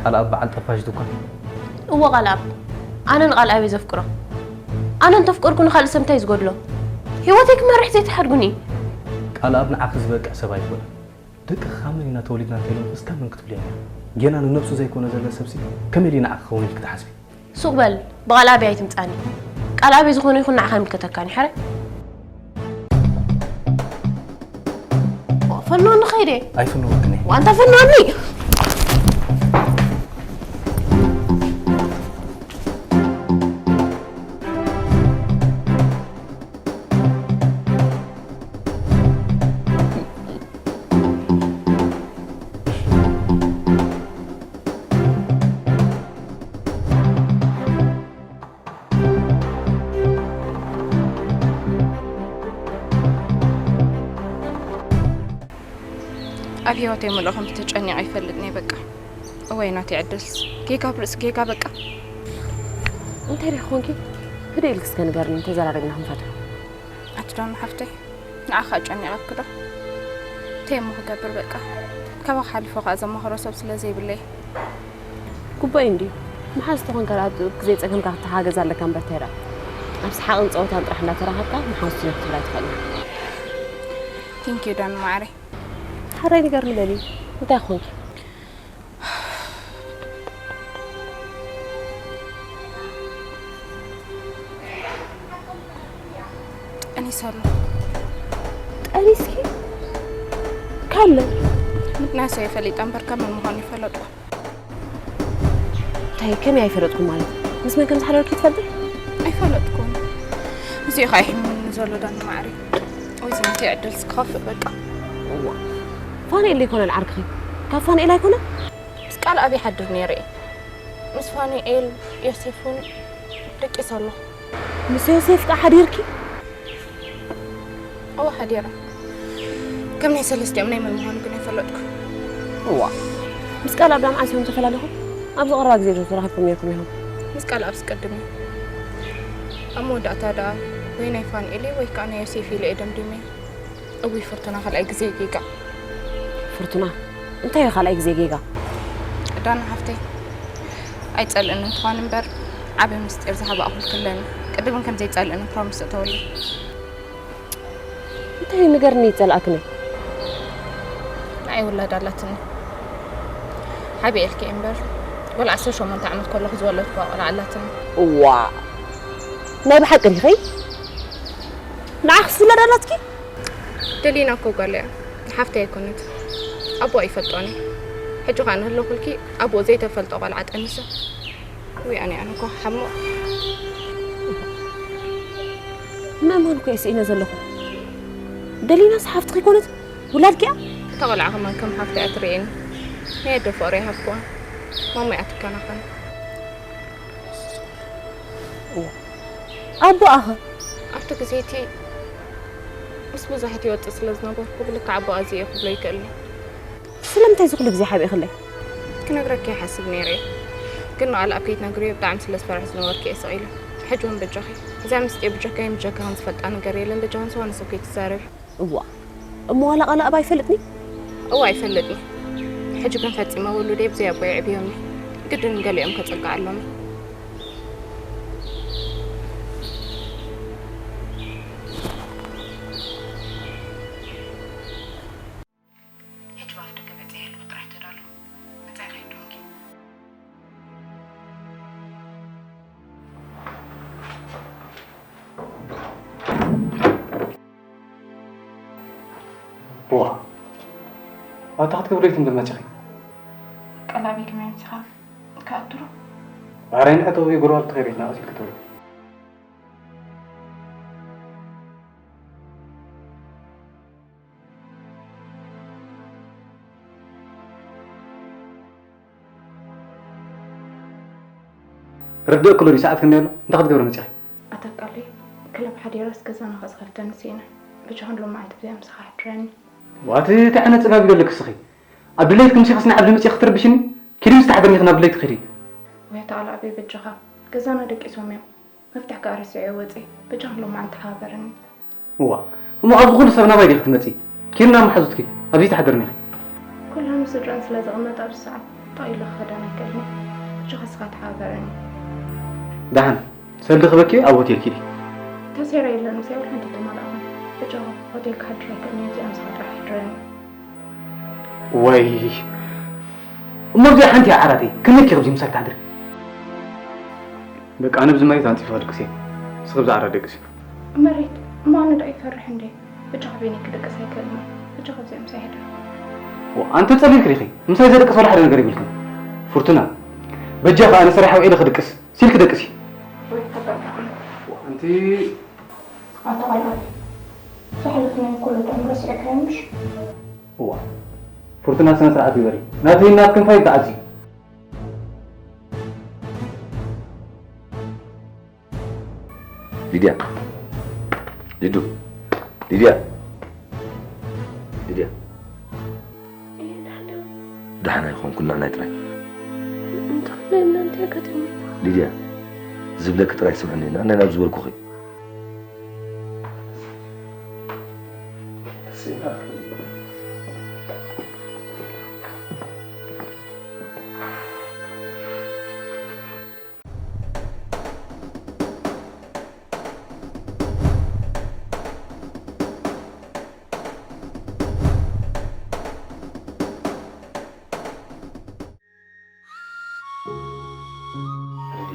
ቃል ኣብ በዓል ጠፋሽ ድኳን? እወ ቃል ኣብ። ኣነ ንቃል ኣብ እየ ዘፍቅሮ። ኣነ እንተፍቀርኩ ንኻልእ ሰብ እንታይ እዩ ዝጎድሎ? ህይወተይ ክመርሕ ዘይትሓድጉኒ? ቃል ኣብ ንዓኺ ዝበቅዕ ሰብ ኣይኮነን። ደቅኺ ካብ መን ኢና ተወሊድና እንተኢሎም እስካብ መን ክትብልዮም ኢኺ? ጌና ንነብሱ ዘይኮነ ዘለ ሰብሲ ከመይ ድዩ ንዓኺ ክኸውን ኢልኪ ትሓስቢ? ሱቕ በል፣ ብቓል ኣቢ ኣይትምጻኒ። ቃል ኣቢ ዝኾነ ይኹን ንዓኻ ኣይምልከተካን እዩ፣ ሕራይ። ፈንወኒ ኸይደ። ኣይፍንወክን እየ። ዋንታ ፈንወኒ። ኣብ ህይወተይ ምልኦ ከምቲ ተጨኒቐ ኣይፈልጥን እየ በቃ። እዋይ ናተይ ዕድልስ። ጌጋ ኣብ ርእሲ ጌጋ በቃ። እንታይ ደኣ ኮንኪ? ህድእ ኢልኪ እስከ ንገርኒ፣ ተዘራሪብና ክንፈትሖ። ኣቲ ዳኑ ሓፍተይ፣ ንዓኻ ጨኒቐኪ ዶ? እንታይ እሞ ክገብር በቃ። ካባኻ ሓሊፉ ኸኣ ዘማኽሮ ሰብ ስለ ዘይብለይ። ግቡእ እንድዩ። መሓዙት ተኾንካ ደኣ ኣብ ግዜ ጸገምካ ክትተሓጋገዝ ኣለካ እምበር እንታይ ደኣ። ኣብ ሰሓቕን ጸወታን ጥራሕ እንዳተራኸብካ መሓዙት ኢና ክትብል ኣይትኽእልን። Thank you ዳኑ ማዓረይ። ሓራይ ንገርኒ በሊ፣ እንታይ ኮንኪ? ጠኒሰ ኣሎ። ጠኒስኪ? ካለ? ምክንያት ሰው የፈሊጠ እምበር ከመን ምዃኑ ይፈለጥኩ። እንታይ ከመይ ኣይፈለጥኩም ማለት? ምስ መን ከም ዝሓደርኪ ትፈልጢ? ኣይፈለጥኩን። እዚ ኸኣ ይሕምኒ ዘሎ ዳኒ ማዕሪ። ወይ ዝናተይ ዕድል ዝክኸፍእ በቃ። እዋ። ፋኑኤል ዘይኮነ ዓርክኺ? ካብ ፋኑኤል ኣይኮነ? ምስ ቃል ኣብ ይሓድር ነይረ እየ። ምስ ፋኑኤል፣ ዮሴፍ እውን ደቂሰ ኣለኹ። ምስ ዮሴፍ ከ ሓዲርኪ? እወ ሓዲረ። ከም ናይ ሰለስቲኦም ናይ መን ምዃኑ ግን ኣይፈለጥኩ። እዋ። ምስ ቃል ኣብ ዳኣ መዓስ እዮም ተፈላለኹም? ኣብዚ ቀረባ ግዜ ዶ ተራኺብኩም ነይርኩም ኢኹም? ምስ ቃል ኣብ ዝቀድም እዩ። ኣብ መወዳእታ ደኣ ወይ ናይ ፋንኤል እዩ ወይ ከኣ ናይ ዮሴፍ ኢለ እየ ደምዲመ። እውይ ፍርቱና ካልኣይ ግዜ ጌጋ። ፍርቱና፣ እንታይ እዩ ካልኣይ ግዜ ጌጋ? ዳና ሓፍተይ፣ ኣይጸልእን እንተኾን እምበር ዓቢ ምስጢር ዝሃባእኹልኪ ኣለኒ። ቅድም ከም ዘይጸልእን ፕሮሚስ እተወለይ። እንታይ እዩ ንገርኒ ይጸልኣክኒ? ንዓይ ውላድ ኣላትኒ። ሓቢኤልኪ እምበር ጓል ዓሰርተ ሸሞንተ ዓመት ከለኹ ዝወለድኩዋ ቆልዓ ኣላትኒ። እዋ፣ ናይ ብሓቂ ዲኺ? ንዓኽስ ውላድ ኣላትኪ? ደሊና እኮ ጓል እያ፣ ሓፍተይ ኣይኮነትን። ኣቦኣ ይፈልጦን እዩ። ሕጂ ኸኣ ንህለኹልኪ ኣቦኡ ዘይተፈልጦ ቆልዓ ጠኒሰ። ውይ ኣነ ኣነ እኮ ሓሞ። ምእማን እኮ እየ ስኢነ ዘለኹ። ደሊናስ ሓፍትኺ ኮነት? ውላድኪ እያ? እታ ቆልዓ ከማን ከም ሓፍተይ እያ ትርእየኒ። ናይ ኣደ ፍቕሪ ይሃብክዋ። ማማ እያ ትከናኸን። እዋ። ኣቦኣኸ? ኣብቲ ግዜ እቲ ምስ ብዙሓት ይወጽእ ስለ ዝነበርኩ ብልክዕ ኣቦኣ እዚ እየ ክብሎ ይክእል እየ። ስለምንታይ እዚ ኩሉ ግዜ ሓቢእክለይ? ክነግረኪ ይሓስብ ነይረ እየ። ግን ንቓል ኣብ ከይትነግርዮ ብጣዕሚ ስለ ዝፈርሕ ዝነበርኩ እየ ስቕ ኢለ። ሕጂ እውን በጃኺ። እዛ ምስጢር ብጀካይን ብጀካኽን ዝፈልጣ ነገር የለን። በጃኽን ዝኾነ ሰብ ከይትዛረቢ። እዋ። እሞ ዋላ ቃል ኣብ ኣይፈልጥኒ? እዋ ኣይፈልጥኒ። ሕጂ ግን ፈጺመ ወሉደይ ብዘይ ኣቦይ ኣዕብዮምኒ። ግድን ገሊኦም ከጽግዓሎም እዩ። ሕጂ ኣብ ደገ በጺሐ ኣለኹ፣ ጥራሕ ተዳሎ። መጻኢኻ ይደንጊ። ዋ፣ ኣታ ክትገብሪ ትም መጺኺ? ቀላቢ ከመይ ኣምሲኻ ክኣትሩ? ኣራይ ንዕቶ ወይ ጎረባብቲ ከይዱ ናቕሲል ክትብል። ርድእ ክሎ ድዩ ሰዓት ክንደይ ኣሎ? እንታይ ክትገብሪ መጺኺ? ኣታ ቃለይ፣ ክለብ ሓዲረስ ገዛና ከጽኸልተኒ ስኢነ። ብቻኹን ሎማዓንቲ ብዚኣ ምሳኻ ኣሕድረኒ። ዋቲ እንታይ ዓይነት ጽጋብ ይደለክ እስኺ? ኣብ ድሌትኪ ምሲኺ ስኒ ዓዲ መጺኺ ክትርብሽኒ? ኪዲ ምስ ተሓደርኒ ናብ ድሌትኪ ኪዲ። ወይ ኣታ ቃል ኣበይ በጃኻ? ገዛና ደቂሶም እዮም። መፍትሕ ከኣ ረሲዐዮ ወጺ። በጃኻ ሎማዓንቲ ተሓባበረኒ። እዋ፣ እሞ ኣብዚ ኩሉ ሰብ ናባይ ዲኺ ትመጺ? ኪድና መሓዙትኪ፣ ኣብዚ ተሓደርኒ ኢኺ። ኩለን ስድረን ስለ ዘቐመጣ ኣብዚ ሰዓት ጠቒለ ክኸደን ኣይክእልን። በጃኻ እስኻ ተሓባበረኒ። ደሓን፣ ሰልዲ ክበኪ ኣብ ሆቴል ኪዲ። ተሴራ የለን፣ ምሳይ ወላ ሓንቲ ተማላእኹም። በጃኻ ሆቴል ክሓድር ኣይክእልን፣ እዚኣ ምሳኻ ጥራሕ ኣሕድረኒ። ወይ፣ እሞ እዚኣ ሓንቲ እያ ዓራተይ፣ ከመይ ኪ ኣብዚ ምሳይ ትሓድሪ? በቃ፣ ኣነ ብዚ መሬት ኣንጺፈ ክድቅስ እየ። ንስኺ ብዚ ዓራት ደቅሲ። መሬት? እሞ ኣነ ዶ ኣይፈርሕ እንዴ? በጃኻ በይነይ ክድቅስ ኣይክእልን እየ። በጃኻ ኣብዚኣ ምሳይ ሕደር። ዋ፣ ኣንቲ ጸሊልኪ ዲኺ? ምሳይ ዘደቅስ ወላ ሓደ ነገር የብልክን። ፍርቱና፣ በጃኻ ኣነ ሰሪሐ ውዒለ ክድቅስ። ሲልኪ ደቅሲ። ወይ ተፈርሕ። ዋ፣ ኣንቲ ኣታ ቃል ኣበይ? ዝሓለፍናዮ ኩሉ ጥዑም ረሲዕካዮ ምሽ? እዋ፣ ፍርቱና ስነ ስርዓት ግበሪ። ናተይን ናትክን ፋይል ተዓጽዩ። ሊድያ። ሊዱ። ሊድያ። ሊድያ። ደሓን ኣይኮንኩን፣ ንዕናይ ጥራይ። እንታይ እናንተ ያጋጥመኝ? ሊድያ፣ ዝብለኪ ጥራይ ስምዕኒ፣ ንዕናይ ናብ ዝበልኩኺ።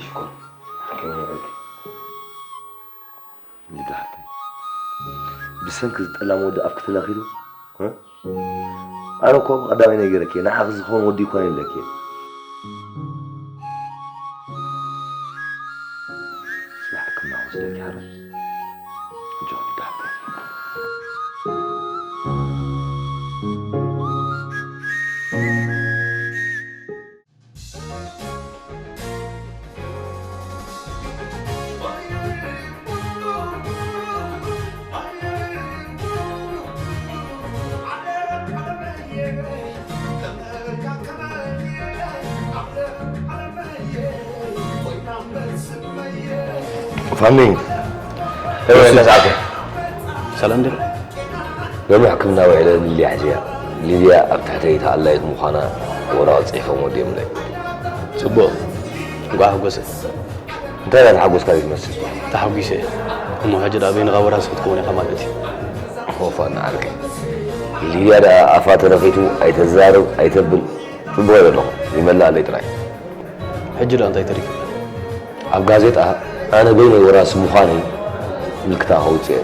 ሽኮር፣ ሓኪም ይበል። ሊዱ ሓፍተይ፣ ብሰንኪ ዝጠላም ወዲ ኣፍኪ ተላኺሉ፣ እ? ኣነ እኮ ብቐዳማይ ነጊረኪ፣ ንዓኺ ዝኸውን ወዲ ኣይኮነን ኢለኪ። ስራሕ ሕክምና ክወስደኪ ሓራይ። ሕጂ ሊዱ ሓፍተይ። ፋኒ፣ ከመይ ኣለካ? ሰላም ድዩ? ሎሚ ሕክምና ውዒለ ሊድያ ሕዝያ። ሊድያ ኣብ ትሕተይ ተኣላይት ምዃና ወረቐት ጽሒፎም ወዲኦምለይ። ጽቡቕ። እንቋዕ ሓጎሰ። እንታይ ኢኻ ተሓጎስካ ዘይትመስል? ተሓጒሰ እየ። እሞ ሕጂ ደኣ በይንኻ ወራሲ ክትከውን ኢኻ ማለት እዩ። ኦፋ ንዓርከይ። ሊድያ ደኣ ኣፋ ተረኺቱ ኣይተዛርብ ኣይተብል። ጽቡቕ እየ ዘለኹ። ይመልኣለይ ጥራይ። ሕጂ ደኣ እንታይ ተሪፉ? ኣብ ጋዜጣ ኣነ በይነይ ወራሲ ምዃነይ ምልክታ ከውጽእ እየ።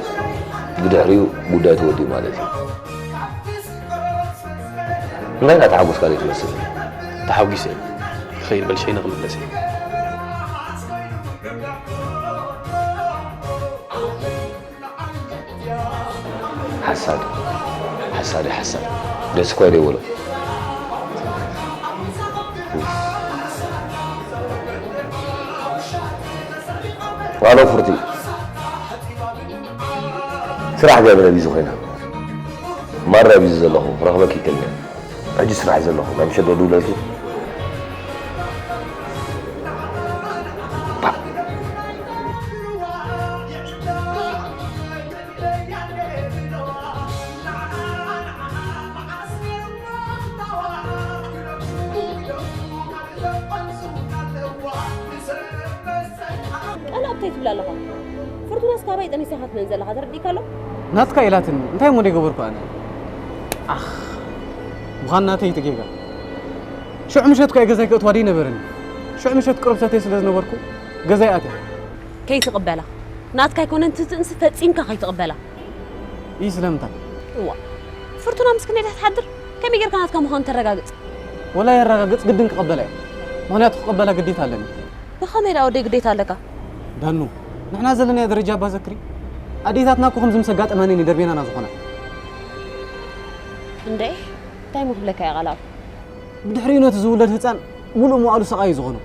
ብድሕሪኡ ጉዳይ ተወዲኡ ማለት እዩ። እንታይ ኢኻ ተሓጒስካ ዘይትመስል? ተሓጒሰ እየ። ክኸይድ በል ሸይነ ክምለስ እየ። ሓሳድ፣ ሓሳድ፣ ሓሳድ። ደስ እኳ ደይበሎ። ዋሎ ፍርቲ። ስራሕ ገብረ ቢዚ ኮይና። ማራ ቢዚ ዘለኹ፣ ክረኽበኪ ይክእል እየ። ሕጂ ስራሕ ዘለኹ፣ ናይ ምሸት ዶ ድውለልኪ? እንታይ ትብል ኣለኻ? ፍርቱናስ ካባይ ጠኒሳ ኢኻ ትመን ዘለኻ፣ ተረዲእካ ኣሎ? ናትካ ኢላትኒ፣ እንታይ እሞ ደይገበርኩ ኣነ? ኣኽ፣ ምዃን ናተይ እቲ ጌጋ። ሽዑ ምሸት እኮ እየ ገዛይ ከእትዋ ደይነበረኒ። ሽዑ ምሸት ቅርብተተይ ስለ ዝነበርኩ ገዛይ ኣትያ። ከይትቕበላ። ናትካ ኣይኮነን ትትንሲ ፈጺምካ ከይትቕበላ። እይ ስለምንታይ? እዋ፣ ፍርቱና ምስ ክንደይ ትሓድር? ከመይ ጌርካ ናትካ ምዃኑ ተረጋግጽ? ወላ የረጋግጽ ግድን ክቕበላ እየ። ምኽንያቱ ክቕበላ ግዴታ ኣለኒ። ብኸመይ ደኣ ወደይ ግዴታ ኣለካ? ዳኑ፣ ንሕና ዘለናዮ ደረጃ እባ ዘክሪ። ኣዴታትና እኮ ከምዚ ምስ ኣጋጠመን እየን ደርቤናና ዝኾና። እንዴ፣ እንታይ እሞ ክብለካ እየ ቃልኣብ? ብድሕሪኡ ነቲ ዝውለድ ህጻን ሙሉእ መዋእሉ ሰቓይ እዩ ዝኾኖ።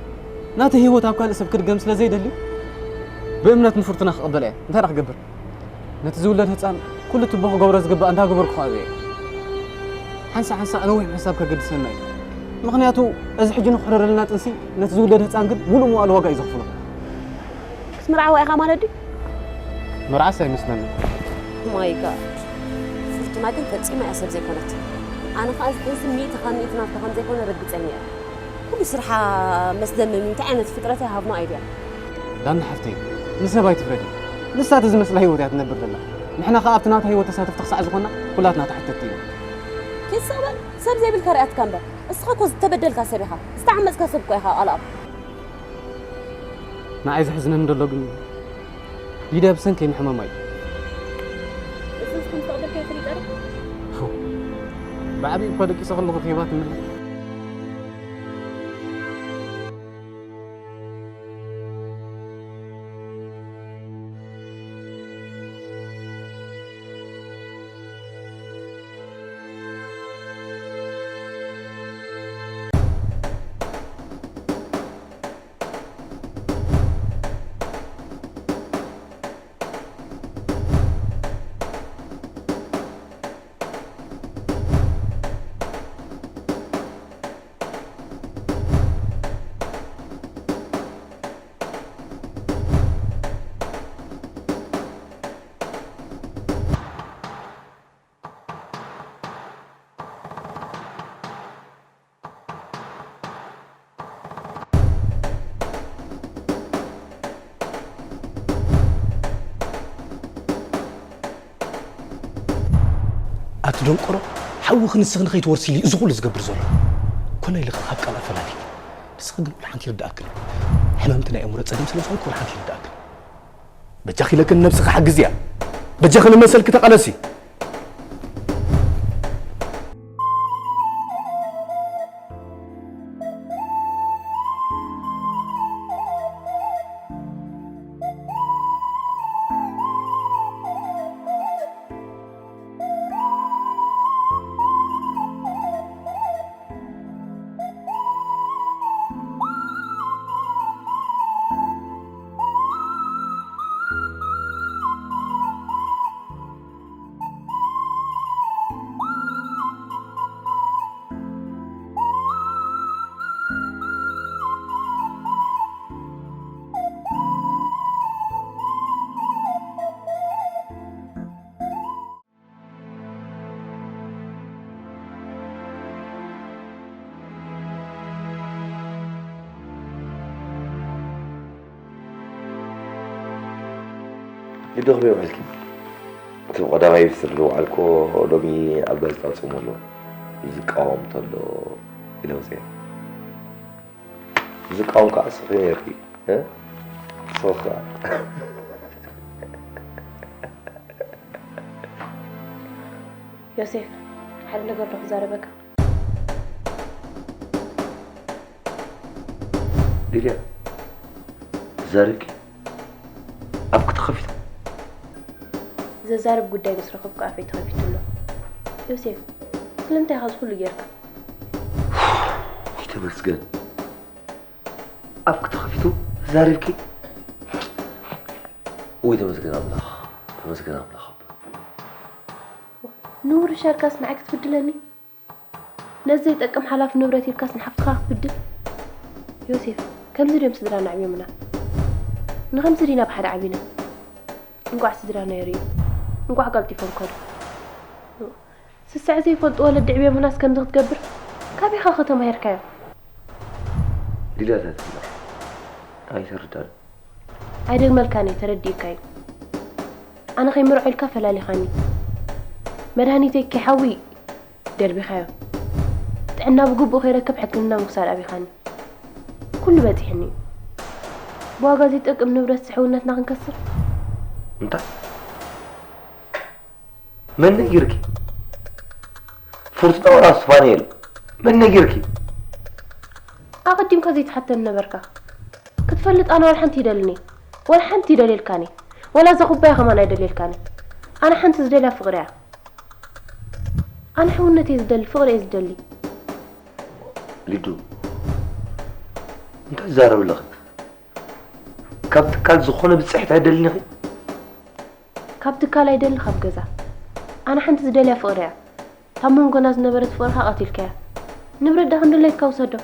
ናተይ ህይወት ኣብ ካልእ ሰብ ክድገም ስለ ዘይደሊ ብእምነት ንፍርቱና ክቕበላ እየ። እንታይ ደኣ ክገብር? ነቲ ዝውለድ ህጻን ኩሉ ትቦ ክገብሮ ዝግባእ እንዳገበርኩ ክኣበየ። ሓንሳእ ሓንሳእ ነዊሕ ምሕሳብ ከገድሰና እዩ። ምኽንያቱ እዚ ሕጂ ንኽሕረረልና ጥንሲ ነቲ ዝውለድ ህጻን ግን ሙሉእ መዋእሉ ዋጋ እዩ ዘኽፍሎ። ክትምርዓዋ ኢኻ ማለት ድዩ? መርዓስ ኣይመስለንን። ማይ ጋድ ፍርቱና ግን ፈጺማ እያ ሰብ ዘይኮነት። ኣነ ኸኣ እዚ ጥንሲ ሚእቲ ካብ ሚእቲ ናትካ ከም ዘይኮነ ርግጸኛ እየ። ኩሉ ስርሓ መስደመሚ እንታይ ዓይነት ፍጥረት እያ ሃብኖ ኣይድያ። ዳና ሓፍተይ ንሰብ ኣይትፍረዲ። ንሳ እቲ ዝመስላ ህይወት እያ ትነብር ዘላ። ንሕና ኸኣ ኣብቲ ናታ ህይወት ተሳተፍቲ ክሳዕ ዝኾንና ኩላትና ተሓተትቲ ኢና። ኪድ ሰበል ሰብ ዘይብልካ ሪኣትካ እምበር እስኻ እኮ ዝተበደልካ ሰብ ኢኻ። ዝተዓመጽካ ሰብ እኮ ኢኻ ቃልኣብ። ንዓይ ዘሕዝነኒ ዘሎ ግን ሊድያ ብሰንከይ ምሕማማ እዩ። እዝስ ከም ዝተቐበልካዮ ፈሊጠ ዶ? ብዓብዪ እኳ ደቂሰ ከለኹ ርኺባትኒ ኣላ። ኣቲ ደንቆሮ፣ ሓውኺ ንስኺ ንኸይትወርሲ ኢሉ እዩ እዚ ኩሉ ዝገብር ዘሎ። ኮነ ኢልኺ ካብ ቃል ኣፈላሊኪ። ንስኺ ግን ወላ ሓንቲ ይርድኣክን። ሕመምቲ ናይ ኣእምሮ ጸገም ስለ ዝኾንኪ ወላ ሓንቲ ይርድኣክን። በጃኺ ኢለክን ንነብስኺ ሓግዝያ። በጃኺ ንመሰልኪ ተቓለሲ። ይደኽም ይውዕልኪ። እቲ ብቐዳማይ ሚኒስትር ዝወዓልክዎ ሎሚ ኣብ ጋዜጣ ወፂኦም ኣሎ። ዝቃወም ተሎ ኢለ ወፂአ። ዝቃወም ከዓ ስኺ ነይርኪ። እ? ስኺ ከዓ። ዮሴፍ፣ ሓደ ነገር ዶ ክዛረበካ? ሊድያ፣ ተዛሪብኪ? ኣፍኪ ተኸፊቱ? ዘዛርብ ጉዳይ ምስ ረኸብኩ ኣፈይ ተኸፊቱ ኣሎ። ዮሴፍ፣ ስለምንታይ ኢኻ እዚ ኩሉ ጌርካ? ወይ ተመስገን። ኣፍኪ ተኸፊቱ? ተዛሪብኪ? ወይ ተመስገን ኣምላኽ። ተመስገን ኣምላኽ ኣቦ። ንውርሻ ኢልካስ ንዓይ ክትብድለኒ? ነዚ ዘይጠቅም ሓላፊ ንብረት ኢልካስ ንሓፍትኻ ክትብድል? ዮሴፍ፣ ከምዚ ድዮም ስድራና ኣዕብዮምና? ንኸምዚ ዲና ብሓደ ዓቢና? እንቋዕ ስድራና የርእዩ። እንቋዕ ቀልጢፎም ከዱ። ስስዐ ዘይፈልጡ ወለዲ ኣዕብዮምናስ ከምዚ ክትገብር? ካበይ ኢኻ ተማሂርካዮ? ሊድያ እንታይ ትብላ? ኣይተርዳን። ኣይደግመልካን እየ፣ ተረዲእካ እዩ። ኣነ ከይምርዖ ኢልካ ፈላሊኻኒ። መድሃኒተይ ከይሓዊ ደርቢኻዮ። ጥዕና ብግቡእ ከይረክብ ሕክምና ምክሳድ ኣቢኻኒ። ኩሉ በጺሕኒ እዩ። ብዋጋ ዘይጠቅም ንብረት ሕውነትና ክንከስር? እንታይ? መን ነጊርኪ? ፉርቱና ወላ ስፋንኤል? መን ነጊርኪ? ኣቐዲምካ ዘይትሓተኒ ነበርካ። ክትፈልጥ ኣነ ዋላ ሓንቲ ይደልን እየ። ዋላ ሓንቲ ይደልየልካን እየ። ዋላ እዛ ኩባያ ከማን ኣይደልየልካን እየ። ኣነ ሓንቲ ዝደልያ ፍቕሪ እያ። ኣነ ሕውነት እየ ዝደሊ፣ ፍቕሪ እየ ዝደሊ። ሊዱ፣ እንታይ ትዛረቢ ኣለኺ? ካብ ትካል ዝኾነ ብፅሒት ኣይደልን ኢኺ? ካብ ትካል ኣይደሊ፣ ካብ ገዛ። ኣነ ሓንቲ ዝደልያ ፍቕሪ እያ። እታ መንጎና ዝነበረት ፍቕርኻ ቀቲልካያ። ንብረት ዳ ክንድለየካ ውሰዶ።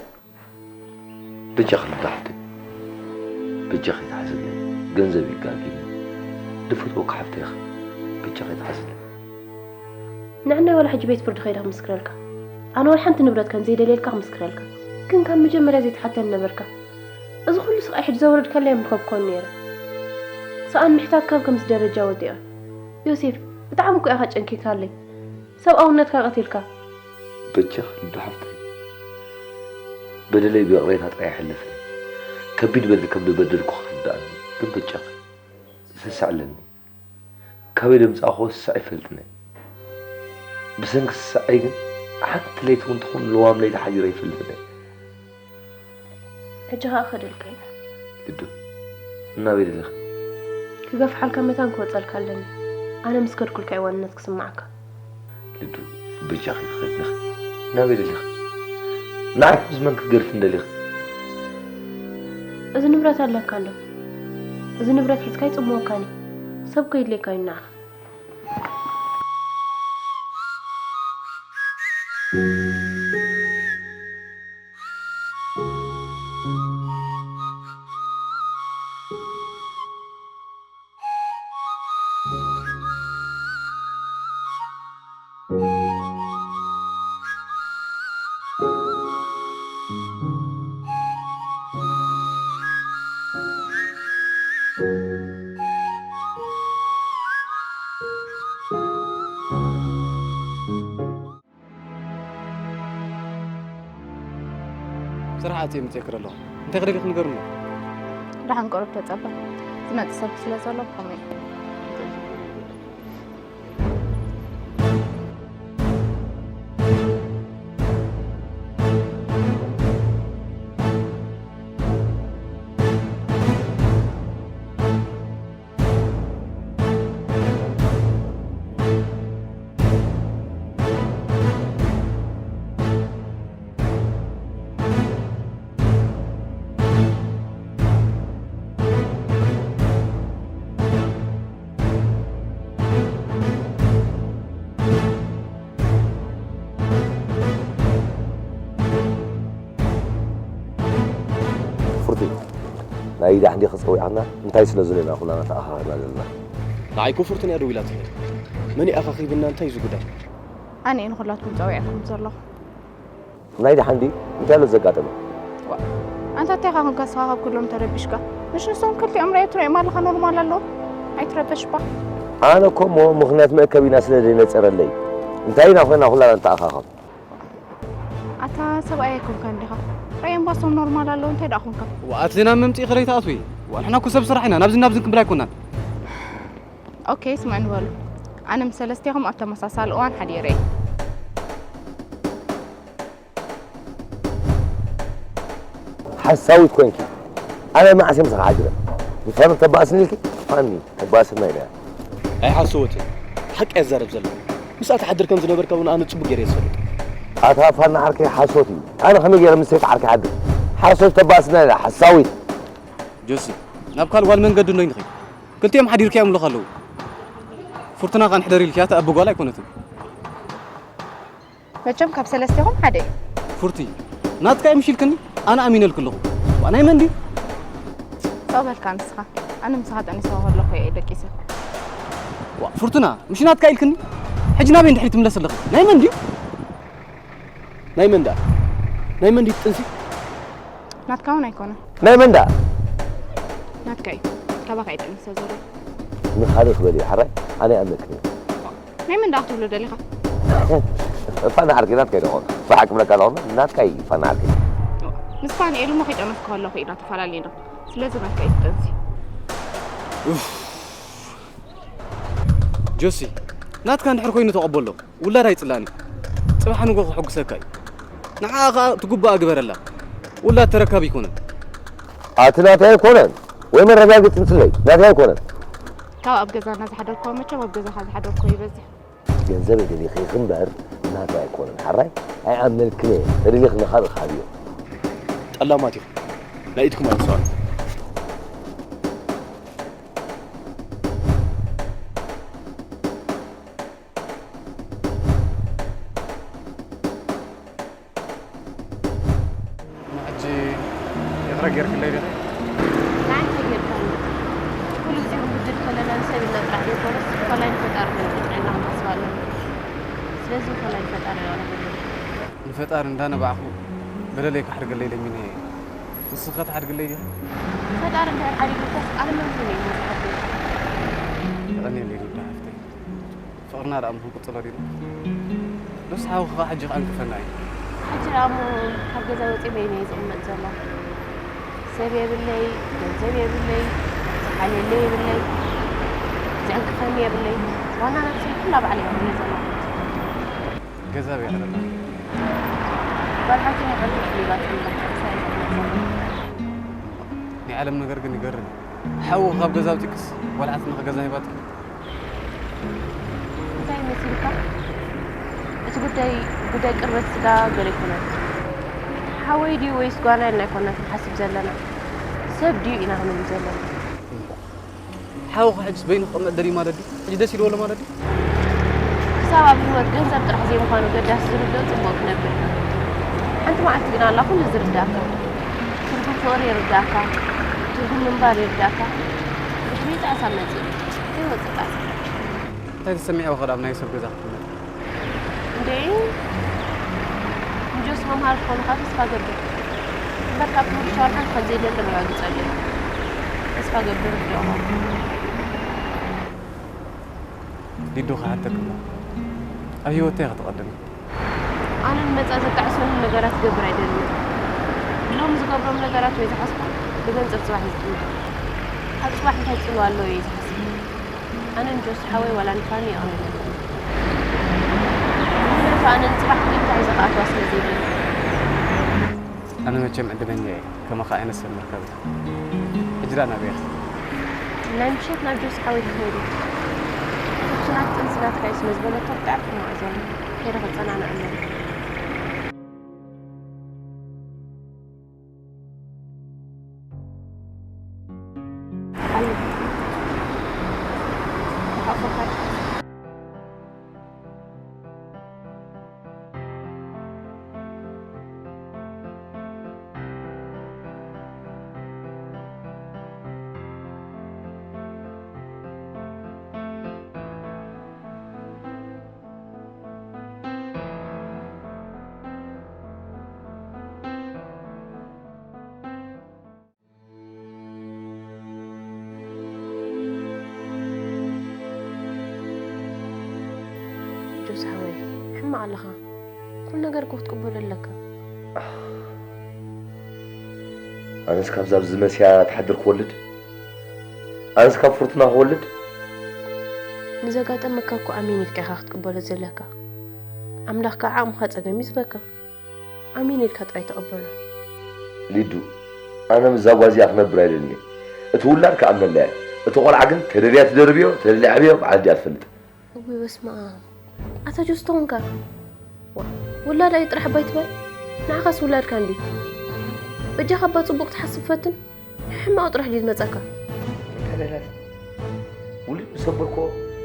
በጃኺ ሊዱ ሓፍተይ፣ በጃኺ ትሓዝለይ። ገንዘብ ይጋጊኒ። ድፈትወኪ ሓፍተይ ኢኺ። በጃኺ ትሓዝለይ። ንዕናይ ዋላ ሕጂ ቤት ፍርዲ ከይደ ክምስክረልካ። ኣነ ዋላ ሓንቲ ንብረት ከም ዘይደልየልካ ክምስክረልካ። ግን ካብ መጀመርያ ዘይትሓተኒ ነበርካ። እዚ ኩሉ ስቓይ ሕጂ ዘውረድካለይ ኣይምረኸብኩን ነይረ። ሰኣን ምሕታት ካብ ከምዚ ደረጃ ወዲቐ። ዮሴፍ፣ ብጣዕሚ እኮ ኢኻ ጨንኪካለይ። ሰብኣውነትካ ቀቲልካ። በጃኺ ሊዱ ሓፍተይ፣ በደለይ ብይቕሬታ ጥራይ ይሕለፍለይ። ከቢድ በደል ከም ዝበደልኩ ክርድኣኒ ግን በጃኺ። ስስዕ ኣለኒ። ካበይ ደምጻእክዎ ስስዕ ኣይፈልጥን እየ። ብሰንኪ ስስዐይ ግን ሓንቲ ለይቲ እውን ትኹን ልዋም ለይቲ ሓዲረ ኣይፈልጥን እየ። ሕጂ ኸኣ ክኸደልካ እየ። ሊዱ፣ እናበይ ደለኺ? ክገፍሓልካ መታን ክወጸልካ ኣለኒ። ኣነ ምስ ከድኩልካ እዩ ዋንነት ክስምዓካ። ሊዱ፣ በጃኺ ክኸድልኺ። ናበይ ደሊኺ? ንዓይ ምስ መን ክትገድፍኒ ደሊኺ? እዚ ንብረት ኣለካ ኣሎ። እዚ ንብረት ሒዝካ ይጽምወካኒ። ሰብ ከይድልየካ እዩ ንዓኻ። ስራሕ ኣትየ ምፅእ ክረ ኣለኹ። እንታይ ክደግፍ ንገሩኒ? ደሓን ቁሩብ ተጸበ። ዝመጽእ ሰብ ስለ ዘሎ ብኸመይ? ፍርቲ፣ ናይ ዳሕንዲ ክጸዊዓና እንታይ ስለ ዘለና ኩላና ተኣኻኺብና ዘለና? ንዓይ እኮ ፍርቱና እያ ደዊላትለይ። መን እዩ ኣኻኺብና፣ እንታይ እዩ እዚ ጉዳይ? ኣነ እየ ንኹላትኩም ጸዊዐኩም ዘለኹ። ናይ ደሓን ድዩ? እንታይ ኣሎ ዘጋጠመ? ኣንታ እንታይ ኢኻ ኮንካ ንስኻ ካብ ኩሎም ተረቢሽካ? ምሽ ንሶም ክልቲኦም ርኣዮም ትርእዮም ኣለኻ ኖርማል ኣለዎም። ኣይትረበሽ እባ። ኣነ እኮ እሞ ምኽንያት መእከቢና ስለ ዘይነጸረለይ እንታይ ኢና ኮይና ኩላና ንተኣኻኸብ? ኣታ ሰብኣይ ኣይኮንካን ዲኻ? ርኣዮም እባ ንሶም ኖርማል ኣለዉ እንታይ ደኣ ኮንካ? ዋኣት ዜና መምጽኢ ክረይ ተኣትዊ። ዋንሕና እኮ ሰብ ስራሕ ኢና ናብዚ ናብዚ ክንብል ኣይኮናን። ኦኬ ስምዑኒ በሉ። ኣነ ምስ ሰለስቴኹም ኣብ ተመሳሳሊ እዋን ሓዲረ እየ። ሓሳዊት ኮንኪ ኣነ መዓስ እዮም ዝሓድረ? ንፋኖ ተባእስኒ ኢልኪ? ፋኒ ተባእስና ኢለ። ኣይሓሰወትን። ሓቂ እየ ዝዛረብ ዘለኹ። ምስኣ ትሓድር ከም ዝነበርካ እውን ኣነ ጽቡቕ ገይረ እየ ዝፈልጥ። ኣታ ፋና ዓርከይ ሓሶት እዩ። ኣነ ከመይ ገይረ ምስ ሰይቲ ዓርከይ ሓድር? ሓሶት ተባእስና ኢለ ሓሳዊት። ጆሲ፣ ናብ ካልእ ጓል መንገዲ እንዶ ይንኺ። ክልቲኦም ሓዲርካዮም ኣለኹ ኣለዉ። ፍርቱና ከኣ ንሕደር ኢልኪያ ትኣቢ ጓል ኣይኮነትን። መቸም ካብ ሰለስቴኹም ሓደ እዩ። ፉርቲ፣ ናትካ እዩ ምሽ ኢልክኒ? ኣነ ኣሚነልኪ ኣለኹ። ዋ፣ ናይ መን ድዩ? ጸበልካ ንስኻ። ኣነ ምሳኻ ጠኒሰ ከለኹ እየ ደቂሰ። ዋ፣ ፍርቱና፣ ምሽ ናትካ ኢልክኒ? ሕጂ ናበይ እንድሕሪ ትምለስ ኣለኺ? ናይ መን ድዩ? ናይ መን ደኣ? ናይ መን ድዩ ጥንሲ? ናትካ እውን ኣይኮነን። ናይ መን ደኣ? ናትካ እዩ። ካባኻ ይጠንሰ ዘሎ። ንኻልእ ክበል እዩ ሓራይ ኣነ ይኣምነክን እዩ ናይ መን ደኣ ክትብሎ ደሊኻ? ፋና ዓርኪ ናትካ ይደኾን ብሓቂ ብለካ ኣለኹ ናትካ እዩ ፋና ዓርኪ ምስ ፋንኤል እሞ ከይጠነስኩ ከለኹ ኢና ተፈላለዩና። ስለዚ ናትካ እዩ ትጠንሲ። ጆሲ ናትካ እንድሕር ኮይኑ ተቐበሎ። ውላድ ኣይጽላእን እዩ። ጽባሕ ንጎ ክሕጉሰካ እዩ። ንዓኣ ኸኣ ትጉባኣ ግበረላ። ውላድ ተረካቢ ኣይኮነን። ኣቲ ናተይ ኣይኮነን ወይ መረጋግጽ እንስለይ ናተይ ኣይኮነን ካብ ኣብ ገዛና ዝሓደርክዎ መቸም ኣብ ገዛኻ ዝሓደርክዎ ይበዝሕ። ገንዘብ የደሊኺ እምበር ናተይ ኣይኮነን ሓራይ ኣይኣምነልክን እየ ተደሊኺ ንኻልእ ሃብዮ ጠላማት ኢኹም። ናይ ኢድኩም ኣይትስኣኑ። ሕጂ ይቕረ ጌርክለይ ዲኺ? ንዓይ እንታይ ጌርካኒ? ኩሉ ግዜ ክንብድል ከለና ንሰብ ኢልና ጥራሕ ዘይኮነስ ኮላይ ንፈጣሪ እውን ጥንቅቕ ኢልና ክንሓስብ ኣለና። ስለዚ ኮላይ ንፈጣሪ ኢና ነመስግን። ንፈጣሪ እንዳነባዕኹ በደለይ ክሓድገለይ ለሚነዮ እየ። ንስኺ ከ ትሓድግለይ ዲኺ? ፈጣሪ እንድሕር ሓዲጉካስ ኣነ መን ኮነ እየ ዝሓድገካ? የቐንየለይ ሊዱ ሓፍተይ። ፍቕርና ደኣ እሞ ክንቅጽሎ ዲና? ዶስ ሓውኺ ኸኣ ሕጂ ክኣንቅፈና እዩ? ሕጂ ደኣ እሞ ካብ ገዛ ወጺአ በይነይ እየ ዝቕመጥ ዘለኹ። ሰብ የብለይ፣ ገንዘብ የብለይ፣ ዝሓልየለይ የብለይ፣ ዘዕንቅፈኒ የብለይ። ዋና ነብሰይ ኩላ ባዕለይ እየ ኮይነ ዘለኹ። ገዛ በይ ይቕረና። ጓል ሓንቲ ናይ ሓንቲ ክፍሊ ባትሪ እምበር፣ ንሳ እየ ዘቕመጥ ዘለኹ። ናይ ዓለም ነገር ግን ይገርም እዩ። ሓውኺ ካብ ገዛ ኣውጺእክስ ጓል ሓትንኺ ገዛ ሂባትኪ? እንታይ መሲልካ? እቲ ጉዳይ ጉዳይ ቅርበት ስጋ ገለ ኣይኮነን። ሓወይ ድዩ ወይስ ጓና ኢልና ኣይኮናን ክንሓስብ ዘለና፣ ሰብ ድዩ ኢና ክንብል ዘለና። ሓውኺ ሕጅስ በይኑ ክቕመጥ ደልዩ ማለት ድዩ? ሕጂ ደስ ኢልዎ ኣሎ ማለት ድዩ? ክሳብ ኣብ ህይወት ገንዘብ ጥራሕ ዘይምዃኑ ገዳሲ ዝርድኦ ጽቡቕ ክነብር እዩ። ሓንቲ መዓልቲ ግን ኣላ ኩሉ ዝርድኣካ። ትርጉም ፍቕሪ ይርድኣካ። ትርጉም ምንባር ይርድኣካ። ብድሕሪኡ ጣዕሳ መጺኡ። ከይወጽእ ጣዕሳ። እንታይ ተሰሚዕዎ ከ ኣብ ናይ ሰብ ገዛ ክትቕመጥ? እንዴ ንጆስ መምሃር ክኾኑኻ ተስፋ ገብር እምበር ካብ ትምህርቱ ሻወር ሓንቲ ከም ዘይደሊ ኣረጋግጸሉ እየ። ተስፋ ገብር ርድኦም ኣሎ። ሊዱ ክሓተክሞ ኣብ ህይወተይ ክትቐድም ኣነ ንመጻ ዘጣዕሱኒ ነገራት ክገብር ኣይደልን። ሎም ዝገብሮም ነገራት ወይ ዝሓስቦም ብገንዘብ ጽባሕ እዩ ዝጥምት። ካብ ጽባሕ እንታይ ጽልዋ ኣለዎ እየ ዝሓስብ። ኣነ ንጆስ ሓወይ ዋላ ንፋኒ የቐንየለይ። ምኽንያቱ ኣነ ንጽባሕ ግን እንታይ ዝኸኣትዋ ስለ ዘይብለኒ። ኣነ መቸም ዕድለኛ እየ ከማኻ ዓይነት ሰብ ምርካበይ። ሕጂ ደኣ ናበይ ኢኺ? ናይ ምሸት ናብ ጆስ ሓወይ ክኸይድ እየ። ኩኩናት ጥንሲ ናትካ እዩ ስለ ዝበለቶ ብጣዕሚ ሕማቕ እዩ ዘሎ። ከይደ ከጸናንዐሎም። ጆስ ሓወይ ሕማቕ ኣለኻ። ኩሉ ነገር እኮ ክትቅበሎ ኣለካ። ኣነስ ካብዛ ኣብዚ መስያ ትሓድር ክወልድ ኣነስ ካብ ፍርቱና ክወልድ ንዘጋጠመካ እኮ ኣሜን ኢልካ ኢኻ ክትቅበሎ ዘለካ። ኣምላኽ ከዓ ዓቕምኻ ጸገም እዩ ዝበካ። ኣሜን ኢልካ ጥራይ ተቐበሎ። ሊዱ ኣነ ምዛ ጓዚኣ ክነብር ኣይደልን እየ እቲ ውላድ ክኣምነላ እየ እቲ ቆልዓ ግን ተደልያ ትደርብዮ ተደልያ ዕብዮ በዓል ድያ ትፈልጥ እውይ በስመ ኣብ ኣታ ጆስ ተኾንካ ዋ ውላድ ኣዩ ጥራሕ ባይ ትበል ንዓኻስ ውላድካ እንዲ በጃኻ እባ ጽቡቕ ትሓስብ ፈትን ሕማቕ ጥራሕ ድዩ ዝመጻካ ተደላት ውልድ ምስ ኣበልኮ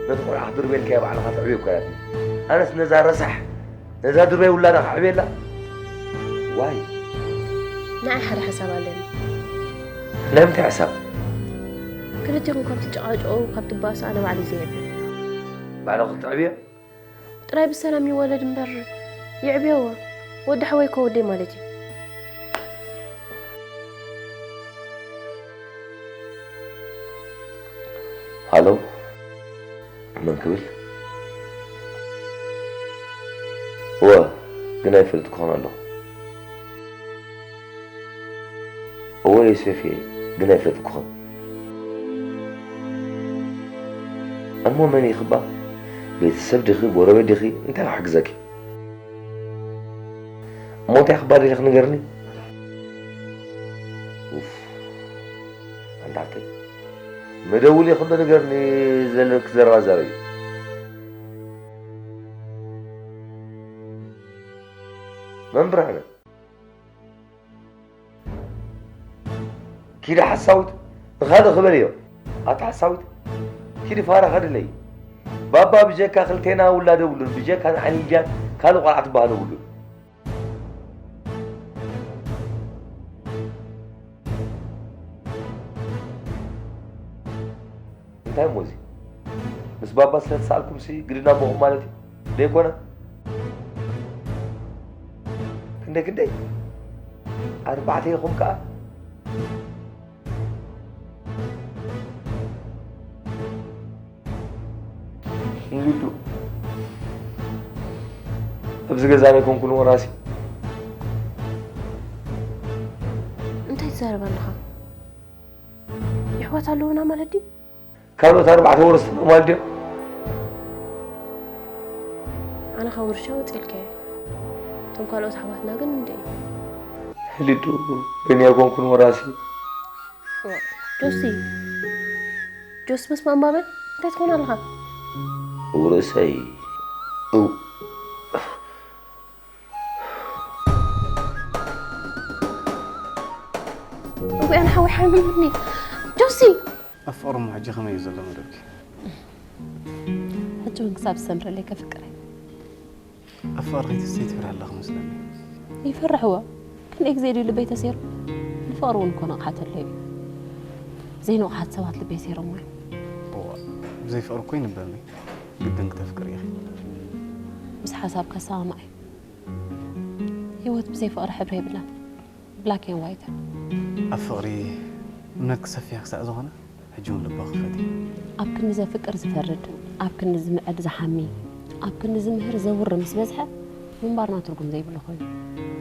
ነቲ ቆልዓ ክድርበልካዮ ባዕልኻ ተዕብዮ እኮ ያትኒ ኣነስ ነዛ ረሳሕ ነዛ ድርበይ ውላዳ ከዕብየላ ዋይ ንዓይ ሓደ ሓሳብ ኣለኒ ናይ ምንታይ ሓሳብ ክልቴኹም ካብ ትጨቃጨቁ ካብ ትባእሱ ኣነ ባዕለይ ዘየዕብዮ ባዕልኻ ክትዕብዮ ጥራይ ብሰላም ይወለድ እምበር ይዕብየዎ ወዲ ሓወይ ከወደይ ማለት እዩ ኣሎ? መን ክብል? እወ፣ ግን ኣይፈልጥኩኻን ኣለኹ። እወ ዮሴፍ እየ፣ ግን ኣይፈልጥኩኻን። እሞ መን ኢኺ እባ? ቤተሰብ ዲኺ? ጎረቤት ዲኺ? እንታይ ክሕግዘኪ? እሞ እንታይ ክባል ኢልኺ ንገርኒ? ኡፍ፣ ኣንታ ሓፍተይ፣ መደውል ኢኺ እንዶ ንገርኒ ዘለኪ ዘረባ ዛረቢ። መን ብርሃነ? ኪዲ ሓሳዊት፣ ንኻልእ ክበልዮ። ኣታ ሓሳዊት፣ ኪዲ ፋራ ኸድለይ። ባባ ብጀካ ክልቴና ውላድ የብሉን፣ ብጀካ ንዓይ ልድያን ካልእ ቆልዓ ትበሃል የብሉን። እንታይ እሞ እዚ? ምስ ባባ ስለ ተሳእልኩምሲ ግድን ኣቦኹም ማለት እዩ? ደይኮነ? ክንደይ ክንደይ? ኣርባዕተ ኢኹም ከኣ? ንሊዱ፣ ኣብዚ ገዛ ናይ ኮንኩን ወራሲ። እንታይ ትዛረብ ኣለኻ? የሕዋት ኣለዉና ማለት ድዩ? ካልኦት ኣርባዕተ ወረስቲ ማለት ድዮም? ኣነ ካብ ውርሻ ወፂልካዮ። እቶም ካልኦት ኣሕዋትና ግን እንደ ሊዱ፣ በኒ ኣይኮንኩን ወራሲ። ጆሲ፣ ጆሲ፣ በስመ ኣብ ኣበ፣ እንታይ ትኾን ኣለኻ? እው ርእሰይ፣ እው። እውያን ሓወይ ሓሚሙኒ። ጆሲ! ኣብ ፍቕሪ እሞ ሕጂ ከመይ እዩ ዘሎ መደብኪ? ሕጂ እውን ክሳብ ዝሰምረለይ ከፍቅር እየ። ኣብ ፍቕሪ ከይትስተይ ትፈርሒ ኣለኺ መስለኒ። ይፈርሕዎ። ክንደይ ግዜ ድዩ ልበይ ተሰይሩ? ንፍቕሪ እውን እኮ ንቕሓት ኣድልዮ እዩ። ዘይንቑሓት ሰባት ልበይ ሰይሮሞ እዮም። እዋ፣ ብዘይ ፍቕሪ እኮ ይንበብኒ። ግድን ክተፍቅሪ ኢኺ። ምስ ሓሳብካ እሰማማዕ እየ። ህይወት ብዘይ ፍቕሪ ሕብሪ የብላን። ብላክ ኤንድ ዋይት። ኣብ ፍቕሪ እምነትኪ ሰፊሕ ክሳዕ ዝኾነ፣ ሕጂ እውን ልባ ክፈቲ። ኣብ ክንዲ ዘፍቅር ዝፈርድ፣ ኣብ ክንዲ ዝምዕድ ዝሓሚ፣ ኣብ ክንዲ ዝምህር ዘውሪ ምስ በዝሐ፣ ምንባርና ትርጉም ዘይብሉ ኮይኑ።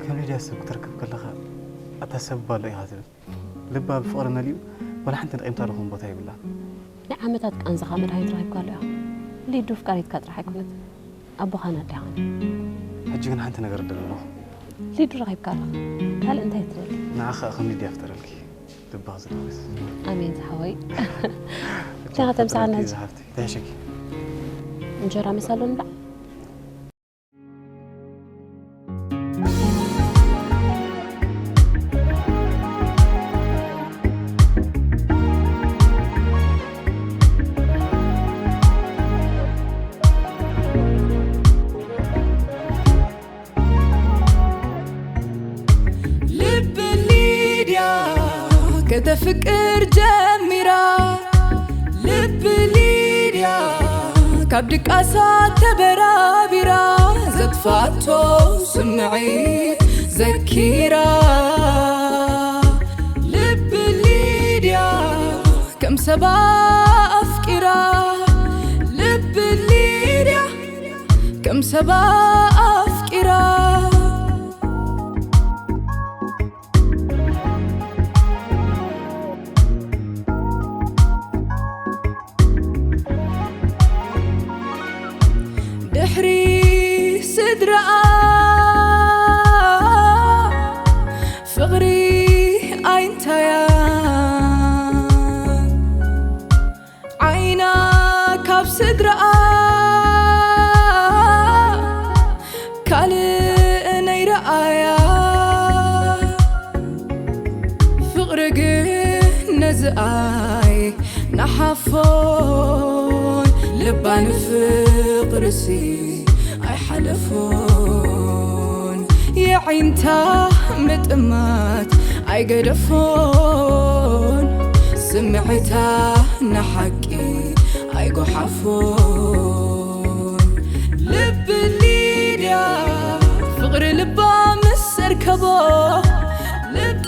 ከም ሊድያ ሰብ ክትረክብ ከለኻ፣ ኣታ ሰብ እባ ኣሎ ኢኻ ትብል። ልባ ብፍቕሪ መሊኡ፣ ዋላ ሓንቲ ንቒምታ ዝኸውን ቦታ የብላን። ናይ ዓመታት ቃንዛኻ መድሃኒት ረኺብካሉ ኢኻ። ሊዱ ኣፍቃሪትካ ጥራሕ ኣይኮነትን፣ ኣቦኻን ኣዴኻን። ሕጂ ግን ሓንቲ ነገር እደሊ ኣለኹ። ሊዱ ረኺብካ ኣለኻ። ካልእ እንታይ ትደሊ? ንዓኻ ከም ሊድያ ፍጠረልኪ። ልብኻ ዝድግስ። ኣሜን ዝሓወይ። እንታይ ከተምስሓና ሕጂ? ዝሓፍቲ፣ ተሕሸኪ። እንጀራ መሳሎ ንብላዕ። ልብ ሊድያ ከተፍቅር ጀሚራ፣ ልብ ሊድያ ካብ ድቃሳ ተበራቢራ፣ ዘጥፋቶ ስምዒት ዘኪራ። ልብ ሊድያ ከም ሰባ ኣፍቂራ፣ ልብ ሊድያ ከም ሰባ ኣፍቂራ። ድሕሪ ስድራኣ ፍቕሪ ኣይንታያ፣ ዓይና ካብ ስድራኣ ካልእ ነይረኣያ። ፍቕሪ ግን ነዚ ኣይነሓፎን፣ ልባ ንፍቕርሲ ኣይሓለፎን። የዒንታ ምጥማት ኣይገደፎን፣ ስምዒታ ንሓቂ ኣይጎሓፎን። ልብ ሊድያ ፍቕሪ ልባ ምስ ኣርከቦ፣ ልብ